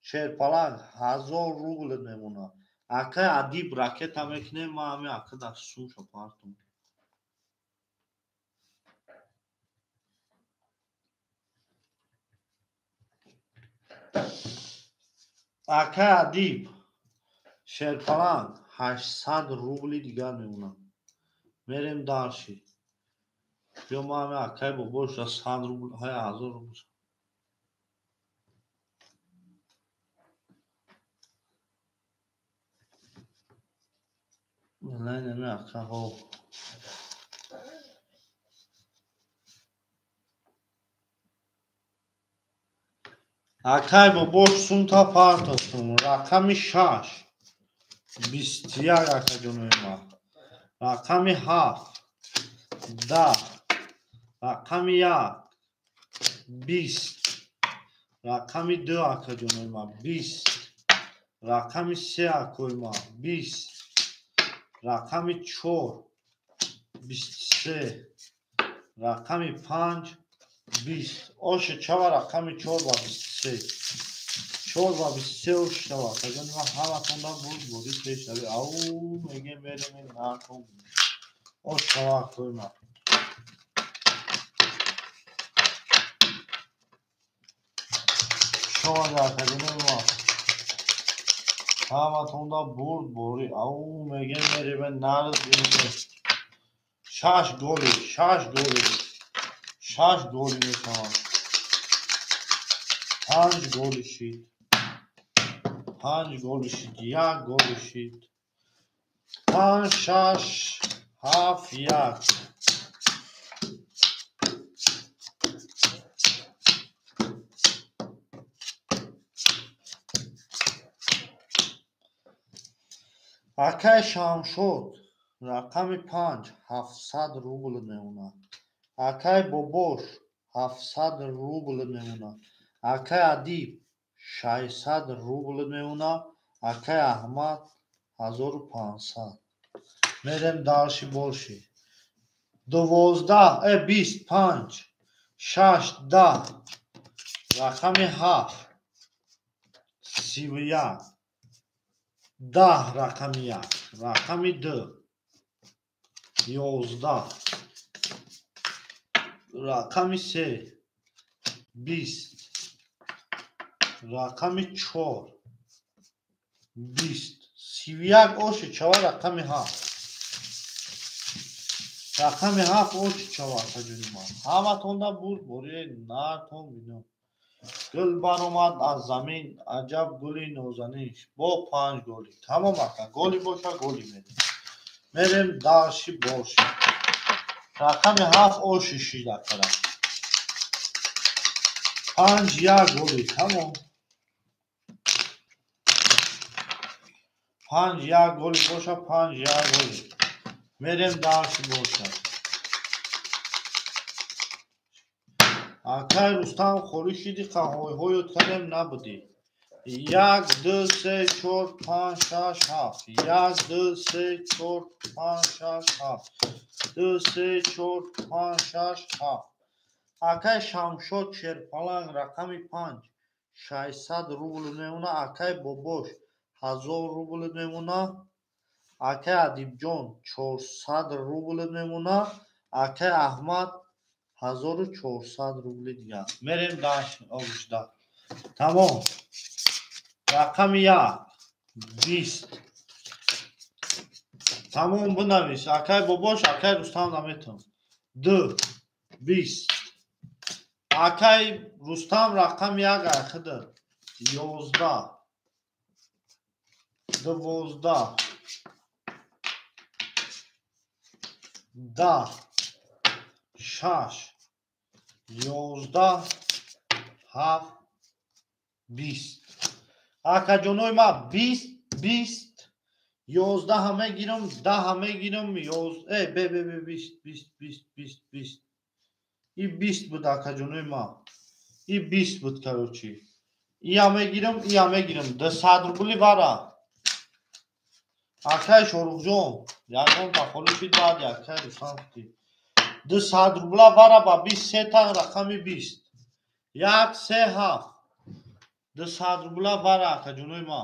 Шерпалан 1000 рубл мемонад. Акай Адиб ракета мекунем, ман ҳамин ака дар сумша партом. Акай Адиб Шерпалан 800 рубли дигар мемонад. Мерем дальше. Биё ман ҳамин акай Бобош 100 рубл, 1000 рубл. Не, ака ҳо. Акай Бобош сумта партофтум. Рақами 6 21 акаҷонои ман. Рақами 7 10, рақами 1 20, рақами 2 акаҷонои ман 20, рақами 3 акои ман 20, рақами 4 23, рақами 5 20. Ошу чава рақами 4 ба 23. 4 ба 23 ошу чава. Акаҷони ман ҳаматонда буд бозӣ пеш рави. Ау мегем мерем нартон. Ошу чава акои ман. Хуш омаде акаҷони ман. Ҳаматонда бурд борӣ. Ау мегем мерем нард бинем. 6 голи, 6 голи. 6 голи мешавад. 5 голи шид. 5 голи шид, 1 голи шид. 5 6 7 1. Акай Шамшод рақами 5 700 рубл мемонад. Акай Бобош 700 рубл мемонад. Акай Адиб 600 рубл мемонад. Акай Аҳмад 1500. Мерем дальше больше. 12, 20, 5, 6, 10. Рақами 7. 31. 10 рақами 1. Рақами 2. 11. Рақами 3. 20. Рақами 4. 20. 31 оши чава рақами 7. Рақами 7 оши чава таҷуни ман. Ҳаматонда бурд бори нартон бинам. Гул баромад аз замин, аҷаб гули нозанин. Бо 5 голи. Тамом ака, голи боша голи мерем. Мерем дарши борши. Рақами 7 оши шид акара. 5 1 голи. Тамом. 5 1 голи боша, 5 1 голи. Мерем дарши боша. Акай Рустам холӣ шиди қаҳвойҳоё кадем набудӣ. 1 2 3 4 5 6 7. 1 2 3 4 5 6 7. 2 3 4 5 6 7. Акай Шамшод Шерпаланг рақами 5 600 рубл мемона. Акай Бобош 1000 рубл мемона. Акай Адибҷон 400 рубл мемона. Акай Аҳмад 1400 рубли дигар. Мерем даш огушда. Тамом. Рақами 1 20. Тамом бинавис. Акай Бобош, акай Рустам наметон. 2 20. Акай Рустам рақами 1 айхида. 11 12 10 6 11 7 20. Акаҷонои ма 20 20 11 мегирам, 10 мегирам, 11 б 20 20 20 20 20. И 20 буд акаҷонои ма. И 20 буд короче. Ия мегирам, ия мегирам. 200 рубли вара. Акай Шоруқҷон, ягон тахоли шид баъди акай Рустам шудӣ. 200 рубла вара ба 23 та рақами 20. 1 3 7. 200 рубла вара акаҷонои ма.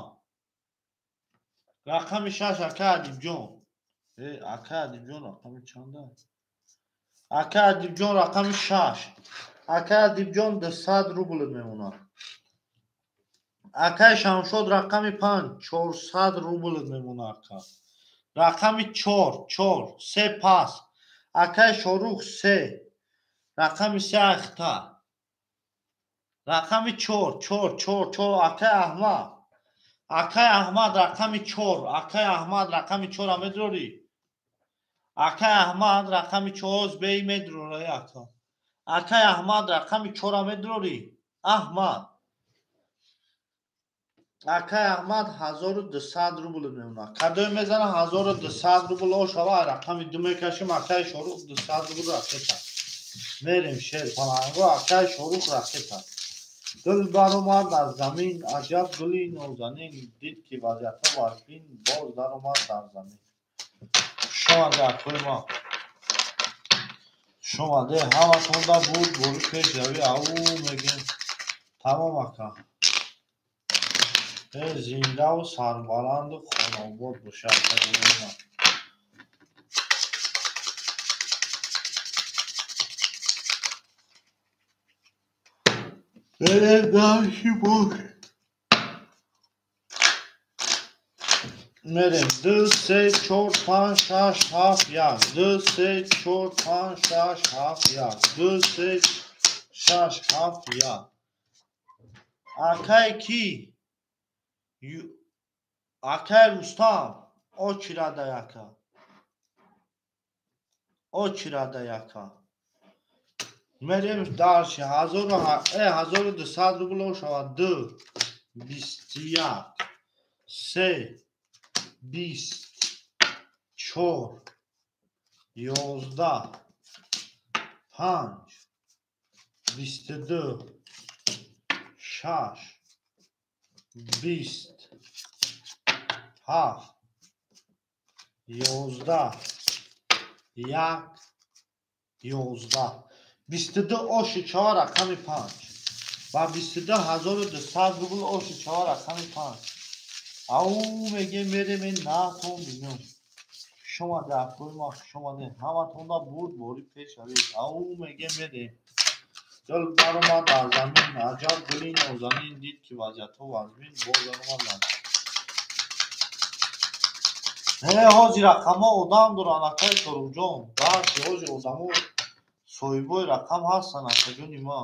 Рақами 6 акай Адибҷон. Акай Адибҷон рақами чанда? Акай Адибҷон рақами 6. Акай Адибҷон 200 рубл мемонад. Акай Шамшод рақами 5 400 рубл мемонад ака. Рақами 4 4 3 пас. Акай Шорух 3. Рақами 3 ахта. Рақами 4 4 4 4 акай Аҳмад. Акай Аҳмад рақами 4. Акай Аҳмад рақами 4 медрорӣ. Акай Аҳмад рақами 4 бей медрорӣ ака. Акай Аҳмад рақами 4 медрорӣ. Аҳмад. Акай Аҳмад 1200 рубл мемонад. Кадое мезана 1200 рубл ошава рақами 2 мекашим. Акай Шорух 200 рубл ракета. Мерем шер паланго акай Шорух ракета. Гул баромад аз замин, аҷаб гули нозанин. Дид ки вазъиятҳо вазбин, боз даромад дар замин. Шомаде акои ма. Шомаде ҳаматонда буд бори пешравӣ ау мегем. Тамом ака. Зиндаву сарбаланду хонобод бошад. Мерем 2 3 4 5 6 7 1. 2 3 4 5 6 7 1. 2 3 6 7 1. Акай ки? Акай Рустам очирада яка. Очирада яка. Мерем дальше. 1200 рубл шава. 2 21 3 20 4 11 5 22 6 20 7 11 1 11 22 оши 4 рақами 5 ва 22200 рубл оши 4 рақами 5. Ау мегем мерем ин натон бинем. Шумо дафтои ма шумо ҳаматонда бурд бори пеш авед. Ау мегем мерем. Дил баромад аз замин, аҷаб гули нозанин дид ки вазъиятҳо вазмин боз баромад. Не, ҳозир рақамҳо одам доранд, акай Торуҷон. Баъзе ҳозир одамо соҳибои рақам ҳастанд, акаҷони ма.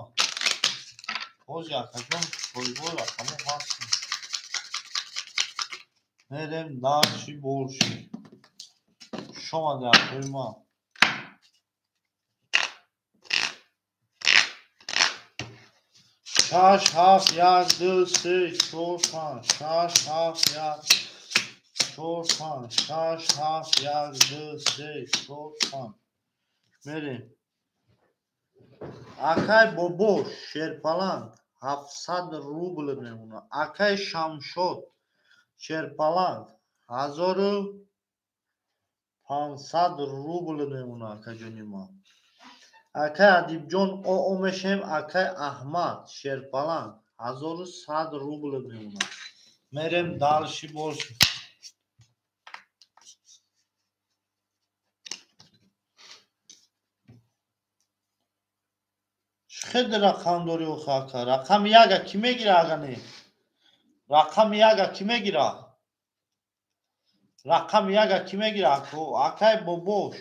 Ҳозир акаҷон соҳибои рақамҳо ҳастанд. Мерем дарши борши. Хуш омаде акои ма. Шаш, ҳафт, як, ду, се, чор, панҷ. Шаш, ҳафт, як, чор, панҷ. Шаш, ҳафт, як, ду, се, чор, панҷ. Мерем. Акай Бобош Шерпаланг 700 рубл мемонад. Акай Шамшод Шерпаланг 1500 рубл мемонад, акаҷони ма. Акай Адибҷон ОО мешавем. Акай Аҳмад Шерпаланг 1100 рубл мемонад. Мерем дальше больше. Хеле рақам дори охи ака. Рақами яга ки мегира ага не? Рақами яга ки мегира? Рақами яга ки мегира ако? Акай Бобош.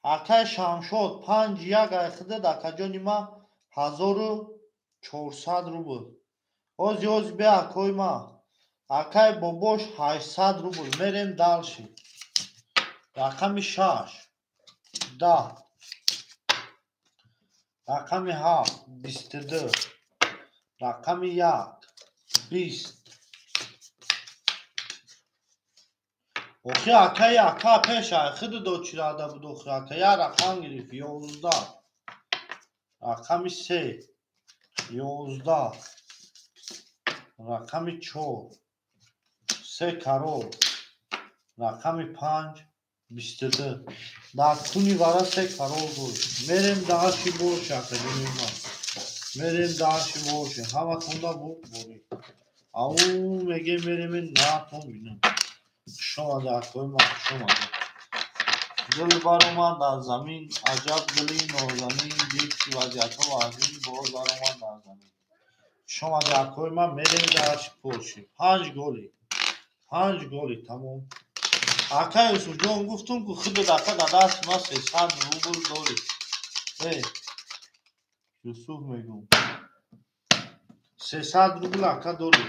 Акай Шамшод 5 яга хидад акаҷони ма 1400 рубл. Ози ози бе акои ма. Акай Бобош 800 рубл. Мерем дальше. Рақами 6 10 рақами 7 22 рақами 1 20. Охи акай ака пеш ай хиди дочирада буд охи ака я рақам гирифт 11 рақами 3 11 рақами 4 3 карол рақами 5 22. Дар куни вара се карол дошт. Мерем даши боше акаҷони ма. Мерем даши боше. Ҳаматонда буд борӣ. Ау мегем мерем натон бинем. Хуш омаде акои ма, хуш омаде. Дил баромад аз замин, аҷаб гули нозанин дид ки вазъиятҳо вазмин боз баромад аз замин. Хуш омаде акои ма, мерем даши порши. 5 голи. 5 голи тамом. Акай Юсуфҷон гуфтум ку худат ака дар дасти ма 300 рубл дорӣ. Э, Юсуф мегӯм. 300 рубл ака дорӣ.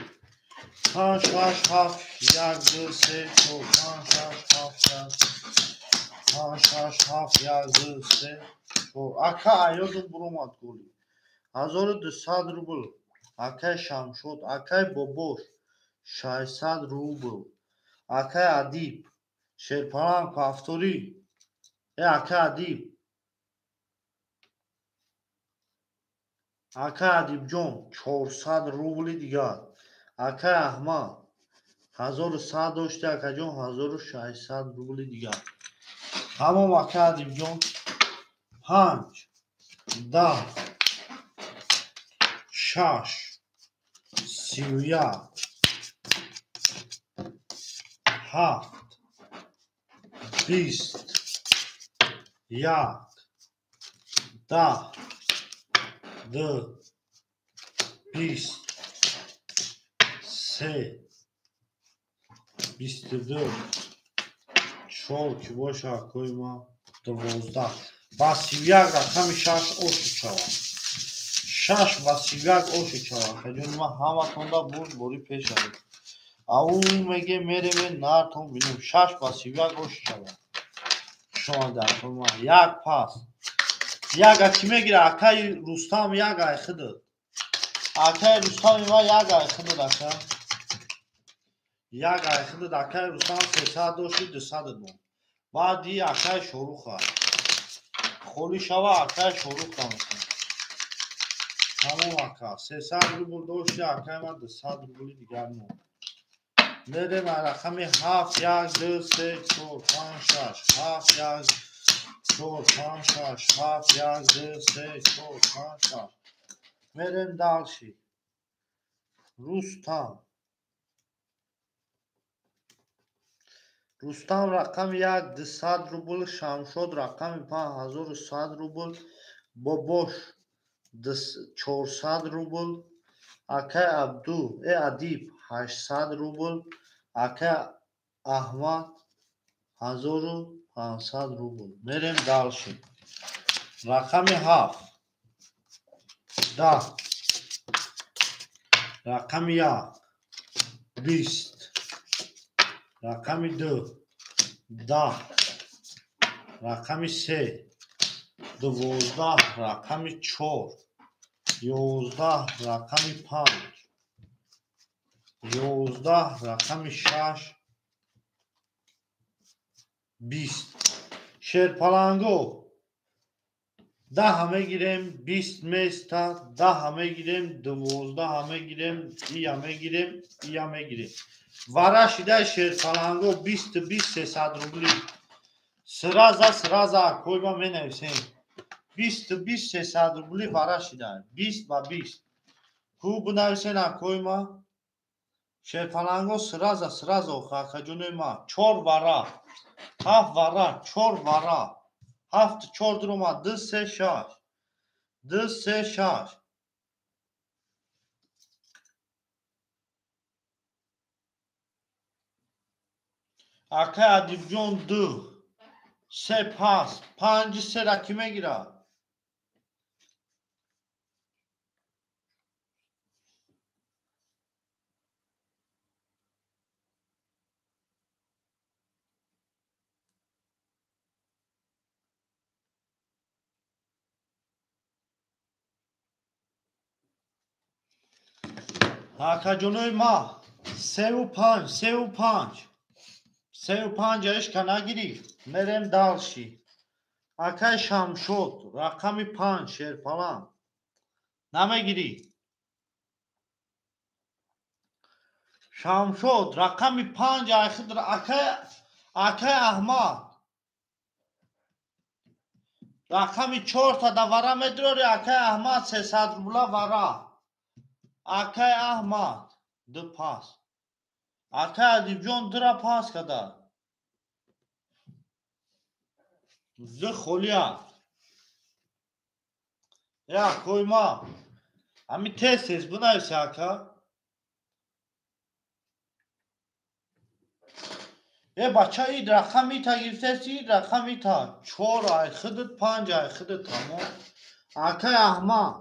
5 6 7 1 2 3 4 5 6 7 1 5 6 7 1 2 3 4. Ака аёдум буромад голи. 1200 рубл. Акай Шамшод, акай Бобош 600 рубл. Акай Адиб Шерпаланг повтори. Э, ака Адиб. Ака Адибҷон 400 рубли дигар. Ака Аҳмад 1100 дошти акаҷон 1600 рубли дигар. Тамом ака Адибҷон. 5 10 6 31 7 20 1 10 2 20 3 22 4 ки боша акои ма 12 ба 31 рақами 6 оши шавад. 6 ба 31 оши шавад. Акаҷони ма ҳаматонда бурд бори пеш авед. Ау мегем мерем нартон бинем. 6 ба 31 оши шавад. Хуш омаде акои ма. Як пас. Яга ки мегира? Акаи Рустам як ай хидад. Акаи Рустами ма як ай хидад ака. Як ай хидад акаи Рустам 300 дошти 200 дод. Баъди акаи Шоруха. Холӣ шава акаи Шорух дамекунад. Тамом ака. 300 рубл дошти акаи ма 200 рубли дигар монд. Мерем рақами 7 1 2 3 4 5 6 7 1 4 5 6 7 1 2 3 4 5 6. Мерем дальше. Рустам. Рустам рақами 1 200 рубл, Шамшод рақами 5100 рубл, Бобош 400 рубл, акай Абду Адиб 800 рубл, акай Аҳмад 1500 рубл. Мерем дальше. Рақами 7 10, рақами 1 20, рақами 2 10, рақами 3 12, рақами 4 11, рақами 5 11, рақами 6 20. Шерпаланго 10 мегирем, 20 места, 10 мегирем, 12 мегирем, ия мегирем, ия мегирем. Вара шида шерпаланго 20 20 300 рубли. Сраза сраза акойба менависем. 20 20 300 рубли вара шида. 20 ба 20. Ку бинависен акойма? Шерпаланго сраза сраза акаҷонои ма. 4 вара. 7 вара, 4 вара. 7 4 дурома 2 3 6. 2 3 6. Акай Адибҷон 2 3 пас 5 3 ра кӣ мегирад? Акаҷонои ма 3 5 3 5 3 5 ишка нагирифт. Мерем дальше. Акай Шамшод рақами 5 шерпалан намегирӣ. Шамшод рақами 5 айхидр акай Аҳмад рақами 4 та давара медрори акай Аҳмад 300 рубла вара. Акай Аҳмад 2 пас. Акай Адибҷон 2 ра пас када. 2 холия. Я койма. Ами тез тез бинависи ака. Е бача ид рақам ита гирифтеси ид рақам ита. 4 ай хидит 5 ай хидит тамом. Акай Аҳмад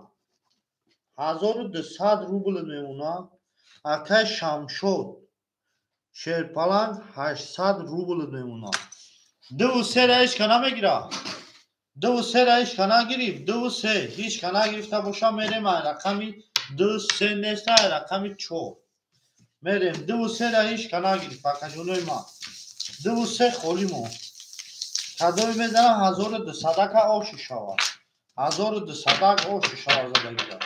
1200 рубл мемонад. Акай Шамшод шерпаланг 800 рубл мемонад. 2 3 ра ҳеч ка намегирад. 2 3 ра ҳеч ка нагирифт. 2 3 ҳеч ка нагирифта боша мерем ай рақами 2 3 неста ай рақами 4. Мерем 2 3 ра ҳеч ка нагирифт акаҷонои ман. 2 3 холӣ монд. Кадоме мезанам 1200 ка оши шавад. 1200 оши шавад задагира.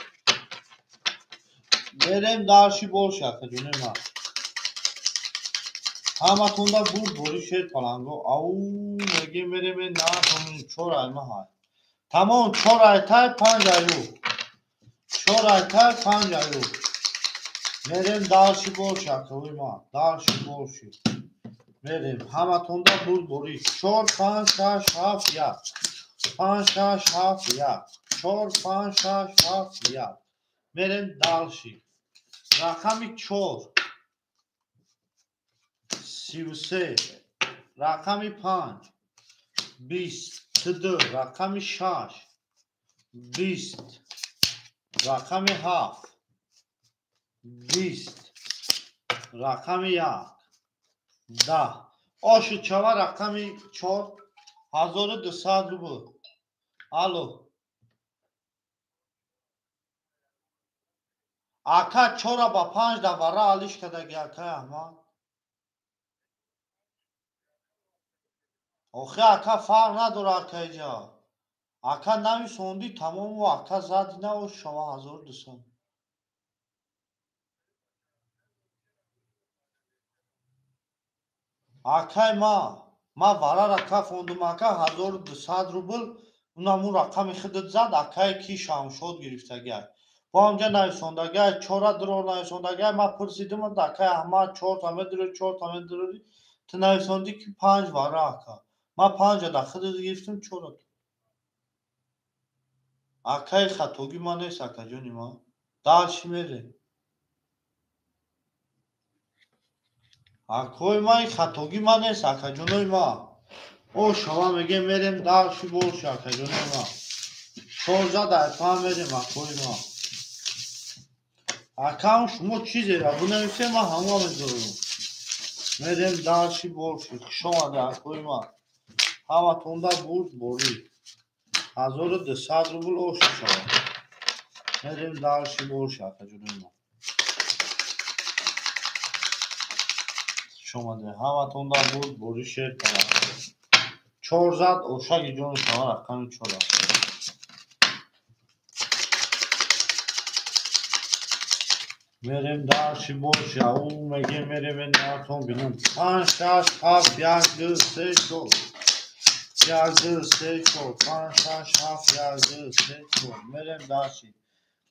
Мерем дальше больше акаҷонои ман. Ҳаматонда бурд бори шерпаланго. Ау мегем мерем на 4 ай ма ҳай. Тамом 4 ай тай 5 аю. 4 ай тай 5 аю. Мерем дальше больше акаҷонои ман. Дальше больше. Мерем ҳаматонда бурд бори 4 5 6 7 1. 5 6 7 1. 4 5 6 7 1. Мерем дальше. Рақами 4 33, рақами 5 22, рақами 6 20, рақами 7 20, рақами 1 10. Оши чава рақами 4 1200 рубл. Алло. Ака 4 ба 5 давара алиш кадаги акай Аҳмад. Охи ака фарқ надора акайҷа. Ака нависонди тамому ака зади наош шава 1200. Акай ма варара кафондум ака 1200 рубл, унамун рақами худат зад, акай ки Шамшод гирифтагиай. Бо ҳамҷа нависондагиай, чора дурор нависондагиай, ма пурсидим, акай Аҳмад чорта медурӣ, чорта медурӣ, ту нависондӣ ки панҷ вара ака. Ма панҷа да худат гирифтам, чора. Акай хатогӣ ма нест, акаҷони ма. Дальше мерем. Акои ма хатогӣ ма нест, акаҷонои ма. О шава мегем мерем дальше больше, акаҷонои ма. 14 айпа мерем, акои ма. Акам шумо чизеро бинависем, ман ҳама медорам. Мерем дальше больше. Хуш омада, акои ма. Ҳаматонда бурд борӣ. 1200 рубл ош шава. Мерем дальше больше, акаҷонои ма. Хуш омада. Ҳаматонда бурд борӣ шер кара. 4 ошаги ҷони шава рақами 4. Мерем дальше больше, ау мегем мерем наатон бинам. 5 6 7 1 2 3 4. 1 2 3 4 5 6 7 1 2 3 4. Мерем дальше.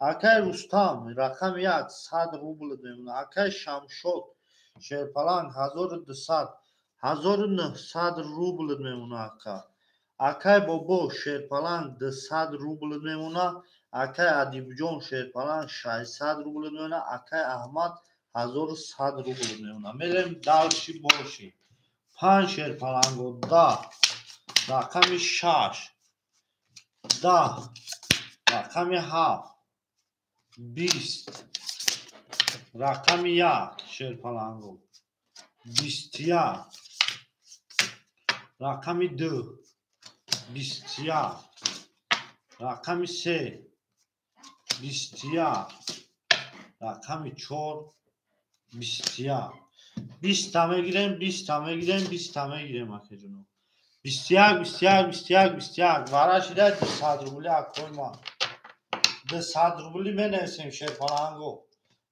Акай Рустам рақами 1 100 рубл мемона. Акай Шамшод Шерпаланг 1200 1900 рубл мемона ака. Акай Бобо Шерпаланг 200 рубл мемона. Акай Адибҷон Шерпаланг 600 рубл мемона. Акай Аҳмад 1100 рубл мемона. Мерем дальше больше. 5 Шерпаланго 10 рақами 6 10 рақами 7 20 рақами 1 Шерпаланго 21 рақами 2 21 рақами 3 21 рақами 4 21 20 мегирем 20 мегирем 20 мегирем акаҷоно 21 21 21 21 вара шида 200 рубли акои ма 200 рубли менависем Шерпаланго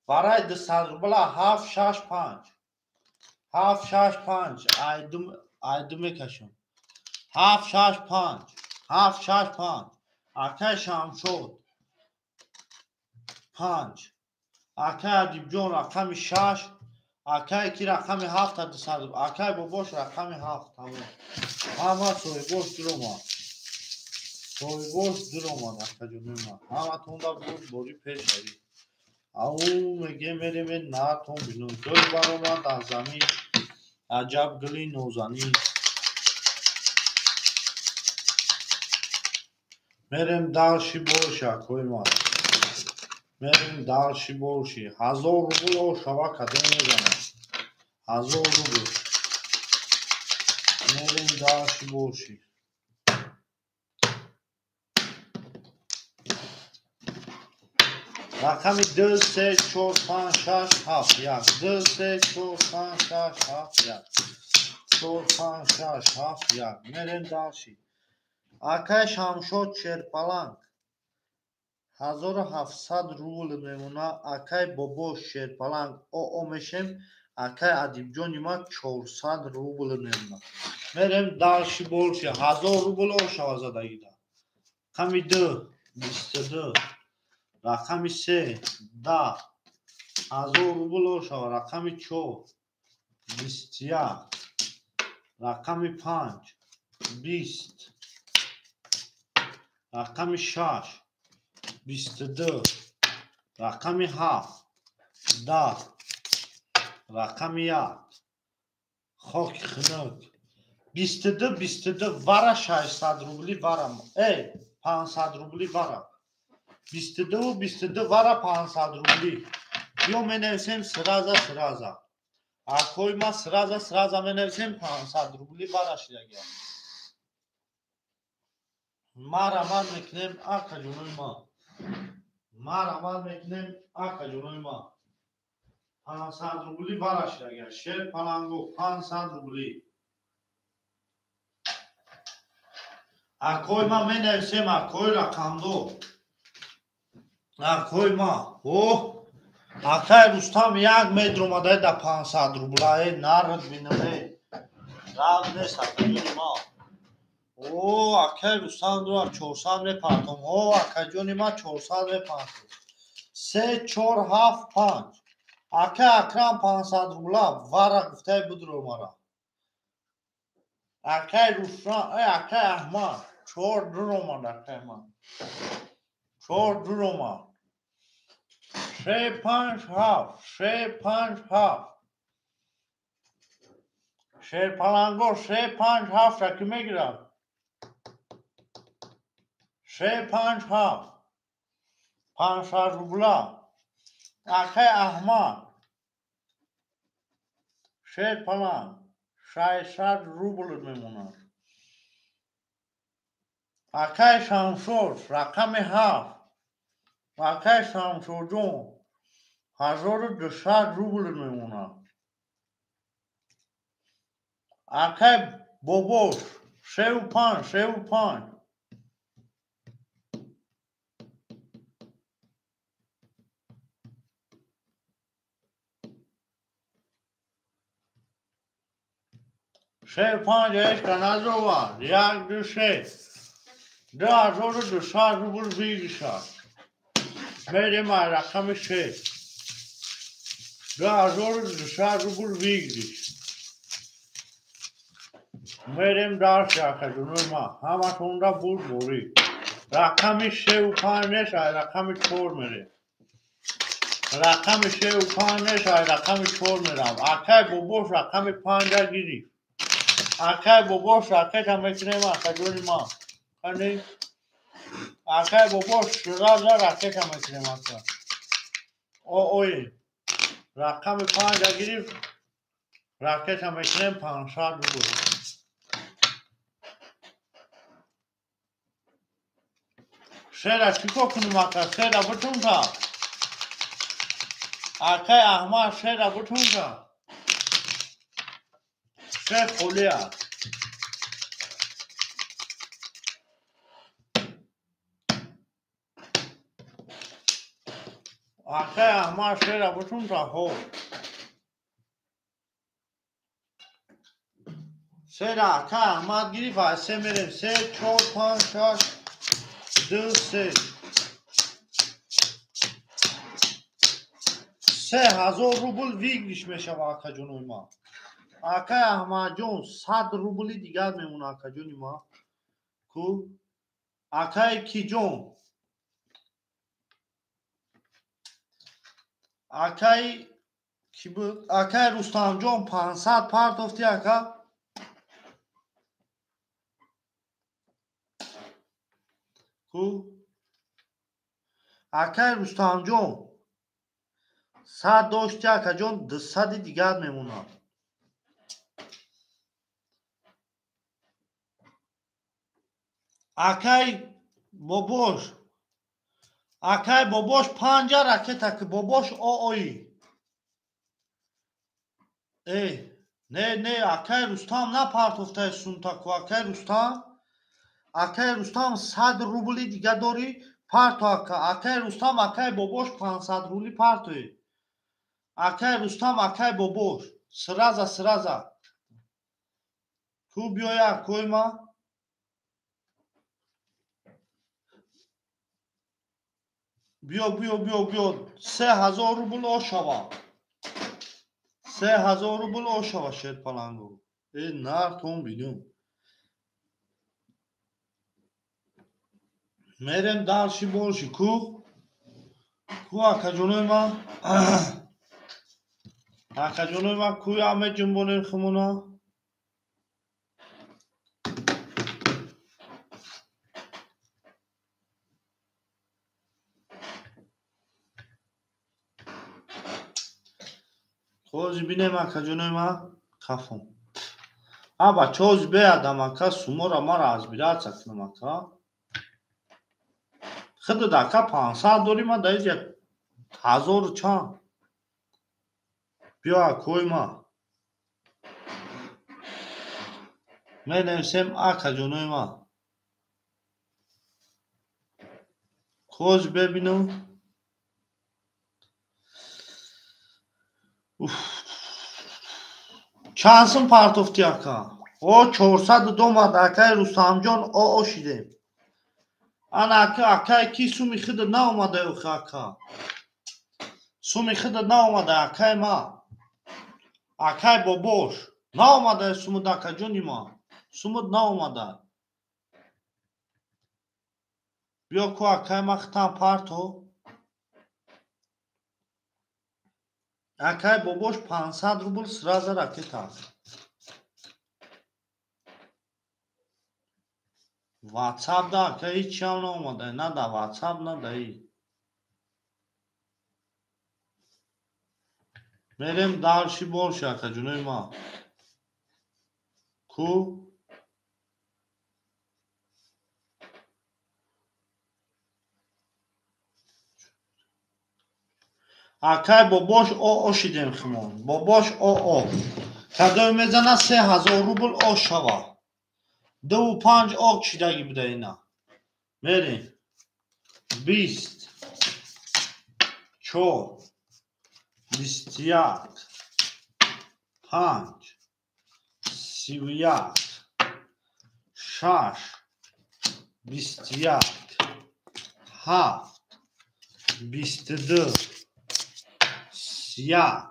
вараи 200 рубла 7 6 5 7 6 5 айду мекашам 7 6 5 7 6 5 акай Шамшод 5 акай Адибҷон рақами 6 акай ки рақами 7 200 акай Бобош рақами 7 тамом ҳама соҳибош дуромад соҳибош дуромад акаҷонои ман ҳаматонда бурд бори пешавӣ ау мегем мерем наатон бинум гул баромад аз замин аҷаб гули нозанин мерем дальше больше акои ман мерем дальше больше 1000 рубл ошава кадом мезанад 1000 рубл мерем дальше больше рақами 2 3 4 5 6 7 1 2 3 4 5 6 7 1 4 5 6 7 1 мерем дальше акай Шамшод Шерпаланг 1700 рубл мемона. Акай Бобо Шерпаланг оо мешем. Акай Адибҷони ма 400 рубл мемона. Мерем дальше больше 1000 рубл ошава задагида. Рақами 2 22 рақами 3 10 1000 рубл ошава. Рақами 4 21 рақами 5 20 рақами 6 22 рақами 7 10 рақами 1 хоки хунук 22 22 вара 600 рубли вара 500 рубли вара 22 22 вара 500 рубли биё менависем сразу сразу акои ма сразу сразу менависем 500 рубли вара шидагия ма раман мекунем акаҷонои ма ма раман мекунем акаҷонои ма 500 рубли вара шидагия Шерпаланго 500 рубли акои ма менависем акои рақамдор акои ма о акай Рустам як метр омадай да 500 рублае нард бинаме Гап нест, акаҷони ма. О, акай Рустам дура 400 мепартом. О, акаҷони ма 400 мепартом. 3, 4, 7, 5. Акай Акрам 500 рубла вара гуфтай будро мара. Акай Рустам, акай Аҳмад 4 дур омад акай ман. 4 дур омад. 3, 5, 7, 3, 5, 7. Шерпаланго 3, 5, 7 ра ки мегирад? 3, 5, 7. 500 рубла. Акай Аҳмад. Шерпаланг 600 рубл мемонад. Акай Шамшод рақами 7. Акай Шамшодҷон 1200 рубл мемонад. Акай Бобош 3 5, 3 5. 3 5 ешка назова, 1 2 6. 2200 рубл выигрыша. Мерем рақами 6. 2200 рубл выигрыш. Мерем дальше, акаҷонои ма. Ҳаматонда бурд борӣ. Рақами 3 5 нест, рақами 4 мерем. Рақами 3 5 нест, рақами 4 мерам. Акай Бобош рақами 5 гирифт. Акай Бобош ракета мекунем, акаҷони ма. Қани? Акай Бобош сразу ракета мекунем, ака. Ой. Рақами 5 гирифт. Ракета мекунем 500 рубл. Шера чӣ кор кунем, ака? Шера бутун та. Акай Аҳмад шера бутун та. Шер холӣ аст. Акай Аҳмад шера бутун та. Ҳо. Шера акай Аҳмад гирифт, аз се мерем. 3, 4, 5, 6, 2, 3. 3000 рубл выигрыш мешава, акаҷонои ма. Акай Аҳмадҷон 100 рубли дигар мемона, акаҷони ма. Ку? Акай Киҷон. Акай ки буд? Акай Рустамҷон 500 партофти, ака. Ку? Акай Рустамҷон 100 дошти, акаҷон, 200 дигар мемонад. Акай Бобош. Акай Бобош 5 ракета ки Бобош оои. Не, не, акай Рустам напартофтай сумтаку, акай Рустам. Акай Рустам 100 рубли дига дорӣ, парто ака. Акай Рустам, акай Бобош 500 рубли партои. Акай Рустам, акай Бобош. Сраза, сраза. Ку биёя, акои ма? Биё, биё, биё, биё. 3000 рубл ошава. 3000 рубл ошава шерпалангу. Нартон бинем. Мерем дальше больше. Ку? Ку акаҷонои ма? Акаҷонои ма куя меҷунбонем хумона? Хози бинем, акаҷонои ма, кафом. А бачаҳози беадам, ака, сумора мара разбираться кунам, ака. Худат ака 500 дорӣ, ман дар инҷа 1000 чанд. Биё акои ма. Менависем акаҷонои ма. Хози бебинам. Чанд сум партофти, ака? О 402 омад акай Рустамҷон оо шидем. Ана ака акай ки суми хида наомада охи ака. Суми хида наомада акай ма. Акай бобош наомада сумуд акаҷони ма. Сумуд наомада. Биё ку акай ма хитам парто. Акай бобош 500 рубл сразу ракета. WhatsApp да ака ҳеҷ чиам наомада. На да WhatsApp, на да и. Мерем дальше больше акаҷонои ма. Ку акай бобош оо шидем химон. Бобош оо. Кадои мезана 3000 рубл о шава. 2,5 ок чидаги буда ина. Мерем. 20 4 21 5 31 6 21 7 22 1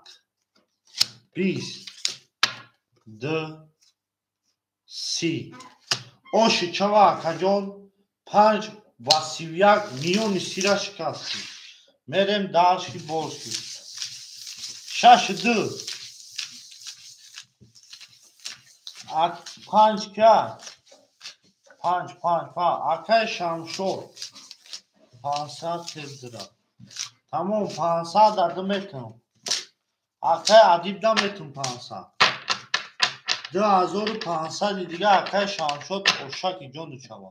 20 2 30. Оши чава акаҷон 5 ва 31 миёни сира шикастӣ. Мерем дальше больше. 6 2 5 ка 5 5 5 акай Шамшод 500 тезра. Тамом 500 дада метам. Акай Адиб да метам 500. 2500 дига акай Шамшод ошаки ҷону чава.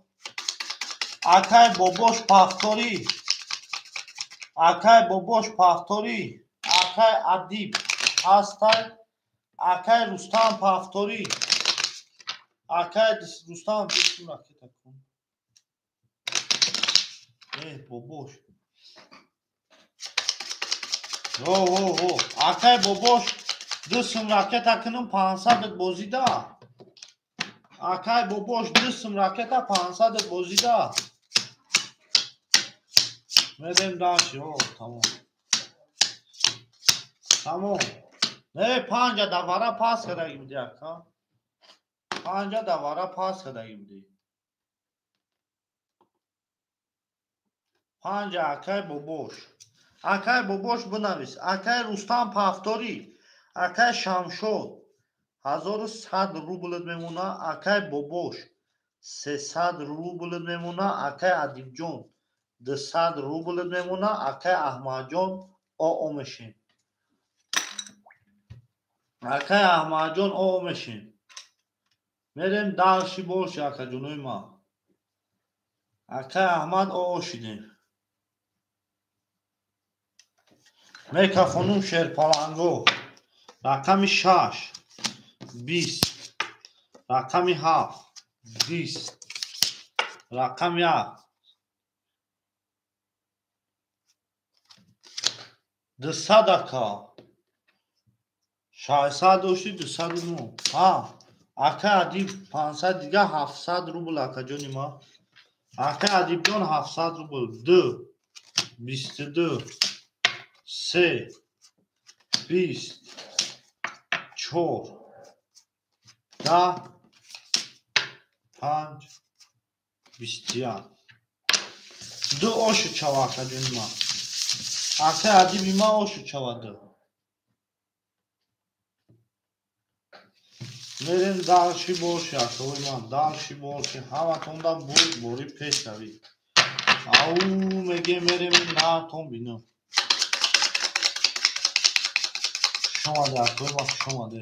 Акай бобош пахторӣ. Акай бобош пахторӣ. Акай Адиб ҳастай. Акай Рустам пахторӣ. Акай Рустам бисм ракета кун. Бобош. Ҳо ҳо ҳо. Акай бобош 2 сум ракета кунам 500 бозида. Акай бобош 2 сум ракета 500 бозида. Мерем дальше. О, тамом. Тамом. Не, 5 давара пас кардаги буди ака. 5 давара пас кардаги буди. 5 акай бобош. Акай бобош бинавис. Акай Рустам пахторӣ. Акай Шамшод 1100 рублт мемона. Акай бобош 300 рублт мемона. Акай Адибҷон 200 рублт мемона. Акай Аҳмадҷон оо мешем. Акай Аҳмадҷон оо мешем. Мерем дальше больше акаҷонои ма. Акай Аҳмад оо шидем. Мекафонум шерпаланго. Рақами 6 20 рақами 7 20 рақами 1 200 ака 600 дошти 209. Ҳа ака Адиб 500 дига 700 рубл акаҷони ма. Ака Адибҷон 700 рубл. 2 22 3 20 4 10 5 21 2 ошу чава акаҷони ма. Ака Адиби ма ошу чава 2. Мерем дальше больше акаои ман. Дальше больше. Ҳаматонда бурд бори пеш равӣ. Ау меге мерем наатон бинам. Хуш омаде акаои ман, хуш омаде.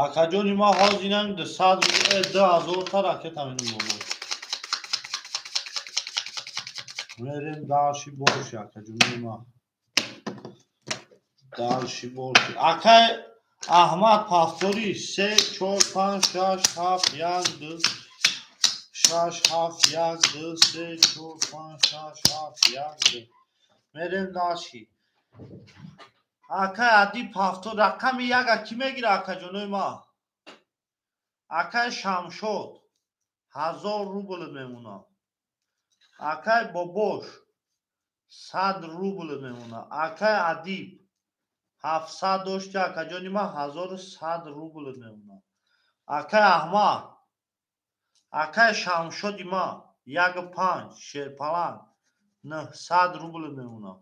Акаҷони ма ҳозир инам 200 2000 та ракета менам бобо. Мерем дальше больше акаҷони ма. Дальше больше. Акай Аҳмад пахторӣ 3 4 5 6 7 1 2 6 7 1 2 3 4 5 6 7 1 2. Мерем дальше. Акай Адиб ҳафтод. Рақами яка кӣ мегира, акаҷонои ма? Акай Шамшод 1000 рубл мемона. Акай Бобош 100 рубл мемона. Акай Адиб 700 дошти, акаҷони ма, 1100 рубл мемона. Акай Аҳмад, акай Шамшоди ма 1,5 шерпаланг 900 рубл мемона.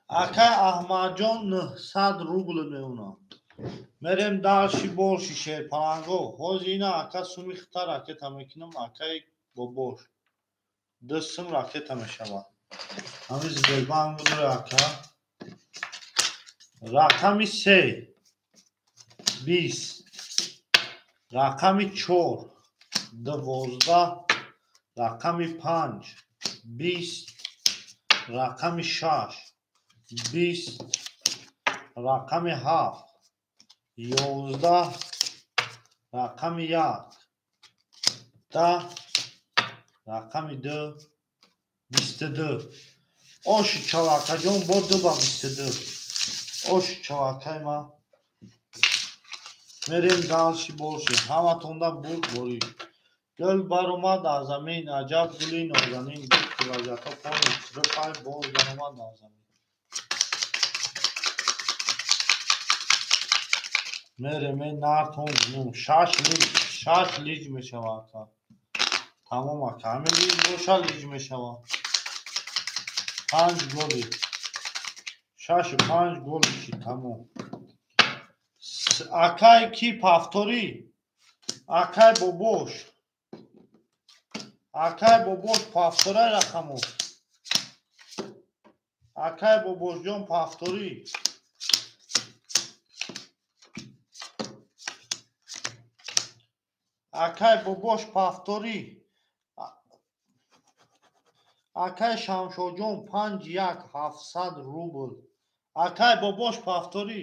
Акай Аҳмадҷон 900 рубл мемона. Мерем дальше больше шерпаланго. Ҳозир ина ака суми хита ракета мекунам, акай Бобош. 2 сум ракета мешавад. Ҳамин Сбербанк будуре ака. Рақами 3 20, рақами 4 12, рақами 5 20, рақами 6 20, рақами 7 11, рақами 1 10, рақами 2 22. Оши чавакаҷон бо 2 ба 22. Оши чавакай ма. Мерем дальше больше. Ҳаматонда бурд борӣ. Гул баромад аз замин, аҷаб гули нозанин. Дид ки вазиятҳо пони рӯпай боз баромад аз замин. Мереме нартон бинум. 6 лиҷ, 6 лиҷ мешавад ака. Тамом ака. Ҳамин лиҷ боша лиҷ мешавад. 5 голи. 6 5 голи чи тамом. Акай ки павторӣ? Акай Бобош. Акай Бобош павторай рақамо. Акай Бобошҷон павторӣ. Акай Бобош павторӣ. Акай Шамшоҷон 5 1 700 рубл. Акай Бобош павторӣ.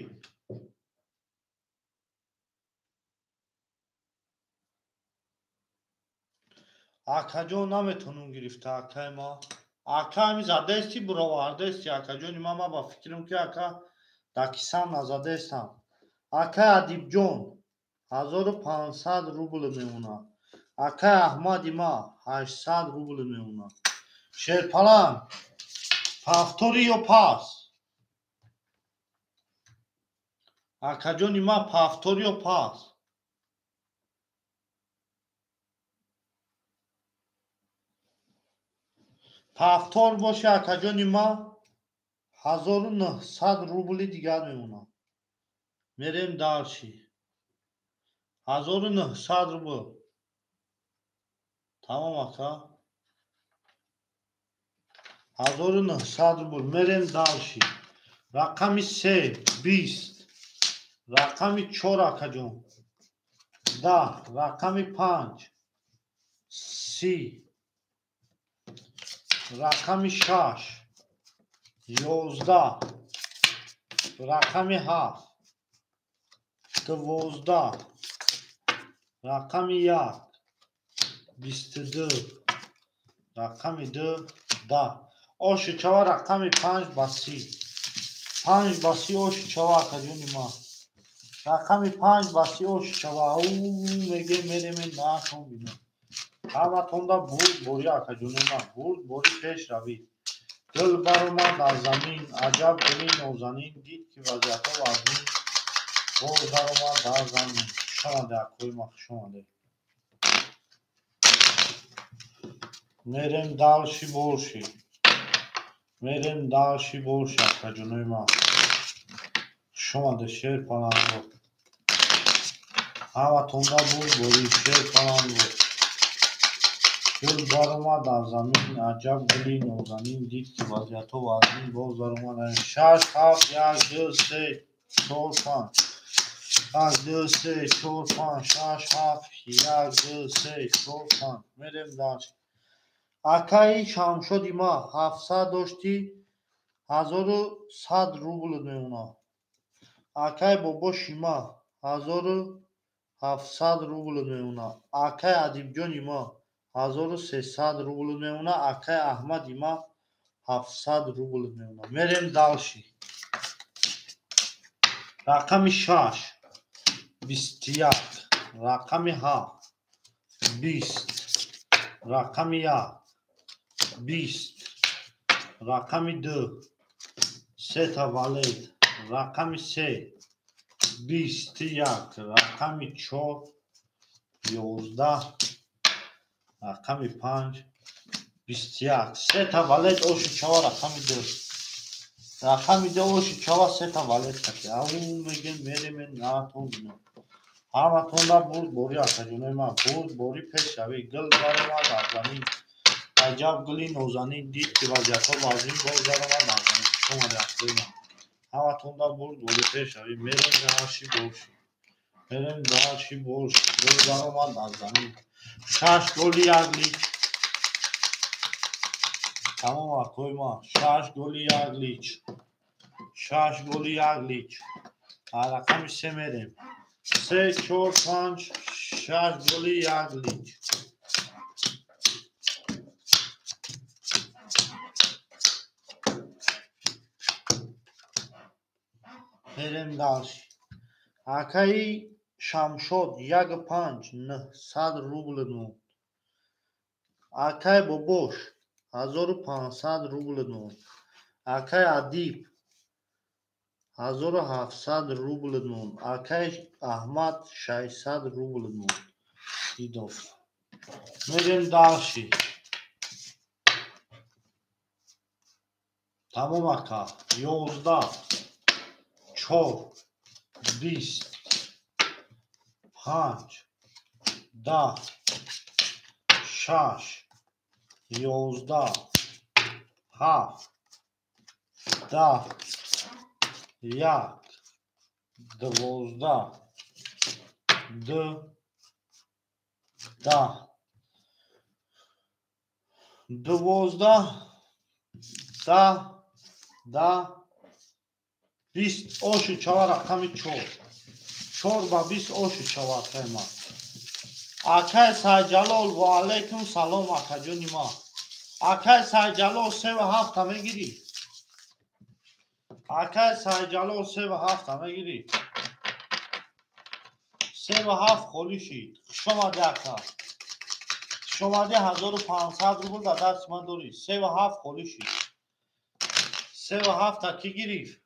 Акаҷон наметонум гирифта, акай ма. Ака ҳами задести буровардести, акаҷони ма, ма ба фикрам ки ака дакисам назадестам. Акай Адибҷон 1500 рубл мемонад. Акай Аҳмади ма 800 рубл мемонад. Шерпаланг павторӣ ё пас? Акаҷони ма павторӣ ё пас? Павтор боше, акаҷони ма, 1900 рубли дигар мемонад. Мерем дальше. 1900 рубл. Тамом ака. 1900 рубл. Мерем дальше. Рақами 3 20, рақами 4 акаҷон 10, рақами 5 30, рақами 6 11, рақами 7 12, рақами 1 22, рақами 2 10. Оши чава рақами 5 ба 30. 5 ба 30 оши чава, акаҷони ма. Рақами 5 ба 30 оши чава. У меге мереме нашон бинам. Ҳаматонда бурд борӣ, акаҷони ма. Бурд борӣ, пеш равид. Гул баромад аз замин, аҷаб гули нозанин. Дид ки вазиятҳо вазнин, боз баромад аз замин. Хуш омаде, акои ма, хуш омаде. Мерем дальше больше. Мерем дальше больше, акаҷонои ма. Хуш омаде, шерпаланго. Ҳаматонда бурд борӣ, шерпаланго. Гул баромад аз замин, аҷаб гули нозанин. Дид ки вазиятҳо вазнин, боз баромад. 6 7 1 2 3 4 5. 1 2 3 4 5 6 7 1 2 3 4 5. Мерем дальше. Акаи Шамшоди ма 700 дошти, 1100 рубл мемонад. Акаи Бобоши ма 1700 рубл мемонад. Акаи Адибҷони ма 1300 рубл мемона. Акай Аҳмад има 700 рубл мемона. Мерем дальше. Рақами 6 21, рақами 7 20, рақами 1 20, рақами 2 сета валет, рақами 3 21, рақами 4 11, рақами 5 21. Сета валет оши чава рақами 2. Рақами 2 оши чава сета валет кати. Ау мегем меремен наатон бинам. Ҳаматонда бурд бори акаҷонои ман, бурд бори пешравӣ. Гил баромад аз замин, аҷаб гули нозанин, дид ки вазъиятҳо вазин, боз баромад аз замин. Шумоди акои ман, ҳаматонда бурд бори пешравӣ. Мерем дарши боши, мерем дарши боши. Гул баромад аз замин. 6 голи 1 лич. Тамом акои ман, 6 голи 1 лич, 6 голи 1 лич. Рақами 3 мерем. 3, 4, 5, 6 голи 1 лич. Мерем дальше. Акаи Шамшод 1 5 900 рубл монд. Акай Бобош 1500 рубл монд. Акай Адиб 1700 рубл монд. Акай Аҳмад 600 рубл монд. Идов. Мерем дальше. Тамом ака. 11 4 20 5 10 6 11 7 10 1 12 2 10 12 10 10 20 оши чава рақами 4 4 ба 20 оши чава акай ма. Акай Сайҷалол, ва алайкум салом акаҷони ма. Акай Сайҷалол 3 ва 7 мегирӣ. Акай Сайҷалол 3 ва 7 мегирӣ. 3 ва 7 холӣ шид. Хуш омадӣ ака. Хуш омадӣ, 1500 рубл дар дасти ман дорӣ. 3 ва 7 холӣ шид. 3 ва 7 кӣ гирифт?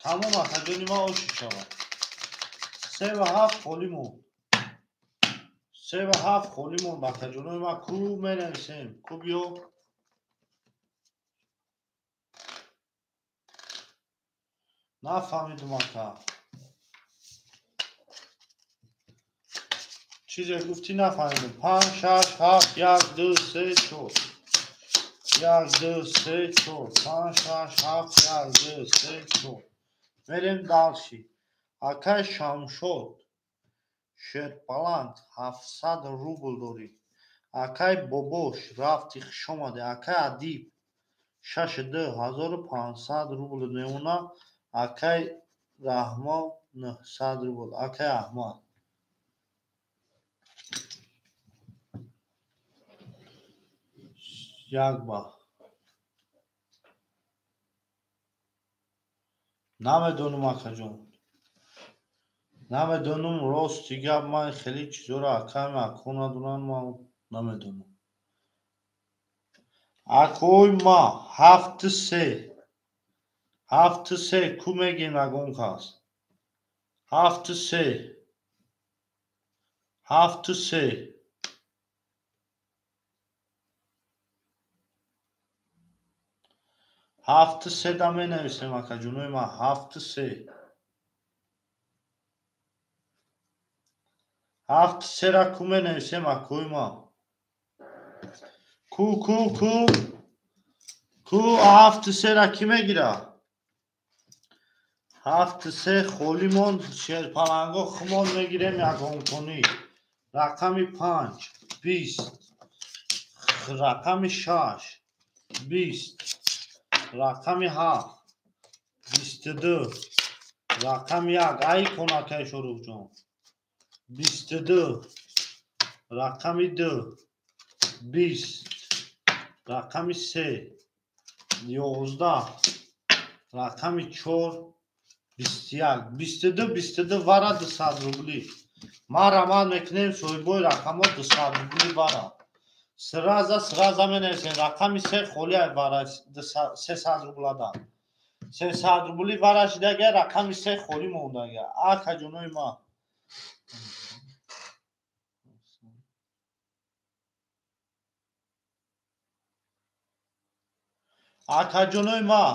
Тамом акаҷони ман оши шавад. 3 ва 7 холӣ монд. 3 ва 7 холӣ монд акаҷонои ман. Ку менависем? Ку биё? Нафаҳмидум ака. Чизе гуфтӣ нафаҳмидум. 5 6 7 1 2 3 4 1 2 3 4 5 6 7 1 2 3 4. Мерем дальше. Акай Шамшод Шерпаланг 700 рубл дорӣ. Акай Бобош рафти, хуш омадӣ. Акай Адиб 6 2 1500 рубл мемона. Акай Раҳмон 900 рубл. Акай Аҳмад як ба. Намедонум акаҷон. Намедонум, рости гап ман хеле чизоро аками ако надонам, ман намедонам. Акои ма 7 3 7 3 ку мегем ягон кас. 7 3 7 3 7 3 да менависем акаҷонои ман. 7 3 7 3 ра ку менависем акои ман. Ку ку ку ку 7 3 ра кӣ мегира? 7 3 холӣ монд. Шерпаланго хумон мегирем ягонконӣ. Рақами 5 20, рақами 6 20, рақами 7 22, рақами 1 ай кон акай Шоруҳҷон 22, Рақами ду 20, рақами се 11, рақами чор 21, 22, 22 вара 200 рубли. Ма раман мекунем соҳибои рақамҳо 200 рубли вара. Сразу сразу менависем рақами се холия вара 300 рублада. 300 рубли вара шидага рақами се холӣ мондага. Ака ҷонои ма. Акаҷонои ма,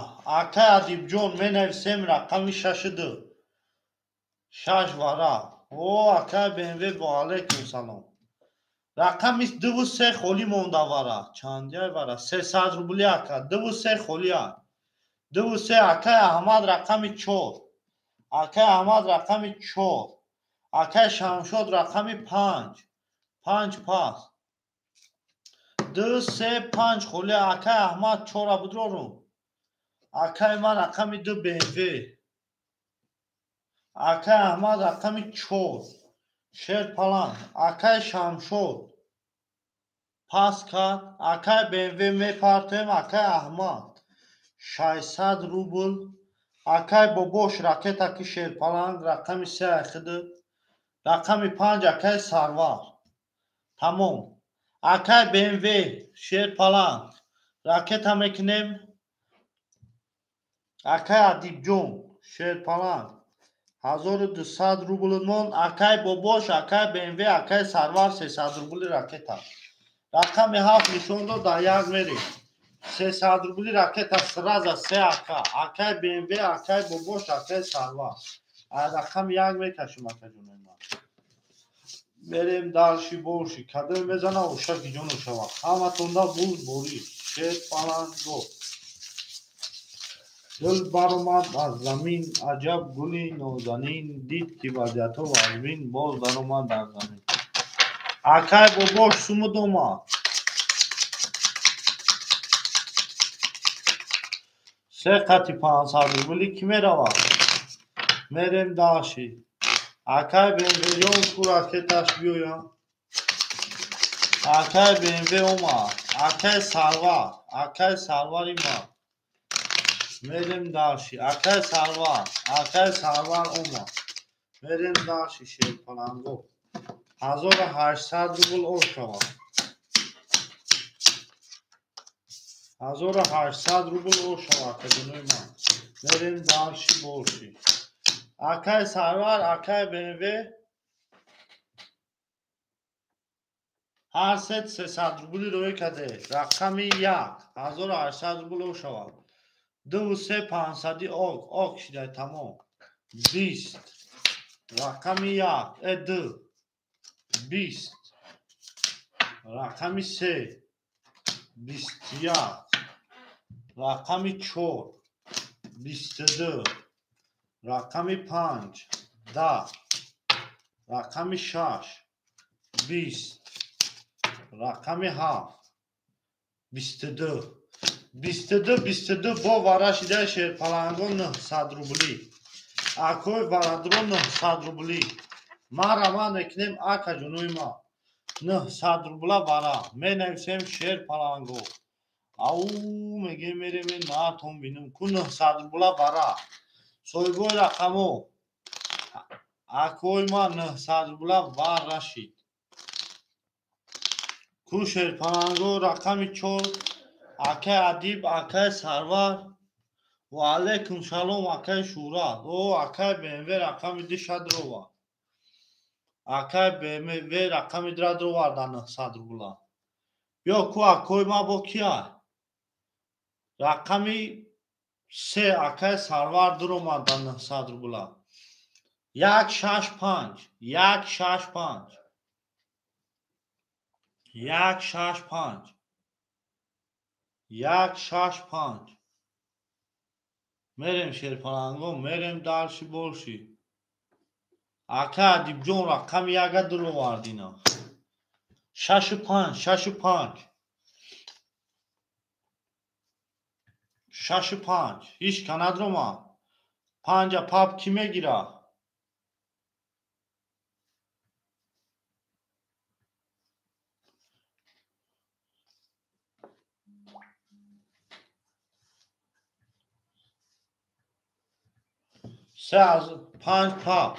акай Адибҷон менависем рақами шашу ду. Шаш вара. О, акай БМВ, ва алайкум салом. Рақами дуву се холӣ монда вара. Чандияй вара? 300 рубли ака. Дуву се холия. Дуву се акай Аҳмад рақами чор. Акай Аҳмад рақами чор. Акай Шамшод рақами панҷ. Панҷ пас. Ду, се, панҷ холия. Акай Аҳмад чора будрорум. Акай ман рақами ду БМВ. Акай Аҳмад рақами чор. Шер паланг. Акай Шамшод пас кард. Акай БМВ мепартем. Акай Аҳмад 600 рубл. Акай Бобош ракета ки шерпаланг рақами се айхиди. Рақами панҷ акай Сарвар. Тамом. Акай БМВ шерпаланг ракета мекунем. Акай Адибҷон шерпаланг 1200 рубл мон. Акай Бобош, акай БМВ, акай Сарвар 300 рубли ракета. Рақами ҳафт нишон дод, дар як мерем. 300 рубли ракета сразу се ака. Акай БМВ, акай Бобош, акай Сарвар. Рақами як мекашим акаҷонои ман. Мерем дарши борши. Кадом мезана ошаки ҷоно шава. Ҳаматонда буз борид. Шер паланго. Дил баромад аз замин, аҷаб гули нозанин, дид ки вазъиятҳо вазмин, боз даромад дар замин. Акай Бобош сумуд омад. Се қати 500 рубли кӣ меравад? Мерем дарши. Акай БМВ-ён ку ракеташ биёяд. Акай БМВ омад. Акай Сарвар, акай Сарвари ма. Мерем дарши. Акай Сарвар, акай Сарвар омад. Мерем дарши шерпаланго. 1800 рубл ор шавад. 1800 рубл ор шавад акаҷонои ман. Мерем дарши борши. Акай Сарвар, акай БМВ ҳар сет 300 рубли роӣ карде. Рақами як 1800 рубл ор шавад. Дуву се панҷсади ок, ок шидай тамом. 20. Рақами як, ду. 20. Рақами се 21. Рақами чор 22. Рақами панҷ 10. Рақами шаш 20. Рақами ҳафт 22. 22, 22 бо вара шидай шерпаланго 900 рубли. Акои варадро 900 рубли. Ма раван мекунем акаҷонои ма. 900 рубла вара. Менависем шерпаланго. Ау мегем мерем натон бинем ку 900 рубла вара. Соҳибои рақамо. Акои ма 900 рубла вара шид. Ку шерпаланго рақами чор. Акай Адиб, акай Сарвар. Ва алайкум салом акай Шӯрат. О, акай БМВ рақами ду шадрова. Акай БМВ рақами дура дроварда 900 рубла. Ё ку акои ма бо кия? Рақами се акай Сарвар дуромад 900 рубла. 1 6 5, 1 6 5. 1 6 5. 1 6 5. Мерем шерпаланго, мерем дарши борши. Ака Адибҷон рақами яга дуровардина. 6 5, 6 5. 6 5. Ҳеҷ ка надромад. Панҷа пап кӣ мегирад? Се панҷ пап.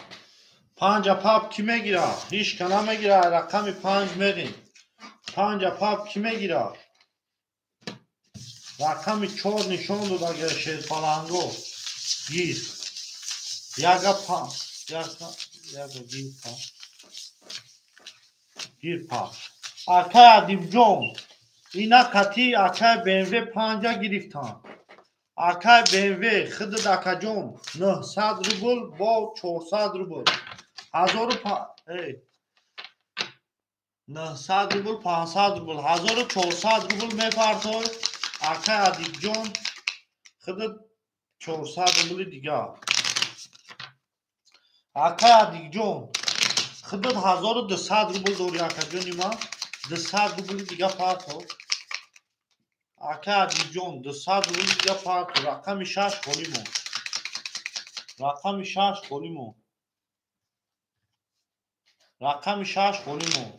Панҷа пап кӣ мегира? Ҳеч ка намегира. Рақами панҷ мерем. Панҷа пап кӣ мегира? Рақами чор нишон дод агар шерпаланго. Гир. Яга па. Яга гир па. Гир па. Акай Адибҷон. Ина қати акай БМВ панҷа гирифтанд. Акай БМВ худат акаҷон 900 рубл бо 400 рубл. 900 рубл 500 рубл 1400 рубл мепартой. Акай Адибҷон худат 400 рубли дигар. Акай Адибҷон худат 1200 рубл дори акаҷони ман. 200 рубли дига парто. Акай Адибҷон 200 рубли дига парто. Рақами 6 холӣ монд. Рақами 6 холӣ монд. Рақами 6 холӣ монд.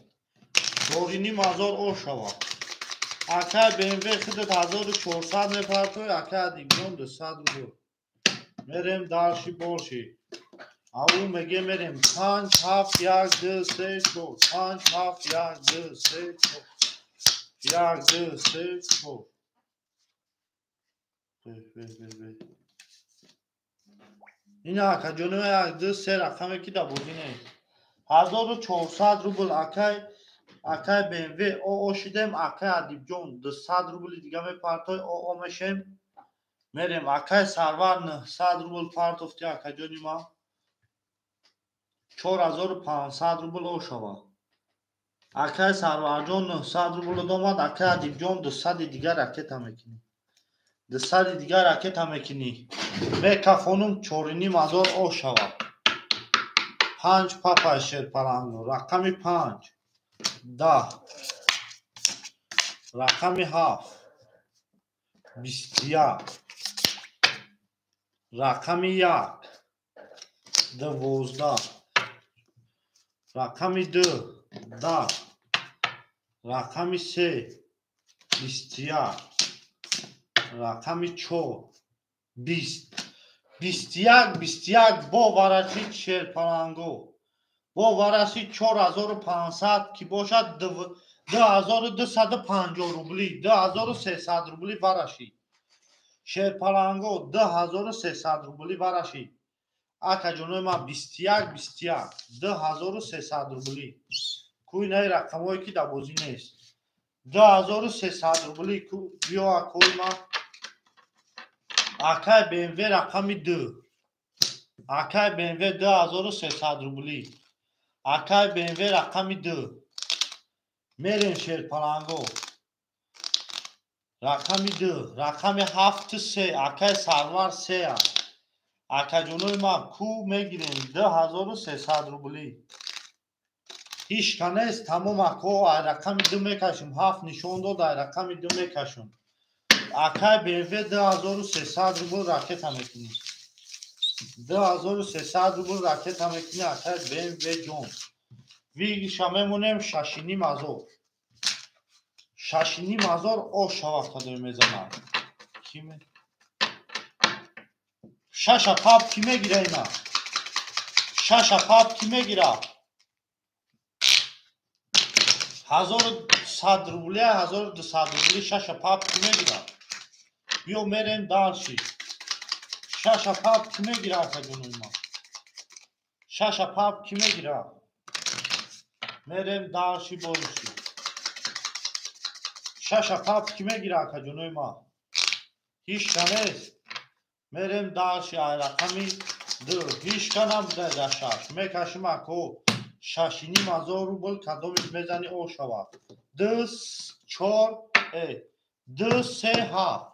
Дориним ҳазор о шавад. Акай БМВ худат 1400 мепартой. Акай Адибҷон 200 рубл. Мерем дарши борши. Ау меге мерем 5 7 1 2 3 4 5 7 1 2 3 4 1 2 3 4. Ина акаҷони 1 2 3 рақаме ки дар бозӣ нест. 1400 рубл акай акай БМВ ОО шидем. Акай Адибҷон 200 рубли дига мепартой. ОО мешем. Мерем акай Сарвар 900 рубл партофти акаҷони ман. 4500 рубл о шавад. Акай Сарварҷон 900 рубл омад. Акай Адибҷон 200 дигар ракета мекунӣ. 200 дигар ракета мекунӣ. Мекафонум 4500 о шавад. 5 папа шерпаланго. Рақами 5 10 рақами 7 21 рақами 1 12 рақами 2 10 рақами 3 21 рақами 4 20 21 21 бо варашид шерпаланго. Бо варашид 4500 ки бошад 2250 рубли 2300 рубли варашид. Шерпаланго 2300 рубли варашид. Акаҷонои ман 21 21 2300 рубли. Кӯи наи рақамҳое ки дар бозӣ нест. 2300 рубли биё акои ман. Акай БМВ рақами 2. Акай БМВ 2300 рубли. Акай БМВ рақами 2. Мерем шерпаланго. Рақами 2, рақами 7 3. Акай Сарвар 3 аст. Акаҷонои ман ку мегирем 2300 рубли. Ҳеч ка нест. Тамом ако ай рақами 2 мекашем. 7 нишон дод ай рақами 2 мекашем. Акай БМВ 2300 рубл ракета мекунӣ. 2300 рубл ракета мекунӣ акай БМВ ҷон. Виша мемонем 6500. 6500 о шавад кадои мезанад. Киме? Шаша пап кӣ мегира ина? Шаша пап кӣ мегира? 1100 рубли, 1200 рубли шаша пап кӣ мегира? Биё мерем дарши. Шаша пап кӣ мегира акаҷонои ман? Шаша пап кӣ мегира? Мерем дарши бориши. Шаша пап кӣ мегира акаҷонои ман? Ҳеч ка нест. Мерем дарши ай рақами 2. Ҳеч ка набуда дар 6. Мекашим ако 6500 рубл кадомиш мезани о шавад. 2 4 2 3 7.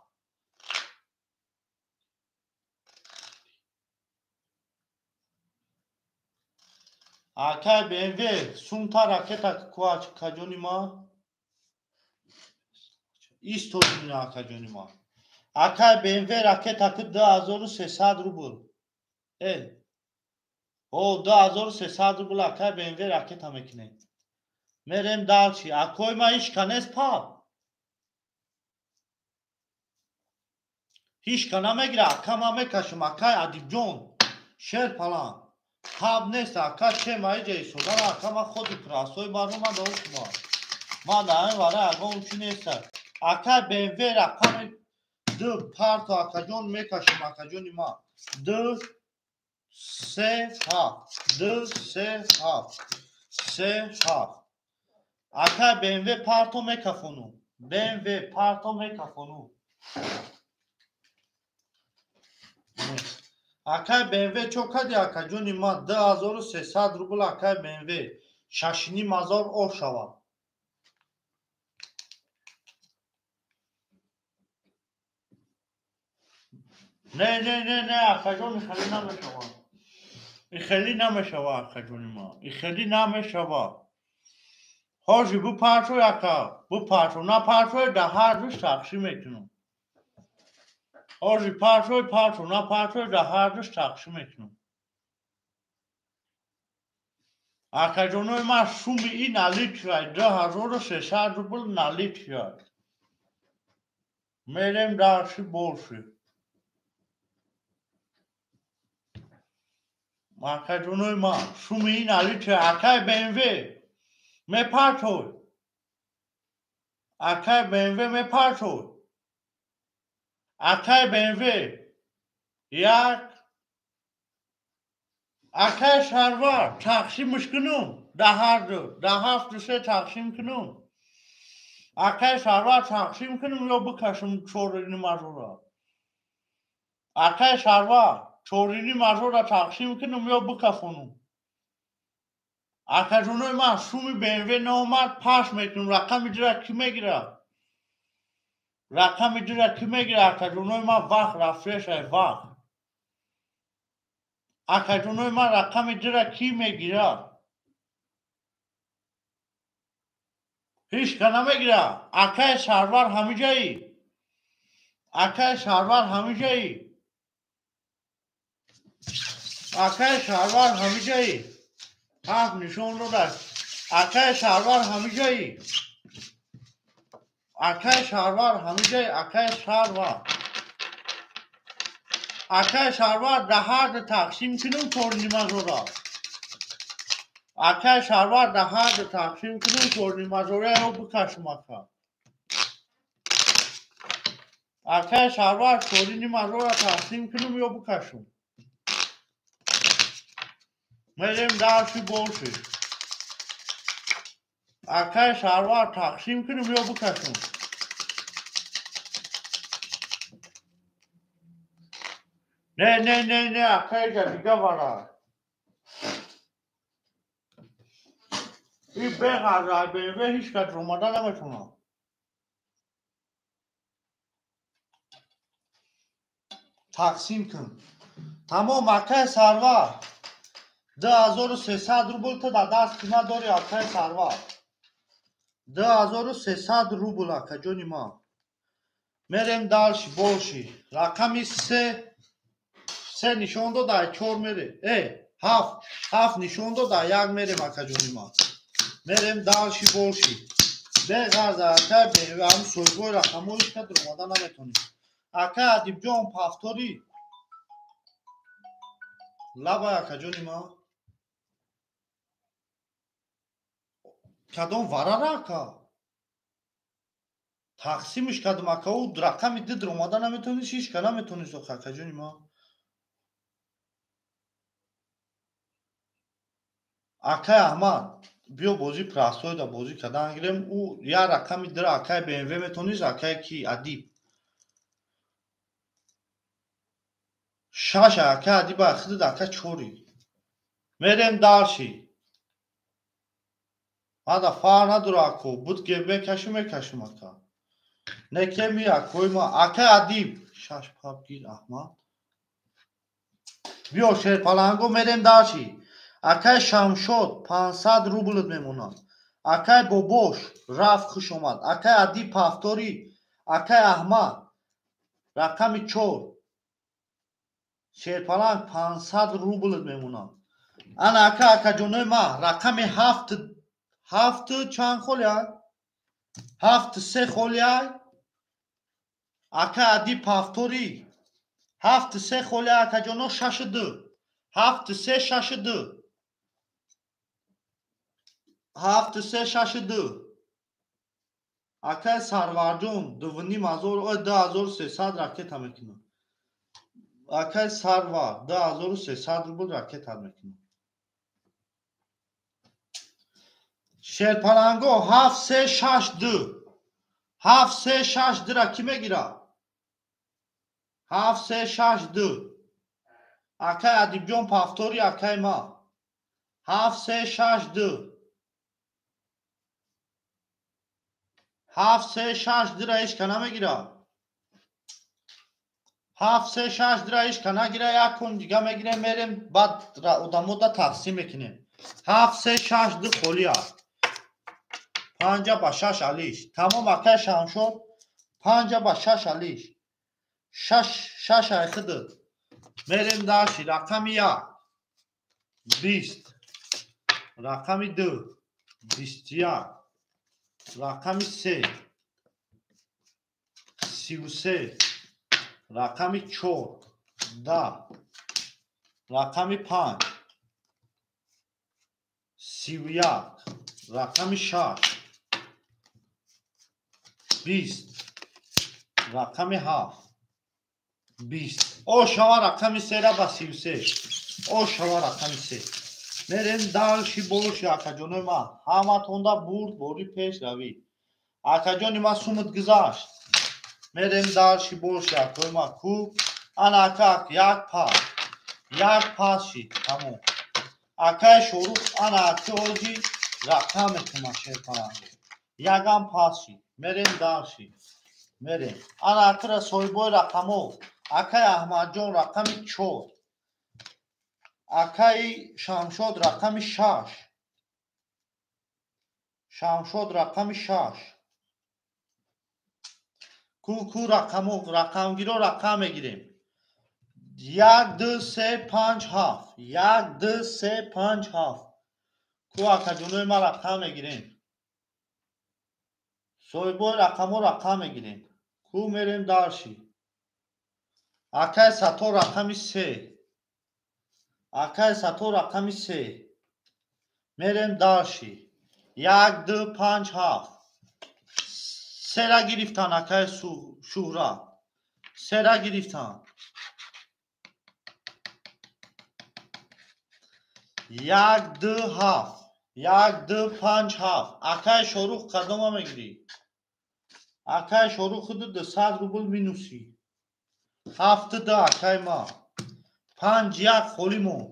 Акай БМВ сумта ракета ку акаҷони ман. Истодим акаҷони ман. Акай БМВ ракета ки 2300 рубл. О 2300 рубл акай БМВ ракета мекунем. Мерем дарчи. Акои ман ҳеч ка нест пап. Ҳеч ка намегира. Ака ман мекашам. Акай Адибҷон. Шерпаланг таб нест ака, чем аиҷа истодара ака, ман худи красои барома дошма. Ман дар ин вара ягон чӣ нест. Ака БМВ рақами 2 парто акаҷон мекашем, акаҷони ман. 2 3 7 2 3 7 3 7. Ака БМВ парто мекафону. БМВ парто мекафону. Акай БМВ чо кади акаҷони ман? 2300 рубл акай БМВ. 6,5 ҳазор оф шавад. Не, не, не, не, акаҷон, хеле намешавад. Хеле намешавад, акаҷони ман. Хеле намешавад. Ҳоҷи бупарчой ака, бупарчо, напарчой да ҳар душ тақсим мекунам. Ҳоҷи парчой парчо, напарчой да ҳар душ тақсим мекунам. Акаҷонои ман, суми и наличия 2300 рубл наличия. Мерем дарши больше. Акаҷонои ман, суми и наличия. Акай БМВ мепарчой. Акай БМВ мепарчой. Акай БМВ як. Акай Сарвар тақсимш кунум, да ҳар ду, да ҳафту се тақсим кунум. Акай Сарвар тақсим кунум ё бикашум чорини мажора? Акай Сарвар чорини мажора тақсим кунум ё бикафонум? Акаҷонои ман, суми БМВ наомад, паш мекунум. Рақами дира кӣ мегирад? Рақами дира кӣ мегирад? Акаҷонои ман, вақт рафтешай, вақт. Акаҷонои ман, рақами дира кӣ мегирад? Ҳеҷ ка намегирад. Акаи Сарвар ҳамиҷаӣ? Акаи Сарвар ҳамиҷаӣ? Акаи Сарвар ҳамиҷаӣ? Ҳафт нишон додааст. Акаи Сарвар ҳамиҷаӣ? Акаи Сарвар ҳамиҷаӣ? Акаи Сарвар, акаи Сарвар, да ҳар ду тақсим кунум чорнимазора. Акаи Сарвар, да ҳар ду тақсим кунум чорнимазора ё бикашум ака? Акаи Сарвар, чорнимазора тақсим кунум ё бикашум? Мерем дарши больше. Акаи Сарвар, тақсим кунум ё бикашум? Не, не, не, не, акаиҷа дига вара. И беғарз БМВ ҳеҷ кас омада наметавонад. Тақсим кун. Тамом, акаи Сарвар. 2300 рубл ту дар дасти ман дорӣ, акаи Сарвар. 2300 рубл, акаҷони ман. Мерем дальше больше. Рақами се нишон дода, чор мерем. Ҳафт, ҳафт нишон дода, як мерем, акаҷони ман. Мерем дальше больше. Беғарз акаи БМВ, ҳам соҳибои рақамҳо ҳеҷ кас омада наметонӣ. Акаи Адибҷон, повтори. Лабай, акаҷони ман. Кадом варара ака? Тақсимш кардам ака, ӯ рақами дидр омада наметонист, ҳеҷ ка наметонист, акаҷони ман. Акай Аҳмад, биё бозӣ простойда бозӣ кардан гирем. Ӯ як рақами дира акай БМВ метонист, акай ки Адиб. Шаш акай Адиб, худат ака чори. Мерем дальше. Мада фарқ надора ако, буд ге мекашим, мекашим ака. Некеми акои ма, акай Адиб, шаш пап гир Аҳмад. Биё шерпаланго, мерем дальше. Акай Шамшод 500 рублт мемонад. Акай Бобош рафт, хуш омад. Акай Адиб повтори, акай Аҳмад рақами 4. Шерпаланг 500 рублт мемонад. Ана ака, акаҷонои ман, рақами 7, ҳафт чанд холия? Ҳафт се холия? Ака Адиб повтори. Ҳафт се холия, акаҷоно, шаш ду. 7 3 6 2. 7 3 6 2. Акай Сарварҷон 2500 2300 ракета мекунад. Акай Сарвар 2300 рубл ракета мекунад. Шерпаланго 7 3 6 2. 7 3 6 2 ра ки мегирад? 7 3 6 2. Акай Адибҷон повтори акай ма. 7 3 6 2. 7 3 6 2 ра ҳеч ка намегирад. 7 3 6 2 ра ҳеч ка нагира, як кун дига мегирем, мерем, баъд одамода тақсим мекунем. 7 3 6 2 холӣ аст. 5 ба 6 алиш. Тамом акай Шамшод 5 ба 6 алиш. 6 6 айхидит. Мерем даши рақами 1 20, рақами 2 21, рақами 3 33, рақами 4 10, рақами 5 31, рақами 6 20, рақами 7 20. О шава рақами 3 ра ба 33. О шава рақами 3. Мерем дальше больше акаҷонои ман. Ҳаматонда бурд бори пеш равӣ. Акаҷони ман сумат гузашт. Мерем дальше больше акои ман ку. Ана ака як пас. Як пас шид. Тамом. Акаи Шорух ана аки ози рақам мекунад шерпаланго. Ягам пас шид. Мерем дальше. Мерем. Ана акра соҳибои рақамо. Акаи Аҳмадҷон рақами 4. Акаи Шамшод рақами 6. Шамшод рақами 6. Ку ку рақамо рақамгиро рақам мегирем. 1 2 3 5 7. 1 2 3 5 7. Ку акаҷонои ма рақам мегирем. Соҳибои рақамо рақам мегирем. Ку мерем дальше. Акаи Сатор рақами 3. Акаи Сатор рақами 3. Мерем дальше. 1 2 5 7. Сера гирифтан акаи Шуҳрат. Сера гирифтан. 1 2 7. 1 2 5 7. Акаи Шорух кадома мегирӣ? Акаи Шорух худу 200 рубл минуси. 7 2 акаи ма. 5 1 холӣ монд.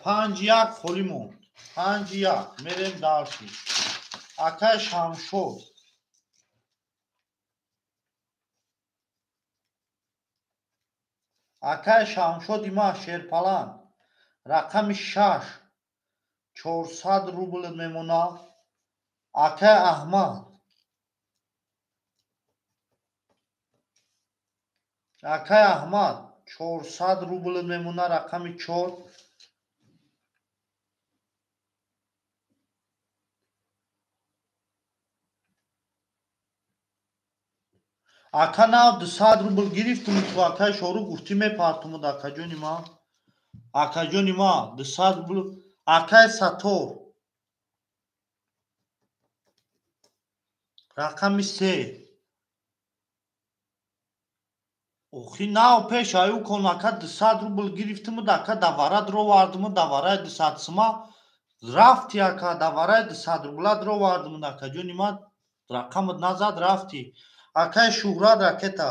5 1 холӣ монд. 5 1. Мерем дальше. Акаи Шамшод. Акаи Шамшоди ма Шерпаланд. Рақами 6 400 рубл мемонад. Акаи Аҳмад. Акаи Аҳмад 400 рубл мемонад рақами 4. Ака нав 200 рубл гирифтум ту акаи Шорух гуфтӣ мепартумуд акаҷони ма. Акаҷони ма 200 рубл. Акаи Сатор рақами 3. Охи нав пеш аю кон ака 200 рубл гирифтумуд ака давара дровардумуд давараи 200 сима рафти ака давараи 200 рубла дровардумуд акаҷони ма рақамат назад рафти. Акаи Шуҳрат ракета.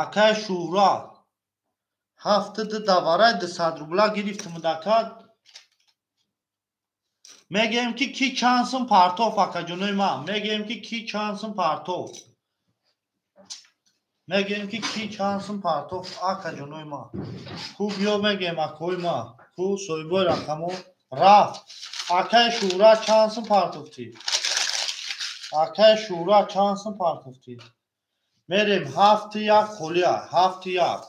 Акаи Шуҳрат 7 2 давараи 200 рубла гирифтумуд ака. Мегӯем ки ки чанд сум партоф акаҷонои ман. Мегӯем ки ки чанд сум партоф. Мегӯем ки ки чанд сум партоф акаҷонои ман. Ку биё мегӯем акои ман. Ку соҳибои рақамо рафт. Акаи Шуҳрат чанд сум партофтӣ? Акаи Шуҳрат чанд сум партофтӣ? Мерем 7 1 холия. 7 1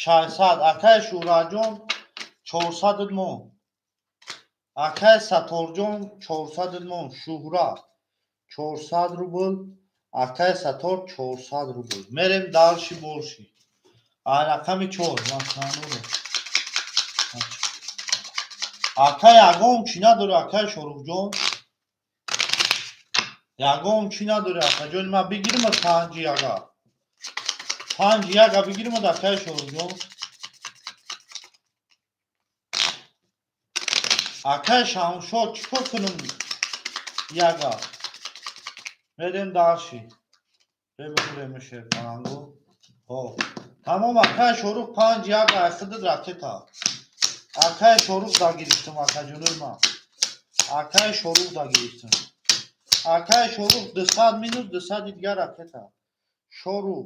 600. Акаи Шуҳратҷон 400 монд. Акаи Саторҷон 400 монд. Шуҳрат 400 рубл. Акай Сатор 400 рубл. Мерем дальше больше. А рақами 4 масалан. Акай ягон чӣ надори, акай Шоруҳҷон? Ягон чӣ надори, акаҷон? Ма бигирим 5 яга. 5 яга бигирим, акай Шоруҳҷон. Акай Шамшод чӣ кор кунам яга? Мерем дальше. Бебурем шерпалангу. Хо. Тамом, акай Шоруҳ 5 яга айхидид ракета. Акай Шоруҳ да гирифтам, акаҷонои ман. Акай Шоруҳ да гирифтам. Акай Шоруҳ 200 минус 200 дигар ракета. Шоруҳ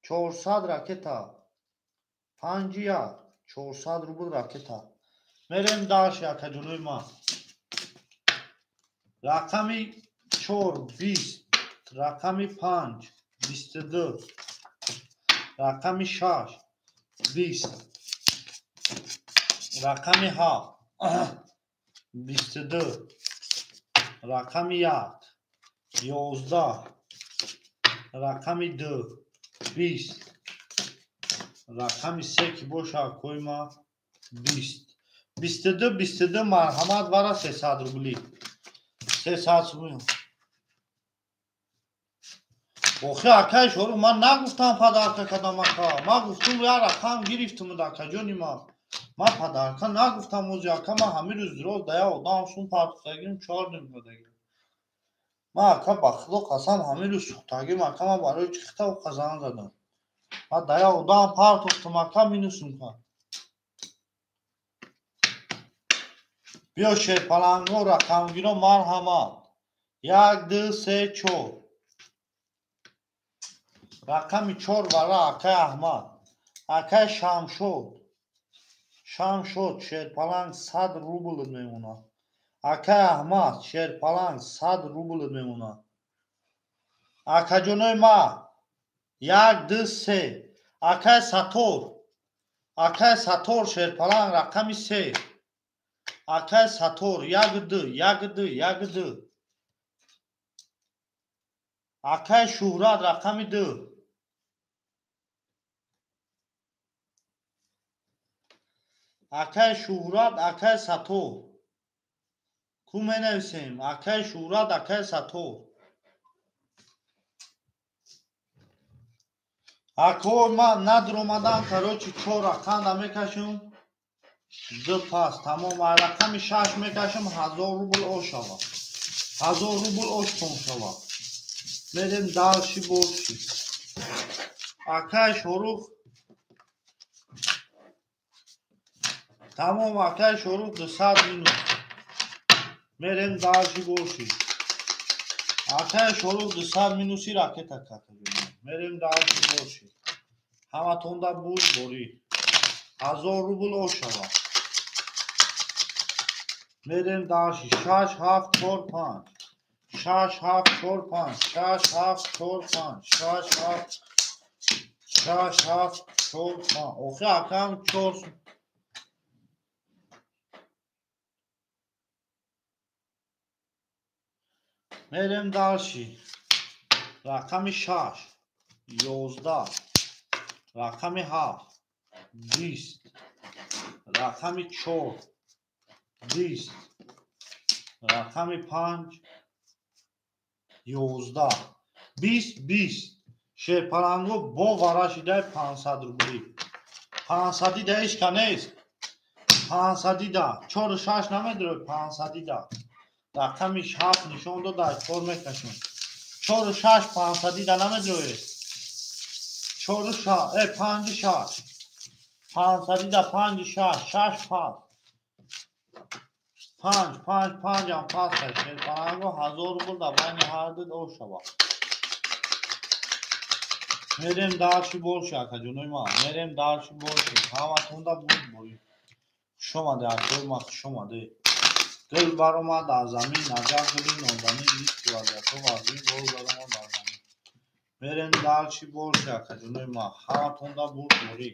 400 ракета. 5 як 400 рубл ракета. Мерем дальше, акаҷонои ман. Рақами 4 20, рақами 5 22, рақами 6 20, рақами 7 22, рақами 1 11, рақами 2 20, рақами 3 ки боша акои ма 20. 22 22 марҳамат вара 300 рубли. 300 рубли. Охи акай Шоруҳ, ман нагуфтам падарка кадам ака. Ман гуфтум я рақам гирифтум акаҷони ман. Ман падарка нагуфтам ози ака, ман ҳамин рӯз роз да я одам сум партофтагим 4 ним додагим. Ман ака ба худо қасам ҳамин рӯз сухтагим ака, ман барои чӣ хитав қазан задам. Ман да я одам партофтум ака минусум кард. Биё шерпаланго рақамгиро марҳамат. 1 2 3 4. Рақами 4 вара акай Аҳмад. Акай Шамшод. Шамшод шерпаланг 100 рубл мемонад. Акай Аҳмад шерпаланг 100 рубл мемонад. Акаҷонои ма 1 2 3. Акай Сатор. Акай Сатор шерпаланг рақами 3. Акай Сатор 1 2 1 2 1 2. Акай Шуҳрат рақами 2. Акай Шуҳрат, акай Сатор. Ку менависем? Акай Шуҳрат, акай Сатор. Ако ман надромадам, короче 4 рақам мекашам. 2 пас, тамом. Рақами 6 мекашам, 1000 рубл ош шавад. 1000 рубл ош тон шавад. Мерем дальше больше. Акай Шоруҳ. Тамом, акай Шоруҳ 200 минус. Мерем дальше больше. Акай Шоруҳ 200 минуси ракета какаҷон. Мерем дальше больше. Ҳаматонда буд борӣ. 1000 рубл ош шавад. Мерем дальше. 6 7 4 5. 6 7 4 5 6 7 4 5 6 7 6 7 4 5. Охи акам 4. Мерем дальше. Рақами 6 11, рақами 7 20, рақами 4 20, рақами 5 11, 20 20. Шерпаланго бо вара шидай 500 рубли. 500 да ҳеч ка нест. 500 да 4 6 намедрои 500 да. Рақами 7 нишон дод, 4 мекашем. 4 6 500 да намедрои. 4 6 5 6. 500 да 5 6 6 5. 5 5 5 ам пас шерпаланго 1000 рубл да байни ҳар ду ош шавад. Мерем дальше больше, акаҷонои ман. Мерем дальше больше. Ҳаматонда буд борӣ. Хуш омаде, акои ман, хуш омаде. Гул баромад аз замин, аҷаб гули нозанин, мисли вазиятҳо вазин боз баромад аз замин. Мерем дальше больше, акаҷонои ман. Ҳаматонда буд борӣ.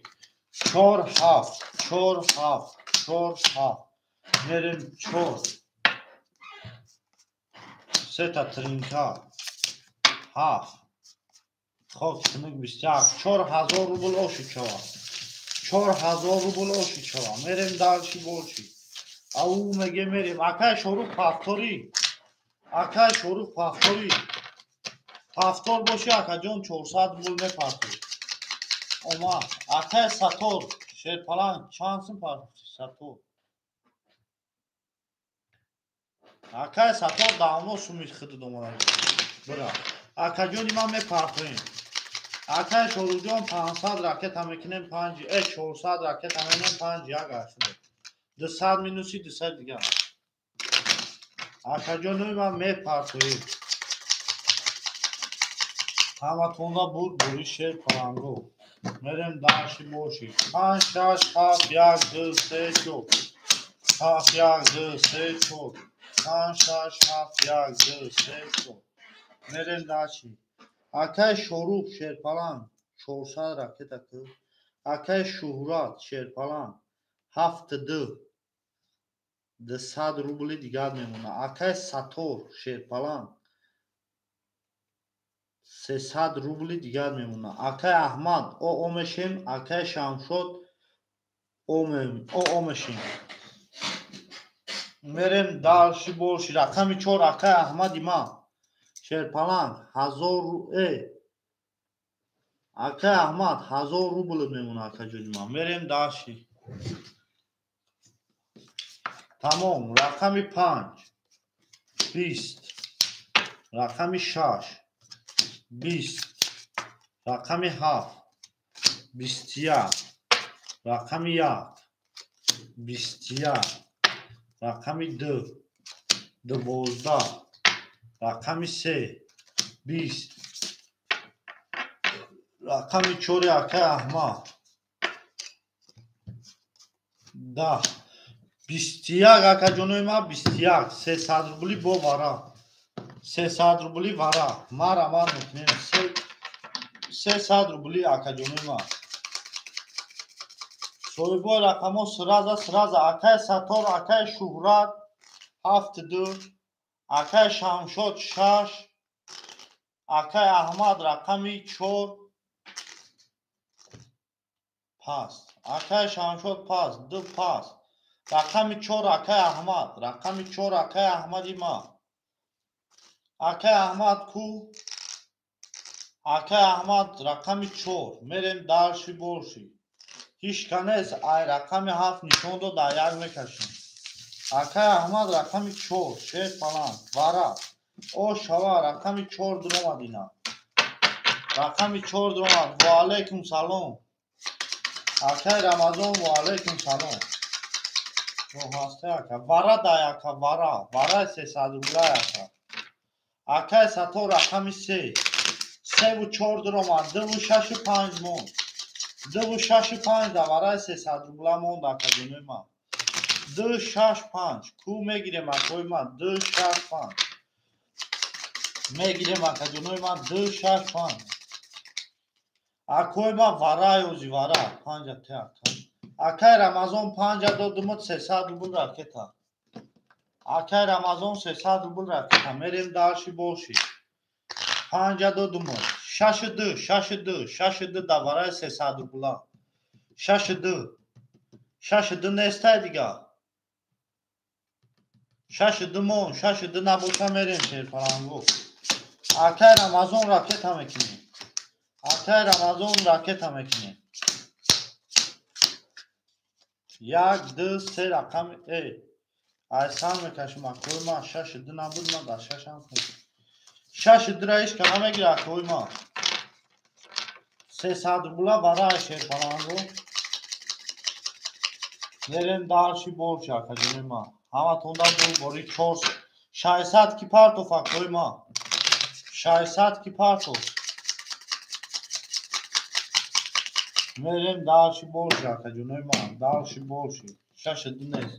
4 7 4 7 4 7. Мерем 4 Сета тринка. Ҳафт. Хок синук 21. 4000 рубл оши чава. 4000 рубл оши чава. Мерем дальше больше. Ау меге мерем. Акай Шорух повтори. Акай Шорух повтори. Повтор боши акаҷон 400 рубл мепартои. Омад. Акай Сатор. Шерпаланг чанд сум партофти Сатор? Акай Сатор давно суми хидд омада. Бира. Акаҷони ман мепартоем. Акай Шоруҳҷон 500 ракета мекунем 5, 400 ракета мекунем 5 як ашуд. 200 минуси 200 дигар. Акаҷони ман мепартоем. Ҳаматонда буд бури Шерпаланго. Мерем дальше боши. 5 6 7 1 2 3 4. 7 1 2 3 4. 5 6 7 1 2 3 4. Мерем дальше. Акай Шорух Шерпаланг 400 ракета ку. Акай Шуҳрат Шерпаланг 7 2. 200 рубли дигар мемонад. Акай Сатор Шерпаланг 300 рубли дигар мемонад. Акай Аҳмад о мешем, акай Шамшод о мешем. Мерем дальше больше. Рақами 4 акай Аҳмади ма Шерпаланг 1000 акай Аҳмад 1000 рубл мемонад акаҷони ма. Мерем дальше. Тамом. Рақами 5 20. Рақами 6 20. Рақами 7 21. Рақами 1 21. Рақами 2 12. Рақами 3 20. Рақами 4 акай Аҳмад 10. 21 акаҷонои ман 21. 300 рубли бо вара. 300 рубли вара. Мара ман мекунем. 300 рубли акаҷонои ман. Соҳибои рақамҳо сраза сраза. Акай Сатор, акай Шуҳрат 7 2. Акай Шамшод 6. Акай Аҳмад рақами 4 паст. Акай Шамшод паст 2 паст. Рақами 4 акай Аҳмад. Рақами 4 акай Аҳмади ма. Акай Аҳмад ку? Акай Аҳмад рақами 4. Мерем дальше больше. Ҳеч канес ай рақами 7 нишон дод, дар як мекашем. Акай Аҳмад рақами 4 Шерпаланг вара. О шава рақами 4 дуромад ина. Рақами 4 дуромад. Ва алайкум салом. Акай Рамазон ва алайкум салом. Роҳаста ака. Вара дай ака вара. Вара 300 рубла ака. Акай Сатор рақами 3. 3 ва 4 дуромад. 2 ва 6 ва 5 монд. 2 ва 6 ва 5 да вараи 300 рубла монд акаҷонои ман. 2 6 5 ку мегирем акои ман. 2 6 5 мегирем акаҷонои ман. 2 6 5 акои ман вараи ози вара 5 те ака. Акай Рамазон 5 додумуд 300 рубл ракета. Акай Рамазон 300 рубл ракета. Мерем дальше больше. 5 додумуд 6 2 6 2 6 2 да вараи 300 рубла. 6 2 6 2 нестай дигар. 6 2 мон 6 2 набоша мерем Шерпаланго. Акай Рамазон ракета мекунем. Акай Рамазон ракета мекунем. 1 2 3 рақами айсан мекашем акои ман. 6 2 набуд, ман дар 6 ҳам хӯрдам. 6 2 ра ҳеч ка намегира акои ман. 300 рубла вараи Шерпаланго. Мерем дальше больше акаҷонои ман. Ҳаматонда бори 4 600 ки партоф акои ман. 600 ки партоф. Мерем дальше больше акаҷонои ман. Дальше больше. 6 2 нест.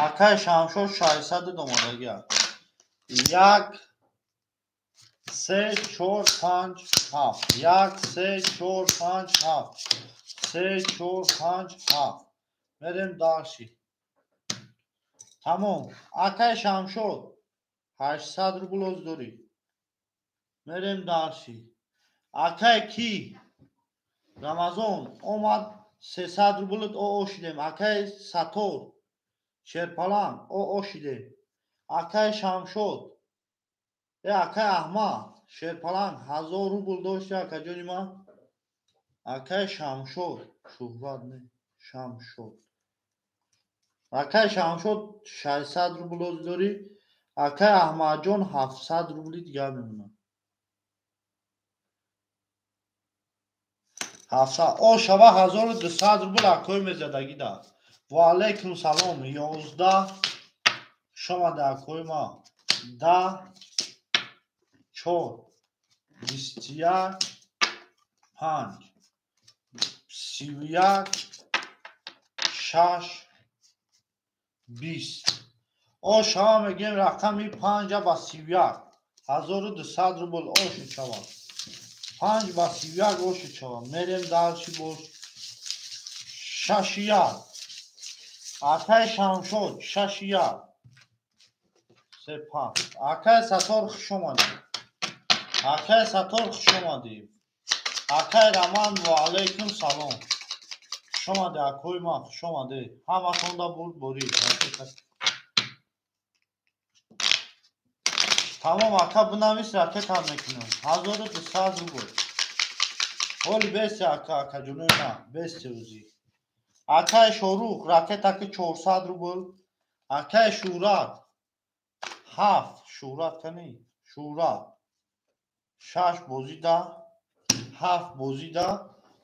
Акай Шамшод 600 домадагия. 1 3 4 5 7. 1 3 4 5 7. 3 4 5 7. Мерем дальше. Тамом. Акай Шамшод. 800 рубл оз дорӣ. Мерем дарши. Акай ки? Рамазон омад 300 рублт о шидем. Акай Сатор Шерпаланг о шидем. Акай Шамшод акай Аҳмад Шерпаланг 1000 рубл дошти акаҷони ман. Акай Шамшод Шуҳрат не Шамшод. Акай Шамшод 600 рубл оз дорӣ. Акай Аҳмадҷон 700 рубли дигар мемонад. 700 о шава 1200 рубл акои мезадагӣ да. Ва алайкум салом 11 шомада акои ма 10 4 21 5 31 6 20. О шава мегем рақами 5 ба 31 1200 рубл о шава. 5 ба 31 о шава. Мерем дарши бош 6 1. Акай Шамшод 6 1. 3 5. Акай Сатор хуш омадӣ. Акай Сатор хуш омадӣ. Акай Раман ва алайкум салом. Хуш омадӣ акои ман, хуш омадӣ. Ҳаматонда бурд борӣ. Тамом ака бинавис ракета мекунам. 1200 рубл. Ҳоли бести ака, акаҷонои ман, бести рӯзӣ. Акай Шорух ракета ки 400 рубл. Акай Шӯҳрат 7 Шӯҳрат кани? Шӯҳрат 6 бозида, 7 бозида.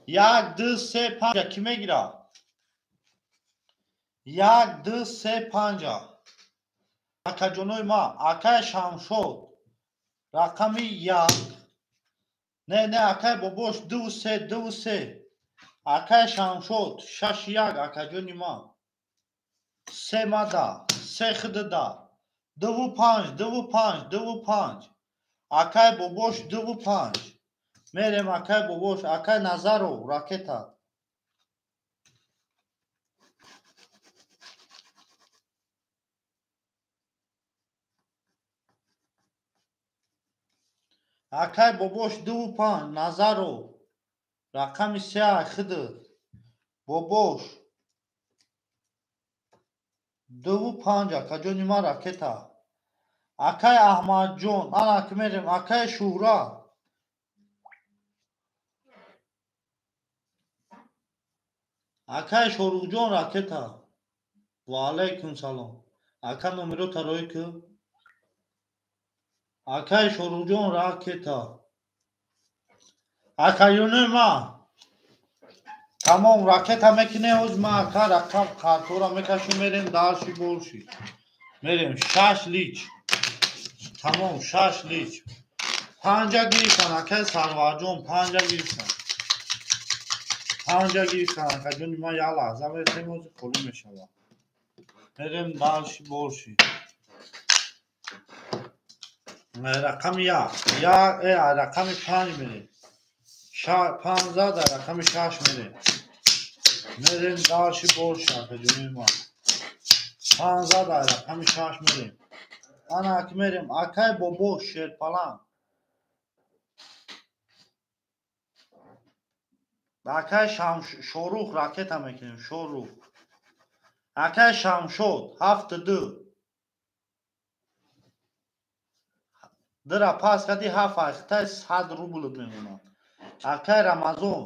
1 2 3 5 ки мегирад? 1 2 3 5. Акаҷонои ман, акай Шамшод рақами 1. Не, не, акай бобош 2 3 2 3. Акай Шамшод 6 1 акаҷони ман. 3 мада, 3 хидда. 2 5 2 5 2 5. Акай бобош 2 5. Мерем акай бобош, акай Назаров ракета. Акай бобош 2 5 Назаров рақами 3 хидд. Бобош 2 5 акаҷони ман ракета. Акай Аҳмадҷон, ана ки мерем акай Шӯҳрат. Акай Шоруҳҷон ракета. Ва алайкум салом. Ака номерота рой ки. Акай Шоруҳҷон ракета. Акаёнои ман. Тамом ракета мекунем ҳоз ман ака рақам картора мекашем мерем дарши борши. Мерем 6 лич. Тамом 6 лич. 5 гирифтан акай Сарварҷон 5 гирифтан. 5 гирифтан акаҷони ман як лаҳза мерем ҳоз холӣ мешавад. Мерем дарши борши. Рақами 1, рақами 5 мерем. 5 зад, рақами 6 мерем. Мерем дарши борши акаҷони ман. 5 зад, рақами 6 мерем. Ана ак мерем акай бобо Шерпаланг. Акай Шорух ракета мекунем, Шорух. Акай Шамшод 7 2. Дира пас кади 7 ахтай 100 рубл мемонад. Акай Рамазон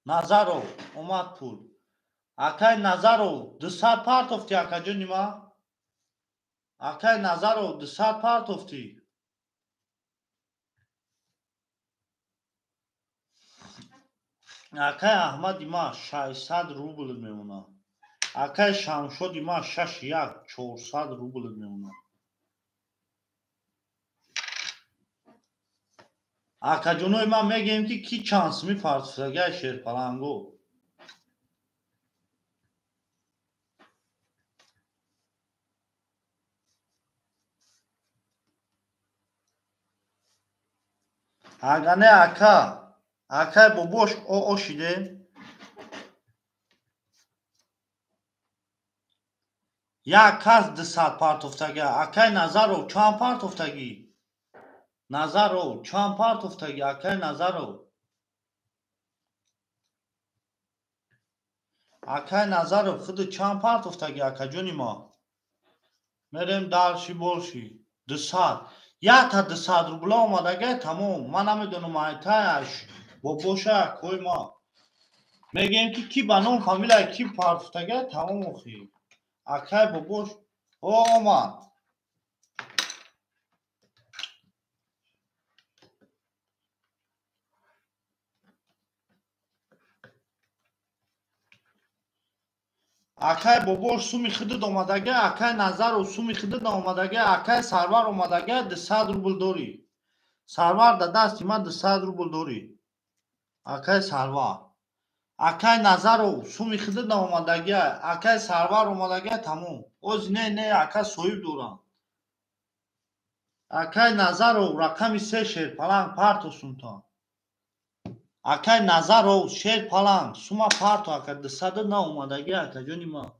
Назаров омад пул. Акай Назаров 200 партофти акаҷони ман. Акай Назаров 200 партофти. Акай Аҳмади ман 600 рубл мемонад. Акай Шамшоди ман 6 1 400 рубл мемонад. Акаҷонои ман мегӯем ки ки чанд сими партофтагиай Шерпаланго. Ага не ака, акай бобош о шидем. Як кас 200 партофтагӣ. Акай Назаров чанд партофтагӣ? Назаров чанд партофтагӣ? Акай Назаров. Акай Назаров худ чанд партофтагӣ, акаҷони мо? Мерем дальше больше. 200. Якта 200 рубла омадагӣ, тамом. Ман намедонам айтаяш бобоша акои мо. Мегӯем ки ки ба ном фамилия ки партофтагӣ, тамом охи. Акай бобош омад. Акай бобош суми худуд омадагӣ, акай Назаров суми худуд омадагӣ, акай Сарвар омадагӣ, 200 рубл дорӣ. Сарвар да дасти ман 200 рубл дорӣ. Акай Сарвар. Акай Назаров суми худуд омадагӣ, акай Сарвар омадагӣ, тамом. Оз не, не, ака соҳиб дорам. Акай Назаров рақами 3 шерпаланг парто сумтон. Акай Назаров шерпаланг сума парто ака 200 на омадагӣ, акаҷони ман.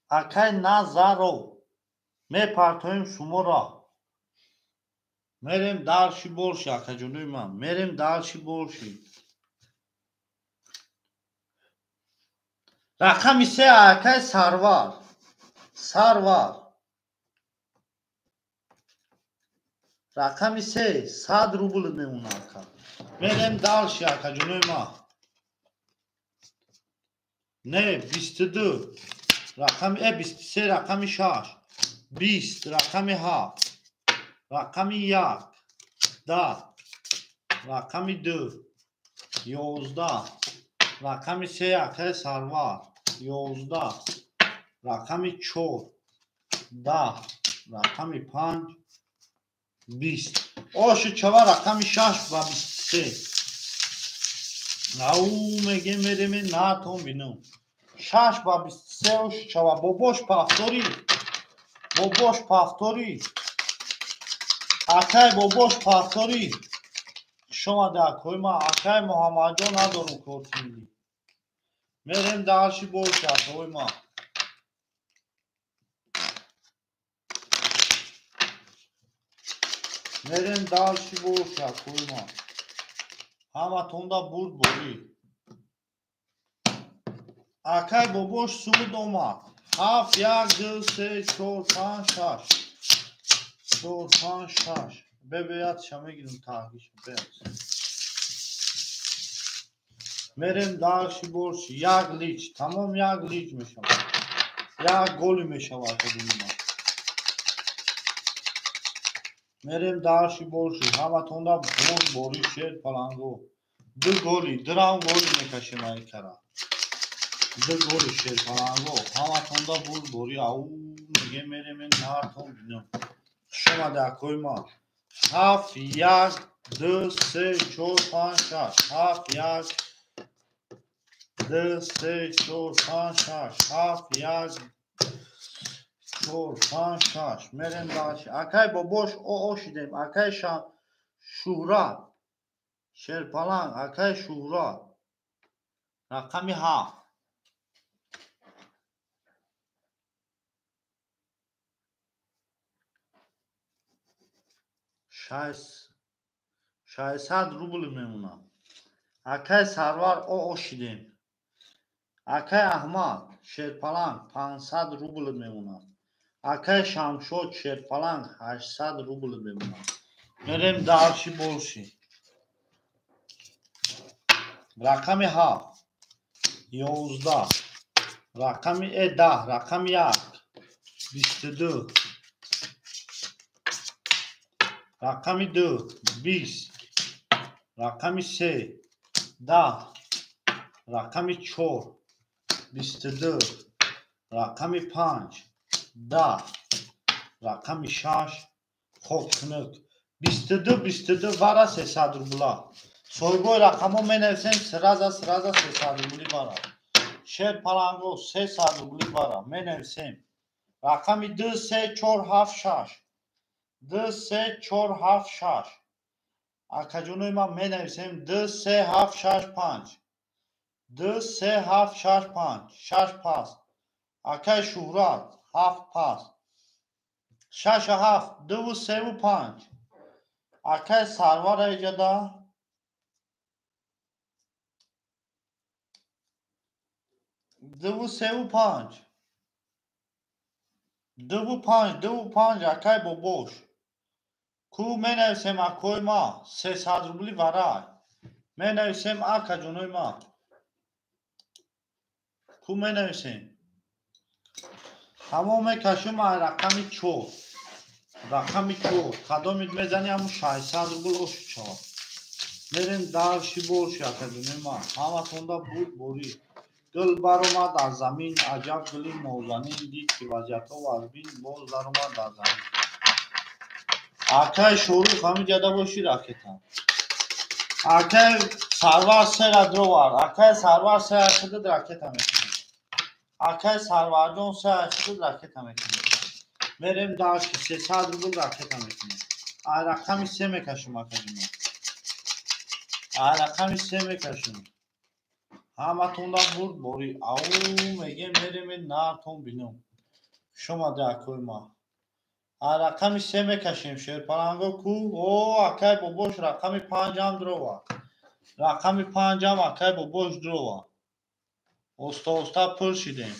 Акай Назаров мепартоем шуморо. Мерем дальше больше, акаҷонои ман. Мерем дальше больше. Рақами 3 акай Сарвар. Сарвар. Рақами 3 100 рубл мемонад ака. Мерем дальше, акаҷонои ман. Не, 22. Рақами 23 рақами 6. 20 рақами 7. Рақами 1. 10. Рақами 2. 11. Рақами 3 акай Сарвар. 11. Рақами 4. 10. Рақами 5. 20. Оши чава рақами 6 ва 23. Ау меге мереме натон бинам. 6 ва 23 оши чава. Бобош пафтори. Бобош пафтори. Акай бобош пафтори. Хуш омада акои ман. Акай Муҳаммадҷон надорум корти миллӣ. Мерем дальше больше, акои ман. Мерем дальше больше, акои ман. Ҳаматонда бурд борӣ. Акай бобош суд омад. 7, 1, 2, 3, 4, 5, 6. 4, 5, 6. Бебеятша мегирам таҳгиша. Мерем дальше больше. Як лич. Тамом як лич мешавад. Як голи мешавад, акаҷони ман. Мерем дальше больше. Ҳаматонда бурд борӣ шер паланго. 2 голи, 2 раунд голи мекашем айкара. 2 голи шер паланго. Ҳаматонда бурд борӣ. Ау меге мерем нартон бинам. Хуш омада акои ман. 7, 1, 2, 3, 4, 5, 6. 7, 1, 2, 3, 4, 5, 6. 7, 1, 4, 5, 6. Мерем дальше. Акай бобош ошидем. Акай Шуҳрат. Шерпаланг. Акай Шуҳрат. Рақами 7. 600 рубл мемонад. Акай Сарвар ошидем. Акай Аҳмад шерпаланг 500 рубл мемонад. Акай Шамшод шерпаланг 800 рубл мемонад. Мерем дальше больше. Рақами 7. 11. Рақами 10. Рақами 1. 22. Рақами 2. 20. Рақами 3. 10. Рақами 4. 22. Рақами 5. 10. Рақами 6. Хок хунук. 22, 22 вара 300 рубла. Соҳибои рақамҳо менависем сраза сраза 300 рубли вара. Шер паланго 300 рубли вара. Менависем. Рақами 2, 3, 4, 7, 6. 2, 3, 4, 7, 6. Акаҷонои ман менависем 2, 3, 7, 6, 5. 2, 3, 7, 6, 5. 6 пас. Акай Шӯҳрат ҳафт пас. Шашу ҳафт, дуву севу панҷ. Акай Сарвар эҷада. Дуву севу панҷ. Дуву панҷ, дуву панҷ, акай Бобош. Ку менависем акои ма, 300 рубли варай. Менависем акаҷонои ма. Ку менависем. Ҳамон мекашем ай рақами чор. Рақами чор. Кадомит мезани ҳамун 600 рубл ошид шавад. Мерем дарши борши акаҷонои ма. Ҳаматонда буд борӣ. Гул баромад аз замин, аҷаб гули нозанин, дид ки вазъиятҳо вазмин, боз даромад аз замин. Акай Шорух ҳамин ҷада боши ракета. Акай Сарвар сера дровар. Акай Сарвар сера худат ракета мекунӣ. Акай Сарварҷон сера худат ракета мекунӣ. Мерем дашти 300 рубл ракета мекунӣ. Ай рақами се мекашем акаҷуно. Ай рақами се мекашем. Ҳаматонда бурд борӣ. Ау мегем мерем нартон бинем. Шомаде акои ма. Ай рақами се мекашем. Шерпаланго ку? О, акай Бобош рақами панҷам дрова. Рақами панҷам акай Бобош дрова. Оста оста пур шидем.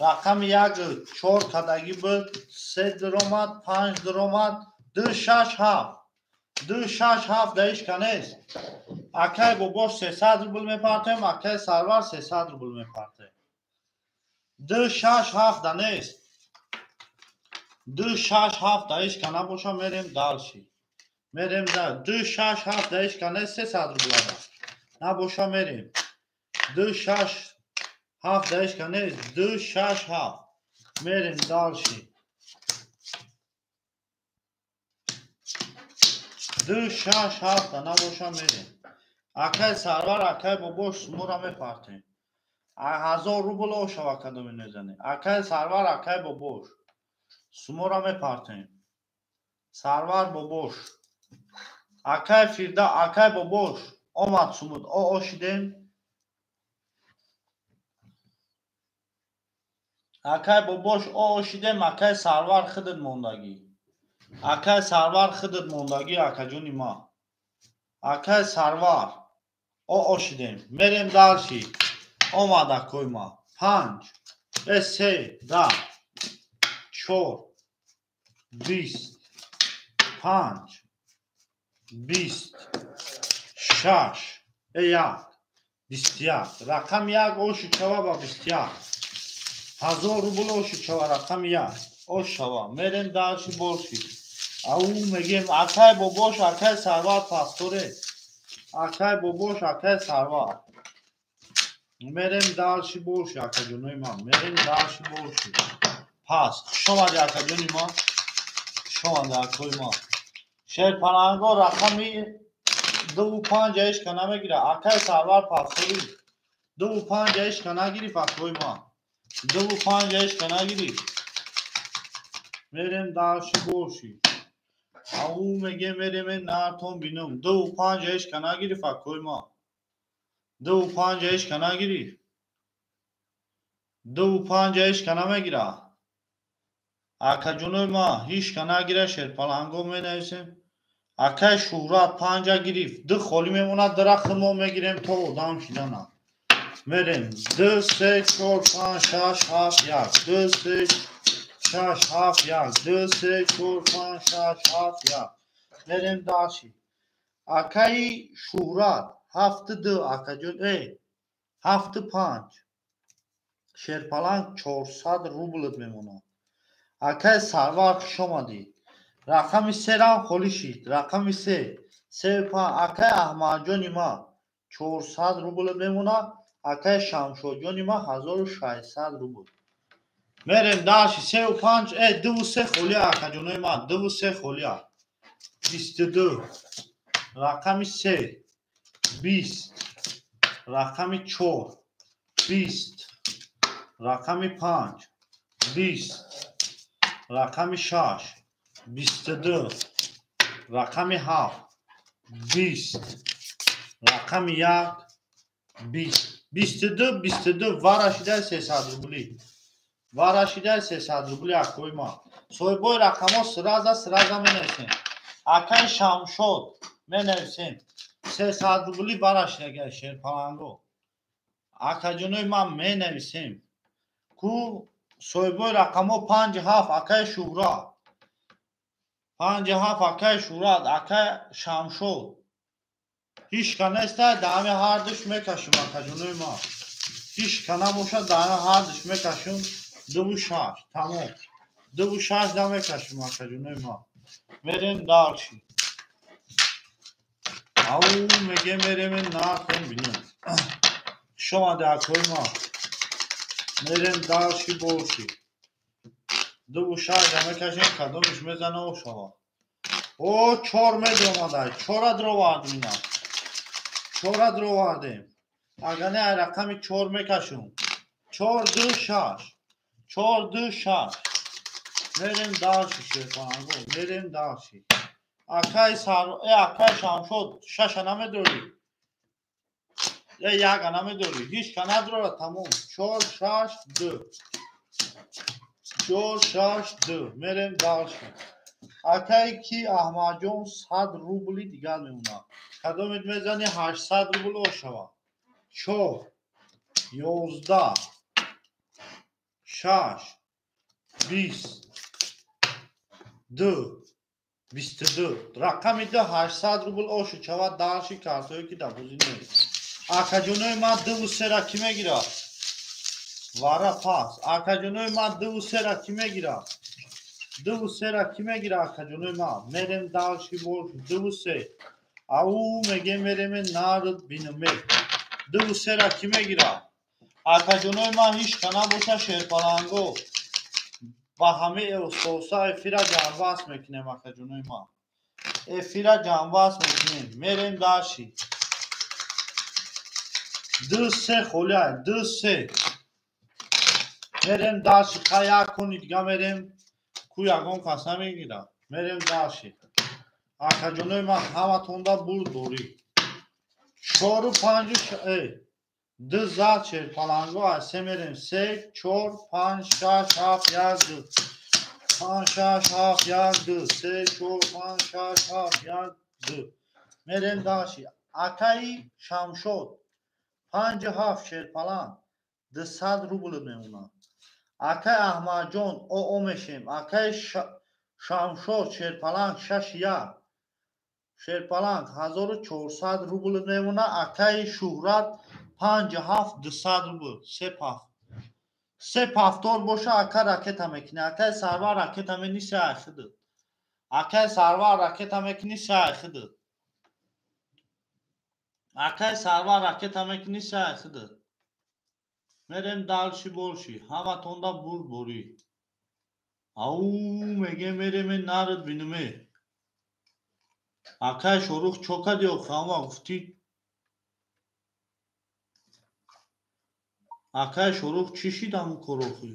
Рақами як чор кадагӣ буд, се диромад, панҷ диромад, ду шаш ҳафт. Ду шаш ҳафт даишка нест. Акай Бобош 300 рубл мепартем, акай Сарвар 300 рубл мепартем. Ду шаш ҳафт да нест. Ду шаш ҳафт даишка набоша, мерем дальше. Мерем да. Ду шаш ҳафт даишка нест, 300 рублада. Набоша мерем. Ду шаш ҳафт даишка нест, ду шаш ҳафт. Мерем дальше. Ду шаш ҳафт да набоша мерем. Акай Сарвар, акай Бобош сумора мепартем. 1000 рубл ошава кадоми мезанем. Акай Сарвар, акай Бобош сумора мепартем. Сарвар Бобош. Акай Фирда, акай Бобош омад сумуд. О ошидем. Акай Бобош о ошидем, акай Сарвар худат мондагӣ. Акай Сарвар худат мондагӣ, акаҷони ма. Акай Сарвар о ошидем. Мерем дальше. Омад акои ма. Панҷ, се, да, чор, бист, панҷ, бист, шаш, як, бисту як. Рақами як ошид шава ба 21. 1000 рубл ошид шава рақами як. Ош шава. Мерем дальше борши. Ау мегем акай Бобош, акай Сарвар пасторе. Акай Бобош, акай Сарвар. Мерем дальше борши акаҷонои ман. Мерем дальше борши. Пас. Хуш омади акаҷони ман. Хуш омади акои ман. Шерпаланго рақами дуву панҷ ишка намегира. Акай Сарвар пастори. Дуву панҷ ишка нагирифт акои ман. Дуву панҷ ишка нагирифт. Мерем дальше борши. Ау мегем мерем нартон бинем. Дуву панҷ ишка нагирифт акои ман. Дуву панҷ ишка нагирифт. Дуву панҷ ишка намегира. Акаҷонои ма ҳичка нагира. Шерпаланго менависем. Акай Шӯҳрат панҷа гирифт. Ду холӣ мемонад, дарахти мо мегирем то одам шидана. Мерем. Ду, се, чор, панҷ, шаш, ҳафт, як. Ду, се, шаш, ҳафт, як. Ду, се, чор, панҷ, шаш, ҳафт, як. Мерем дальше. Акаи Шӯҳрат ҳафту ду, акаҷон, ҳафту панҷ. Шерпаланг 400 рублат мемонад. Акай Сарвар хуш омадӣ. Рақами серам холӣ шид. Рақами се. Се панҷ. Акай Аҳмадҷони ма 400 рубл мемонад. Акай Шамшодҷони ма 1600 рубл. Мерем дальше. Севу панҷ, дуву се холия акаҷонои ма. Дуву се холия. 22. Рақами се. Бист. Рақами чор. Бист. Рақами панҷ. Бист. Рақами шаш. 22. Рақами ҳафт. Бист. Рақами як. Бист. 22, 22 вара шида 300 рубли. Варашидай 300 рубли акои ма. Соҳибои рақамҳо сразу сразу менависем. Акаи Шамшод менависем. 300 рубли варашидагай шерпаланго. Акаҷонои ман менависем. Ку соҳибои рақамҳо 5 7 акаи Шуҳрат. 5 7 акаи Шуҳрат, акаи Шамшод. Ҳеч ка нестай, даҳами ҳардуш мекашем акаҷонои ман. Ҳеч ка набошад, даҳами ҳардуш мекашем. 2 6 тамом. 2 6 да мекашем акаҷонои ман. Мерем дальше. Ау меге мерем нархем бинем. Хуш омаде акои ман. Мерем дальше больше. 2 6 да мекашем, кадомиш мезана ошава. О 4 медиомадай. 4 дровардем ина. 4 дровардем. Агар не ай рақами 4 мекашем. 4 2 6. 4 2 6. Мерем дальше шерпаланго, мерем дальше. Акаи сар, акаи Шамшод, 6 намедорӣ. 1 намедорӣ. Ҳеч ка надорад, тамом. 4 6 2. 4 6 2. Мерем дальше. Акаи ки Аҳмадҷон 100 рубли дигар мемонад. Кадомет мезани 800 рубл ошава. 4 11 6 20 2 22. Рақами 2 800 рубл ошу чава дальше картое ки дар бозӣ нест. Акаҷонои ман 2 3-ра кӣ мегирад? Вара пас. Акаҷонои ман 2 3-ра кӣ мегирад? 2 3-ра кӣ мегирад акаҷонои ман? Мерем дальше больше. 2 3. Ау меге мерем нард биноме. 2 3-ра кӣ мегирад? Акаҷонои ман ҳеч ка набоша шерпаланго. Ба ҳамаи устоса эфира ҷамъбаст мекунем акаҷонои ман. Эфира ҷамъбаст мекунем. Мерем дальше. 2 3 холия, 2 3. Мерем дальше. Ха як кони дига мерем. Ку ягон кас намегирад. Мерем дальше. Акаҷонои ман ҳаматонда бурд дорӣ. 4 5 2 зад шерпаланго аз 3 мерем. 3 4 5 6 7 1 2. 5 6 7 1 2. 3 4 5 6 7 1 2. Мерем дальше. Акаи Шамшод 5 7 шерпаланг 200 рубл мемонад. Акаи Аҳмадҷон оо мешем. Акаи Шамшод шерпаланг 6 1. Шерпаланг 1400 рубл мемонад. Акаи Шуҳрат 5 7 200 рубл. 3 пафт. 3 пафтор боша ака ракета мекунӣ. Акаи Сарвар ракета мекунӣ 3 айхидд. Акаи Сарвар ракета мекунӣ 3 айхидд. Акаи Сарвар ракета мекунӣ 3 айхидд. Мерем дальше больше. Ҳаматонда бурд борӣ. Ау меге мерем нард биноме. Акаи Шорух чо кардӣ охи? Ҳама гуфтӣ. Акаи Шорух чӣ шид ҳамун корохи?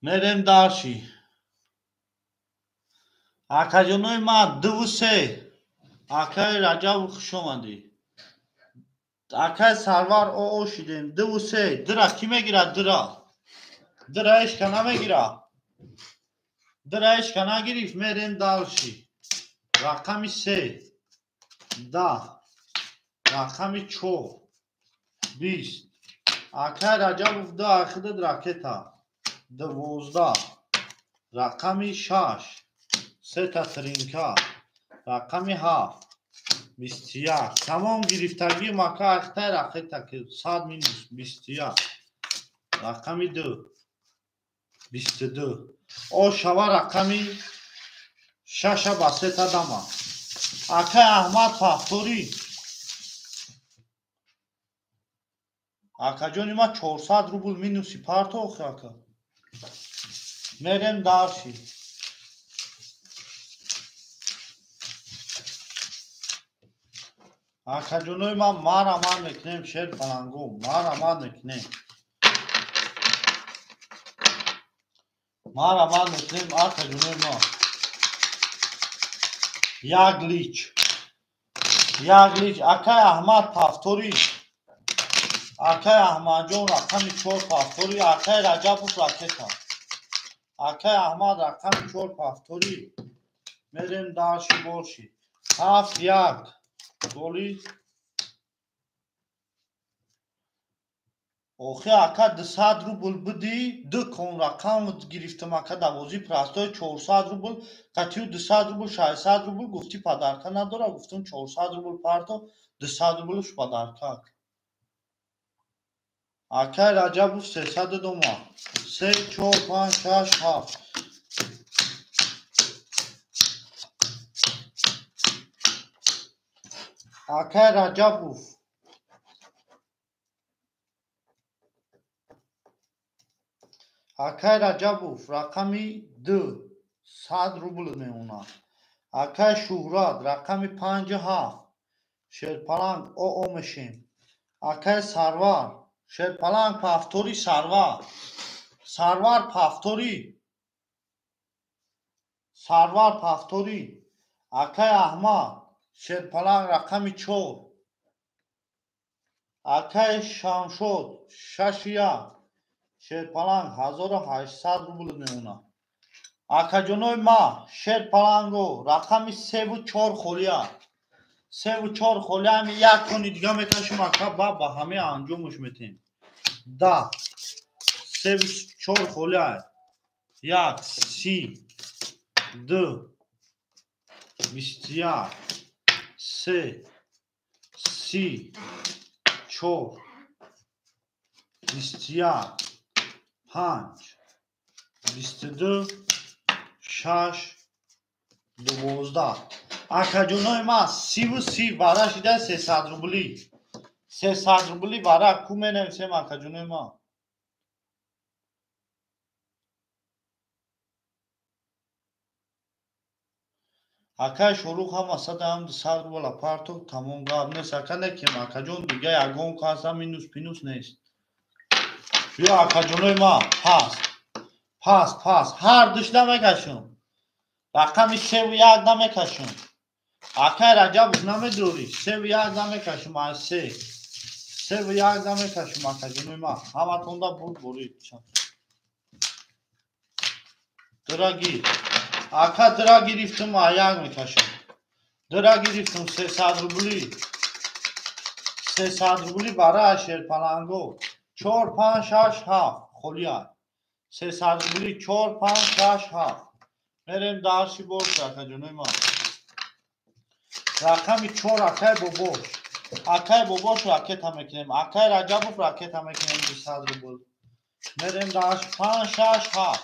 Мерем дальше. Акаҷонои ман 2 3. Акаи Раҷаб хуш омадӣ. Акаи Сарвар оо шидем. 2 3. Дира кӣ мегирад? Дира. Дира ҳеч ка намегирад. Дира ҳеч ка нагирифт. Мерем дальше. Рақами 3 10. Рақами 4 20. Акаи Раҷабов 2 айхидд ракета. 12. Рақами 6 3 та тринка. Рақами 7 21. Тамом гирифтагӣ мака айхтай ракета ки 100 минус 21. Рақами 2 22. О шава рақами 6 ба 3 та дама. Акаи Аҳмад пафторӣ. Акаҷони ман 400 рубл минуси парто охи ака. Мерем дальше. Акаҷонои ман марамад мекунем шерпаланго, марамад мекунем. Марамад мекунем акаҷонои ман. Як лич. Як лич. Акаи Аҳмад пафторӣ. Акай Аҳмадҷон рақами 4 повтори. Акай Раҷабов ракета. Акай Аҳмад рақами 4 повтори. Мерем дальше больше. 7 1 голи. Охи ака 200 рубл бидӣ, ду кон рақам гирифтам ака давози простой 400 рубл, қатию 200 рубл 600 рубл гуфти подарка надора, гуфтам 400 рубл парто, 200 рублш подарка. Акай Раҷабов 300 дома. 3 4 5 6 7. Акай Раҷабов Акай Раҷабов рақами 2 100 рубл мемонад. Акай Шуҳрат рақами 5 7 Шерпаланг ОО мешем. Акай Сарвар Шерпаланг повтори Сарвар. Сарвар повтори. Сарвар повтори. Акай Аҳмад Шерпаланг рақами 4. Акай Шамшод 6 1 Шерпаланг 1800 рубл мемонад. Акаҷонои ма Шерпаланго рақами 3 4 холия. 3 4 холия ами як кони дига мекашим ака ба ҳаме анҷомш метем. 10 3 4 холия. 1 30 2 21 3 30 4 21 5 22 6 12. Акаҷонои ма 30 вара шида 300 рубли. 300 рубли вара ку менависем акаҷонои ма. Акай Шорух ҳама 100 рубл апарто тамом гап нест. Ака некем акаҷон дига ягон каса минус пинус нест. Биё акаҷонои ма пас пас пас ҳар душ намекашам. Рақами 3 1 намекашам. Акай Раҷабов намедорӣ. 3 1 намекашам. Аз 3 3 1 намекашам акаҷонои ма. Ҳаматонда бурд борид. Драги ака дра гирифтам аяк мекашам. Дра гирифтам 300 рубли. 300 рубли барои Шерпаланго. 4 5 6 7 холия. 300 рубли 4 5 6 7. Мерем дарси бош акаҷонои ма. Рақами 4 акай Бобош. Акай Бобош ракета мекунем. Акай Раҷабов ракета мекунем 200 рубл. Мерем дарс 5 6 7.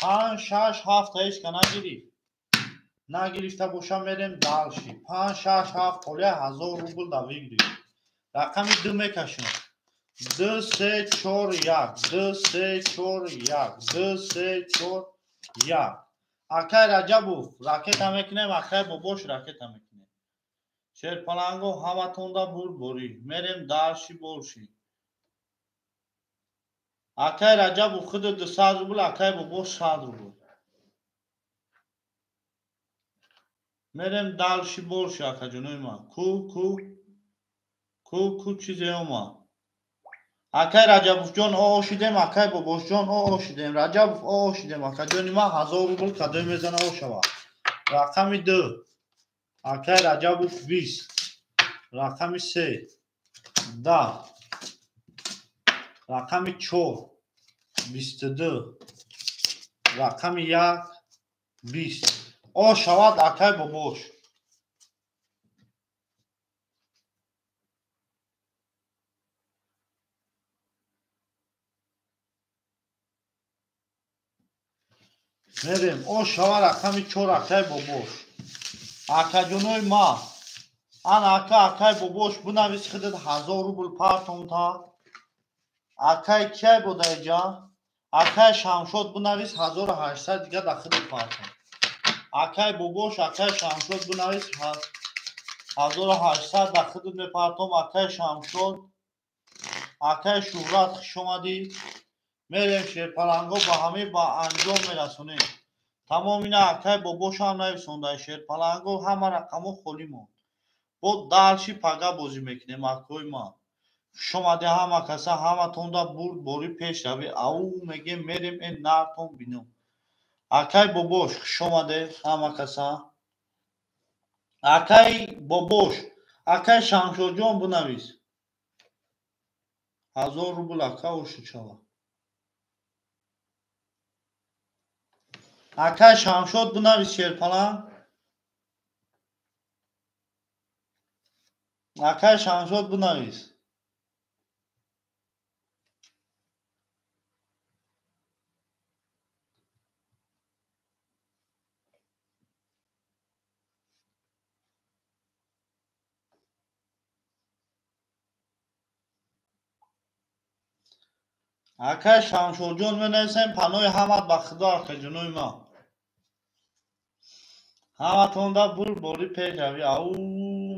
5 6 7 ҳеҷ нагирифт. Нагирифта боша мерем дарси. 5 6 7 холия 1000 рубл да выигрыш. Рақами 2 мекашем. 2 3 4 1 2 3 4 1 2 3 4 1. Акай Раҷабов ракета мекунем, акай Бобош ракета мекунем. Шерпаланго ҳаматонда бурд борӣ. Мерем дарши борши. Акай Раҷабов худ 200 рубл, акай Бобош 100 рубл. Мерем дарши борши акаҷонои ма. Ку ку ку ку чизе омад. Акай Раҷабовҷон ОО шидем, акай Бобошҷон ОО шидем, Раҷабов ОО шидем. Акаҷони ма 1000 рубл кадои мезана о шавад. Рақами 2 акай Раҷабов 20, рақами 3 10, рақами 4 22, рақами 1 20. О шавад акай Бобош. Мерем, о шава рақами 4 акай Бобош. Акаҷонои ма, ан ака акай Бобош бинавис худат 1000 рубл партонта. Акай киай бодаиҷа? Акай Шамшод бинавис 1800 дига да худат партон. Акай Бобош, акай Шамшод бинавис 1800 да худат мепартом. Акай Шамшод, акай Шуҳрат хуш омадӣ. Мерем Шерпаланго ба ҳаме ба анҷом мерасонем. Тамом ина акай Бобошам нависонда Шерпаланго ҳама рақамо холӣ монд. Бо дарши пага бозӣ мекунем акои ман. Хушомаде ҳама каса, ҳаматонда бурд бори пешравӣ. Ау мегем мерем э нартон бинем. Акай бобош, хушомаде ҳама каса. Акай бобош, акай Шамшодҷон бинавис. 1000 рубл ака ошучава. Акай Шамшод бинавис шерпалан. Акай Шамшод бинавис. Акай Шамшодҷон менависем, паноҳи ҳамат ба Худо, акаҷонои ман. Ҳаматонда бурд бори пешравӣ. Ау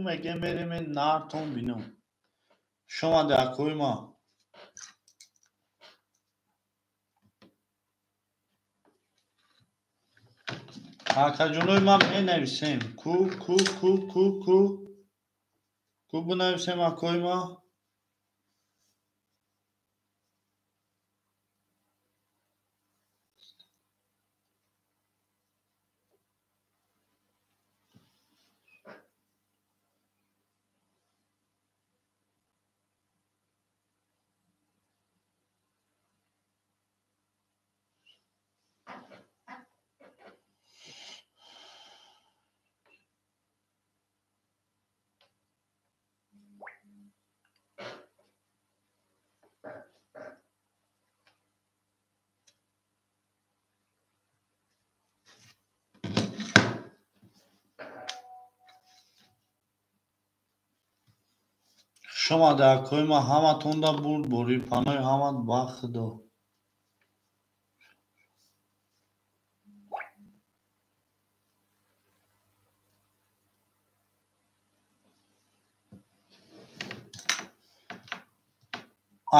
мегем мерем нартон бинем. Хушомаде акои ман. Акаҷонои ман менависем. Ку ку ку ку ку ку бинависем акои ман. Хушомаде акои ман, ҳаматонда бурд бори, паноҳи ҳамат ба Худо.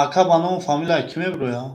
Ака ба ному фамилия кӣ мебирояд?